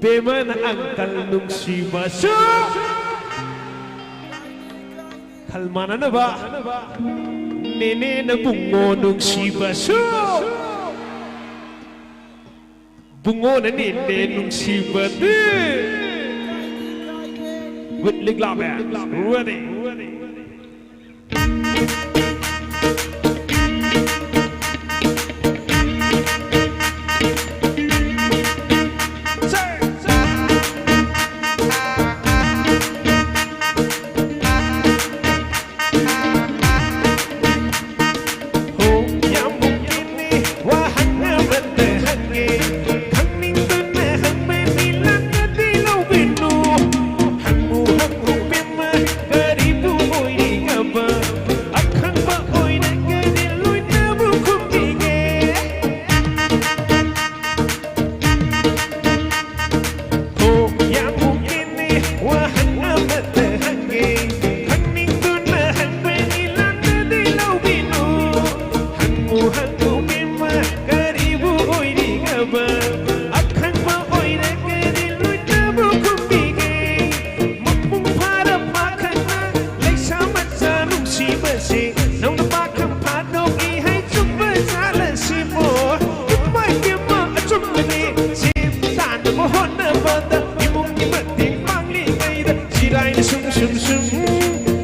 ꯄꯦꯝꯃꯅ ꯑꯪꯀꯜ ꯅꯨꯡꯁꯤꯕꯁꯨ, ꯈꯜ ꯃꯥꯟꯅꯅꯕ ꯅꯦꯅꯦꯅ ꯕꯨꯡꯉꯣ ꯅꯨꯡꯁꯤꯕꯁꯨ, ꯕꯨꯡꯉꯣꯅ ꯅꯦꯅꯦ ꯅꯨꯡꯁꯤꯕꯗꯤ꯫ With Lingla Band, ready. ꯍꯣ, ꯌꯥꯝ ꯅꯣꯛꯅꯤꯡꯉꯤ, ꯋꯥꯍꯪ ꯑꯃꯇ ꯍꯪꯒꯦ꯫ ꯈꯪꯅꯤꯡꯗꯨꯅ ꯍꯪꯕꯅꯤ, ꯂꯥꯟꯅꯗꯤ ꯂꯧꯕꯤꯅꯨ꯫ ꯍꯪꯉꯨ, ꯍꯪꯉꯨ, ꯕꯦꯝꯃ, ꯀꯔꯤꯕꯨ ꯑꯣꯏꯔꯤꯒꯕ? ꯑꯈꯪꯕ ꯑꯣꯏꯔꯒꯗꯤ ꯂꯣꯏꯅꯕꯨ ꯈꯨꯝꯕꯤꯒꯦ꯫ ꯍꯣ, ꯌꯥꯝ ꯅꯣꯛꯅꯤꯡꯉꯤ, ꯋꯥꯍꯪ ꯑꯃꯇ ꯍꯪꯒꯦ꯫ ꯈꯪꯅꯤꯡꯗꯨꯅ ꯍꯪꯕꯅꯤ, ꯂꯥꯟꯅꯗꯤ ꯂꯧꯕꯤꯅꯨ꯫ ꯍꯪꯉꯨ, ꯍꯪꯉꯨ, ꯕꯦꯝꯃ, ꯀꯔꯤꯕꯨ ꯑꯣꯏꯔꯤꯒꯕ? ꯑꯈꯪꯕ ꯑꯣꯏꯔꯒꯗꯤ ꯂꯣꯏꯅꯕꯨ ꯈꯨꯝꯕꯤꯒꯦ꯫ ꯃꯄꯨꯡ ꯐꯥꯔ ꯄꯥꯈꯪꯅ ꯂꯩꯁꯥ ꯃꯆꯥ ꯅꯨꯡꯁꯤꯕꯁꯦ, ꯅꯧꯅ ꯄꯥꯈꯪ ꯐꯥꯗꯣꯛꯏ ꯍꯥꯏ ꯆꯨꯝꯕ ꯖꯥꯠꯂ ꯁꯤꯕꯣ? ꯏꯃꯥ ꯏꯕꯦꯝꯃ ꯑꯆꯨꯝꯕꯅꯦ, ꯁꯦꯟ ꯇꯥꯟꯅꯕ ꯍꯣꯠꯅꯕꯗ ꯏꯃꯨꯡꯒꯤ ꯃꯇꯦꯡ ꯄꯥꯡꯂꯤꯉꯩꯗ ꯆꯤꯔꯥꯏꯅ ꯁꯨꯝ ꯁꯨꯝ ꯁꯨꯝ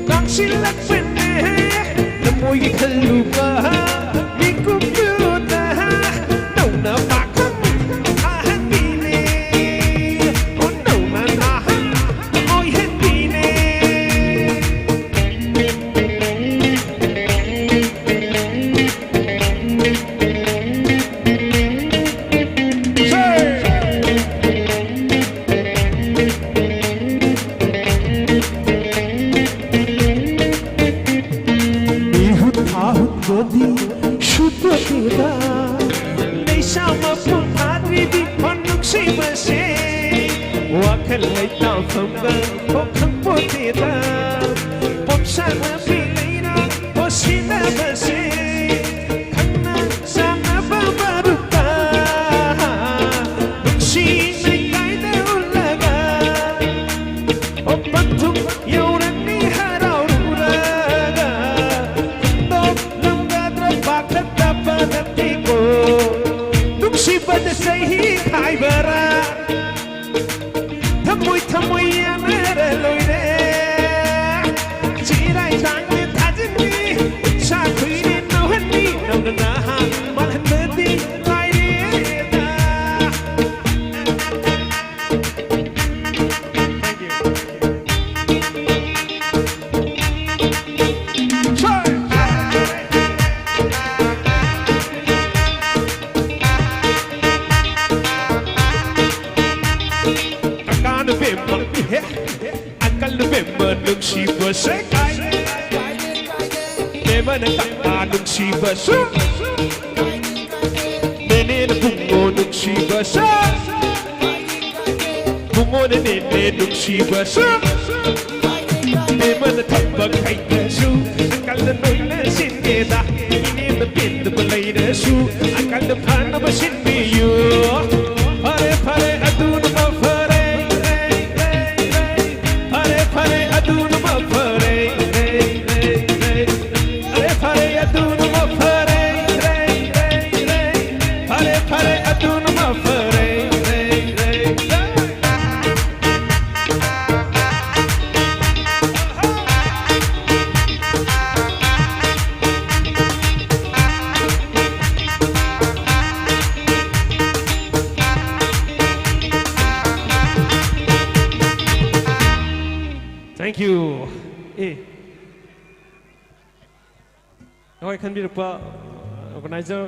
ꯀꯥꯡꯁꯤꯜꯂꯛꯄꯅꯦ꯫ ꯅꯃꯣꯏꯒꯤ ꯈꯜꯂꯨꯕ ꯃꯤꯀꯨꯞꯇꯨꯗ ꯅꯧꯅ ꯄꯥꯈꯪ ꯐꯥꯍꯟꯕꯤꯅꯦ꯫ ꯑꯣ ꯅꯧꯅ ꯅꯍꯥ ꯑꯣꯏꯍꯟꯕꯤꯅꯦ꯫ ꯃꯤꯍꯨꯠ ꯊꯥꯍꯨꯠꯄꯗꯤ ꯁꯨꯠꯄ ꯊꯦꯡꯅ, ꯂꯩꯁꯥ ꯃꯄꯨꯡ ꯐꯥꯗ꯭ꯔꯤꯕꯤ ꯍꯣ ꯅꯨꯡꯁꯤꯕꯁꯦ꯫ ꯋꯥꯈꯜ ꯂꯩꯇꯥꯐꯝꯒ ꯊꯣꯛ ꯈꯪꯄꯣꯠꯇꯦꯗ, ꯄꯣꯝꯁꯥꯅꯕꯤ ꯂꯩꯔꯥ ꯍꯣ ꯁꯤꯟꯅꯕꯁꯦ꯫ ꯁꯤꯕꯗ ꯆꯍꯤ ꯈꯥꯏꯕꯔꯥ? ꯊꯃꯣꯏ ꯊꯃꯣꯏ ꯌꯥꯅꯔ ꯂꯣꯏꯔꯦ꯫ ꯆꯤꯔꯥꯏ ꯇꯥꯡꯗ ꯊꯥꯖꯤꯟꯕꯤ꯫ ꯁꯥꯈꯨꯏꯅꯦ ꯅꯧꯍꯟꯕꯤ꯫ ꯅꯧꯅ ꯅꯍꯥ ꯃꯥꯜꯍꯟꯕꯗꯤ ꯂꯥꯏꯔꯦꯗ꯫ Thank you. ꯀꯀꯥꯅ ꯕꯦꯝꯃ, ꯍꯦ, ꯑꯪꯀꯜꯅ ꯕꯦꯝꯃ ꯅꯨꯡꯁꯤꯕ ꯁꯦ ꯀꯥꯏ꯫ ꯕꯦꯝꯃꯅ ꯀꯀꯥ ꯅꯨꯡꯁꯤꯕꯁꯨ꯫ ꯅꯦꯅꯦꯅ ꯕꯨꯡꯉꯣ ꯅꯨꯡꯁꯤꯕꯁꯨ꯫ ꯕꯨꯡꯉꯣꯅ ꯅꯦꯅꯦ ꯅꯨꯡꯁꯤꯕꯁꯨ꯫ ꯕꯦꯝꯃꯅ ꯊꯕꯛ ꯍꯩꯇ꯭ꯔꯁꯨ, ꯑꯪꯀꯜꯅ ꯂꯣꯏꯅ ꯁꯤꯟꯒꯦꯗ꯫ ꯏꯅꯦꯅ ꯄꯦꯟꯗꯕ ꯂꯩꯔꯁꯨ, ꯑꯪꯀꯜꯅ ꯐꯅꯕ ꯁꯤꯟꯕꯤꯌꯨ꯫ ꯐꯔꯦ, ꯐꯔꯦ, ꯑꯗꯨꯅ ꯃꯐꯔꯦ꯫ ꯐꯔꯦ, ꯐꯔꯦ, ꯑꯗꯨꯅ ꯃꯐꯔꯦ꯫ ꯐꯔꯦ, ꯐꯔꯦ, ꯑꯗꯨꯅ ꯃꯐꯔꯦ꯫ ꯐꯔꯦ, ꯐꯔꯦ, ꯑꯗꯨꯅ ꯃꯐꯔꯦ꯫ Thank you. ꯑꯦ, ꯑꯩꯈꯣꯏ ꯈꯟꯕꯤꯔꯛꯄ organizer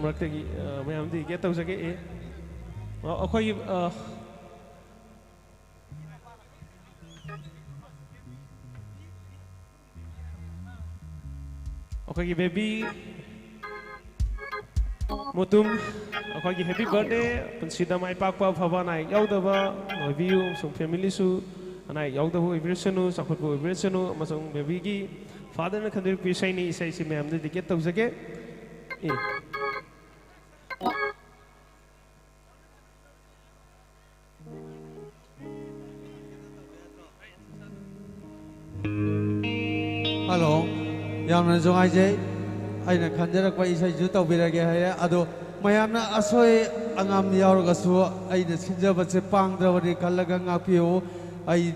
ꯃꯔꯛꯇꯒꯤ, ꯑ, ꯃꯌꯥꯝꯗꯤ ꯒꯦꯠ ꯇꯧꯖꯒꯦ꯫ ꯑꯦ, ꯑ, ꯑꯩꯈꯣꯏꯒꯤ, ꯑ, ꯑꯩꯈꯣꯏꯒꯤ baby ꯃꯨꯇꯨꯝ, ꯑꯩꯈꯣꯏꯒꯤ happy birthday, ꯄꯨꯟꯁꯤꯗ ꯃꯥꯏ ꯄꯥꯛꯄ, ꯑꯐꯕ, ꯑꯅꯥ ꯑꯌꯦꯛ ꯌꯥꯎꯗꯕ ꯑꯣꯏꯕꯤꯌꯨ, ꯑꯃꯁꯨꯡ family ꯁꯨ ꯑꯅꯥ ꯑꯌꯦꯛ ꯌꯥꯎꯗꯕ ꯑꯣꯏꯕꯤꯔꯁꯅꯨ, ꯆꯥꯎꯈꯠꯄ ꯑꯣꯏꯕꯤꯔꯁꯅꯨ, ꯑꯃꯁꯨꯡ baby ꯒꯤ father ꯅ ꯈꯟꯕꯤꯔꯛꯄ ꯏꯁꯩꯅꯤ, ꯏꯁꯩꯁꯤ ꯃꯌꯥꯝꯗ dedicate ꯇꯧꯖꯒꯦ꯫ ꯑꯦ꯫ Hello, ꯌꯥꯝꯅ ꯅꯨꯡꯉꯥꯏꯖꯩ꯫ ꯑꯩꯅ ꯈꯟꯖꯔꯛꯄ ꯏꯁꯩꯁꯨ ꯇꯧꯕꯤꯔꯒꯦ ꯍꯥꯏꯔꯦ꯫ ꯑꯗꯣ ꯃꯌꯥꯝꯅ ꯑꯁꯣꯏ ꯑꯉꯥꯝ ꯌꯥꯎꯔꯒꯁꯨ ꯑꯩꯅ ꯁꯤꯟꯖꯕꯁꯦ ꯄꯥꯡꯗ꯭ꯔꯕꯅꯤ ꯈꯜꯂꯒ ꯉꯥꯛꯄꯤꯌꯨ꯫ ꯑꯩ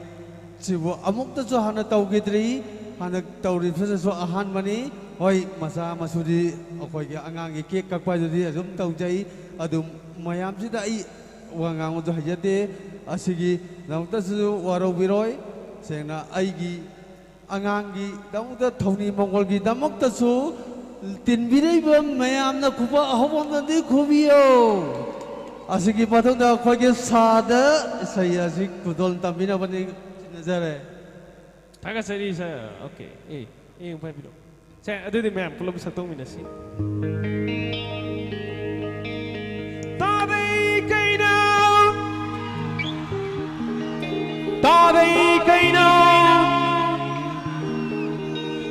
ꯁꯤꯕꯨ ꯑꯃꯨꯛꯇꯁꯨ ꯍꯥꯟꯅ ꯇꯧꯈꯤꯗ꯭ꯔꯤ꯫ ꯍꯥꯟꯅ ꯇꯧꯔꯤꯕꯁꯤꯁꯨ ꯑꯍꯥꯟꯕꯅꯤ꯫ ꯍꯣꯏ, ꯃꯆꯥ ꯃꯁꯨꯗꯤ ꯑꯩꯈꯣꯏꯒꯤ ꯑꯉꯥꯡꯒꯤ ꯀꯦꯛ ꯀꯛꯄ ꯍꯥꯏꯗꯨꯗꯤ ꯑꯗꯨꯝ ꯇꯧꯖꯩ꯫ ꯑꯗꯨ ꯃꯌꯥꯝꯁꯤꯗ ꯑꯩ ꯋꯥ ꯉꯥꯡꯕꯁꯨ ꯍꯩꯖꯗꯦ꯫ ꯑꯁꯤꯒꯤꯗꯃꯛꯇꯁꯨ ꯋꯥꯔꯧꯕꯤꯔꯣꯏ꯫ ꯁꯦꯡꯅ ꯑꯩꯒꯤ ꯑꯉꯥꯡꯒꯤꯗꯃꯛꯇ, ꯊꯧꯅꯤ ꯃꯪꯒꯣꯜꯒꯤꯗꯃꯛꯇꯁꯨ ꯇꯤꯟꯕꯤꯔꯛꯏꯕ ꯃꯌꯥꯝꯅ ꯈꯨꯕꯥꯛ ꯑꯍꯧꯕ ꯑꯃꯗꯤ ꯈꯨꯕꯤꯌꯨ꯫ ꯑꯁꯤꯒꯤ ꯃꯊꯪꯗ ꯑꯩꯈꯣꯏꯒꯤ ꯁꯥꯗ ꯏꯁꯩ ꯑꯁꯤ ꯈꯨꯗꯣꯜ ꯇꯝꯕꯤꯅꯕꯅꯤ ꯁꯤꯟꯅꯖꯔꯦ꯫ ꯊꯥꯒꯠꯆꯔꯤ, ꯁꯥꯔ꯫ ꯑꯣꯀꯦ꯫ ꯑꯦ, ꯑꯦ, ꯑꯃꯨꯛ ꯄꯥꯏꯕꯤꯔꯛꯑꯣ꯫ ꯁꯦ, ꯑꯗꯨꯗꯤ ꯃꯌꯥꯝ ꯄꯨꯂꯞ ꯁꯛꯇꯣꯛꯃꯤꯟꯅꯁꯤ꯫ ꯇꯥꯗꯩ ꯀꯩꯅꯣ? ꯇꯥꯗꯩ ꯀꯩꯅꯣ?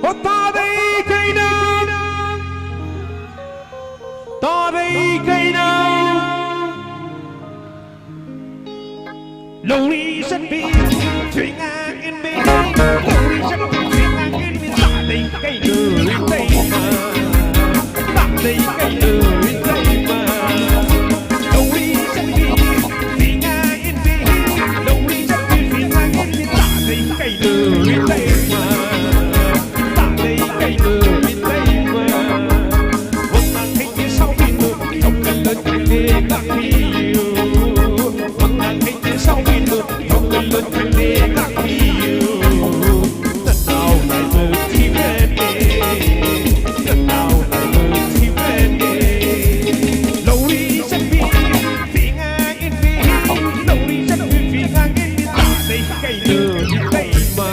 ꯍꯣ, ꯇꯥꯗꯩ ꯀꯩꯅꯣ? ꯇꯥꯗꯩ ꯀꯩꯅꯣ? ꯂꯧꯔꯤ ꯆꯠꯄꯤ, ꯊꯨꯏꯉꯥꯛ ꯏꯟꯕꯤ, ꯂꯧꯔꯤ ꯆꯠꯄꯤ, ꯊꯨꯏꯉꯥꯛ ꯏꯟꯕꯤ, ꯇꯥꯗꯩ ꯀꯩꯅꯣ ꯏꯇꯩꯃ? ꯇꯥꯗꯩ ꯀꯩꯅꯣ ꯏꯇꯩꯃ? ꯂꯧꯔꯤ ꯆꯠꯄꯤ, ꯊꯨꯏꯉꯥꯛ ꯏꯟꯕꯤ, ꯂꯧꯔꯤ ꯆꯠꯄꯤ, ꯊꯨꯏꯉꯥꯛ ꯏꯟꯕꯤ, ꯇꯥꯗꯩ ꯀꯩꯅꯣ ꯏꯇꯩꯃ? ꯇꯥꯗꯩ ꯀꯩꯅꯣ ꯏꯇꯩꯃ? ꯋꯥꯉꯥꯡ ꯍꯩꯇꯦ ꯁꯥꯎꯕꯤꯅꯨ, ꯁꯥꯎꯒꯜꯂꯣꯟ ꯈꯪꯗꯦ ꯉꯥꯛꯄꯤꯌꯨ꯫ ꯋꯥꯉꯥꯡ ꯍꯩꯇꯦ ꯁꯥꯎꯕꯤꯅꯨ, ꯁꯥꯎꯒꯜꯂꯣꯟ ꯈꯪꯗꯦ ꯉꯥꯛꯄꯤꯌꯨ꯫ ꯅꯅꯥꯎ ꯂꯥꯏꯕꯛ ꯊꯤꯕꯅꯦ, ꯅꯅꯥꯎ ꯂꯥꯏꯕꯛ ꯊꯤꯕꯅꯦ꯫ ꯂꯧꯔꯤ ꯆꯠꯄꯤ ꯐꯤꯉꯥ ꯏꯟꯕꯤ, ꯂꯧꯔꯤ ꯆꯠꯄꯤ ꯐꯤꯉꯥ ꯏꯟꯕꯤ, ꯇꯥꯗꯩ ꯀꯩꯅꯣ ꯏꯇꯩꯃ?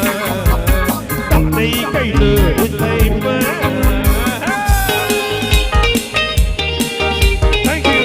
ꯇꯥꯗꯩ ꯀꯩꯅꯣ ꯏꯇꯩꯃ? Thank you.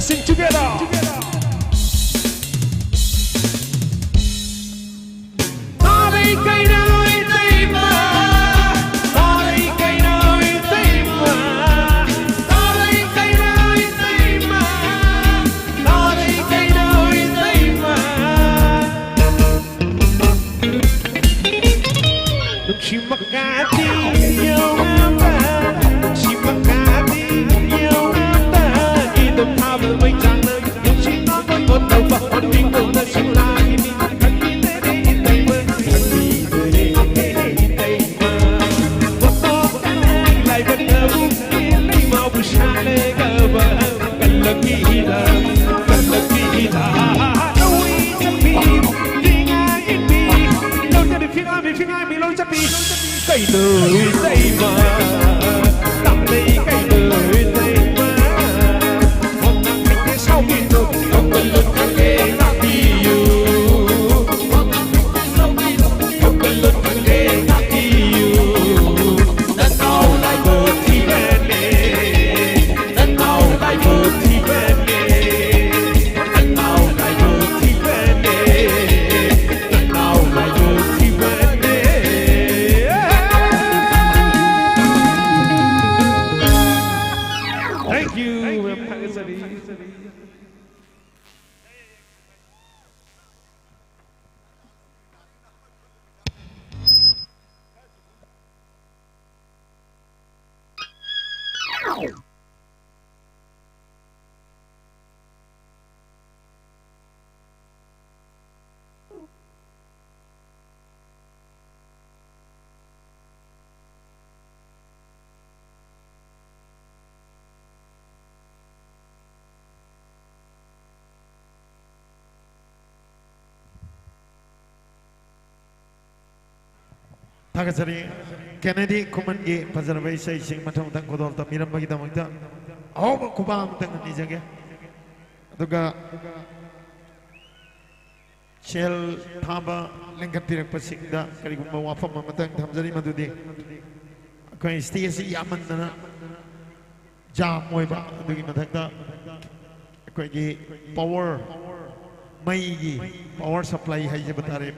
Sing together. ꯇꯥꯔꯩ ꯀꯩꯅꯣ ꯏꯇꯩꯃ, ꯇꯥꯔꯩ ꯀꯩꯅꯣ ꯏꯇꯩꯃ, ꯇꯥꯔꯩ ꯀꯩꯅꯣ ꯏꯇꯩꯃ, ꯇꯥꯔꯩ ꯀꯩꯅꯣ ꯏꯇꯩꯃ꯫ ꯅꯨꯡꯁꯤ ꯃꯀꯥꯗꯤ ꯌꯧꯔꯕ, ꯅꯨꯡꯁꯤ ꯃꯀꯥꯗꯤ ꯌꯧꯔꯕ, ꯏꯗꯣꯝ ꯊꯥꯕ ꯃꯩ ꯆꯥꯡꯅ ꯅꯨꯡꯁꯤ ꯅꯥꯕ ꯀꯣꯠꯇꯧꯕ, ꯑꯣꯟꯅꯤꯡꯕꯅ ꯁꯤꯡꯂꯥꯒꯤ ꯃꯤ ꯈꯪꯕꯤꯗꯔꯦ ꯏꯇꯩꯃ, ꯈꯪꯕꯤꯗꯔꯦ ꯏꯇꯩꯃ꯫ ꯃꯇꯣꯛ ꯀꯅꯥꯏ ꯂꯥꯏꯕꯛꯅꯕꯨ ꯂꯩꯃꯥꯕꯨ ꯁꯥꯠꯂꯦꯒꯕ, ꯀꯜꯂꯛꯀꯤꯗ, ꯀꯜꯂꯛꯀꯤꯗ, ꯅꯧꯔꯤ ꯆꯠꯄꯤ, ꯐꯤꯉꯥꯏ ꯏꯟꯕꯤ, ꯂꯧꯖꯕꯤ ꯐꯤꯉꯥꯏ ꯃꯤ ꯐꯤꯉꯥꯏ ꯃꯤ ꯂꯧꯖꯕꯤ꯫ ꯀꯩꯅꯣ ꯏꯇꯩꯃ, ꯇꯥꯅꯩ ꯀꯩꯅꯣ ꯏꯇꯩꯃ, ꯍꯣꯠꯅꯕꯤꯗꯦ ꯁꯥꯎꯕꯤꯅꯨ, ꯍꯧꯒꯠꯂꯣ ꯈꯪꯉꯦ ꯉꯥꯛꯄꯤꯌꯨ꯫ ꯍꯧꯒꯠꯂꯣ ꯈꯪꯉꯦ ꯉꯥꯛꯄꯤꯌꯨ꯫ ꯅꯅꯥꯎ ꯂꯥꯏꯕꯛ ꯊꯤꯕꯅꯦ, ꯅꯅꯥꯎ ꯂꯥꯏꯕꯛ ꯊꯤꯕꯅꯦ, ꯅꯅꯥꯎ ꯂꯥꯏꯕꯛ ꯊꯤꯕꯅꯦ꯫ Thank you, ꯌꯥꯝ ꯊꯥꯒꯠꯆꯔꯤ꯫ ꯊꯥꯒꯠꯆꯔꯤ꯫ ꯀꯦꯅꯦꯗꯤ ꯈꯨꯃꯟꯒꯤ ꯐꯖꯔꯕ ꯏꯁꯩꯁꯤꯡ ꯃꯊꯪ ꯃꯊꯪ ꯈꯨꯗꯣꯜ ꯇꯝꯕꯤꯔꯝꯕꯒꯤꯗꯃꯛꯇ ꯑꯍꯧꯕ ꯈꯨꯕꯥꯛ ꯑꯃꯇꯪ ꯅꯤꯖꯒꯦ꯫ ꯑꯗꯨꯒ ꯁꯦꯜ ꯊꯥꯕ ꯂꯤꯡꯈꯠꯄꯤꯔꯛꯄꯁꯤꯡꯗ ꯀꯔꯤꯒꯨꯝꯕ ꯋꯥꯐꯝ ꯑꯃꯇꯪ ꯊꯝꯖꯔꯤ, ꯃꯗꯨꯗꯤ ꯑꯩꯈꯣꯏ ꯁ꯭ꯇꯦꯖꯁꯤ ꯌꯥꯝꯃꯟꯗꯅ ꯖꯥꯝ ꯑꯣꯏꯕ, ꯑꯗꯨꯒꯤ ꯃꯊꯛꯇ ꯑꯩꯈꯣꯏꯒꯤ ꯄꯥꯋꯔ, ꯃꯩꯒꯤ ꯄꯥꯋꯔ ꯁꯄ꯭ꯂꯥꯏ ꯍꯥꯏꯖꯕ ꯇꯥꯔꯦ,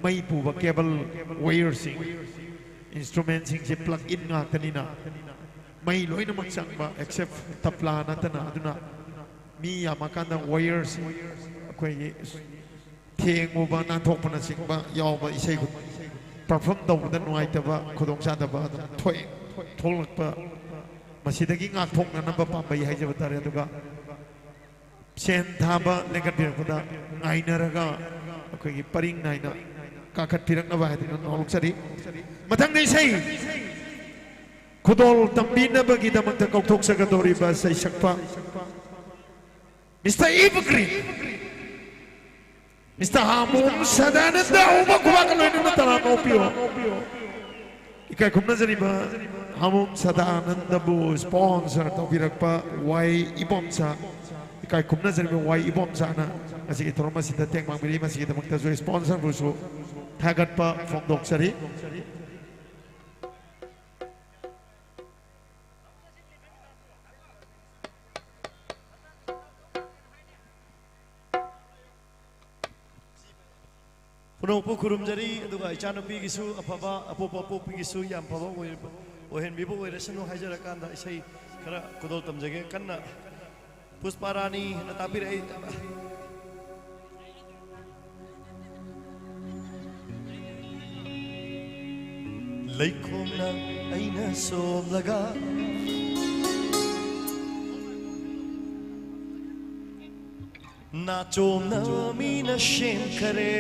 ꯃꯩ ꯄꯨꯕ ꯀꯦꯕꯜ, ꯋꯥꯌꯔꯁꯤꯡ, ꯏꯟꯁꯇ꯭ꯔꯨꯃꯦꯟꯁꯤꯡꯁꯦ ꯄ꯭ꯂꯛ ꯏꯟ ꯉꯥꯛꯇꯅꯤꯅ ꯃꯩ ꯂꯣꯏꯅꯃꯛ ꯆꯪꯕ, ꯑꯦꯛꯁꯦꯞ ꯇꯞꯂꯥ ꯅꯠꯇꯅ꯫ ꯑꯗꯨꯅ ꯃꯤ ꯌꯥꯝꯃꯀꯥꯟꯗ ꯋꯥꯌꯔꯁꯤꯡ ꯑꯩꯈꯣꯏꯒꯤ ꯊꯦꯡꯉꯨꯕ, ꯅꯥꯟꯊꯣꯛꯄꯅꯆꯤꯡꯕ ꯌꯥꯎꯕ, ꯏꯁꯩ ꯄꯔꯐꯣꯔꯝ ꯇꯧꯕꯗ ꯅꯨꯡꯉꯥꯏꯇꯕ, ꯈꯨꯗꯣꯡꯆꯥꯗꯕ ꯑꯗꯨꯝ ꯊꯣꯛꯑꯦ, ꯊꯣꯛꯂꯛꯄ, ꯃꯁꯤꯗꯒꯤ ꯉꯥꯛꯊꯣꯛꯅꯅꯕ ꯄꯥꯝꯕꯩ ꯍꯥꯏꯖꯕ ꯇꯥꯔꯦ꯫ ꯑꯗꯨꯒ ꯁꯦꯟ ꯊꯥꯕ ꯂꯦꯡꯈꯠꯄꯤꯔꯛꯄꯗ ꯉꯥꯏꯅꯔꯒ ꯑꯩꯈꯣꯏꯒꯤ ꯄꯔꯤꯡ ꯅꯥꯏꯅ ꯀꯥꯈꯠꯄꯤꯔꯛꯅꯕ ꯍꯥꯏꯗꯨꯅ ꯅꯣꯂꯨꯛꯆꯔꯤ꯫ ꯃꯊꯪꯗ ꯏꯁꯩ ꯈꯨꯗꯣꯜ ꯇꯝꯕꯤꯅꯕꯒꯤꯗꯃꯛꯇ ꯀꯧꯊꯣꯛꯆꯒꯗꯧꯔꯤꯕ ꯁꯩꯁꯛꯄ ꯃꯤꯁꯇꯔ ꯏꯕꯒ꯭ꯔꯤꯟ, ꯃꯤꯁꯇꯔ ꯍꯥꯃꯣꯝ ꯁꯗꯥꯅꯟꯗ, ꯑꯍꯨꯝꯃꯛ ꯈꯨꯕꯥꯛꯀ ꯂꯣꯏꯅꯅ ꯇꯔꯥꯝꯅ ꯑꯣꯛꯄꯤꯌꯣ꯫ ꯏꯀꯥꯏ ꯈꯨꯝꯅꯖꯔꯤꯕ ꯍꯥꯃꯣꯝ ꯁꯗꯥꯅꯟꯗꯕꯨ ꯁ꯭ꯄꯣꯟꯁꯔ ꯇꯧꯕꯤꯔꯛꯄ ꯋꯥꯏ ꯏꯕꯣꯝꯆꯥ, ꯏꯀꯥꯏ ꯈꯨꯝꯅꯖꯔꯤꯕ ꯋꯥꯏ ꯏꯕꯣꯝꯆꯥꯅ ꯉꯁꯤꯒꯤ ꯊꯧꯔꯝ ꯑꯁꯤꯗ ꯇꯦꯡ ꯄꯥꯡꯕꯤꯔꯤ꯫ ꯃꯁꯤꯒꯤꯗꯃꯛꯇꯁꯨ ꯁ꯭ꯄꯣꯟꯁꯔꯕꯨꯁꯨ ꯊꯥꯒꯠꯄ ꯐꯣꯡꯗꯣꯛꯆꯔꯤ꯫ ꯄꯨꯝꯅꯃꯛꯄꯨ ꯈꯨꯔꯨꯝꯖꯔꯤ, ꯑꯗꯨꯒ ꯏꯆꯥꯅꯨꯄꯤꯒꯤꯁꯨ ꯑꯐꯕ, ꯑꯄꯣꯛꯄ ꯑꯄꯣꯛꯄꯤꯒꯤꯁꯨ ꯌꯥꯝ ꯐꯕ ꯑꯣꯏ-, ꯑꯣꯏꯍꯟꯕꯤꯕ ꯑꯣꯏꯔꯁꯅꯨ ꯍꯥꯏꯖꯔꯀꯥꯟꯗ ꯏꯁꯩ ꯈꯔ ꯈꯨꯗꯣꯜ ꯇꯝꯖꯒꯦ꯫ ꯀꯟꯅ ꯄꯨꯁꯄꯥ ꯔꯥꯅꯤꯅ ꯇꯥꯛꯄꯤꯔꯛꯏ꯫ ꯂꯩꯈꯣꯝꯅ ꯑꯩꯅ ꯁꯣꯝꯂꯒ, ꯅꯥꯆꯣꯝꯅ ꯃꯤꯅ ꯁꯦꯝꯈꯔꯦ꯫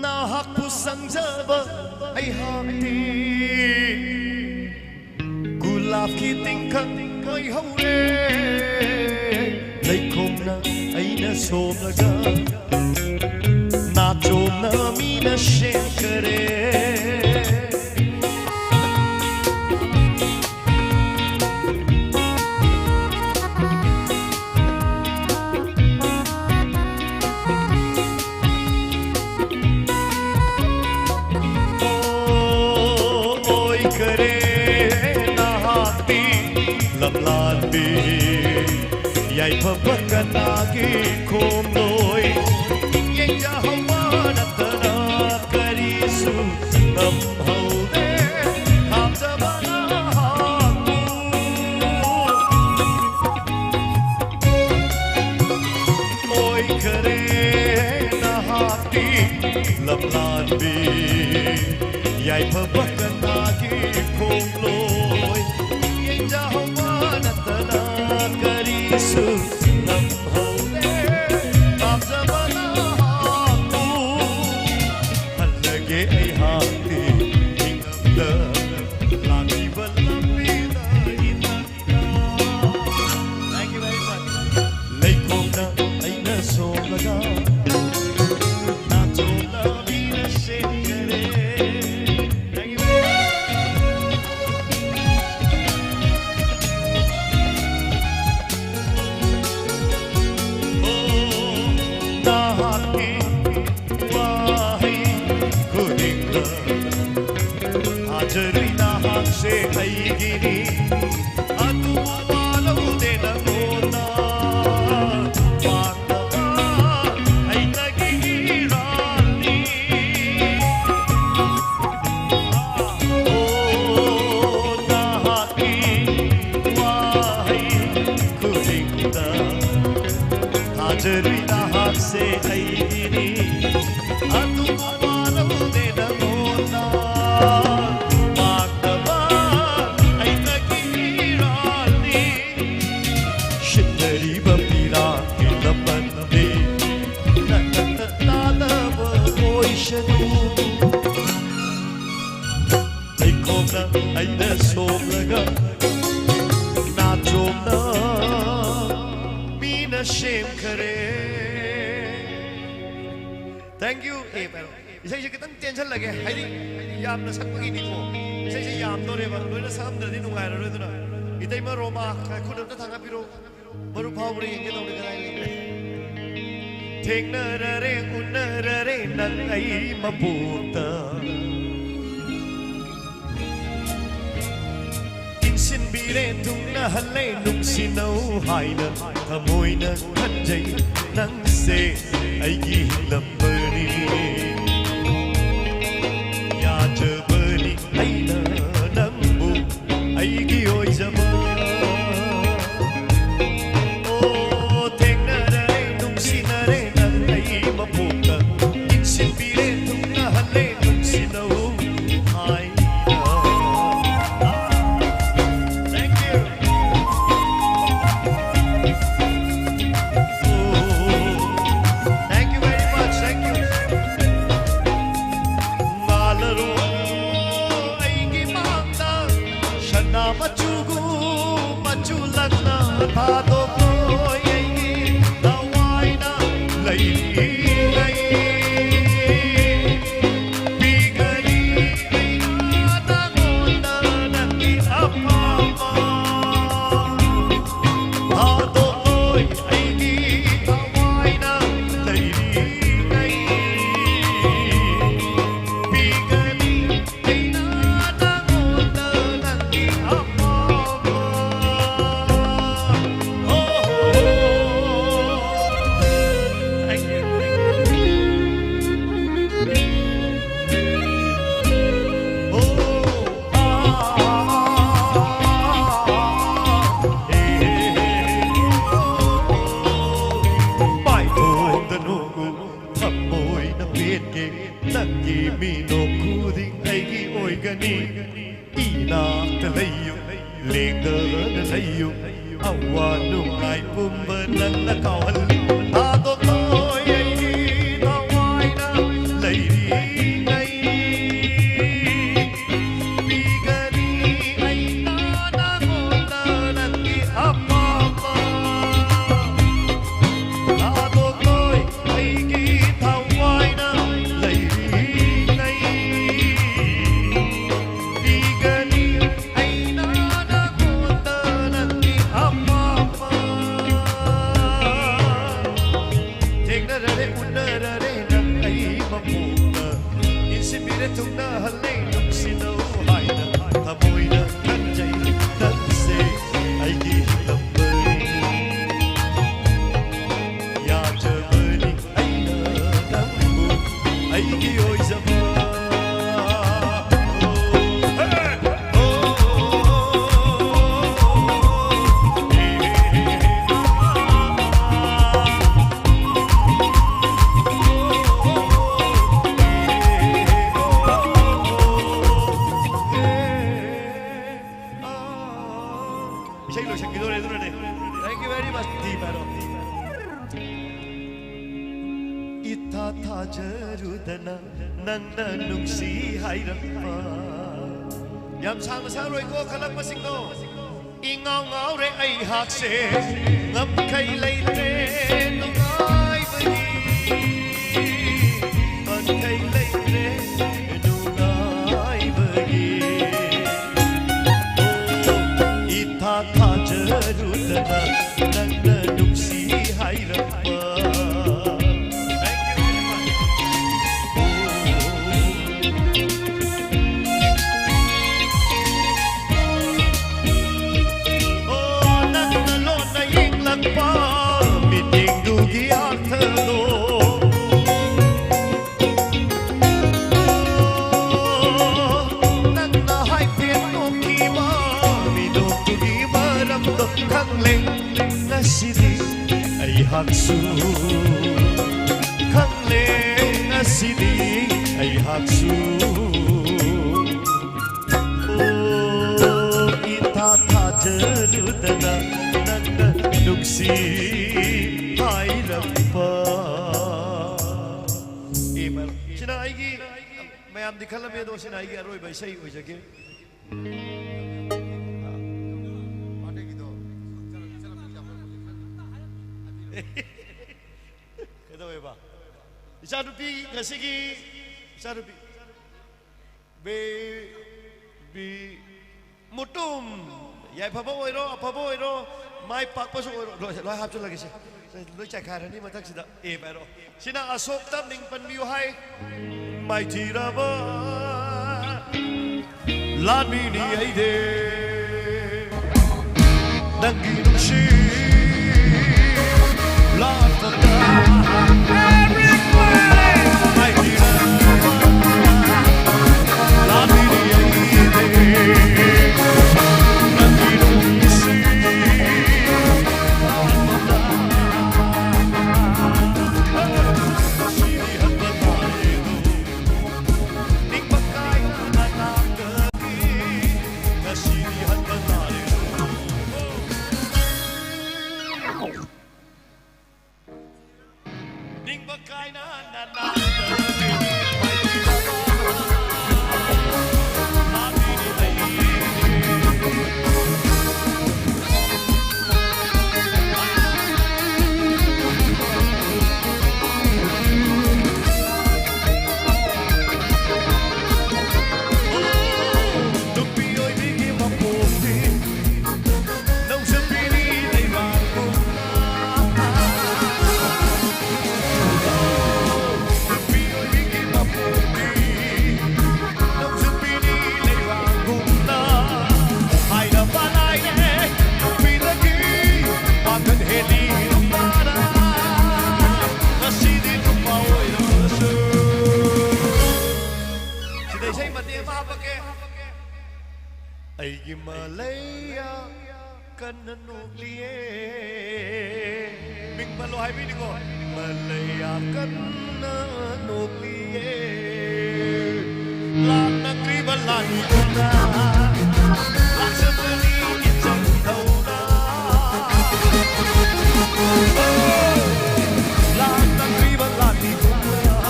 ꯅꯍꯥꯛꯄꯨ ꯁꯪꯖꯕ ꯑꯩꯍꯥꯛꯇꯤ ꯒꯨꯂꯥꯞꯀꯤ ꯇꯤꯡꯈꯪ ꯑꯣꯏꯍꯧꯔꯦ꯫ ꯂꯩꯈꯣꯝꯅ ꯑꯩꯅ ꯁꯣꯝꯂꯒ, ꯅꯥꯆꯣꯝꯅ ꯃꯤꯅ ꯁꯦꯝꯈꯔꯦ꯫ ꯑꯣꯏꯈꯔꯦ ꯅꯍꯥꯛꯇꯤ ꯂꯝꯂꯥꯟꯕꯤ꯫ ꯐꯕ ꯀꯅꯥꯒꯤ ꯈꯣꯡꯂꯣꯏ? ꯌꯦꯡꯖꯍꯧꯕ ꯅꯠꯇꯅ ꯀꯔꯤꯁꯨ ꯉꯝꯍꯧꯗꯦ꯫ ꯊꯥꯖꯕ ꯅꯍꯥꯛꯄꯨ ꯑꯣꯏꯈꯔꯦ ꯅꯍꯥꯛꯀꯤ ꯂꯝꯂꯥꯟꯕꯤ꯫ ꯌꯥꯏꯐꯕ ꯀꯅꯥꯒꯤ ꯈꯣꯡꯂꯣꯏ? ꯌꯦꯡꯖꯍꯧꯕ ꯅꯠꯇꯅ ꯀꯔꯤꯁꯨ ꯉꯝꯍꯧꯗꯦ꯫ ꯄꯥꯝꯖꯕ ꯅꯍꯥꯛꯄꯨ ꯍꯜꯂꯒꯦ ꯑꯩꯍꯥꯛꯇꯤ ꯏꯉꯝꯗ ꯂꯥꯛꯂꯤꯕ ꯂꯝꯕꯤꯗ ꯏꯊꯛꯇ꯫ Thank you very much. ꯂꯩꯈꯣꯝꯅ ꯑꯩꯅ ꯁꯣꯝꯂꯒ ꯅꯥꯆꯣꯝꯅ ꯃꯤꯅ ꯁꯦꯝꯈꯔꯦ꯫ Thank you very much. ꯅꯍꯥꯛꯀꯤ ꯋꯥꯍꯩ ꯈꯨꯗꯤꯡꯗ ꯊꯥꯖꯔꯨꯏ ꯅꯍꯥꯛꯁꯦ ꯑꯩꯒꯤꯅꯤ꯫ ꯑꯗꯨꯕꯨ ꯋꯥꯂꯧꯗꯦ ꯅꯉꯣꯟꯗ ꯄꯥꯛꯇꯕ ꯑꯩꯅꯒꯤ ꯏꯔꯥꯜꯅꯤ꯫ ꯑꯣ, ꯅꯍꯥꯛꯀꯤ ꯋꯥꯍꯩ ꯈꯨꯗꯤꯡꯗ ꯊꯥꯖꯔꯨꯏ ꯅꯍꯥꯛꯁꯦ ꯑꯩꯒꯤꯅꯤ꯫ ꯑꯗꯨꯕꯨ ꯋꯥꯔꯧꯗꯦ ꯅꯉꯣꯟꯗ ꯄꯥꯛꯇꯕ ꯑꯩꯅꯒꯤ ꯏꯔꯥꯜꯅꯤ꯫ ꯁꯤꯟꯅꯔꯤꯕ ꯄꯤꯔꯥꯡꯒꯤ ꯂꯃꯟꯗꯤ ꯅꯇꯠꯇ ꯇꯥꯗꯕ ꯑꯣꯏꯁꯅꯨ꯫ ꯂꯩꯈꯣꯝꯅ ꯑꯩꯅ ꯁꯣꯝꯂꯒ ꯅꯥꯆꯣꯝꯅ ꯃꯤꯅ ꯁꯦꯝꯈꯔꯦ꯫ Thank you. ꯑꯦ, ꯄꯥꯏꯔꯣ꯫ ꯏꯁꯩꯁꯦ ꯈꯤꯇꯪ ꯇꯦꯟꯁꯜꯂꯒꯦ, ꯍꯥꯏꯗꯤ ꯌꯥꯝꯅ ꯁꯛꯄꯒꯤꯅꯤꯀꯣ꯫ ꯏꯁꯩꯁꯦ ꯌꯥꯝꯗꯣꯔꯦꯕ, ꯂꯣꯏꯅ ꯁꯛꯑꯝꯗ꯭ꯔꯗꯤ ꯅꯨꯡꯉꯥꯏꯔꯔꯣꯏ꯫ ꯑꯗꯨꯅ ꯏꯇꯩꯃ ꯔꯣꯃꯥ, ꯈꯨꯠ ꯑꯝꯇ ꯊꯥꯡꯒꯠꯄꯤꯔꯣ꯫ ꯃꯔꯨ ꯐꯥꯎꯕ꯭ꯔꯥ ꯌꯦꯡꯒꯦ ꯇꯧꯅꯤ, ꯀꯗꯥꯏ ꯂꯩꯈ꯭ꯔꯦ? ꯊꯦꯡꯅꯔꯔꯦ, ꯎꯅꯔꯔꯦ ꯅꯪ ꯑꯩ ꯃꯄꯣꯛꯇ꯫ ꯏꯟꯁꯤꯟꯕꯤ ꯊꯨꯡꯅꯍꯜꯂꯦ ꯅꯨꯡꯁꯤꯅꯧ ꯍꯥꯏꯅ ꯊꯃꯣꯏꯅ ꯈꯟꯖꯩ ꯅꯪꯁꯦ ꯑꯩꯒꯤ ꯍꯤꯡꯂꯝꯕꯅꯤ꯫ ꯌꯥꯖꯕꯅꯤ ꯑꯩꯅ ꯅꯪꯕꯨ ꯑꯩꯒꯤ ꯑꯣꯏꯖꯕ꯫ ꯑꯣ ꯊꯦꯡꯅꯔꯦ ꯅꯨꯡꯁꯤꯅꯔꯦ ꯅꯪ ꯑꯩ ꯃꯄꯣꯛꯇ ꯏꯟꯁꯤꯟꯕꯤꯔꯦ ꯊꯨꯡꯅꯍꯜꯂꯦ ꯅꯨꯡꯁꯤꯅꯧ ꯍꯥꯏꯅ꯫ Thank you. Oh, thank you very much. Thank you. ꯉꯥꯜꯂꯔꯣ ꯑꯩꯒꯤ ꯃꯥꯡꯗ ꯁꯅꯥ ꯃꯆꯨꯒꯨꯝ ꯃꯆꯨ ꯂꯪꯅ ꯊꯥꯗꯣꯛꯂꯣꯏ ꯑꯩꯒꯤ ꯊꯋꯥꯏꯅ ꯂꯩꯔꯤꯉꯩ꯫ ꯄꯤꯒꯅꯤ ꯑꯩꯅ ꯅꯉꯣꯟꯗ ꯅꯪꯒꯤ ꯑꯄꯥꯝꯕ꯫ ꯊꯥꯗꯣꯛꯂꯣꯏ ꯑꯩꯒꯤ ꯊꯋꯥꯏꯅ ꯂꯩꯔꯤꯉꯩ꯫ ꯄꯤꯒꯅꯤ ꯑꯩꯅ ꯅꯉꯣꯟꯗ ꯅꯪꯒꯤ ꯑꯄꯥꯝꯕ꯫ Oh, thank you. Oh, ah, eh, eh, eh. ꯄꯥꯏꯊꯣꯟꯗ ꯅꯣꯡꯒꯨ ꯊꯃꯣꯏꯅ ꯄꯦꯟꯒꯦ ꯅꯪꯒꯤ ꯃꯤꯅꯣꯛ ꯈꯨꯗꯤꯡ ꯑꯩꯒꯤ ꯑꯣꯏꯒꯅꯤ꯫ ꯏꯅꯥꯛꯇ ꯂꯩꯌꯨ, ꯂꯦꯡꯗꯅ ꯂꯩꯌꯨ, ꯑꯋꯥ ꯅꯨꯡꯉꯥꯏ ꯄꯨꯝꯕ ꯅꯪꯅ ꯀꯥꯎꯍꯜꯂꯨ꯫ ꯊꯥꯗꯣꯛꯂꯣꯏ ꯑꯩꯒꯤ ꯊꯋꯥꯏꯅ ꯂꯩꯔꯤꯉꯩ꯫ ꯄꯤꯒꯅꯤ ꯑꯩꯅ ꯅꯉꯣꯟꯗ ꯅꯪꯒꯤ ꯑꯄꯥꯝꯕ꯫ ꯊꯥꯗꯣꯛꯂꯣꯏ ꯑꯩꯒꯤ ꯊꯋꯥꯏꯅ ꯂꯩꯔꯤꯉꯩ꯫ ꯄꯤꯒꯅꯤ ꯑꯩꯅ ꯅꯉꯣꯟꯗ ꯅꯪꯒꯤ ꯑꯄꯥꯝꯕ꯫ ꯅꯪꯅ ꯅꯨꯡꯁꯤ ꯍꯥꯏꯔꯛꯄ꯫ ꯌꯥꯝ ꯁꯥꯡꯅ ꯁꯥꯔꯣꯏꯀꯣ, ꯈꯜꯂꯛꯄꯁꯤꯡꯗꯣ꯫ ꯏꯉꯥꯎ ꯉꯥꯎꯔꯦ ꯑꯩꯍꯥꯛꯁꯦ, ꯉꯝꯈꯩ ꯂꯩꯇ꯭ꯔꯦ ꯅꯨꯡꯉꯥꯏꯕꯒꯤ꯫ ꯉꯝꯈꯩ ꯂꯩꯇ꯭ꯔꯦ ꯅꯨꯡꯉꯥꯏꯕꯒꯤ꯫ ꯑꯣ, ꯏꯊꯥ ꯊꯥꯖꯔꯨꯗꯅ ꯅꯪꯅ ꯅꯨꯡꯁꯤ ꯍꯥꯏꯔꯛꯄ꯫ Thank you very much. ꯑꯣ, ꯅꯪꯅ ꯂꯣꯟꯅ ꯌꯦꯡꯂꯛꯄ ꯃꯤꯠꯌꯦꯡꯗꯨꯒꯤ ꯑꯥꯔꯊꯗꯣ꯫ ꯑꯣ, ꯅꯪꯅ ꯍꯥꯏꯐꯦꯠ ꯅꯣꯛꯈꯤꯕ ꯃꯤꯅꯣꯛꯇꯨꯒꯤ ꯃꯔꯝꯗꯣ ꯈꯪꯂꯦ ꯉꯁꯤꯗꯤ ꯑꯩꯍꯥꯛꯁꯨ꯫ ꯈꯪꯂꯦ ꯉꯁꯤꯗꯤ ꯑꯩꯍꯥꯛꯁꯨ꯫ ꯑꯣ, ꯏꯊꯥ ꯊꯥꯖꯔꯨꯗꯅ ꯅꯪꯅ ꯅꯨꯡꯁꯤ ꯍꯥꯏꯔꯛꯄ꯫ ꯑꯦ, ꯃ-, ꯁꯤꯅ ꯑꯩꯒꯤ, ꯃꯌꯥꯝꯗꯤ ꯈꯜꯂꯝꯃꯦ, ꯑꯗꯣ ꯁꯤꯅ ꯑꯩꯒꯤ ꯑꯔꯣꯏꯕ ꯏꯁꯩ ꯑꯣꯏꯖꯒꯦ꯫ ꯀꯩꯗꯧꯋꯦꯕ? ꯏꯆꯥꯅꯨꯄꯤ, ꯉꯁꯤꯒꯤ ꯏꯆꯥꯅꯨꯄꯤ, ꯕꯦꯕꯤ ꯃꯨꯇꯨꯝ, ꯌꯥꯏꯐꯕ ꯑꯣꯏꯔꯣ, ꯑꯐꯕ ꯑꯣꯏꯔꯣ, ꯃꯥꯏ ꯄꯥꯛꯄꯁꯨ ꯑꯣꯏꯔꯣ꯫ ꯂꯣꯏ, ꯂꯣꯏ ꯍꯥꯞꯆꯤꯜꯂꯒꯦꯁꯦ꯫ ꯂꯣꯏ ꯆꯥꯏꯈꯥꯏꯔꯅꯤ ꯃꯊꯛꯁꯤꯗ꯫ ꯑꯦ, ꯄꯥꯏꯔꯣ꯫ ꯁꯤꯅ ꯑꯁꯣꯛꯇ ꯃꯤꯡ ꯄꯟꯕꯤꯌꯨ ꯍꯥꯏ꯫ ꯃꯥꯏꯊꯤꯔꯕ ꯂꯥꯟꯃꯤꯅꯤ ꯑꯩꯗꯤ꯫ ꯅꯪꯒꯤ ꯅꯨꯡꯁꯤ ꯂꯥꯛꯄꯗ ꯂꯥꯟꯃꯤꯅꯤ ꯑꯩꯗꯤ꯫ ꯅꯪꯒꯤ ꯅꯨꯡꯁꯤ ꯑꯩꯒꯤ ꯃꯂꯩꯌꯥ ꯀꯟꯅ ꯅꯣꯛꯂꯤꯌꯦ꯫ ꯃꯤꯡ ꯄꯜꯂꯣ ꯍꯥꯏꯕꯤꯅꯤꯀꯣ꯫ ꯃꯂꯩꯌꯥ ꯀꯟꯅ ꯅꯣꯛꯂꯤꯌꯦ꯫ ꯂꯥꯛꯅꯈ꯭ꯔꯤꯕ ꯂꯥꯟꯃꯤꯗꯨꯅ ꯂꯥꯛꯆꯕꯅꯤ ꯏꯆꯝ ꯊꯧꯅ꯫ ꯂꯥꯛꯅꯈ꯭ꯔꯤꯕ ꯂꯥꯟꯃꯤꯗꯨꯅ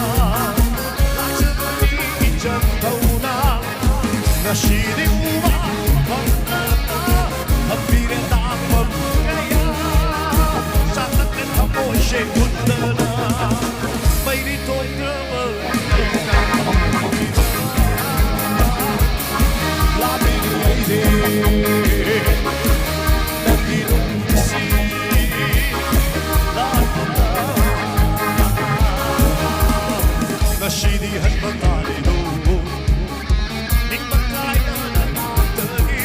ꯂꯥꯛꯆꯕꯅꯤ ꯏꯆꯝ ꯊꯧꯅ꯫ ꯉꯁꯤꯗꯤ ꯎꯕ ꯐꯪꯗꯅ ꯊꯝꯕꯤꯔꯦ ꯇꯥꯛꯐꯝ ꯀꯌꯥ꯫ ꯆꯥꯛꯂꯛꯂꯦ ꯊꯃꯣꯏꯁꯦ ꯃꯨꯟꯗꯅ ꯃꯩꯔꯤ ꯊꯣꯛꯇ꯭ꯔꯕ ꯂꯥꯛꯂꯤꯕ ꯑꯩꯗꯤ ꯅꯪꯒꯤ ꯅꯨꯡꯁꯤ ꯂꯥꯛꯄꯗ ꯉꯁꯤꯗꯤ ꯍꯟꯕ ꯇꯥꯔꯦꯗꯣ꯫ ꯅꯤꯡꯕ ꯀꯥꯏꯅ ꯅꯅꯥꯛꯇꯒꯤ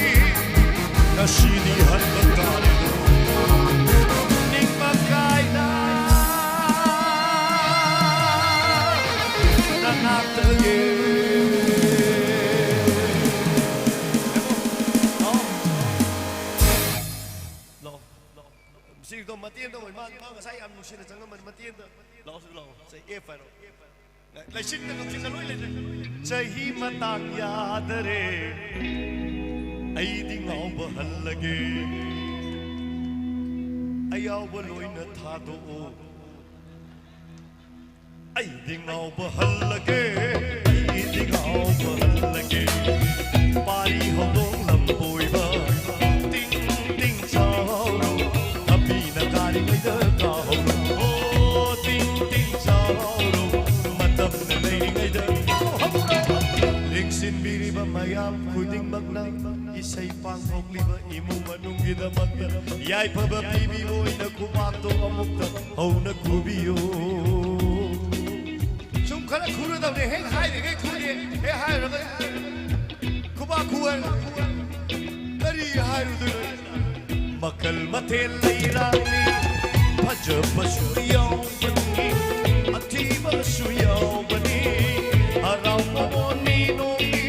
ꯉꯁꯤꯗꯤ ꯍꯟꯕ ꯇꯥꯔꯦꯗꯣ꯫ ꯅꯤꯡꯕ ꯀꯥꯏꯅ ꯅꯅꯥꯛꯇꯒꯤ꯫ ꯂꯥꯛꯑꯣ꯫ ꯂꯥꯛꯑꯣ꯫ ꯂꯥꯛꯑꯣ꯫ ꯁꯤꯗꯣ ꯃꯇꯦꯛ ꯑꯃꯇ ꯑꯣꯏ꯫ ꯃꯥ, ꯃꯥ ꯉꯁꯥꯏ ꯌꯥꯝ ꯅꯨꯡꯁꯤꯅ ꯆꯪꯉꯝꯕꯅꯤ꯫ ꯃꯇꯦꯛ ꯑꯃꯇ꯫ ꯂꯥꯛꯑꯣ ꯁꯤꯗ ꯂꯥꯛꯑꯣ꯫ ꯁꯦ, F ꯍꯥꯏꯔꯣ꯫ ꯂꯩꯆꯤꯟꯗ ꯅꯨꯡꯁꯤꯠꯅ ꯂꯣꯏ ꯂꯩꯔꯦ꯫ ꯆꯍꯤ ꯃꯇꯥꯡ ꯌꯥꯗꯔꯦ꯫ ꯑꯩꯗꯤ ꯉꯥꯎꯕ ꯍꯜꯂꯒꯦ꯫ ꯑꯌꯥꯎꯕ ꯂꯣꯏꯅ ꯊꯥꯗꯣꯛꯑꯣ꯫ ꯑꯩꯗꯤ ꯉꯥꯎꯕ ꯍꯜꯂꯒꯦ꯫ ꯑꯩꯗꯤ ꯉꯥꯎꯕ ꯍꯜꯂꯒꯦ꯫ ꯄꯥꯔꯤ ꯍꯧꯗꯣꯡ ꯂꯝꯕꯣꯏꯕ꯫ ꯇꯤꯡ ꯇꯤꯡ ꯆꯥꯎꯔꯣ꯫ ꯂꯝꯕꯤꯅ ꯀꯥꯔꯤꯉꯩꯗ ꯀꯥꯍꯧꯔꯣ꯫ ꯑꯣ, ꯇꯤꯡ ꯇꯤꯡ ꯆꯥꯎꯔꯣ꯫ ꯃꯇꯝꯅ ꯂꯩꯔꯤꯉꯩꯗ ꯀꯥꯍꯧꯔꯣ꯫ ꯂꯦꯡꯁꯤꯟꯕꯤꯔꯤꯕ ꯃꯌꯥꯝ ꯈꯨꯗꯤꯡꯃꯛꯅ ꯏꯁꯩ ꯄꯥꯡꯊꯣꯛꯂꯤꯕ ꯏꯃꯨꯡ ꯃꯅꯨꯡꯒꯤꯗꯃꯛꯇ ꯌꯥꯏꯐꯕ ꯄꯤꯕꯤꯕ ꯑꯣꯏꯅ ꯈꯨꯕꯥꯛꯇꯣ ꯑꯃꯨꯛꯇ ꯍꯧꯅ ꯈꯨꯕꯤꯌꯨ꯫ ꯁꯨꯝ ꯈꯔ ꯈꯨꯔꯗꯕꯅꯦ, ꯍꯦꯛ ꯍꯥꯏꯔꯤꯈꯩ ꯈꯨꯗꯦ, ꯍꯦꯛ ꯍꯥꯏꯔꯨꯔꯒ ꯈꯨꯕꯥꯛ ꯈꯨ ꯍꯥꯏꯔꯒ ꯀꯔꯤ ꯍꯥꯏꯔꯨꯗꯣꯏꯅꯣ? ꯃꯈꯜ ꯃꯊꯦꯜ ꯂꯩꯔꯥꯡꯅꯤ, ꯐꯖꯕꯁꯨ ꯌꯥꯎꯕꯅꯤ, ꯑꯊꯤꯕꯁꯨ ꯌꯥꯎꯕꯅꯤ, ꯍꯔꯥꯎ ꯃꯃꯣꯟꯅꯤ ꯅꯣꯡꯃꯤ꯫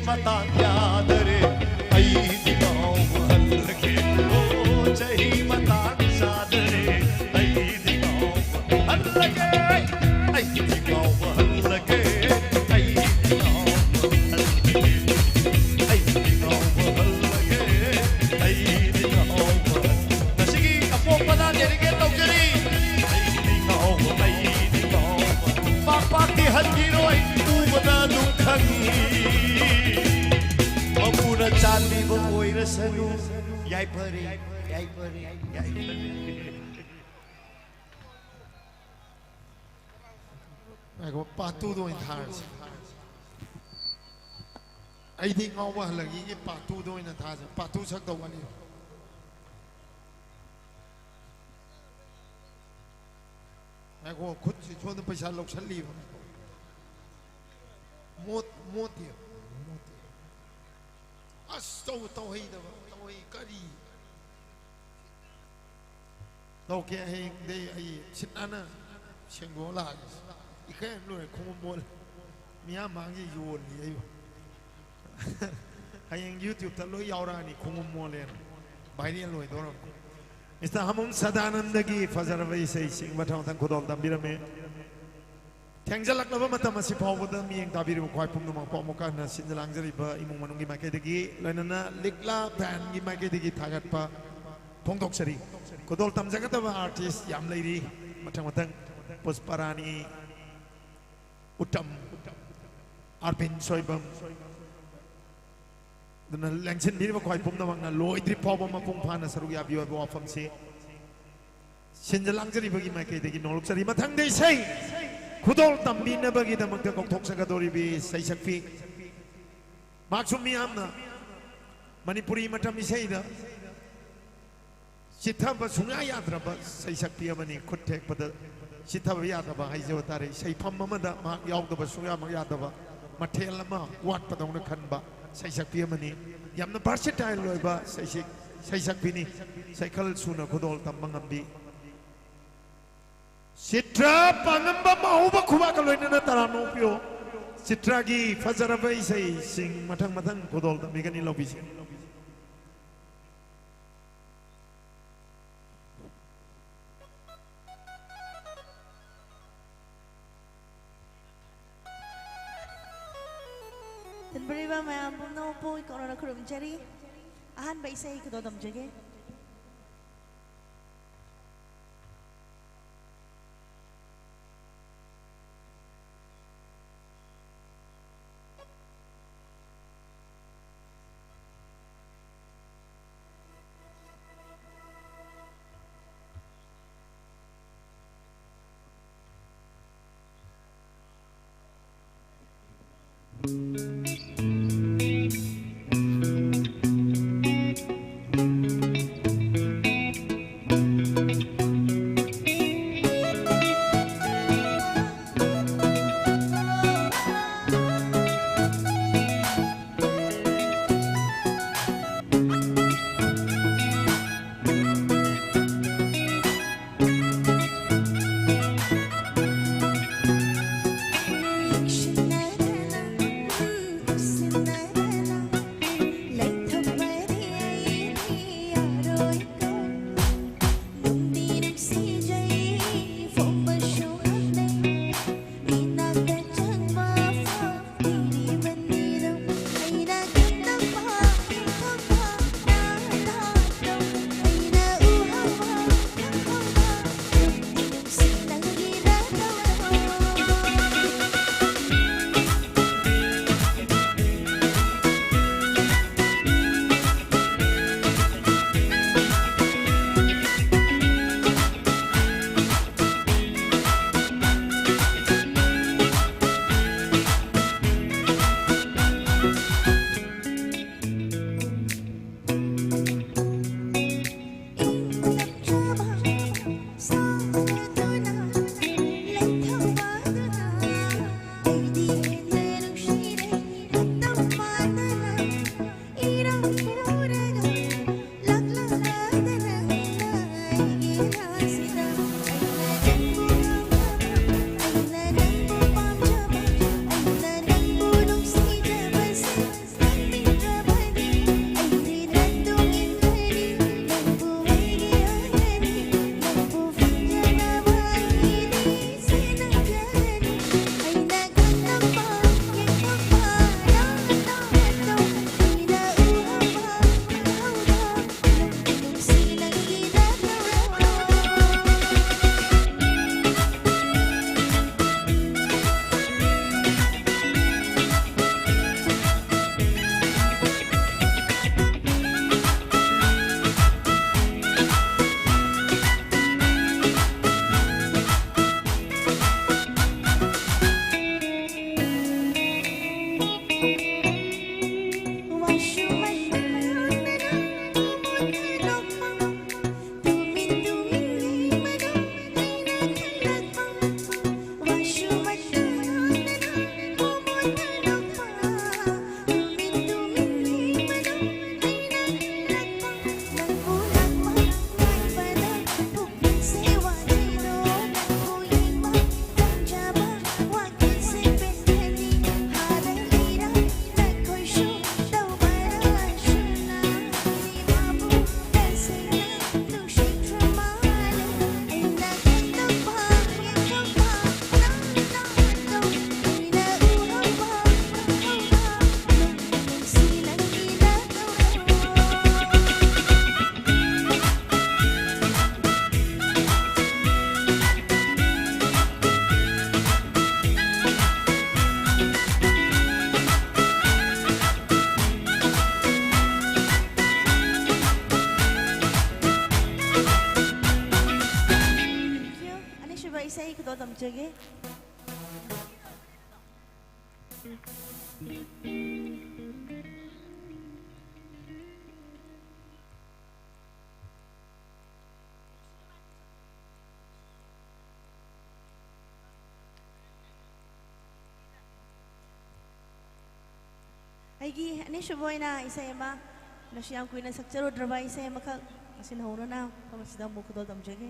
ꯃꯇꯥꯡ ꯌꯥꯗꯔꯦ, ꯑꯩꯗꯤ ꯉꯥꯎꯕ ꯍꯜꯂꯒꯦ꯫ ꯑꯣ, ꯆꯍꯤ ꯃꯇꯥꯡ ꯆꯥꯗꯔꯦ, ꯑꯩꯗꯤ ꯉꯥꯎꯕ ꯍꯜꯂꯒꯦ꯫ ꯑꯩꯗꯤ ꯉꯥꯎꯕ ꯍꯜꯂꯒꯦ, ꯑꯩꯗꯤ ꯉꯥꯎꯕ ꯍꯜꯂꯒꯦ, ꯑꯩꯗꯤ ꯉꯥꯎꯕ ꯍꯜꯂꯒꯦ, ꯑꯩꯗꯤ ꯉꯥꯎꯕ꯫ ꯉꯁꯤꯒꯤ ꯑꯄꯣꯛꯄꯗ dedicate ꯇꯧꯖꯔꯤ꯫ ꯑꯩꯗꯤ ꯉꯥꯎꯕ, ꯑꯩꯗꯤ ꯉꯥꯎꯕ꯫ ꯄꯥꯛ ꯄꯥꯛꯇꯤ ꯍꯟꯈꯤꯔꯣꯏ, ꯎꯕꯗ ꯑꯗꯨꯝ ꯈꯪꯉꯤ꯫ ꯃꯄꯨꯅ ꯆꯥꯟꯕꯤꯕ ꯑꯣꯏꯔꯁꯅꯨ꯫ ꯌꯥꯏꯐꯔꯦ, ꯌꯥꯏꯐꯔꯦ, ꯌꯥꯏꯐꯔꯦ꯫ ꯉꯥꯏꯈꯣ, part two ꯗ ꯑꯣꯏꯅ ꯊꯥꯔꯁꯤ꯫ ꯑꯩꯗꯤ ꯉꯥꯎꯕ ꯍꯜꯂꯒꯦꯒꯤ part two ꯗ ꯑꯣꯏꯅ ꯊꯥꯁꯦ꯫ Part two ꯁꯛꯇꯧ ꯋꯥꯠꯂꯤ꯫ ꯉꯥꯏꯈꯣ, ꯈꯨꯠꯁꯤ ꯁꯣꯝꯗ ꯄꯩꯁꯥ ꯂꯧꯁꯜꯂꯤꯕ꯫ ꯃꯣꯠ-, ꯃꯣꯠꯇꯦ꯫ ꯃꯣꯠꯇꯦ꯫ ꯑꯁ, ꯇꯧ-, ꯇꯧꯍꯩꯗꯕ, ꯇꯧꯍꯩ-, ꯀꯔꯤ? ꯇꯧꯀꯦ, ꯍꯌꯦꯡꯗꯩ ꯑꯩ ꯁꯤꯠ ꯅꯥꯟꯅ ꯁꯦꯡꯗꯣꯛꯑ ꯂꯥꯛꯑꯒꯦ꯫ ꯏꯀꯥꯏ ꯑꯃ ꯂꯣꯏꯔꯦ, ꯈꯣꯡꯎꯞ ꯃꯣꯠꯂꯦ꯫ ꯃꯤꯌꯥꯝ ꯃꯥꯡꯒꯤ ꯌꯣꯜꯂꯤ ꯑꯩꯕꯨ꯫ ꯍꯌꯦꯡ YouTube ꯇ ꯂꯣꯏ ꯌꯥꯎꯔꯛꯑꯅꯤ, ꯈꯣꯡꯎꯞ ꯃꯣꯠꯂꯦꯅ꯫ Viral ꯑꯣꯏꯗꯧꯔꯝꯅꯤ꯫ Mister ꯍꯥꯃꯨꯝ ꯁꯗꯥꯅꯟꯗꯒꯤ ꯐꯖꯔꯕ ꯏꯁꯩꯁꯤꯡ ꯃꯊꯪ ꯃꯊꯪ ꯈꯨꯗꯣꯜ ꯇꯝꯕꯤꯔꯝꯃꯤ꯫ ꯊꯦꯡꯖꯜꯂꯛꯂꯕ ꯃꯇꯝ ꯑꯁꯤ ꯐꯥꯎꯕꯗ ꯃꯤꯠꯌꯦꯡ ꯇꯥꯕꯤꯔꯤꯕ ꯈ꯭ꯋꯥꯏ ꯄꯨꯝꯅꯃꯛꯄꯨ ꯑꯃꯨꯛꯀ ꯍꯟꯅ ꯁꯤꯟꯖ ꯂꯥꯡꯖꯔꯤꯕ ꯏꯃꯨꯡ ꯃꯅꯨꯡꯒꯤ ꯃꯥꯏꯀꯩꯗꯒꯤ, ꯂꯣꯏꯅꯅ ꯂꯤꯛꯂꯥ band ꯒꯤ ꯃꯥꯏꯀꯩꯗꯒꯤ ꯊꯥꯒꯠꯄ ꯐꯣꯡꯗꯣꯛꯆꯔꯤ꯫ ꯈꯨꯗꯣꯜ ꯇꯝꯖꯒꯗꯕ artist ꯌꯥꯝ ꯂꯩꯔꯤ꯫ ꯃꯊꯪ ꯃꯊꯪ ꯄꯨꯁꯄꯔꯥꯅꯤ, ꯎꯇꯝ, ꯑꯥꯔꯕꯤꯟ ꯁꯣꯏꯕꯝ, ꯑꯗꯨꯅ ꯂꯦꯡꯁꯤꯟꯕꯤꯔꯤꯕ ꯈ꯭ꯋꯥꯏ ꯄꯨꯝꯅꯃꯛꯅ ꯂꯣꯏꯗ꯭ꯔꯤ ꯐꯥꯎꯕ ꯃꯄꯨꯡ ꯐꯥꯅ ꯁꯔꯨꯛ ꯌꯥꯕꯤꯌꯨ ꯍꯥꯏꯕ ꯋꯥꯐꯝꯁꯤ ꯁꯤꯟꯖ ꯂꯥꯡꯖꯔꯤꯕꯒꯤ ꯃꯥꯏꯀꯩꯗꯒꯤ ꯅꯣꯂꯨꯛꯆꯔꯤ꯫ ꯃꯊꯪꯗ ꯏꯁꯩ ꯈꯨꯗꯣꯜ ꯇꯝꯕꯤꯅꯕꯒꯤꯗꯃꯛꯇ ꯀꯧꯊꯣꯛꯆꯒꯗꯧꯔꯤꯕꯤ ꯏꯁꯩ ꯁꯛꯄꯤ, ꯃꯍꯥꯛꯁꯨ ꯃꯤꯌꯥꯝꯅ ꯃꯅꯤꯄꯨꯔꯤ ꯃꯇꯝ ꯏꯁꯩꯗ ꯆꯤꯠꯊꯕ ꯁꯨꯡꯌꯥ ꯌꯥꯗ꯭ꯔꯕ ꯏꯁꯩ ꯁꯛꯄꯤ ꯑꯃꯅꯤ꯫ ꯈꯨꯠ ꯊꯦꯛꯄꯗ ꯆꯤꯠꯊꯕ ꯌꯥꯗꯕ ꯍꯥꯏꯖꯕ ꯇꯥꯔꯦ꯫ ꯏꯁꯩꯐꯝ ꯑꯃꯗ ꯃꯍꯥꯛ ꯌꯥꯎꯗꯕ ꯁꯨꯡꯌꯥꯃꯛ ꯌꯥꯗꯕ, ꯃꯊꯦꯜ ꯑꯃ ꯋꯥꯠꯄꯗꯧꯅ ꯈꯟꯕ ꯏꯁꯩ ꯁꯛꯄꯤ ꯑꯃꯅꯤ꯫ ꯌꯥꯝꯅ versatile ꯑꯣꯏꯕ ꯏꯁꯩ ꯁꯛ-, ꯏꯁꯩ ꯁꯛꯄꯤꯅꯤ꯫ ꯁꯩꯈꯜ ꯁꯨꯅ ꯈꯨꯗꯣꯜ ꯇꯝꯕ ꯉꯝꯕꯤ꯫ ꯆꯤꯇ꯭ꯔ ꯄꯥꯉꯝꯕꯝ ꯑꯍꯧꯕ ꯈꯨꯕꯥꯛꯀ ꯂꯣꯏꯅꯅ ꯇꯔꯥꯝꯅ ꯑꯣꯛꯄꯤꯌꯨ꯫ ꯆꯤꯇ꯭ꯔꯥꯒꯤ ꯐꯖꯔꯕ ꯏꯁꯩꯁꯤꯡ ꯃꯊꯪ ꯃꯊꯪ ꯈꯨꯗꯣꯜ ꯇꯝꯕꯤꯒꯅꯤ, ꯂꯧꯕꯤꯁꯤ꯫ ꯇꯤꯟꯕꯤꯔꯤꯕ ꯃꯌꯥꯝ ꯄꯨꯝꯅꯃꯛꯄꯨ ꯏꯀꯣꯟꯅꯅ ꯈꯨꯔꯨꯝꯖꯔꯤ꯫ ꯑꯍꯥꯟꯕ ꯏꯁꯩ ꯈꯨꯗꯣꯜ ꯇꯝꯖꯒꯦ꯫ ꯇꯧꯖꯒꯦ꯫ ꯑꯩꯒꯤ ꯑꯅꯤꯁꯨꯕ ꯑꯣꯏꯅ ꯏꯁꯩ ꯑꯃ, ꯉꯁꯤ ꯌꯥꯝ ꯀꯨꯏꯅ ꯁꯛꯆꯔꯨꯗ꯭ꯔꯕ ꯏꯁꯩ ꯑꯃꯈꯛ ꯉꯁꯤꯅ ꯍꯧꯅꯅ ꯃꯐꯝ ꯑꯁꯤꯗ ꯑꯃꯨꯛ ꯈꯨꯗꯣꯜ ꯇꯝꯖꯒꯦ꯫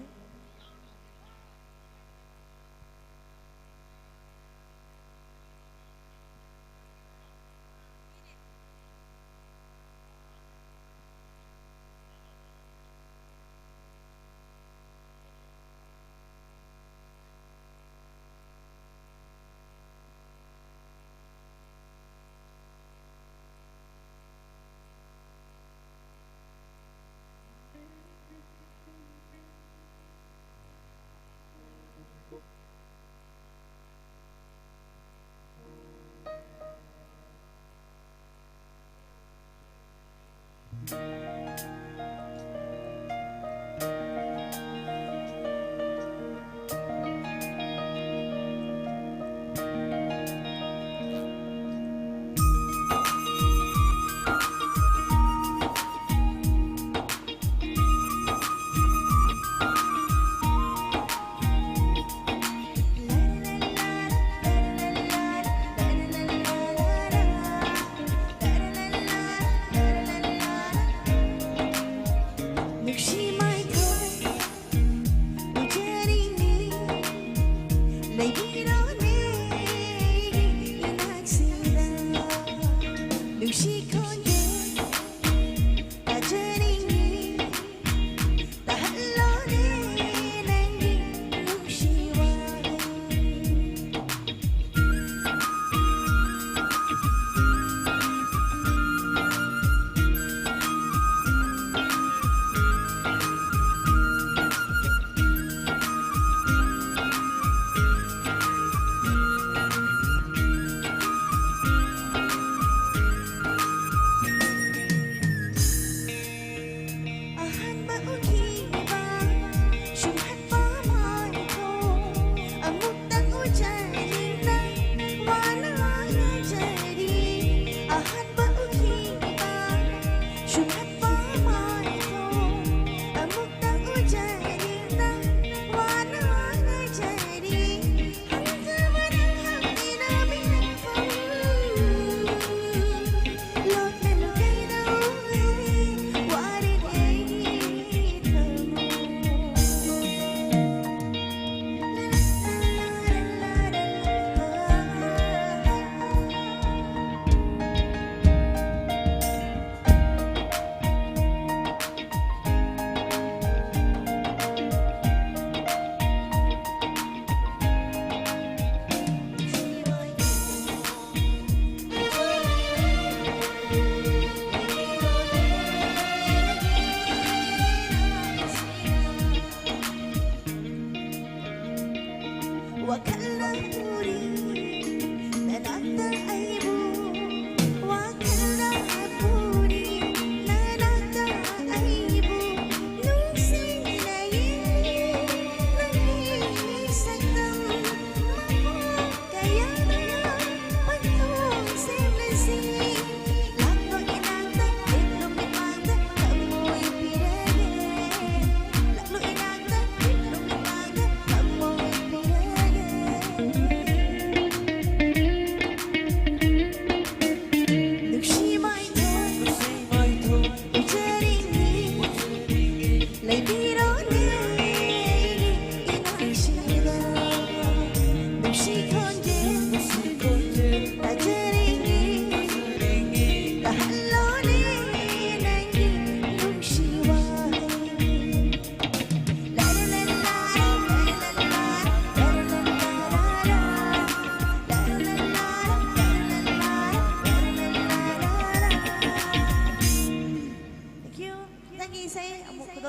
ꯅꯨꯡꯁꯤ ꯃꯥꯏꯊꯣꯡ ꯎꯖꯔꯤꯅꯤ, ꯂꯩꯕꯤꯔꯣꯅꯦ ꯏꯅꯥꯛꯁꯤꯗ꯫ ꯅꯨꯡꯁꯤ ꯈꯣꯟꯖꯦꯜ ꯇꯥꯖꯔꯤꯅꯤ, ꯇꯥꯍꯜꯂꯣꯅꯦ ꯅꯪꯒꯤ ꯅꯨꯡꯁꯤ ꯋꯥꯍꯩ꯫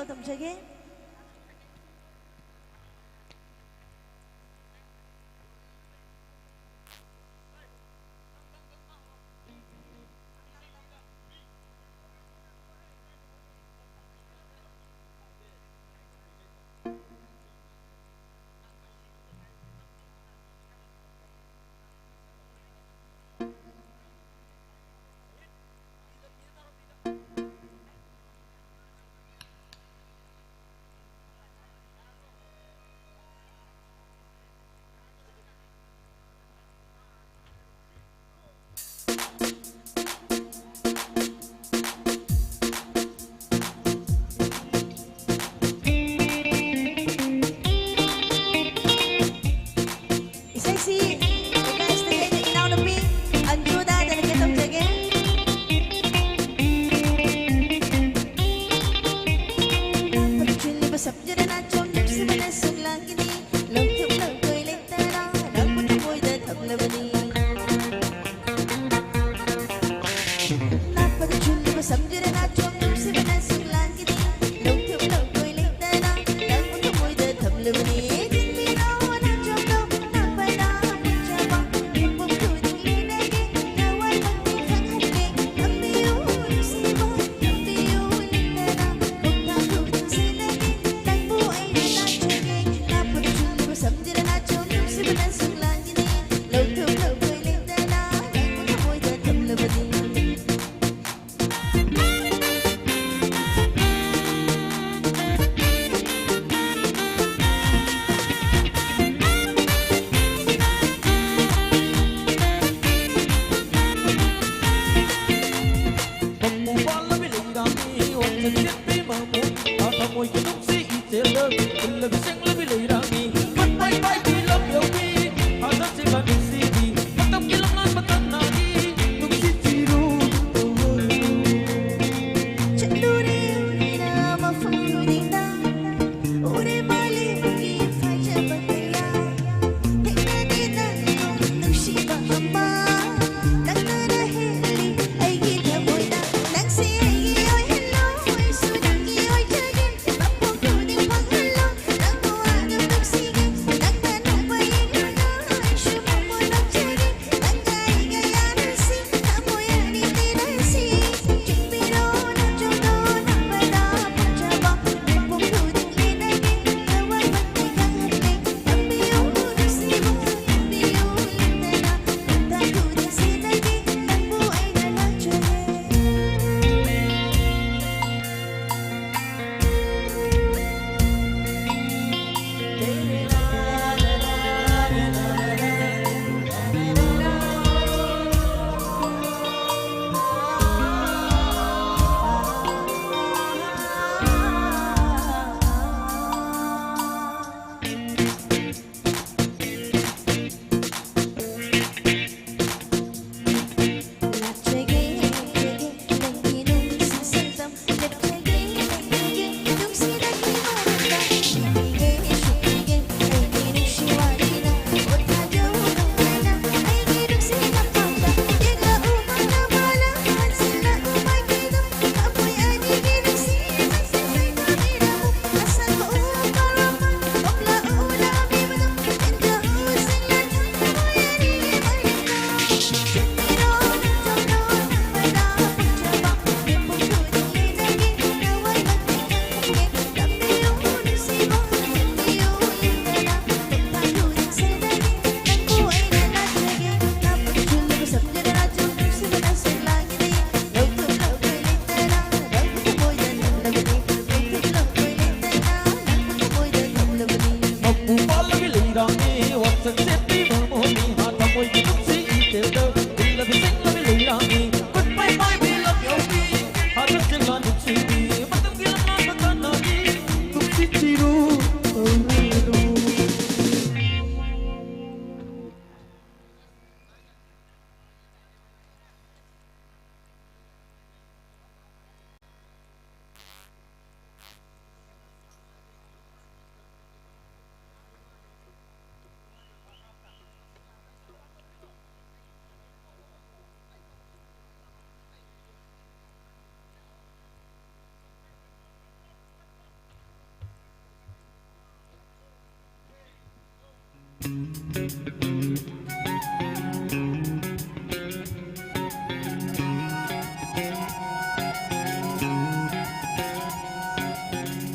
ꯇꯝꯖꯒꯦ꯫ ꯏꯁꯩꯁꯤ ꯂꯩꯀꯥꯏꯁꯤꯗ ꯏꯅꯥꯎꯅꯨꯄꯤ ꯑꯟꯖꯨꯗ dedicate ꯇꯧꯖꯒꯦ꯫ ꯂꯥꯞꯄꯗ ꯆꯦꯜꯂꯤꯕ ꯁꯝꯖꯤꯔ ꯅꯥꯆꯣꯝ ꯅꯨꯡꯁꯤꯕꯅ ꯁꯨꯝ ꯂꯥꯡꯈꯤꯅꯤ꯫ ꯂꯧꯊꯣꯛ ꯂꯧꯊꯣꯏ ꯂꯩꯇꯅ ꯂꯥꯛꯄ ꯊꯃꯣꯏꯗ ꯊꯝꯂꯕꯅꯤ꯫ ꯂꯥꯛꯄꯗ ꯆꯨꯝꯂꯤꯕ ꯁꯝꯖꯤꯔ ꯅꯥꯆꯣꯝ ꯅꯨꯡꯁꯤꯕꯅ ꯁꯨꯝ ꯂꯥꯡꯈꯤꯅꯤ꯫ ꯂꯧꯊꯣꯛ ꯂꯧꯊꯣꯏ ꯂꯩꯇꯅ ꯂꯥꯛꯄ ꯊꯃꯣꯏꯗ ꯊꯝꯂꯕꯅꯤ꯫ ꯆꯤꯟꯕꯤꯔꯣ ꯅꯥꯆꯣꯝꯗꯣ ꯂꯥꯛꯄꯗ ꯄꯨꯟꯖꯕ ꯌꯨꯝꯐꯝ ꯈꯨꯗꯤꯡ ꯂꯩꯔꯒꯦ꯫ ꯅꯋꯥꯏꯃꯛꯇꯤ ꯈꯪꯍꯟꯒꯦ꯫ ꯇꯝꯕꯤꯌꯨ ꯅꯨꯡꯁꯤꯕ ꯇꯝꯕꯤꯌꯨ ꯂꯩꯇꯅ ꯈꯣꯡꯊꯥꯡ ꯈꯨꯗꯤꯡ ꯁꯤꯟꯅꯒꯦ꯫ ꯅꯪꯕꯨ ꯑꯩꯅ ꯂꯥꯠꯆꯒꯦ꯫ ꯂꯥꯞꯄꯗ ꯆꯨꯝꯂꯤꯕ ꯁꯝꯖꯤꯔ ꯅꯥꯆꯣꯝ ꯅꯨꯡꯁꯤꯕꯅ ꯁꯨꯝ ꯂꯥꯡꯈꯤꯅꯤ꯫ ꯂꯧꯊꯣꯛ ꯂꯧꯊꯣꯏ ꯂꯩꯇꯅ ꯅꯪꯕꯨ ꯊꯃꯣꯏꯗ ꯊꯝꯂꯕꯅꯤ꯫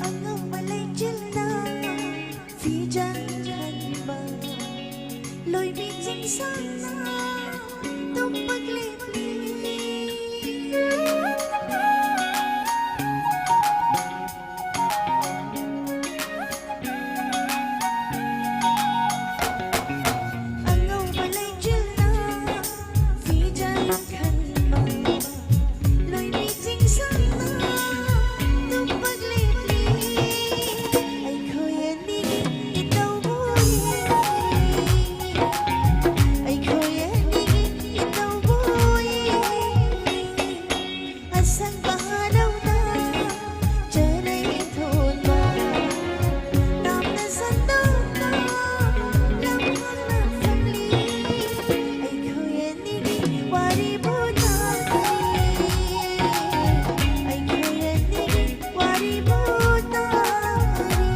ꯑꯉꯧꯕ ꯂꯩꯆꯤꯜꯅ ꯐꯤꯖꯪ ꯈꯟꯕ, ꯂꯣꯏꯕꯤ ꯆꯤꯡꯁꯥꯡꯅ ꯇꯨꯝꯕ ꯂꯦꯞꯂꯤ꯫ ꯑꯉꯧꯕ ꯂꯩꯆꯤꯜꯅ ꯐꯤꯖꯪ ꯈꯟꯕ, ꯂꯣꯏꯕꯤ ꯆꯤꯡꯁꯥꯡꯅ ꯇꯨꯝꯕ ꯂꯦꯞꯂꯤ꯫ ꯑꯩꯈꯣꯏ ꯑꯅꯤꯒꯤ ꯏꯇꯧꯕꯨ ꯌꯦꯡꯂꯤ꯫ ꯑꯩꯈꯣꯏ ꯑꯅꯤꯒꯤ ꯏꯇꯧꯕꯨ ꯌꯦꯡꯂꯤ꯫ ꯑꯁꯪꯕ ꯍꯔꯥꯎꯅ ꯆꯔꯩ ꯊꯣꯟꯕ, ꯇꯥꯝꯅ ꯁꯟꯗꯣꯛꯅ ꯂꯝꯍꯥꯡꯅ ꯐꯝꯂꯤ꯫ ꯑꯩꯈꯣꯏ ꯑꯅꯤꯒꯤ ꯋꯥꯔꯤꯕꯨ ꯇꯥꯔꯤ꯫ ꯑꯩꯈꯣꯏ ꯑꯅꯤꯒꯤ ꯋꯥꯔꯤꯕꯨ ꯇꯥꯔꯤ꯫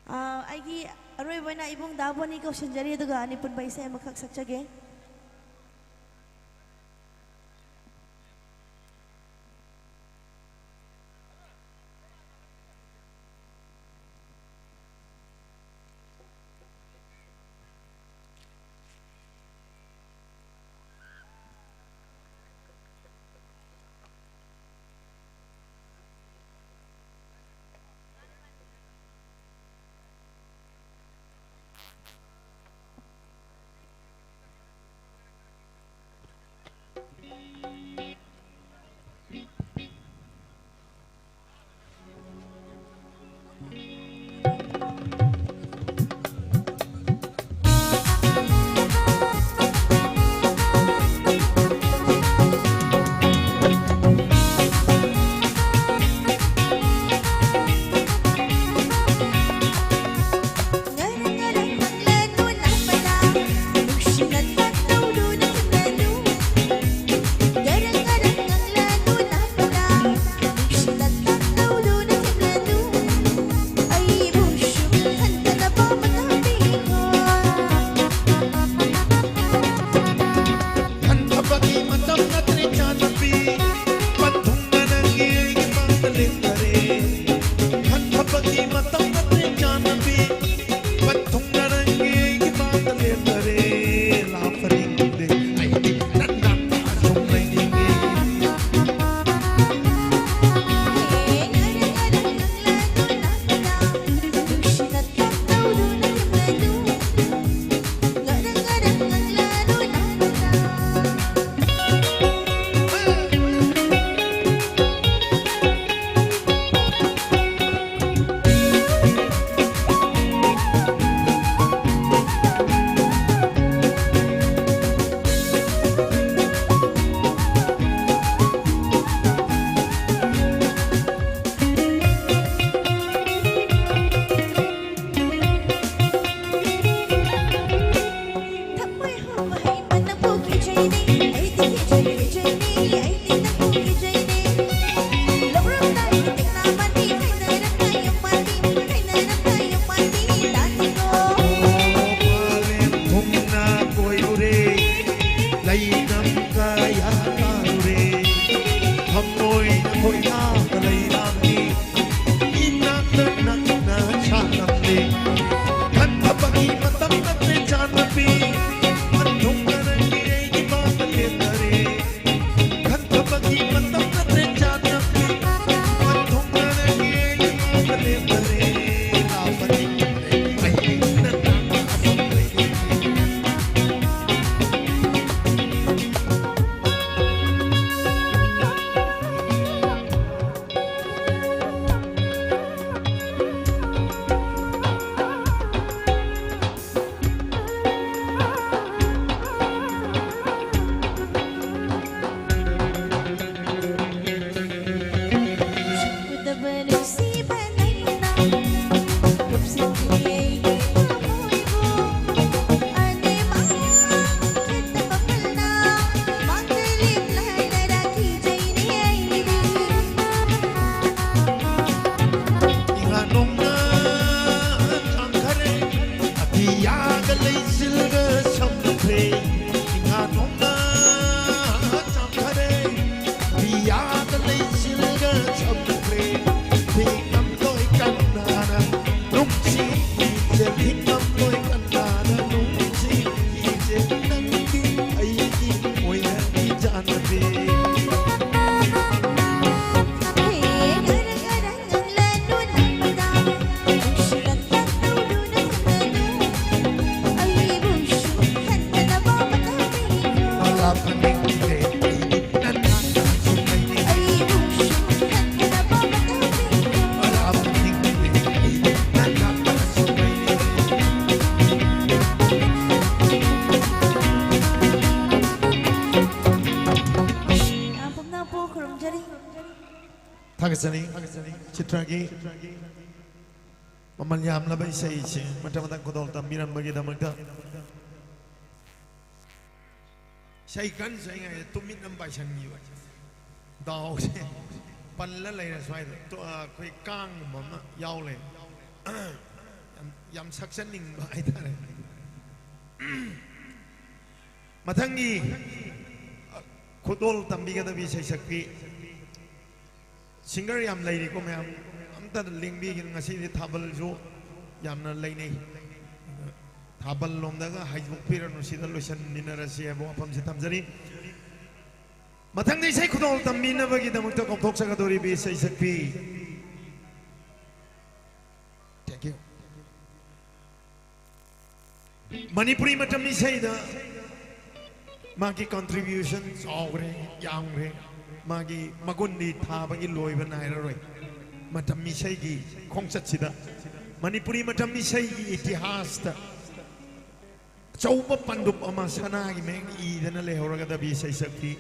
ꯑꯥ, ꯑꯩꯒꯤ ꯑꯔꯣꯏꯕ ꯑꯣꯏꯅ ꯏꯕꯨꯡ ꯗꯥ ꯕꯣꯅꯤ ꯀꯧꯁꯤꯟꯖꯔꯤ, ꯑꯗꯨꯒ ꯑꯅꯤꯄꯨꯟꯕ ꯏꯁꯩ ꯑꯃꯈꯛ ꯁꯛꯆꯒꯦ꯫ ꯊꯥꯒꯠꯆꯔꯤ꯫ ꯆꯤꯇ꯭ꯔꯒꯤ ꯃꯃꯜ ꯌꯥꯝꯂꯕ ꯏꯁꯩꯁꯦ ꯃꯊꯪ ꯃꯊꯪ ꯈꯨꯗꯣꯜ ꯇꯝꯕꯤꯔꯝꯕꯒꯤꯗꯃꯛꯇ꯫ ꯏꯁꯩ ꯀꯟꯅ ꯁꯛꯏꯉꯩꯗ ꯇꯨꯃꯤꯠ ꯑꯃ ꯄꯥꯏꯁꯟꯈꯤꯕ꯫ ꯗꯥꯎꯁꯦ ꯄꯜꯂ ꯂꯩꯔꯦ ꯁ꯭ꯋꯥꯏꯗ꯫ ꯇꯣ-, ꯑ, ꯑꯩꯈꯣꯏ ꯀꯥꯡꯒꯨꯝꯕ ꯑꯃ ꯌꯥꯎ ꯂꯩ꯫ ꯌꯥꯝ, ꯌꯥꯝ ꯁꯛꯆꯅꯤꯡꯕ ꯍꯥꯏꯇꯥꯔꯦ꯫ ꯃꯊꯪꯒꯤ, ꯑ, ꯈꯨꯗꯣꯜ ꯇꯝꯕꯤꯒꯗꯕꯤ ꯏꯁꯩ ꯁꯛꯄꯤ singer ꯌꯥꯝ ꯂꯩꯔꯤꯀꯣ ꯃꯌꯥꯝ꯫ ꯑꯝꯇ ꯂꯦꯡꯕꯤꯒꯦ꯫ ꯉꯁꯤꯗꯤ ꯊꯥꯕꯜꯁꯨ ꯌꯥꯝꯅ ꯂꯩꯅꯩ꯫ ꯊꯥꯕꯜ ꯂꯣꯝꯗꯒ ꯍꯥꯏꯗꯣꯛꯄꯤꯔꯅꯨ, ꯁꯤꯗ ꯂꯣꯏꯁꯟꯃꯤꯟꯅꯔꯁꯤ ꯍꯥꯏꯕ ꯋꯥꯐꯝꯁꯤ ꯊꯝꯖꯔꯤ꯫ ꯃꯊꯪꯗ ꯏꯁꯩ ꯈꯨꯗꯣꯜ ꯇꯝꯕꯤꯅꯕꯒꯤꯗꯃꯛꯇ ꯀꯧꯊꯣꯛꯆꯒꯗꯧꯔꯤꯕ ꯏꯁꯩ ꯁꯛꯄꯤ꯫ Thank you꯫ ꯃꯅꯤꯄꯨꯔꯤ ꯃꯇꯝ ꯏꯁꯩꯗ ꯃꯥꯒꯤ contribution ꯆꯥꯎꯈ꯭ꯔꯦ, ꯌꯥꯝꯈ꯭ꯔꯦ꯫ ꯃꯥꯒꯤ ꯃꯒꯨꯟꯗꯤ ꯊꯥꯕꯒꯤ ꯂꯣꯏꯕ ꯅꯥꯏꯔꯔꯣꯏ꯫ ꯃꯇꯝ ꯏꯁꯩꯒꯤ ꯈꯣꯡꯆꯠꯁꯤꯗ ꯃꯅꯤꯄꯨꯔꯤ ꯃꯇꯝ ꯏꯁꯩꯒꯤ ꯏꯇꯤꯍꯥꯁꯇ ꯑꯆꯧꯕ ꯄꯟꯗꯨꯞ ꯑꯃ ꯁꯅꯥꯒꯤ ꯃꯌꯦꯛ ꯏꯗꯅ ꯂꯩꯍꯧꯔꯒꯗꯕꯤ ꯏꯁꯩ ꯁꯛꯄꯤ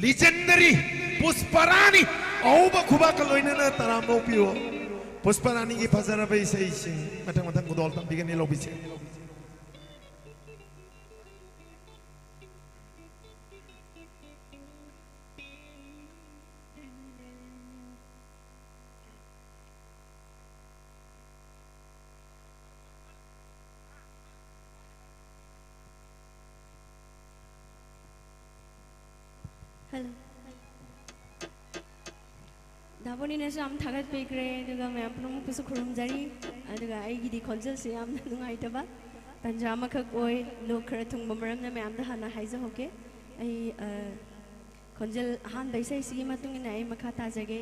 legendary ꯄꯨꯁꯄꯔꯥꯅꯤ꯫ ꯑꯍꯧꯕ ꯈꯨꯕꯥꯛꯀ ꯂꯣꯏꯅꯅ ꯇꯔꯥꯝꯅ ꯑꯣꯛꯄꯤꯌꯨ꯫ ꯄꯨꯁꯄꯔꯥꯅꯤꯒꯤ ꯐꯖꯔꯕ ꯏꯁꯩꯁꯤꯡ ꯃꯊꯪ ꯃꯊꯪ ꯈꯨꯗꯣꯜ ꯇꯝꯕꯤꯒꯅꯤ, ꯂꯧꯕꯤꯁꯦ꯫ Hello. ꯗꯥꯕꯣꯅꯤꯅꯁꯨ ꯌꯥꯝ ꯊꯥꯒꯠꯄꯤꯈ꯭ꯔꯦ, ꯑꯗꯨꯒ ꯃꯌꯥꯝ ꯄꯨꯝꯅꯃꯛꯄꯨꯁꯨ ꯈꯨꯔꯨꯝꯖꯔꯤ꯫ ꯑꯗꯨꯒ ꯑꯩꯒꯤꯗꯤ ꯈꯣꯟꯖꯦꯜꯁꯦ ꯌꯥꯝꯅ ꯅꯨꯡꯉꯥꯏꯇꯕ ꯇꯟꯖꯥ ꯑꯃꯈꯛ ꯑꯣꯏ, ꯂꯣꯛ ꯈꯔ ꯊꯨꯡꯕ ꯃꯔꯝꯅ ꯃꯌꯥꯝꯗ ꯍꯥꯟꯅ ꯍꯥꯏꯖꯍꯧꯒꯦ꯫ ꯑꯩ, ꯑ, ꯈꯣꯟꯖꯦꯜ ꯑꯍꯥꯟꯕ ꯏꯁꯩꯁꯤꯒꯤ ꯃꯇꯨꯡ ꯏꯟꯅ ꯑꯩ ꯃꯈꯥ ꯇꯥꯖꯒꯦ꯫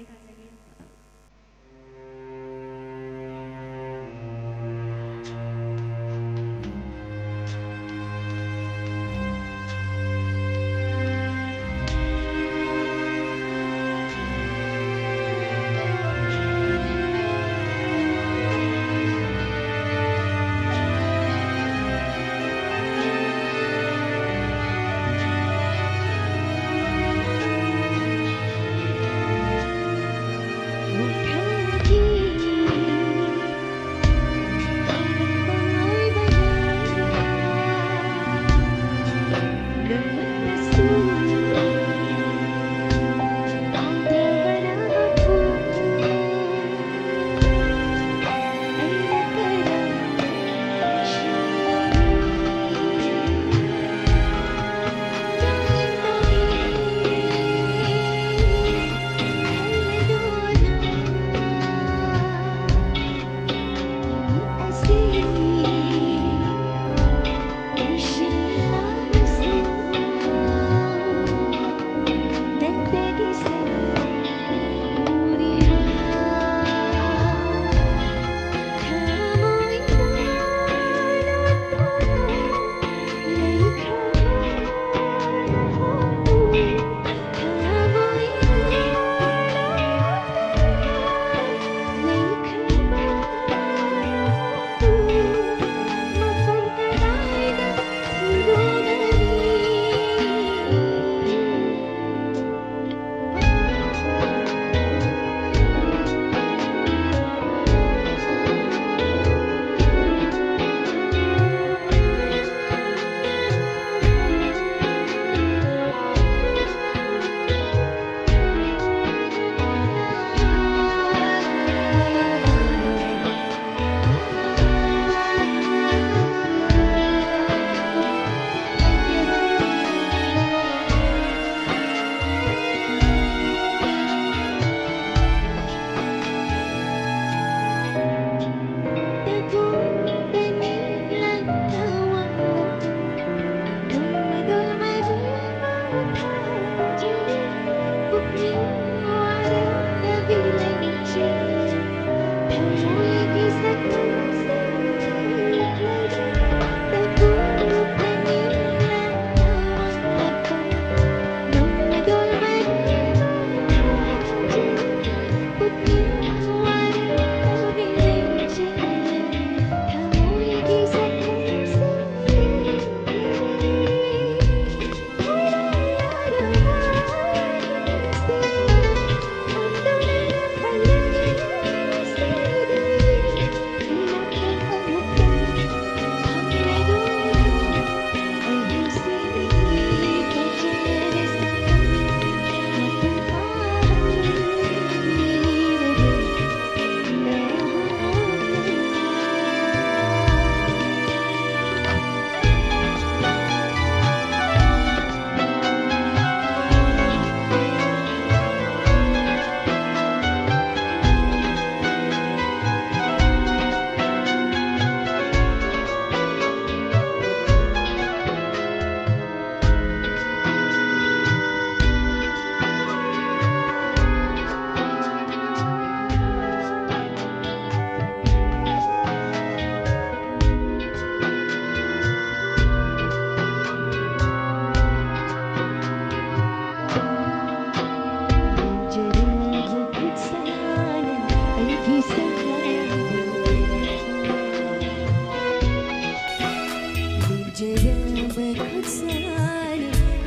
ꯂꯦꯝꯖꯔꯕ ꯈꯨꯠꯁꯥꯅ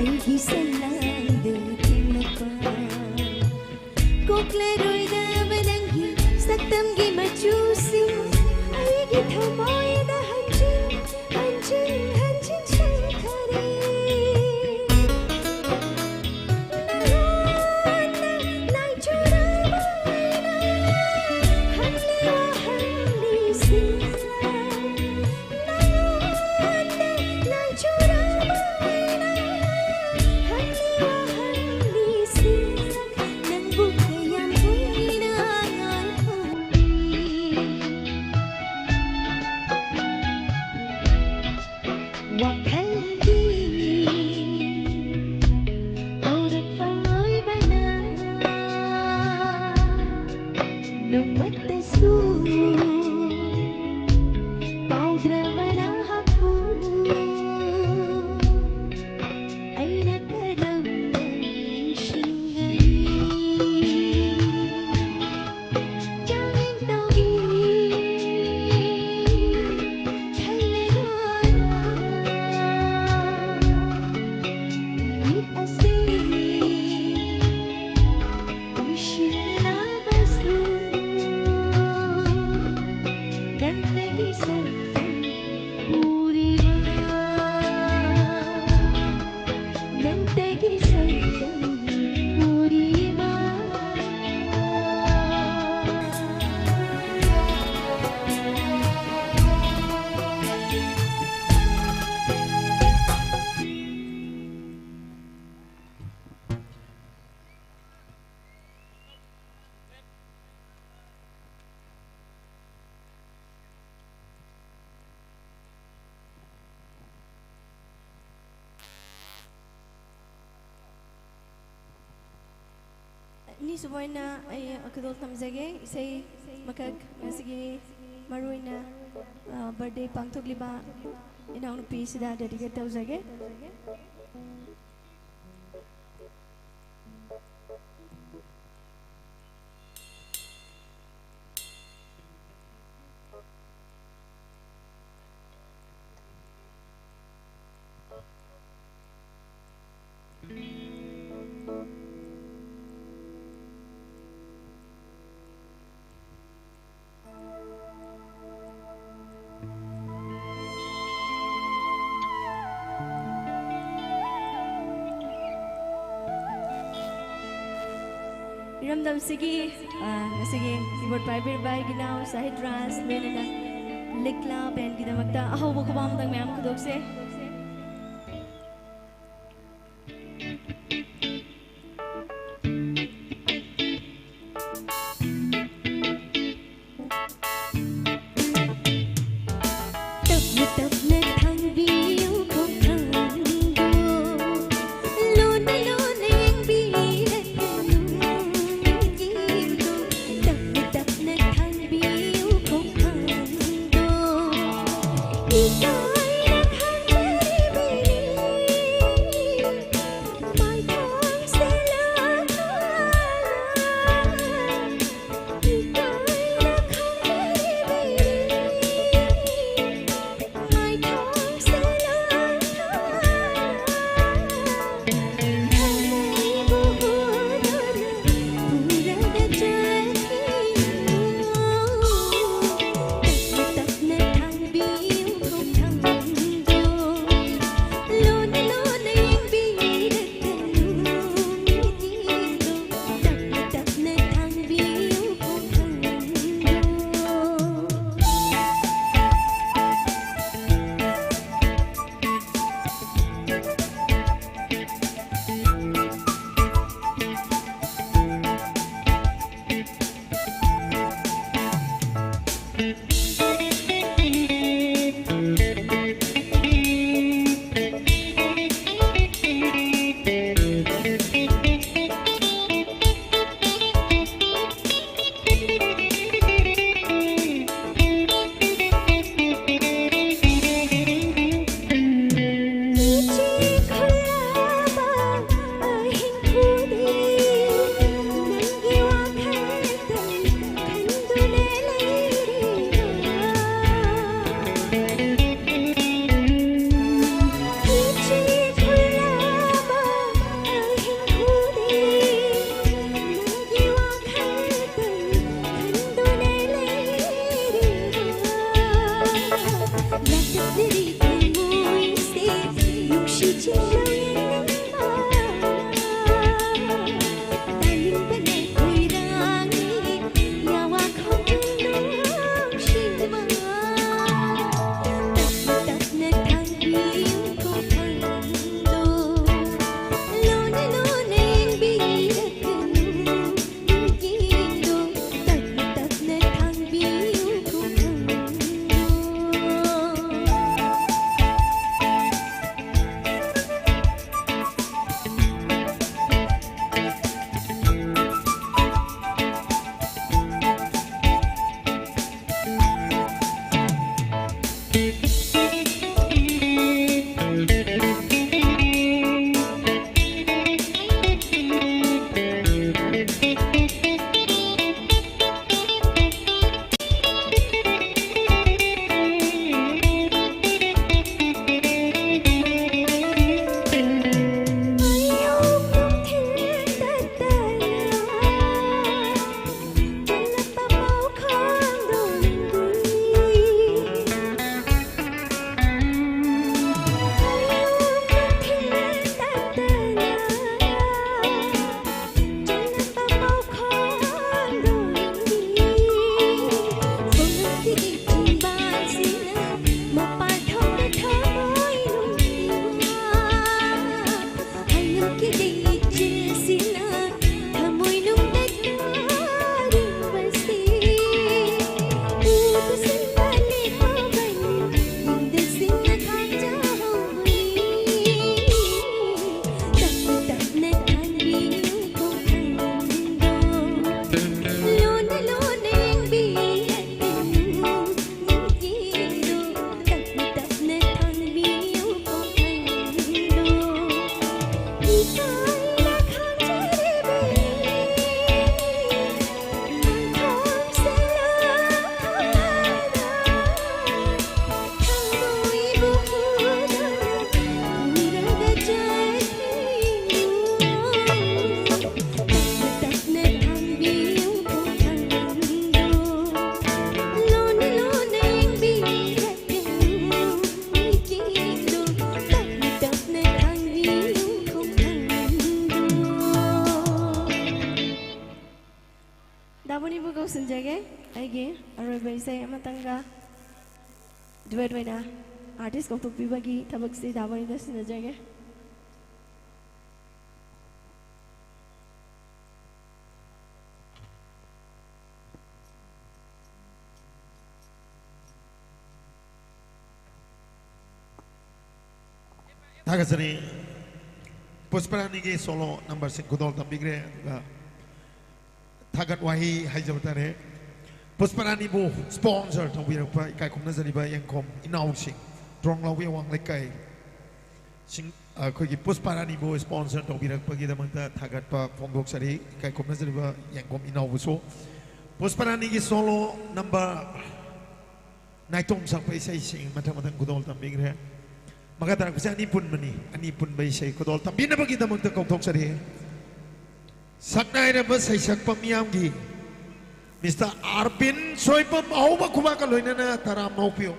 ꯑꯩꯒꯤ ꯁꯂꯥꯏꯗ ꯊꯦꯡꯂꯛꯄ꯫ ꯀꯣꯛꯂꯔꯣꯏꯗꯕ ꯅꯪꯒꯤ ꯁꯛꯇꯝꯒꯤ ꯃꯆꯨꯁꯤꯡ ꯑꯩꯒꯤ ꯊꯃꯣꯏꯗ ꯍꯟꯖꯤꯟ ꯍꯟꯖꯤꯟ ꯍꯟꯖꯤꯟ ꯁꯣꯛꯈꯔꯦ꯫ ꯅꯉꯣꯟꯗ ꯂꯥꯏꯆꯨꯔꯕ ꯑꯩꯅ ꯍꯪꯂꯤ ꯋꯥꯍꯪꯂꯤꯁꯤꯡ ꯑꯅꯤꯁꯨꯕ ꯑꯣꯏꯅ ꯑꯩ ꯈꯨꯗꯣꯜ ꯊꯝꯖꯒꯦ꯫ ꯏꯁꯩ ꯃꯀꯛ ꯉꯁꯤꯒꯤ ꯃꯔꯨꯑꯣꯏꯅ, ꯑ, birthday ꯄꯥꯡꯊꯣꯛꯂꯤꯕ ꯏꯅꯥꯎꯅꯨꯄꯤꯁꯤꯗ dedicate ꯇꯧꯖꯒꯦ꯫ ꯏꯔꯝꯗꯝꯁꯤꯒꯤ, ꯑ, ꯉꯁꯤꯒꯤ keyboard ꯄꯥꯏꯕꯤꯔꯤꯕ ꯑꯩꯒꯤ ꯏꯅꯥꯎ ꯁꯥꯍꯤꯗ ꯔꯥꯖ, ꯂꯣꯏꯅꯅ ꯂꯤꯛꯂꯥ bandꯒꯤꯗꯃꯛꯇ ꯑꯍꯧꯕ ꯈꯨꯕꯥꯛ ꯑꯃꯇꯪ ꯃꯌꯥꯝ ꯈꯨꯗꯣꯛꯁꯦ꯫ ꯇꯞꯅ ꯇꯞꯅ ꯊꯥꯡꯕꯤꯌꯨ ꯈꯣꯡꯊꯥꯡꯗꯣ, ꯂꯨꯅ ꯂꯨꯅ ꯌꯦꯡꯕꯤꯔꯛꯀꯅꯨ ꯃꯤꯠꯌꯦꯡꯗꯣ, ꯇꯞꯅ ꯇꯞꯅ ꯊꯥꯡꯕꯤꯌꯨ ꯈꯣꯡꯊꯥꯡꯗꯣ, ꯏꯀꯥꯏꯅ ꯈꯥꯝꯖꯔꯤꯕꯅꯤ ꯃꯥꯏꯊꯣꯡꯁꯦ ꯂꯥꯛꯂꯥ꯫ ꯑꯩꯒꯤ ꯑꯔꯣꯏꯕ ꯏꯁꯩ ꯑꯃꯇꯪꯒ duet ꯑꯣꯏꯅ artist ꯀꯧꯊꯣꯛꯄꯤꯕꯒꯤ ꯊꯕꯛꯁꯤ ꯗꯥ ꯃꯣꯅꯤꯗ ꯁꯤꯟꯅꯖꯒꯦ꯫ ꯊꯥꯒꯠꯆꯔꯤ꯫ ꯄꯨꯁꯄꯔꯥꯅꯤꯒꯤ solo numberꯁꯤꯡ ꯈꯨꯗꯣꯜ ꯇꯝꯕꯤꯈ꯭ꯔꯦ꯫ ꯑꯗꯨꯒ ꯊꯥꯒꯠ ꯋꯥꯍꯩ ꯍꯥꯏꯖꯕ ꯇꯥꯔꯦ꯫ ꯄꯨꯁꯄꯔꯥꯅꯤꯕꯨ sponsor ꯇꯧꯕꯤꯔꯛꯄ ꯏꯀꯥꯏ ꯈꯨꯝꯅꯖꯔꯤꯕ ꯌꯦꯡꯈꯣꯝ ꯏꯅꯥꯎꯁꯤꯡ, ꯇ꯭ꯔꯣꯡꯂꯥꯎꯕꯤ ꯑꯋꯥꯡ ꯂꯩꯀꯥꯏ, ꯁꯤꯡ-, ꯑꯩꯈꯣꯏꯒꯤ ꯄꯨꯁꯄꯔꯥꯅꯤꯕꯨ sponsor ꯇꯧꯕꯤꯔꯛꯄꯒꯤꯗꯃꯛꯇ ꯊꯥꯒꯠꯄ ꯐꯣꯡꯗꯣꯛꯆꯔꯤ꯫ ꯏꯀꯥꯏ ꯈꯨꯝꯅꯖꯔꯤꯕ ꯌꯦꯡꯈꯣꯝ ꯏꯅꯥꯎꯕꯨꯁꯨ꯫ ꯄꯨꯁꯄꯔꯥꯅꯤꯒꯤ solo number ꯅꯥꯏꯇꯣꯝ ꯁꯛꯄ ꯏꯁꯩꯁꯤꯡ ꯃꯊꯪ ꯃꯊꯪ ꯈꯨꯗꯣꯜ ꯇꯝꯕꯤꯈ꯭ꯔꯦ꯫ ꯃꯈꯥ ꯇꯥꯔꯛꯄꯁꯦ ꯑꯅꯤ ꯄꯨꯟꯕꯅꯤ꯫ ꯑꯅꯤ ꯄꯨꯟꯕ ꯏꯁꯩ ꯈꯨꯗꯣꯜ ꯇꯝꯕꯤꯅꯕꯒꯤꯗꯃꯛꯇ ꯀꯧꯊꯣꯛꯆꯔꯤ꯫ ꯁꯛꯅꯥꯏꯔꯕ ꯁꯩꯁꯛꯄ ꯃꯤꯌꯥꯝꯒꯤ Mister ꯑꯥꯔꯕꯤꯟ ꯁꯣꯏꯄꯝ ꯑꯍꯧꯕ ꯈꯨꯕꯥꯛꯀ ꯂꯣꯏꯅꯅ ꯇꯔꯥꯝꯅ ꯍꯧꯄꯤꯌꯨ꯫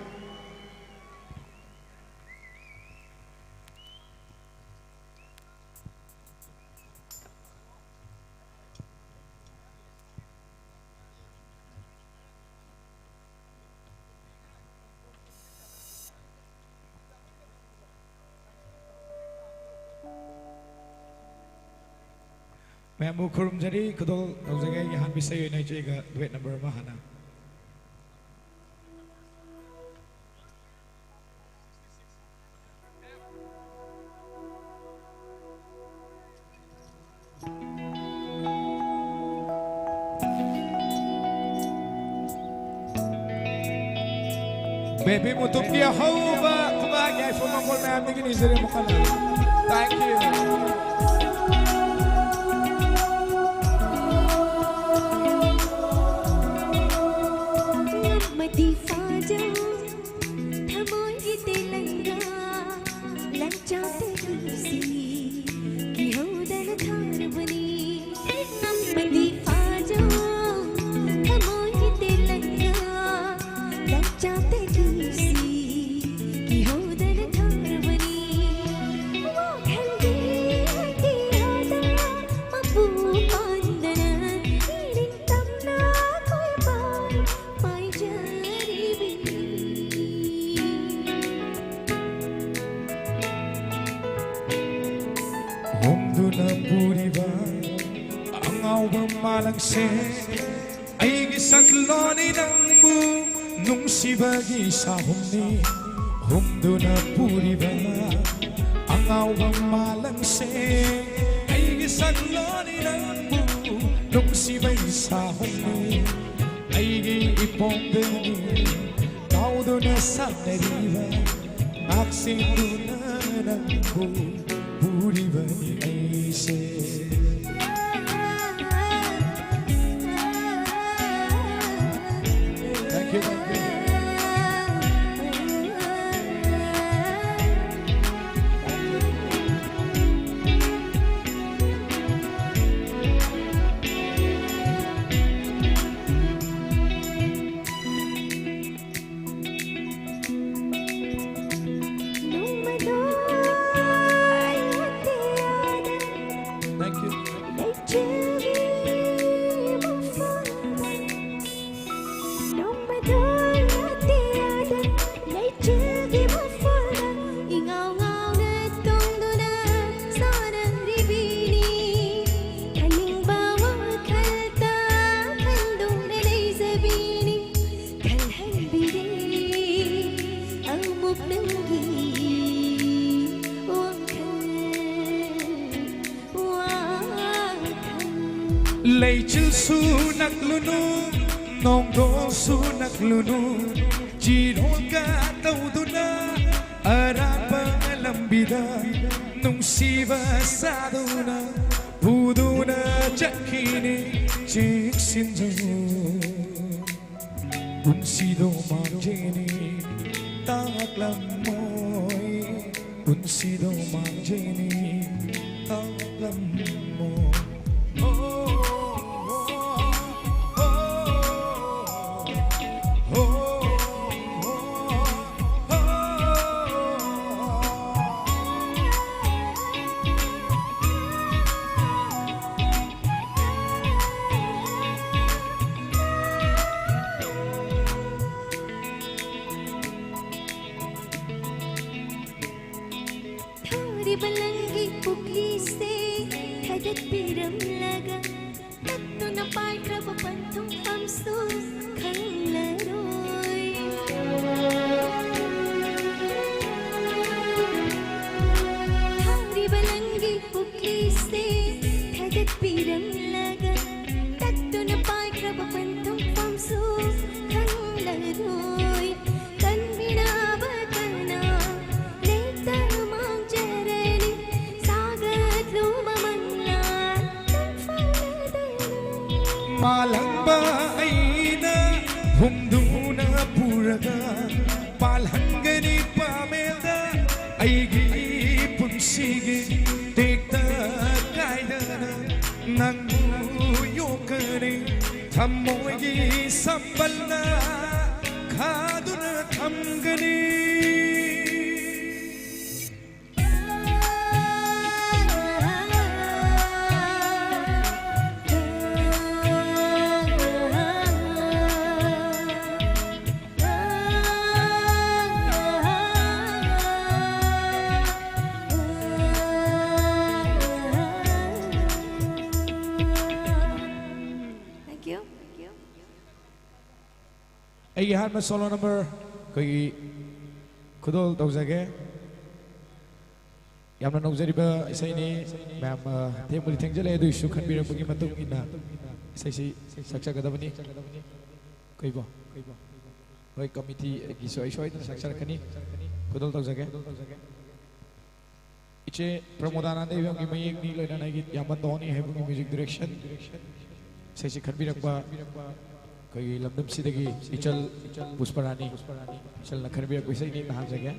ꯃꯌꯥꯝꯕꯨ ꯈꯨꯔꯨꯝꯖꯔꯤ, ꯈꯨꯗꯣꯜ ꯇꯧꯖꯒꯦ꯫ ꯑꯩꯒꯤ ꯑꯍꯥꯟꯕ ꯏꯁꯩ ꯑꯣꯏꯅ ꯏꯆꯦꯒ duet number ꯑꯃ ꯍꯥꯟꯅ꯫ ꯕꯦꯕꯤ ꯃꯨꯇꯨꯝꯒꯤ ꯑꯍꯧꯕ ꯈꯨꯕꯥꯛ ꯌꯥꯏꯐ ꯃꯪꯒꯣꯜ ꯃꯌꯥꯝꯗꯒꯤ ꯅꯤꯖꯔꯤ ꯑꯃꯨꯛ ꯍꯟꯅ꯫ Thank you꯫ ꯉꯝꯃꯗꯤ ꯐꯥꯖꯧ, ꯊꯃꯣꯏꯒꯤ ꯇꯦꯂꯪꯒꯥ, ꯂꯟꯆꯥꯎ ꯇꯦꯂꯨꯁꯤ, ꯀꯤꯍꯧꯗꯅ ꯊꯥꯔꯕꯅꯤ꯫ ꯉꯝꯃꯗꯤ ꯐꯥꯖꯧ, ꯊꯃꯣꯏꯒꯤ ꯇꯦꯂꯪꯒꯥ, ꯂꯟꯆꯥꯎ ꯇꯦꯂꯨꯁꯤ, ꯀꯤꯍꯧꯗꯅ ꯊꯥꯔꯕꯅꯤ꯫ ꯋꯥꯈꯜꯒꯤ ꯑꯇꯤꯌꯥꯗ ꯃꯄꯨ ꯄꯥꯟꯗꯅ ꯏꯅꯤꯡꯇꯝꯅ ꯀꯣꯏꯕ ꯃꯥꯂꯪꯁꯦ ꯑꯩꯒꯤ ꯁꯛꯂꯣꯟꯅꯤ ꯅꯪꯕꯨ ꯅꯨꯡꯁꯤꯕꯒꯤ ꯁꯥꯍꯨꯝꯅꯤ ꯍꯨꯝꯗꯨꯅ ꯄꯨꯔꯤꯕ ꯑꯉꯥꯎꯕ ꯃꯥꯂꯪꯁꯦ ꯑꯩꯒꯤ ꯁꯛꯂꯣꯟꯅꯤ ꯅꯪꯕꯨ ꯅꯨꯡꯁꯤꯕꯒꯤ ꯁꯥꯍꯨꯝꯅꯤ ꯑꯩꯒꯤ ꯏꯄꯣꯝꯗꯅꯤ ꯀꯥꯎꯗꯨꯅ ꯁꯥꯟꯅꯔꯤꯕ ꯉꯥꯛꯁꯦꯟꯗꯨꯅ ꯅꯪꯕꯨ ꯄꯨꯔꯤꯕꯅꯤ ꯑꯩꯁꯦ꯫ Thank you, thank you. Thank you. ꯂꯩꯆꯤꯜꯁꯨ ꯅꯛꯂꯨꯅꯨ ꯅꯣꯡꯗꯣꯡꯁꯨ ꯅꯛꯂꯨꯅꯨ ꯆꯤꯔꯣꯜꯒ ꯇꯧꯗꯨꯅ ꯑꯔꯥꯞꯄ ꯂꯝꯕꯤꯗ ꯅꯨꯡꯁꯤꯕ ꯁꯥꯗꯨꯅ ꯄꯨꯗꯨꯅ ꯆꯠꯈꯤꯅꯤ ꯆꯦꯛꯁꯤꯟꯖꯧ ꯄꯨꯟꯁꯤꯗꯣ ꯃꯥꯡꯖꯩꯅꯤ ꯇꯥꯛꯂꯝꯃꯣꯏ ꯄꯨꯟꯁꯤꯗꯣ ꯃꯥꯡꯖꯩꯅꯤ ꯇꯥꯛꯂꯝꯃꯣꯏ ꯑꯩꯅ ꯍꯨꯝꯗꯨꯅ ꯄꯨꯔꯒ ꯄꯥꯜꯍꯟꯒꯅꯤ ꯄꯥꯃꯦꯜꯗ ꯑꯩꯒꯤ ꯄꯨꯟꯁꯤꯒꯤ ꯇꯦꯛꯇ ꯀꯥꯏꯗꯅ ꯅꯪꯕꯨ ꯌꯣꯛꯀꯅꯤ ꯊꯃꯣꯏꯒꯤ ꯁꯝꯕꯜꯅ ꯈꯥꯗꯨꯅ ꯊꯝꯒꯅꯤ꯫ Thank you. ꯑꯩꯒꯤ ꯑꯍꯥꯟꯕ solo number ꯑꯩꯈꯣꯏꯒꯤ ꯈꯨꯗꯣꯜ ꯇꯧꯖꯒꯦ꯫ ꯌꯥꯝꯅ ꯅꯧꯖꯔꯤꯕ ꯏꯁꯩꯅꯤ꯫ ꯃꯌꯥꯝ, ꯑ, ꯊꯦꯡꯕꯨꯗꯤ ꯊꯦꯡꯖꯜꯂꯛꯑꯦ, ꯑꯗꯨꯏꯁꯨ ꯈꯟꯕꯤꯔꯛꯄꯒꯤ ꯃꯇꯨꯡ ꯏꯟꯅ ꯏꯁꯩꯁꯤ ꯁꯛꯆꯒꯗꯕꯅꯤ꯫ ꯀꯩꯕꯣ? ꯍꯣꯏ, committee ꯒꯤꯁꯨ ꯑꯩ ꯁꯣꯏꯗꯅ ꯁꯛꯆꯔꯛꯀꯅꯤ꯫ ꯈꯨꯗꯣꯜ ꯇꯧꯖꯒꯦ꯫ ꯏꯆꯦ ꯄ꯭ꯔꯃꯣꯗꯥꯅꯟꯗ ꯏꯕꯦꯝꯒꯤ ꯃꯌꯦꯛꯅꯤ, ꯂꯣꯏꯅꯅ ꯑꯩꯒꯤ ꯏꯌꯥꯝꯕ ꯇꯣꯅꯤ ꯍꯥꯏꯕꯒꯤ music direction꯫ ꯏꯁꯩꯁꯤ ꯈꯟꯕꯤꯔꯛꯄ ꯑꯩꯈꯣꯏꯒꯤ ꯂꯝꯗꯝꯁꯤꯗꯒꯤ ꯏꯆꯜ ꯄꯨꯁꯄꯔꯥꯅꯤ, ꯏꯆꯜꯅ ꯈꯟꯕꯤꯔꯛꯄ ꯏꯁꯩꯅꯤ, ꯇꯥꯍꯟꯖꯒꯦ꯫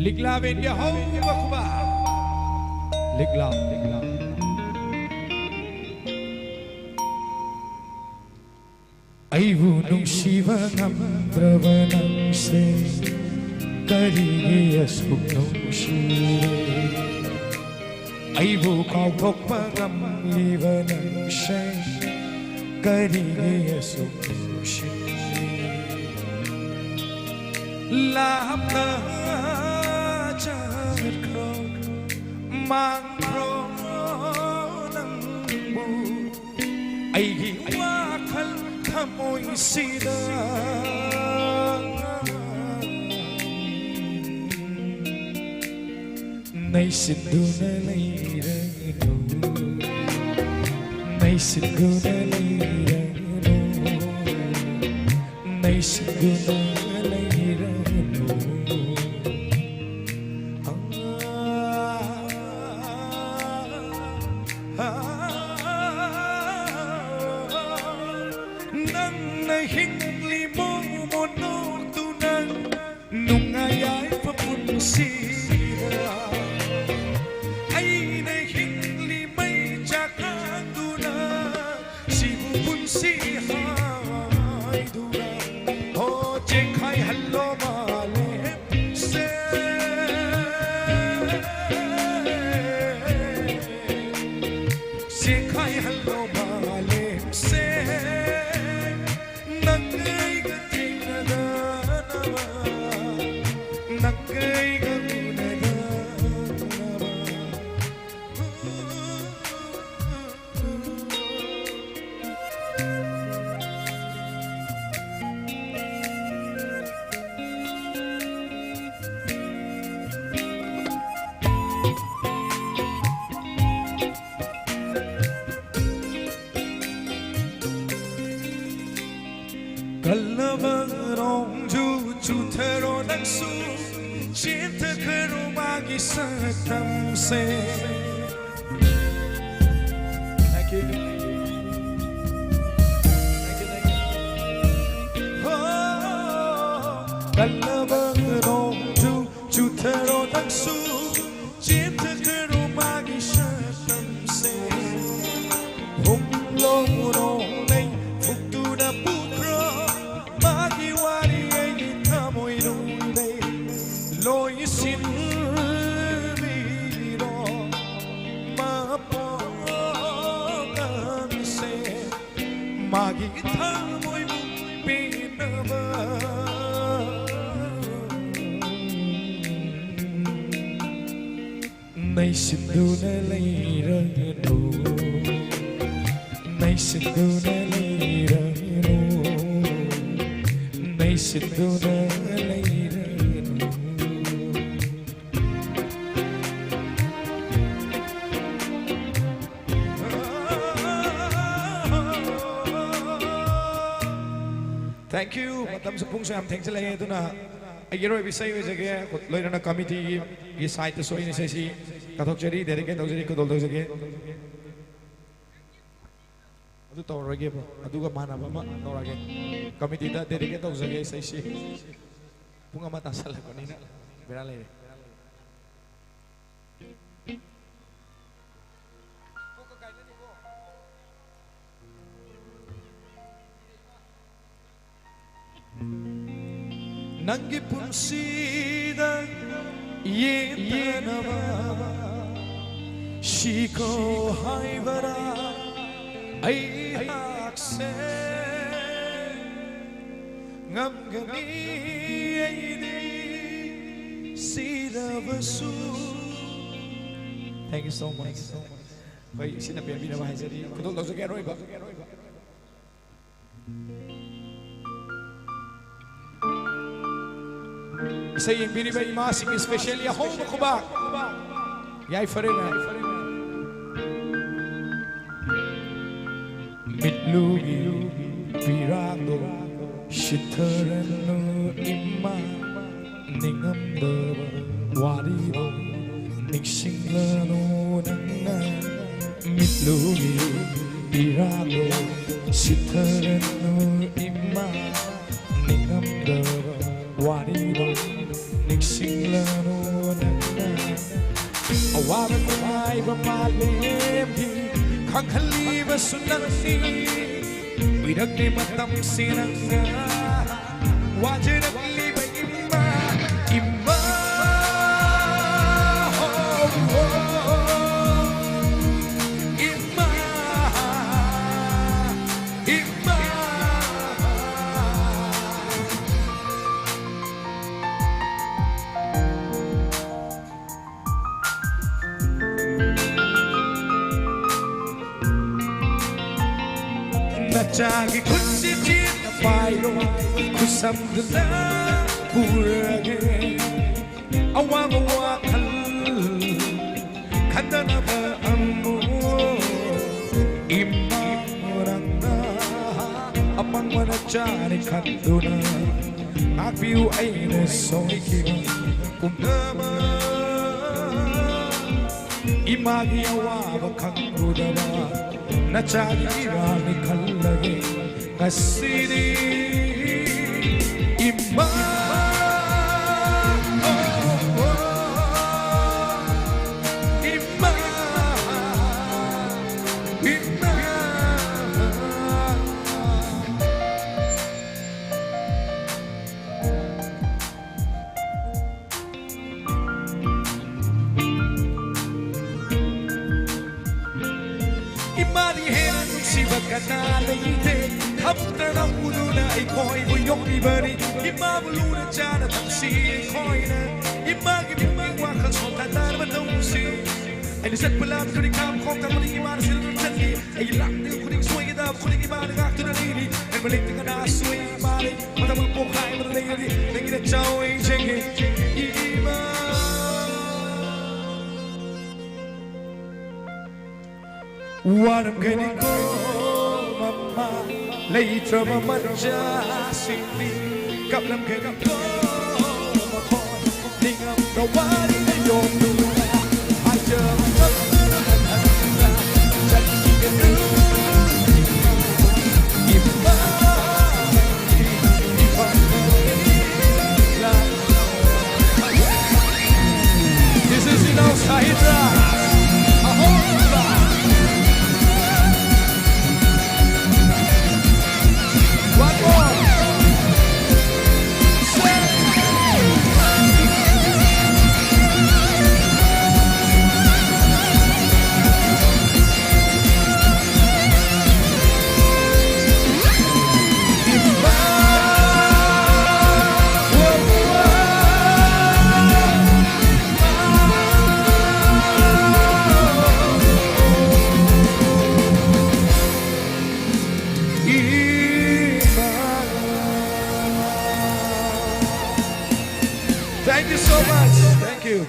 ꯂꯤꯛꯂꯥꯕꯦꯟꯒꯤ ꯑꯍꯧꯕ ꯈꯨꯕꯥꯛ꯫ ꯂꯤꯛꯂꯥ, ꯂꯤꯛꯂꯥ꯫ ꯑꯩꯕꯨ ꯅꯨꯡꯁꯤꯕ ꯉꯝꯗ꯭ꯔꯕ ꯅꯪꯁꯦ ꯀꯔꯤꯒꯤ ꯑꯁꯨꯛ ꯅꯨꯡꯁꯤꯔꯦ? ꯑꯩꯕꯨ ꯀꯥꯎꯊꯣꯛꯄ ꯉꯝꯂꯤꯕ ꯅꯪꯁꯦ ꯀꯔꯤꯒꯤ ꯑꯁꯨꯛ ꯅꯨꯡꯁꯤꯔꯦ? ꯂꯥꯞꯅ ꯆꯠꯈ꯭ꯔꯣ, ꯃꯥꯡꯈ꯭ꯔꯣ ꯅꯪ꯫ ꯑꯩꯒꯤ ꯋꯥꯈꯜ ꯊꯃꯣꯏꯁꯤꯗ ꯅꯩꯁꯤꯟꯗꯨꯅ ꯂꯩꯔꯅꯨ, ꯅꯩꯁꯤꯟꯗꯨꯅ ꯂꯩꯔꯅꯨ, ꯅꯩꯁꯤꯟꯗꯨꯅ ꯂꯩꯔꯅꯨ꯫ ꯅꯪꯅ ꯍꯤꯡꯂꯤ ꯃꯣꯃꯣꯟ ꯅꯣꯛꯇꯨꯅ ꯅꯨꯡꯉꯥꯏ ꯌꯥꯏꯐ ꯄꯨꯟꯁꯤꯗ ꯑꯩꯅ ꯍꯤꯡꯂꯤ ꯃꯩ ꯆꯥꯛꯈꯥꯡꯗꯨꯅ ꯁꯤꯕꯨ ꯄꯨꯟꯁꯤ ꯍꯥꯏꯗꯨꯅ ꯍꯣ ꯆꯦꯈꯥꯏꯍꯜꯂꯣ ꯃꯥꯂꯦꯝꯁꯦ꯫ ꯆꯦꯈꯥꯏꯍꯜꯂꯣ ꯃꯥꯂꯦꯝꯁꯦ꯫ ꯅꯪ ꯑꯩꯒ ꯊꯦꯡꯅꯗꯅꯕ, ꯅꯪ ꯑꯩꯒ ꯎꯅꯗꯅꯕ꯫ ꯀꯜꯂꯕ ꯅꯣꯡꯖꯨ ꯆꯨꯊꯔꯣ ꯅꯪꯁꯨ, ꯆꯦꯟꯊꯈ꯭ꯔꯣ ꯃꯥꯒꯤ ꯁꯛꯇꯝꯁꯦ꯫ Thank you. Thank you, thank you. ꯍꯣ, ꯀꯜꯂꯕ ꯅꯣꯡꯖꯨ ꯆꯨꯊꯔꯣ ꯅꯪꯁꯨ, ꯆꯦꯟꯊꯈ꯭ꯔꯣ ꯃꯥꯒꯤ ꯁꯛꯇꯝꯁꯦ꯫ ꯍꯨꯝꯂꯣ ꯅꯣꯡꯂꯩ ꯐꯨꯛꯇꯨꯅ ꯄꯨꯈ꯭ꯔꯣ ꯃꯥꯒꯤ ꯋꯥꯔꯤ ꯑꯩꯒꯤ ꯊꯃꯣꯏꯅꯨꯡꯗꯩ ꯂꯣꯏꯁꯤꯟꯕꯤꯔꯣ ꯃꯄꯣꯛꯀꯥꯟꯁꯦ꯫ ꯃꯥꯒꯤ ꯊꯃꯣꯏꯕꯨ ꯄꯦꯟꯅꯕ ꯅꯩꯁꯤꯟꯗꯨꯅ ꯂꯩꯔꯒꯅꯨ꯫ ꯅꯩꯁꯤꯟꯗꯨꯅ ꯂꯩꯔꯅꯨ, ꯅꯩꯁꯤꯟꯗꯨꯅ ꯂꯩꯔꯅꯨ꯫ Thank you. ꯃꯇꯝꯁꯨ ꯄꯨꯡꯁꯨ ꯌꯥꯝ ꯊꯦꯡꯖꯤꯜꯂꯛꯑꯦ, ꯑꯗꯨꯅ ꯑꯩꯒꯤ ꯑꯔꯣꯏꯕ ꯏꯁꯩ ꯑꯣꯏꯖꯒꯦ꯫ ꯂꯣꯏꯅꯅ committee ꯒꯤ side ꯇꯁꯨ ꯑꯩꯅ ꯏꯁꯩꯁꯤ ꯀꯠꯊꯣꯛꯆꯔꯤ, dedicate ꯇꯧꯖꯔꯤ, ꯈꯨꯗꯣꯜ ꯇꯧꯖꯒꯦ꯫ ꯑꯗꯨ ꯇꯧꯔꯔꯣꯏꯒꯦꯕ, ꯑꯗꯨꯒ ꯃꯥꯟꯅꯕ ꯑꯃ ꯇꯧꯔꯒꯦ꯫ Committee ꯗ dedicate ꯇꯧꯖꯒꯦ ꯏꯁꯩꯁꯤ꯫ ꯄꯨꯡ ꯑꯃ ꯇꯥꯁꯜꯂꯛꯄꯅꯤꯅ ꯕꯦꯔꯥ ꯂꯩꯔꯦ꯫ ꯅꯪꯒꯤ ꯄꯨꯟꯁꯤꯗ ꯌꯦꯡꯗꯅꯕ ꯁꯤꯈꯣ ꯍꯥꯏꯕꯔꯥ ꯑꯩꯍꯥꯛꯁꯦ? ꯉꯝꯒꯅꯤ ꯑꯩꯗꯤ ꯁꯤꯔꯕꯁꯨ꯫ Thank you so much. ꯑꯩꯈꯣꯏ ꯏꯁꯤꯡꯅ ꯄꯦꯟꯕꯤꯅꯕ ꯍꯥꯏꯖꯔꯤ꯫ ꯈꯨꯗꯣꯜ ꯂꯧꯖꯒꯦ ꯑꯔꯣꯏꯕ꯫ ꯏꯁꯩ ꯌꯦꯡꯕꯤꯔꯤꯕ ꯏꯃꯥꯁꯤꯡꯒꯤ specially ꯑꯍꯣꯡꯕ ꯈꯨꯕꯥꯛ꯫ ꯌꯥꯏꯐꯔꯦ, ꯌꯥꯏꯐꯔꯦ꯫ ꯃꯤꯠꯂꯨꯒꯤ ꯄꯤꯔꯥꯡꯗꯣ ꯁꯤꯊꯔꯅꯨ ꯏꯃꯥ, ꯅꯤꯡꯉꯝꯗꯕ ꯋꯥꯔꯤꯗꯣ ꯅꯤꯡꯁꯤꯡꯂꯅꯨ ꯅꯪꯅ꯫ ꯃꯤꯠꯂꯨꯒꯤ ꯄꯤꯔꯥꯡꯗꯣ ꯁꯤꯊꯔꯅꯨ ꯏꯃꯥ, ꯅꯤꯡꯉꯝꯗꯕ ꯋꯥꯔꯤꯗꯣ ꯅꯤꯡꯁꯤꯡꯂꯅꯨ ꯅꯪꯅ꯫ ꯑꯋꯥꯕ ꯅꯨꯡꯉꯥꯏꯕ ꯃꯥꯂꯦꯝꯒꯤ ꯈꯪꯍꯜꯂꯤꯕꯁꯨ ꯅꯪꯅꯤ꯫ ꯀꯨꯏꯔꯛꯂꯦ ꯃꯇꯝꯁꯦ ꯅꯪꯅ ꯋꯥꯖꯔꯛꯂꯤꯕ ꯏꯃꯥ, ꯏꯃꯥ, ꯍꯣ, ꯍꯣ, ꯏꯃꯥ, ꯏꯃꯥ꯫ ꯅꯆꯥꯒꯤ ꯈꯨꯠꯁꯤ ꯆꯦꯠꯅ ꯄꯥꯏꯔꯣ, ꯈꯨꯠꯁꯝꯗꯨꯅ ꯄꯨꯔꯒꯦ꯫ ꯑꯋꯥꯕ ꯋꯥꯈꯜ ꯈꯟꯗꯅꯕ ꯑꯃꯨꯛ ꯏꯃꯥ ꯅꯪꯅ ꯑꯄꯪꯕ ꯅꯆꯥꯅꯤ ꯈꯟꯗꯨꯅ ꯉꯥꯛꯄꯤꯌꯨ ꯑꯩꯅ ꯁꯣꯏꯈꯤꯕ ꯄꯨꯝꯅꯃꯛ꯫ ꯏꯃꯥꯒꯤ ꯑꯋꯥꯕ ꯈꯪꯂꯨꯗꯕ ꯅꯆꯥꯒꯤ ꯏꯔꯥꯜꯅꯤ ꯈꯜꯂꯒꯦ ꯉꯁꯤꯗꯤ ꯏꯃꯥ꯫ ꯏꯃꯥ, ꯏꯃꯥ꯫ ꯏꯃꯥꯗꯤ ꯍꯦꯟꯅ ꯅꯨꯡꯁꯤꯕ ꯀꯅꯥ ꯂꯩꯇꯦ꯫ ꯊꯃꯛꯇ ꯅꯝꯎꯗꯨꯅ ꯑꯩꯈꯣꯏꯕꯨ ꯌꯣꯛꯄꯤꯕꯅꯤ꯫ ꯏꯃꯥꯕꯨ ꯂꯨꯅ ꯆꯥꯅ ꯊꯝꯁꯤ ꯑꯩꯈꯣꯏꯅ꯫ ꯏꯃꯥꯒꯤ ꯄꯨꯛꯅꯤꯡ ꯋꯥꯈꯜ ꯁꯣꯟꯊꯗꯅꯕ ꯇꯧꯁꯤ꯫ ꯑꯩꯅ ꯆꯠꯄ ꯂꯥꯝ ꯈꯨꯗꯤꯡ ꯈꯥꯝ ꯈꯣꯡ ꯊꯝꯕꯗ ꯏꯃꯥꯅ ꯁꯤꯜꯗꯨꯅ ꯆꯠꯂꯤ꯫ ꯑꯩꯒꯤ ꯂꯥꯛꯂꯤꯕ ꯈꯨꯗꯤꯡ ꯁꯣꯏꯒꯗꯕ ꯈꯨꯗꯤꯡ ꯏꯃꯥꯅ ꯉꯥꯛꯇꯨꯅ ꯂꯩꯔꯤ꯫ ꯑꯩ ꯃꯅꯤꯡꯗ ꯀꯅꯥꯁꯨ ꯑꯩ ꯏꯃꯥ ꯂꯩ꯫ ꯃꯇꯝ ꯑꯃ ꯄꯣꯛꯈꯥꯏꯕꯗ ꯂꯩꯔꯤ꯫ ꯅꯪꯒꯤ ꯅꯆꯥ ꯑꯣꯏꯖꯒꯦ ꯏꯃꯥ꯫ ꯋꯥꯔꯝꯒꯅꯤꯀꯣ ꯃꯃꯥ ꯂꯩꯇ꯭ꯔꯕ ꯃꯆꯥꯁꯤꯡꯗꯤ꯫ ꯀꯞꯂꯝꯒꯅꯤꯀꯣ ꯃꯈꯣꯏ ꯅꯤꯡꯉꯝꯗ ꯋꯥꯔꯤꯅ ꯌꯣꯝꯗꯨꯅ ꯍꯥꯏꯖꯕ ꯉꯝꯗꯅ ꯍꯟꯍꯟꯗꯨꯅ ꯆꯠꯈꯤꯒꯅꯨ ꯏꯃꯥ꯫ This is Inau Sahidra. Ahoba. One more. Say.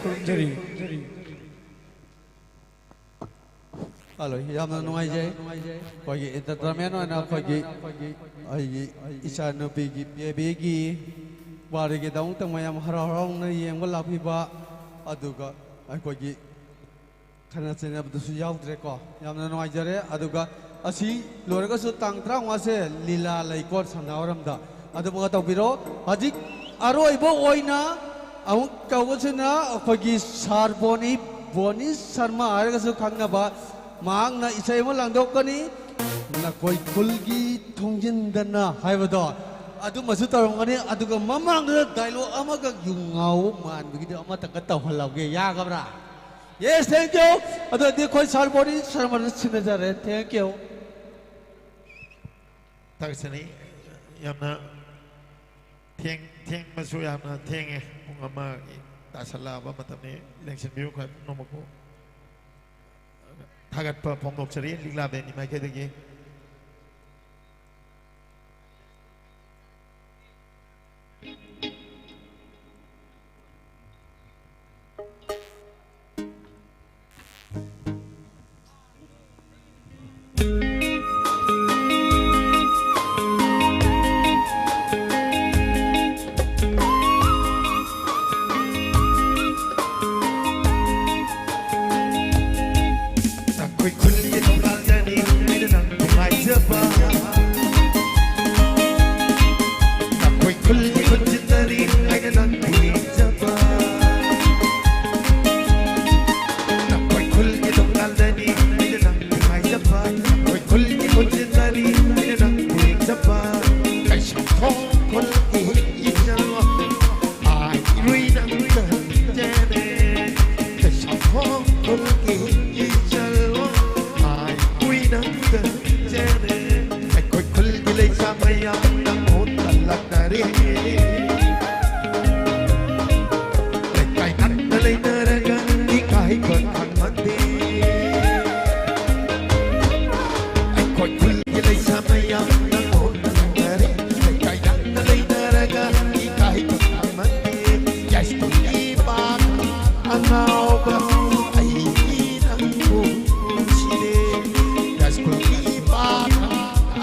ꯈꯨꯔꯨꯝꯖꯔꯤ꯫ ꯍꯜꯂꯣ, ꯌꯥꯝꯅ ꯅꯨꯡꯉꯥꯏꯖꯩ꯫ ꯑꯩꯈꯣꯏꯒꯤ entertainment ꯑꯣꯏꯅ ꯑꯩꯈꯣꯏꯒꯤ, ꯑꯩꯒꯤ ꯏꯆꯥꯅꯨꯄꯤꯒꯤ babyꯒꯤ birthdayꯒꯤꯗꯃꯛꯇ ꯃꯌꯥꯝ ꯍꯔꯥꯎ ꯍꯔꯥꯎꯅ ꯌꯦꯡꯕ ꯂꯥꯛꯄꯤꯕ, ꯑꯗꯨꯒ ꯑꯩꯈꯣꯏꯒꯤ ꯈꯠꯅ ꯆꯩꯅꯕꯗꯨꯁꯨ ꯌꯥꯎꯗ꯭ꯔꯦꯀꯣ꯫ ꯌꯥꯝꯅ ꯅꯨꯡꯉꯥꯏꯖꯔꯦ꯫ ꯑꯗꯨꯒ ꯑꯁꯤ ꯂꯣꯏꯔꯒꯁꯨ ꯇꯥꯡ ꯇꯔꯥꯃꯉꯥꯁꯦ ꯂꯤꯂꯥ ꯂꯩꯀꯣ ꯁꯟꯙꯥꯋꯥꯏꯔꯝꯗ꯫ ꯑꯗꯨꯃꯒ ꯇꯧꯕꯤꯔꯣ꯫ ꯍꯧꯖꯤꯛ ꯑꯔꯣꯏꯕ ꯑꯣꯏꯅ ꯑꯃꯨꯛ ꯇꯧꯕꯁꯤꯅ ꯑꯩꯈꯣꯏꯒꯤ ꯁꯥꯔ ꯕꯣꯅꯤ, ꯕꯣꯅꯤ ꯁꯔꯃ ꯍꯥꯏꯔꯒꯁꯨ ꯈꯪꯅꯕ, ꯃꯍꯥꯛꯅ ꯏꯁꯩ ꯑꯃ ꯂꯥꯡꯊꯣꯛꯀꯅꯤ꯫ "ꯅꯈꯣꯏ ꯈꯨꯜꯒꯤ ꯊꯣꯡꯖꯤꯟꯗꯅ" ꯍꯥꯏꯕꯗꯣ, ꯑꯗꯨꯃꯁꯨ ꯇꯧꯔꯝꯒꯅꯤ꯫ ꯑꯗꯨꯒ ꯃꯃꯥꯡꯗ dialogue ꯑꯃꯒ ꯌꯨ ꯉꯥꯎꯕ ꯃꯥꯟꯕꯒꯤꯗꯣ ꯑꯃꯇꯪꯒ ꯇꯧꯍꯜꯍꯧꯒꯦ꯫ ꯌꯥꯒꯕ꯭ꯔꯥ? Yes, thank you. ꯑꯗꯨꯗꯤ ꯑꯩꯈꯣꯏ ꯁꯥꯔ ꯕꯣꯅꯤ ꯁꯔꯃꯗ ꯁꯤꯟꯅꯖꯔꯦ꯫ Thank you. ꯊꯥꯒꯠꯆꯔꯤ꯫ ꯌꯥꯝꯅ ꯊꯦꯡ-, ꯊꯦꯡꯕꯁꯨ ꯌꯥꯝꯅ ꯊꯦꯡꯉꯦ꯫ ꯄꯨꯡ ꯑꯃ ꯇꯥꯁꯜꯂꯛꯑꯕ ꯃꯇꯝꯅꯤ꯫ ꯂꯦꯡꯁꯤꯟꯕꯤꯌꯨ ꯈ꯭ꯋꯥꯏ ꯄꯨꯝꯅꯃꯛꯄꯨ꯫ ꯊꯥꯒꯠꯄ ꯐꯣꯡꯗꯣꯛꯆꯔꯤ ꯂꯤꯛꯂꯥ ꯕꯦꯟꯒꯤ ꯃꯥꯏꯀꯩꯗꯒꯤ꯫ ꯑꯩꯈꯣꯏ ꯈꯨꯜꯒꯤ ꯊꯧꯒꯜꯗꯅꯤ ꯑꯩꯅ ꯅꯪꯕꯨ ꯉꯥꯏꯖꯕ꯫ ꯑꯩꯈꯣꯏ ꯈꯨꯜꯒꯤ ꯈꯨꯟꯖꯤꯟꯗꯅꯤ ꯑꯩꯅ ꯅꯪꯕꯨ ꯌꯦꯡꯖꯕ꯫ ꯑꯩꯈꯣꯏ ꯈꯨꯜꯒꯤ ꯊꯧꯒꯜꯗꯅꯤ ꯑꯩꯅ ꯅꯪꯕꯨ ꯉꯥꯏꯖꯕ꯫ ꯑꯩꯈꯣꯏ ꯈꯨꯜꯒꯤ ꯈꯨꯟꯖꯤꯟꯗꯅꯤ ꯑꯩꯅ ꯅꯪꯕꯨ ꯌꯦꯡꯖꯕ꯫ ꯀꯩꯁꯥꯝꯊꯣꯡ ꯈꯨꯜꯒꯤ ꯏꯆꯜ ꯑꯩꯈꯣꯏ ꯈꯨꯜꯒꯤ ꯂꯩꯁꯥ ꯃꯌꯥꯝ ꯅꯪꯉꯣꯟꯗ ꯂꯥꯛꯅꯔꯦ꯫ ꯂꯩꯀꯥꯏ ꯅꯛꯅ ꯂꯩꯅꯔꯒ ꯏꯀꯥꯏꯕ ꯈꯪꯍꯟꯗꯦ꯫ ꯑꯩꯈꯣꯏ ꯈꯨꯜꯒꯤ ꯂꯩꯁꯥ ꯃꯌꯥꯝ ꯅꯪꯉꯣꯟꯗ ꯂꯥꯛꯅꯔꯦ꯫ ꯂꯩꯀꯥꯏ ꯅꯛꯅ ꯂꯩꯅꯔꯒ ꯏꯀꯥꯏꯕ ꯈꯪꯍꯟꯗꯦ꯫ ꯌꯥꯏꯁ꯭ꯀꯨꯜꯒꯤ ꯄꯥꯈꯪ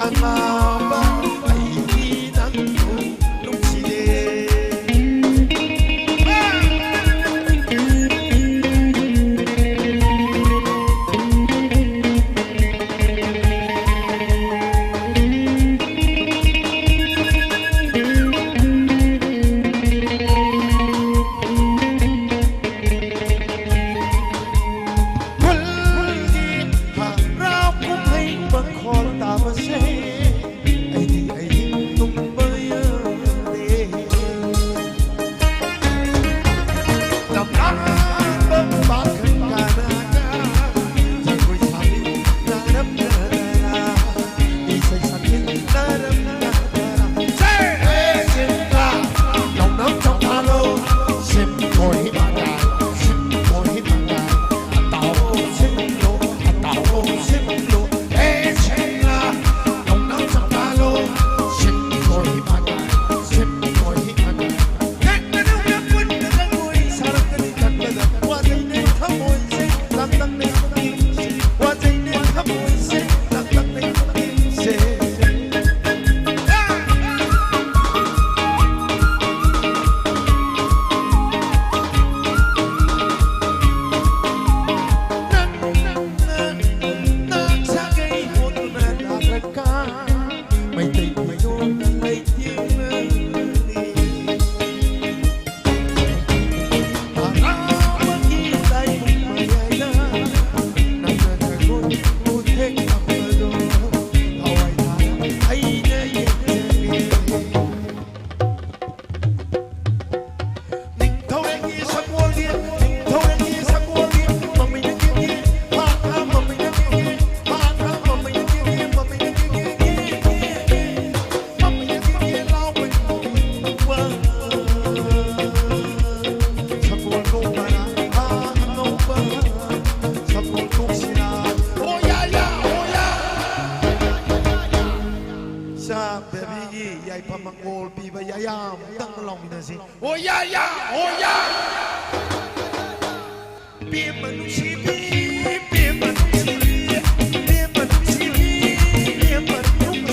ꯑꯉꯥꯎꯕ ꯑꯩꯗꯤ ꯅꯪꯕꯨ ꯅꯨꯡꯁꯤꯔꯦ꯫ ꯈꯨꯜꯒꯤ ꯍꯔꯥꯎ ꯀꯨꯝꯍꯩ ꯃꯈꯣꯜ ꯇꯥꯕꯁꯦ ꯑꯩꯗꯤ ꯑꯍꯤꯡ ꯇꯨꯝꯕ ꯌꯥꯗꯦ꯫ ꯂꯝꯂꯥꯟꯕ ꯄꯥꯈꯪ ꯀꯅꯥꯒ ꯖꯒꯣꯏ ꯁꯥꯃꯤꯟꯅꯔꯝꯒꯗ꯭ꯔꯥ? ꯏꯁꯩ ꯁꯛꯃꯤꯟꯅꯔꯝꯒꯗ꯭ꯔꯥ? ꯁꯦ! ꯁꯦ! ꯅꯧꯅ ꯆꯣꯡꯊꯔꯣ꯫ ꯁꯤꯝ ꯀꯣꯏ ꯃꯇꯥꯏ, ꯁꯤꯝ ꯀꯣꯏ ꯃꯇꯥꯏ꯫ ꯑꯇꯥꯎ ꯁꯤꯝꯂꯣ, ꯑꯇꯥꯎ ꯁꯤꯝꯂꯣ꯫ ꯍꯦ ꯁꯤꯝꯂꯥ, ꯅꯧꯅ ꯆꯣꯡꯊꯔꯣ꯫ ꯁꯤꯝ ꯀꯣꯏ ꯃꯇꯥꯏ, ꯁꯤꯝ ꯀꯣꯏ ꯃꯇꯥꯏ꯫ ꯅꯪ ꯅꯅꯧꯅ ꯄꯨꯟꯅ ꯖꯒꯣꯏ ꯁꯥꯔꯛꯀꯅꯤ ꯈꯟꯕꯗ ꯋꯥꯖꯩꯅꯦ ꯊꯃꯣꯏꯁꯦ, ꯂꯥꯡꯂꯛꯅꯩ ꯄꯨꯛꯅꯤꯡꯁꯦ꯫ ꯋꯥꯖꯩꯅꯦ ꯊꯃꯣꯏꯁꯦ, ꯂꯥꯡꯂꯛꯅꯩ ꯄꯨꯛꯅꯤꯡꯁꯦ꯫ ꯁꯥ ꯕꯦꯕꯤꯒꯤ ꯌꯥꯏꯐ ꯃꯪꯒꯣꯜ ꯄꯤꯕ ꯌꯥꯌꯥꯝ ꯑꯝꯇꯪ ꯂꯥꯎꯃꯤꯟꯅꯁꯤ꯫ ꯍꯣꯏ ꯌꯥ ꯌꯥ, ꯍꯣꯏ ꯌꯥ꯫ ꯄꯦꯝꯃ ꯅꯨꯡꯁꯤꯕꯤ, ꯄꯦꯝꯃ ꯅꯨꯡꯁꯤꯕꯤ, ꯄꯦꯝꯃ ꯅꯨꯡꯁꯤꯕꯤ, ꯄꯦꯝꯃ ꯅꯨꯡꯁꯤꯕꯤ꯫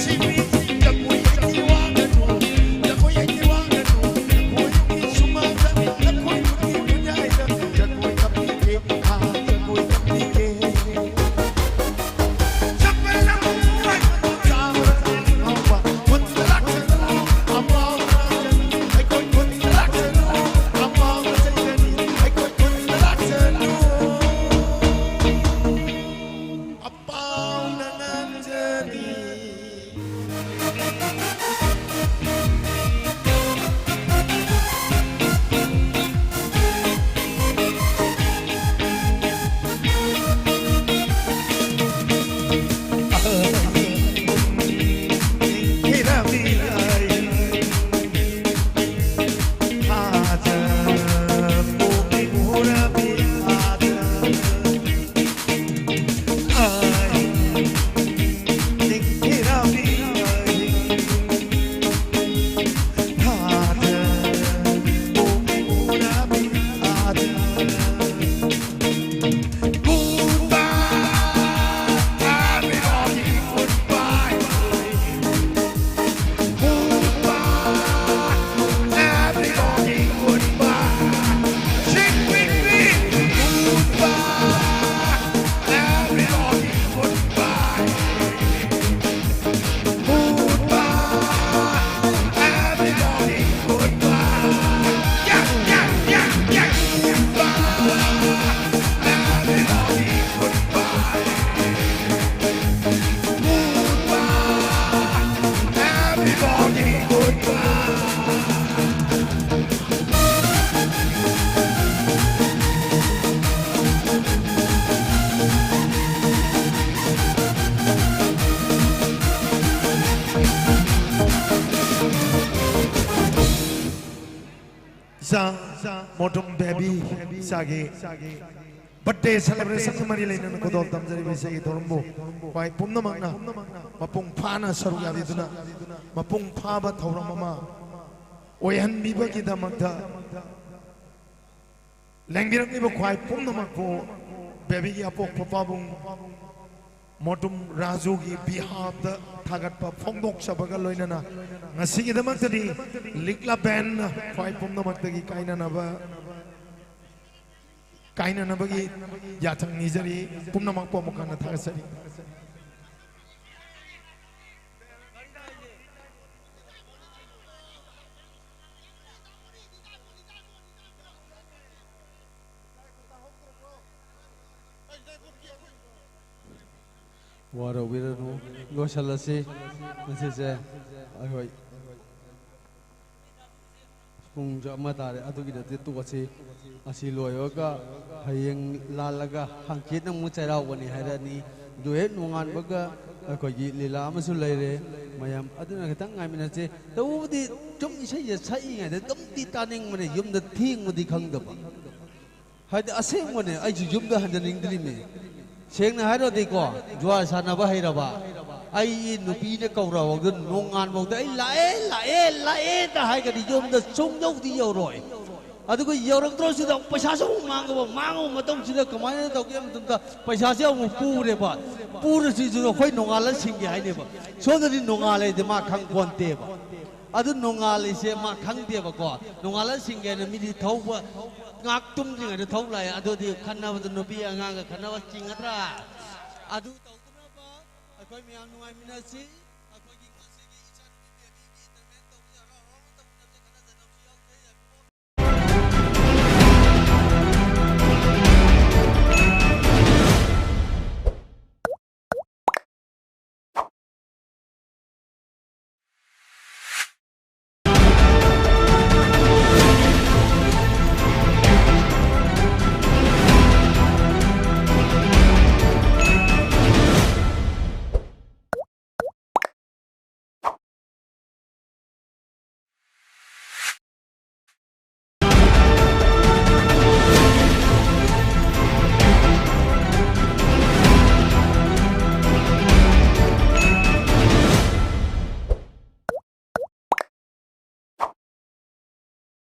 ꯏꯆꯥ ꯃꯣꯇꯨꯝ ꯕꯦꯕꯤ ꯏꯆꯥꯒꯤ ꯕꯔꯊꯗꯦ ꯁꯦꯂꯦꯕ꯭ꯔꯦꯁꯟꯒ ꯃꯔꯤ ꯂꯩꯅꯅ ꯈꯨꯗꯣꯜ ꯇꯝꯖꯔꯤꯕ ꯏꯁꯩꯒꯤ ꯊꯧꯔꯝꯕꯨ ꯈ꯭ꯋꯥꯏ ꯄꯨꯝꯅꯃꯛꯅ ꯃꯄꯨꯡ ꯐꯥꯅ ꯁꯔꯨꯛ ꯌꯥꯕꯤꯗꯨꯅ ꯃꯄꯨꯡ ꯐꯥꯕ ꯊꯧꯔꯝ ꯑꯃ ꯑꯣꯏꯍꯟꯕꯤꯕꯒꯤꯗꯃꯛꯇ ꯂꯦꯡꯕꯤꯔꯛꯂꯤꯕ ꯈ꯭ꯋꯥꯏ ꯄꯨꯝꯅꯃꯛꯄꯨ ꯕꯦꯕꯤꯒꯤ ꯑꯄꯣꯛꯄ ꯄꯥꯕꯨꯡ ꯃꯣꯇꯨꯝ ꯔꯥꯖꯨꯒꯤ ꯕꯤꯍꯥꯞꯇ ꯊꯥꯒꯠꯄ ꯐꯣꯡꯗꯣꯛꯆꯕꯒ ꯂꯣꯏꯅꯅ ꯉꯁꯤꯒꯤꯗꯃꯛꯇꯗꯤ ꯂꯤꯛꯂꯥ ꯕꯦꯟꯅ ꯈ꯭ꯋꯥꯏ ꯄꯨꯝꯅꯃꯛꯇꯒꯤ ꯀꯥꯏꯅꯅꯕ ꯀꯥꯏꯅꯅꯕꯒꯤ ꯌꯥꯊꯪ ꯅꯤꯖꯔꯤ꯫ ꯄꯨꯝꯅꯃꯛꯄꯨ ꯑꯃꯨꯛ ꯍꯟꯅ ꯊꯥꯒꯠꯆꯔꯤ꯫ ꯋꯥꯔꯧꯕꯤꯔꯅꯨ, ꯂꯣꯏꯁꯤꯜꯂꯁꯤ ꯉꯁꯤꯁꯦ꯫ ꯑꯩꯈꯣꯏ ꯄꯨꯡꯁꯨ ꯑꯃ ꯇꯥꯔꯦ, ꯑꯗꯨꯒꯤꯗꯗꯤ ꯇꯣꯛꯑꯁꯤ꯫ ꯑꯁꯤ ꯂꯣꯏꯔꯒ ꯍꯌꯦꯡ ꯂꯥꯜꯂꯒ ꯍꯪꯆꯤꯠꯅ ꯑꯃꯨꯛ ꯆꯩꯔꯥꯎꯕꯅꯤ ꯍꯥꯏꯔꯛꯑꯅꯤ꯫ ꯑꯗꯨ ꯍꯦꯛ ꯅꯣꯡꯉꯥꯟꯕꯒ ꯑꯩꯈꯣꯏꯒꯤ ꯂꯤꯂꯥ ꯑꯃꯁꯨ ꯂꯩꯔꯦ꯫ ꯃꯌꯥꯝ ꯑꯗꯨꯅ ꯈꯤꯇꯪ ꯉꯥꯏꯃꯤꯟꯅꯁꯦ꯫ ꯇꯧꯕꯕꯨꯗꯤ ꯁꯨꯝ ꯏꯁꯩꯁꯦ ꯁꯛꯏꯉꯩꯗ ꯑꯗꯨꯝꯗꯤ ꯇꯥꯅꯤꯡꯕꯅꯦ, ꯌꯨꯝꯗ ꯊꯦꯡꯕꯗꯤ ꯈꯪꯗꯕ꯫ ꯍꯥꯏꯗꯤ ꯑꯁꯦꯡꯕꯅꯦ, ꯑꯩꯁꯨ ꯌꯨꯝꯗ ꯍꯟꯖꯅꯤꯡꯗ꯭ꯔꯤꯃꯤ꯫ ꯁꯦꯡꯅ ꯍꯥꯏꯔꯗꯤꯀꯣ, ꯖꯨꯋꯥꯔ ꯁꯥꯟꯅꯕ ꯍꯩꯔꯕ ꯑꯩ ꯅꯨꯄꯤꯅ ꯀꯧꯔꯐꯥꯎꯗ ꯅꯣꯡꯉꯥꯟꯐꯥꯎꯗ ꯑꯩ ꯂꯥꯛꯑꯦ, ꯂꯥꯛꯑꯦ, ꯂꯥꯛꯑꯦꯗ ꯍꯥꯏꯒꯗꯤ ꯌꯨꯝꯗ ꯁꯨꯡꯌꯧꯗꯤ ꯌꯧꯔꯣꯏ꯫ ꯑꯗꯨꯒ ꯌꯧꯔꯛꯇ꯭ꯔꯁꯤꯗ ꯄꯩꯁꯥꯁꯨ ꯑꯃꯨꯛ ꯃꯥꯡꯉꯕ, ꯃꯥꯡꯉꯕ ꯃꯇꯝꯁꯤꯗ ꯀꯃꯥꯏꯅ ꯇꯧꯒꯦ ꯍꯥꯏꯕ ꯃꯇꯝꯗ ꯄꯩꯁꯥꯁꯦ ꯑꯃꯨꯛ ꯄꯨꯔꯦꯕ꯫ ꯄꯨꯔꯁꯤꯁꯨ ꯑꯩꯈꯣꯏ ꯅꯣꯡꯉꯥꯜꯂ ꯁꯤꯡꯒꯦ ꯍꯥꯏꯅꯦꯕ꯫ ꯁꯣꯝꯗꯗꯤ ꯅꯣꯡꯉꯥꯜꯂꯦꯗꯤ ꯃꯥ ꯈꯪ ꯄꯣꯟꯇꯦꯕ꯫ ꯑꯗꯨ ꯅꯣꯡꯉꯥꯜꯂꯤꯁꯦ ꯃꯥ ꯈꯪꯗꯦꯕꯀꯣ꯫ ꯅꯣꯡꯉꯥꯜꯂ ꯁꯤꯡꯒꯦꯅ ꯃꯤꯗꯤ ꯊꯧꯕ ꯉꯥꯏꯍꯥꯛ ꯇꯨꯝꯗ꯭ꯔꯤꯉꯩꯗ ꯊꯧ ꯂꯥꯛꯑꯦ꯫ ꯑꯗꯨꯗꯤ ꯈꯟꯅꯕꯗ ꯅꯨꯄꯤ ꯑꯉꯥꯡꯒ ꯈꯟꯅꯕ ꯆꯤꯡꯒꯗ꯭ꯔꯥ? ꯑꯗꯨ ꯇꯧꯗꯅꯕ ꯑꯩꯈꯣꯏ ꯃꯌꯥꯝ ꯅꯨꯡꯉꯥꯏꯃꯤꯟꯅꯁꯤ꯫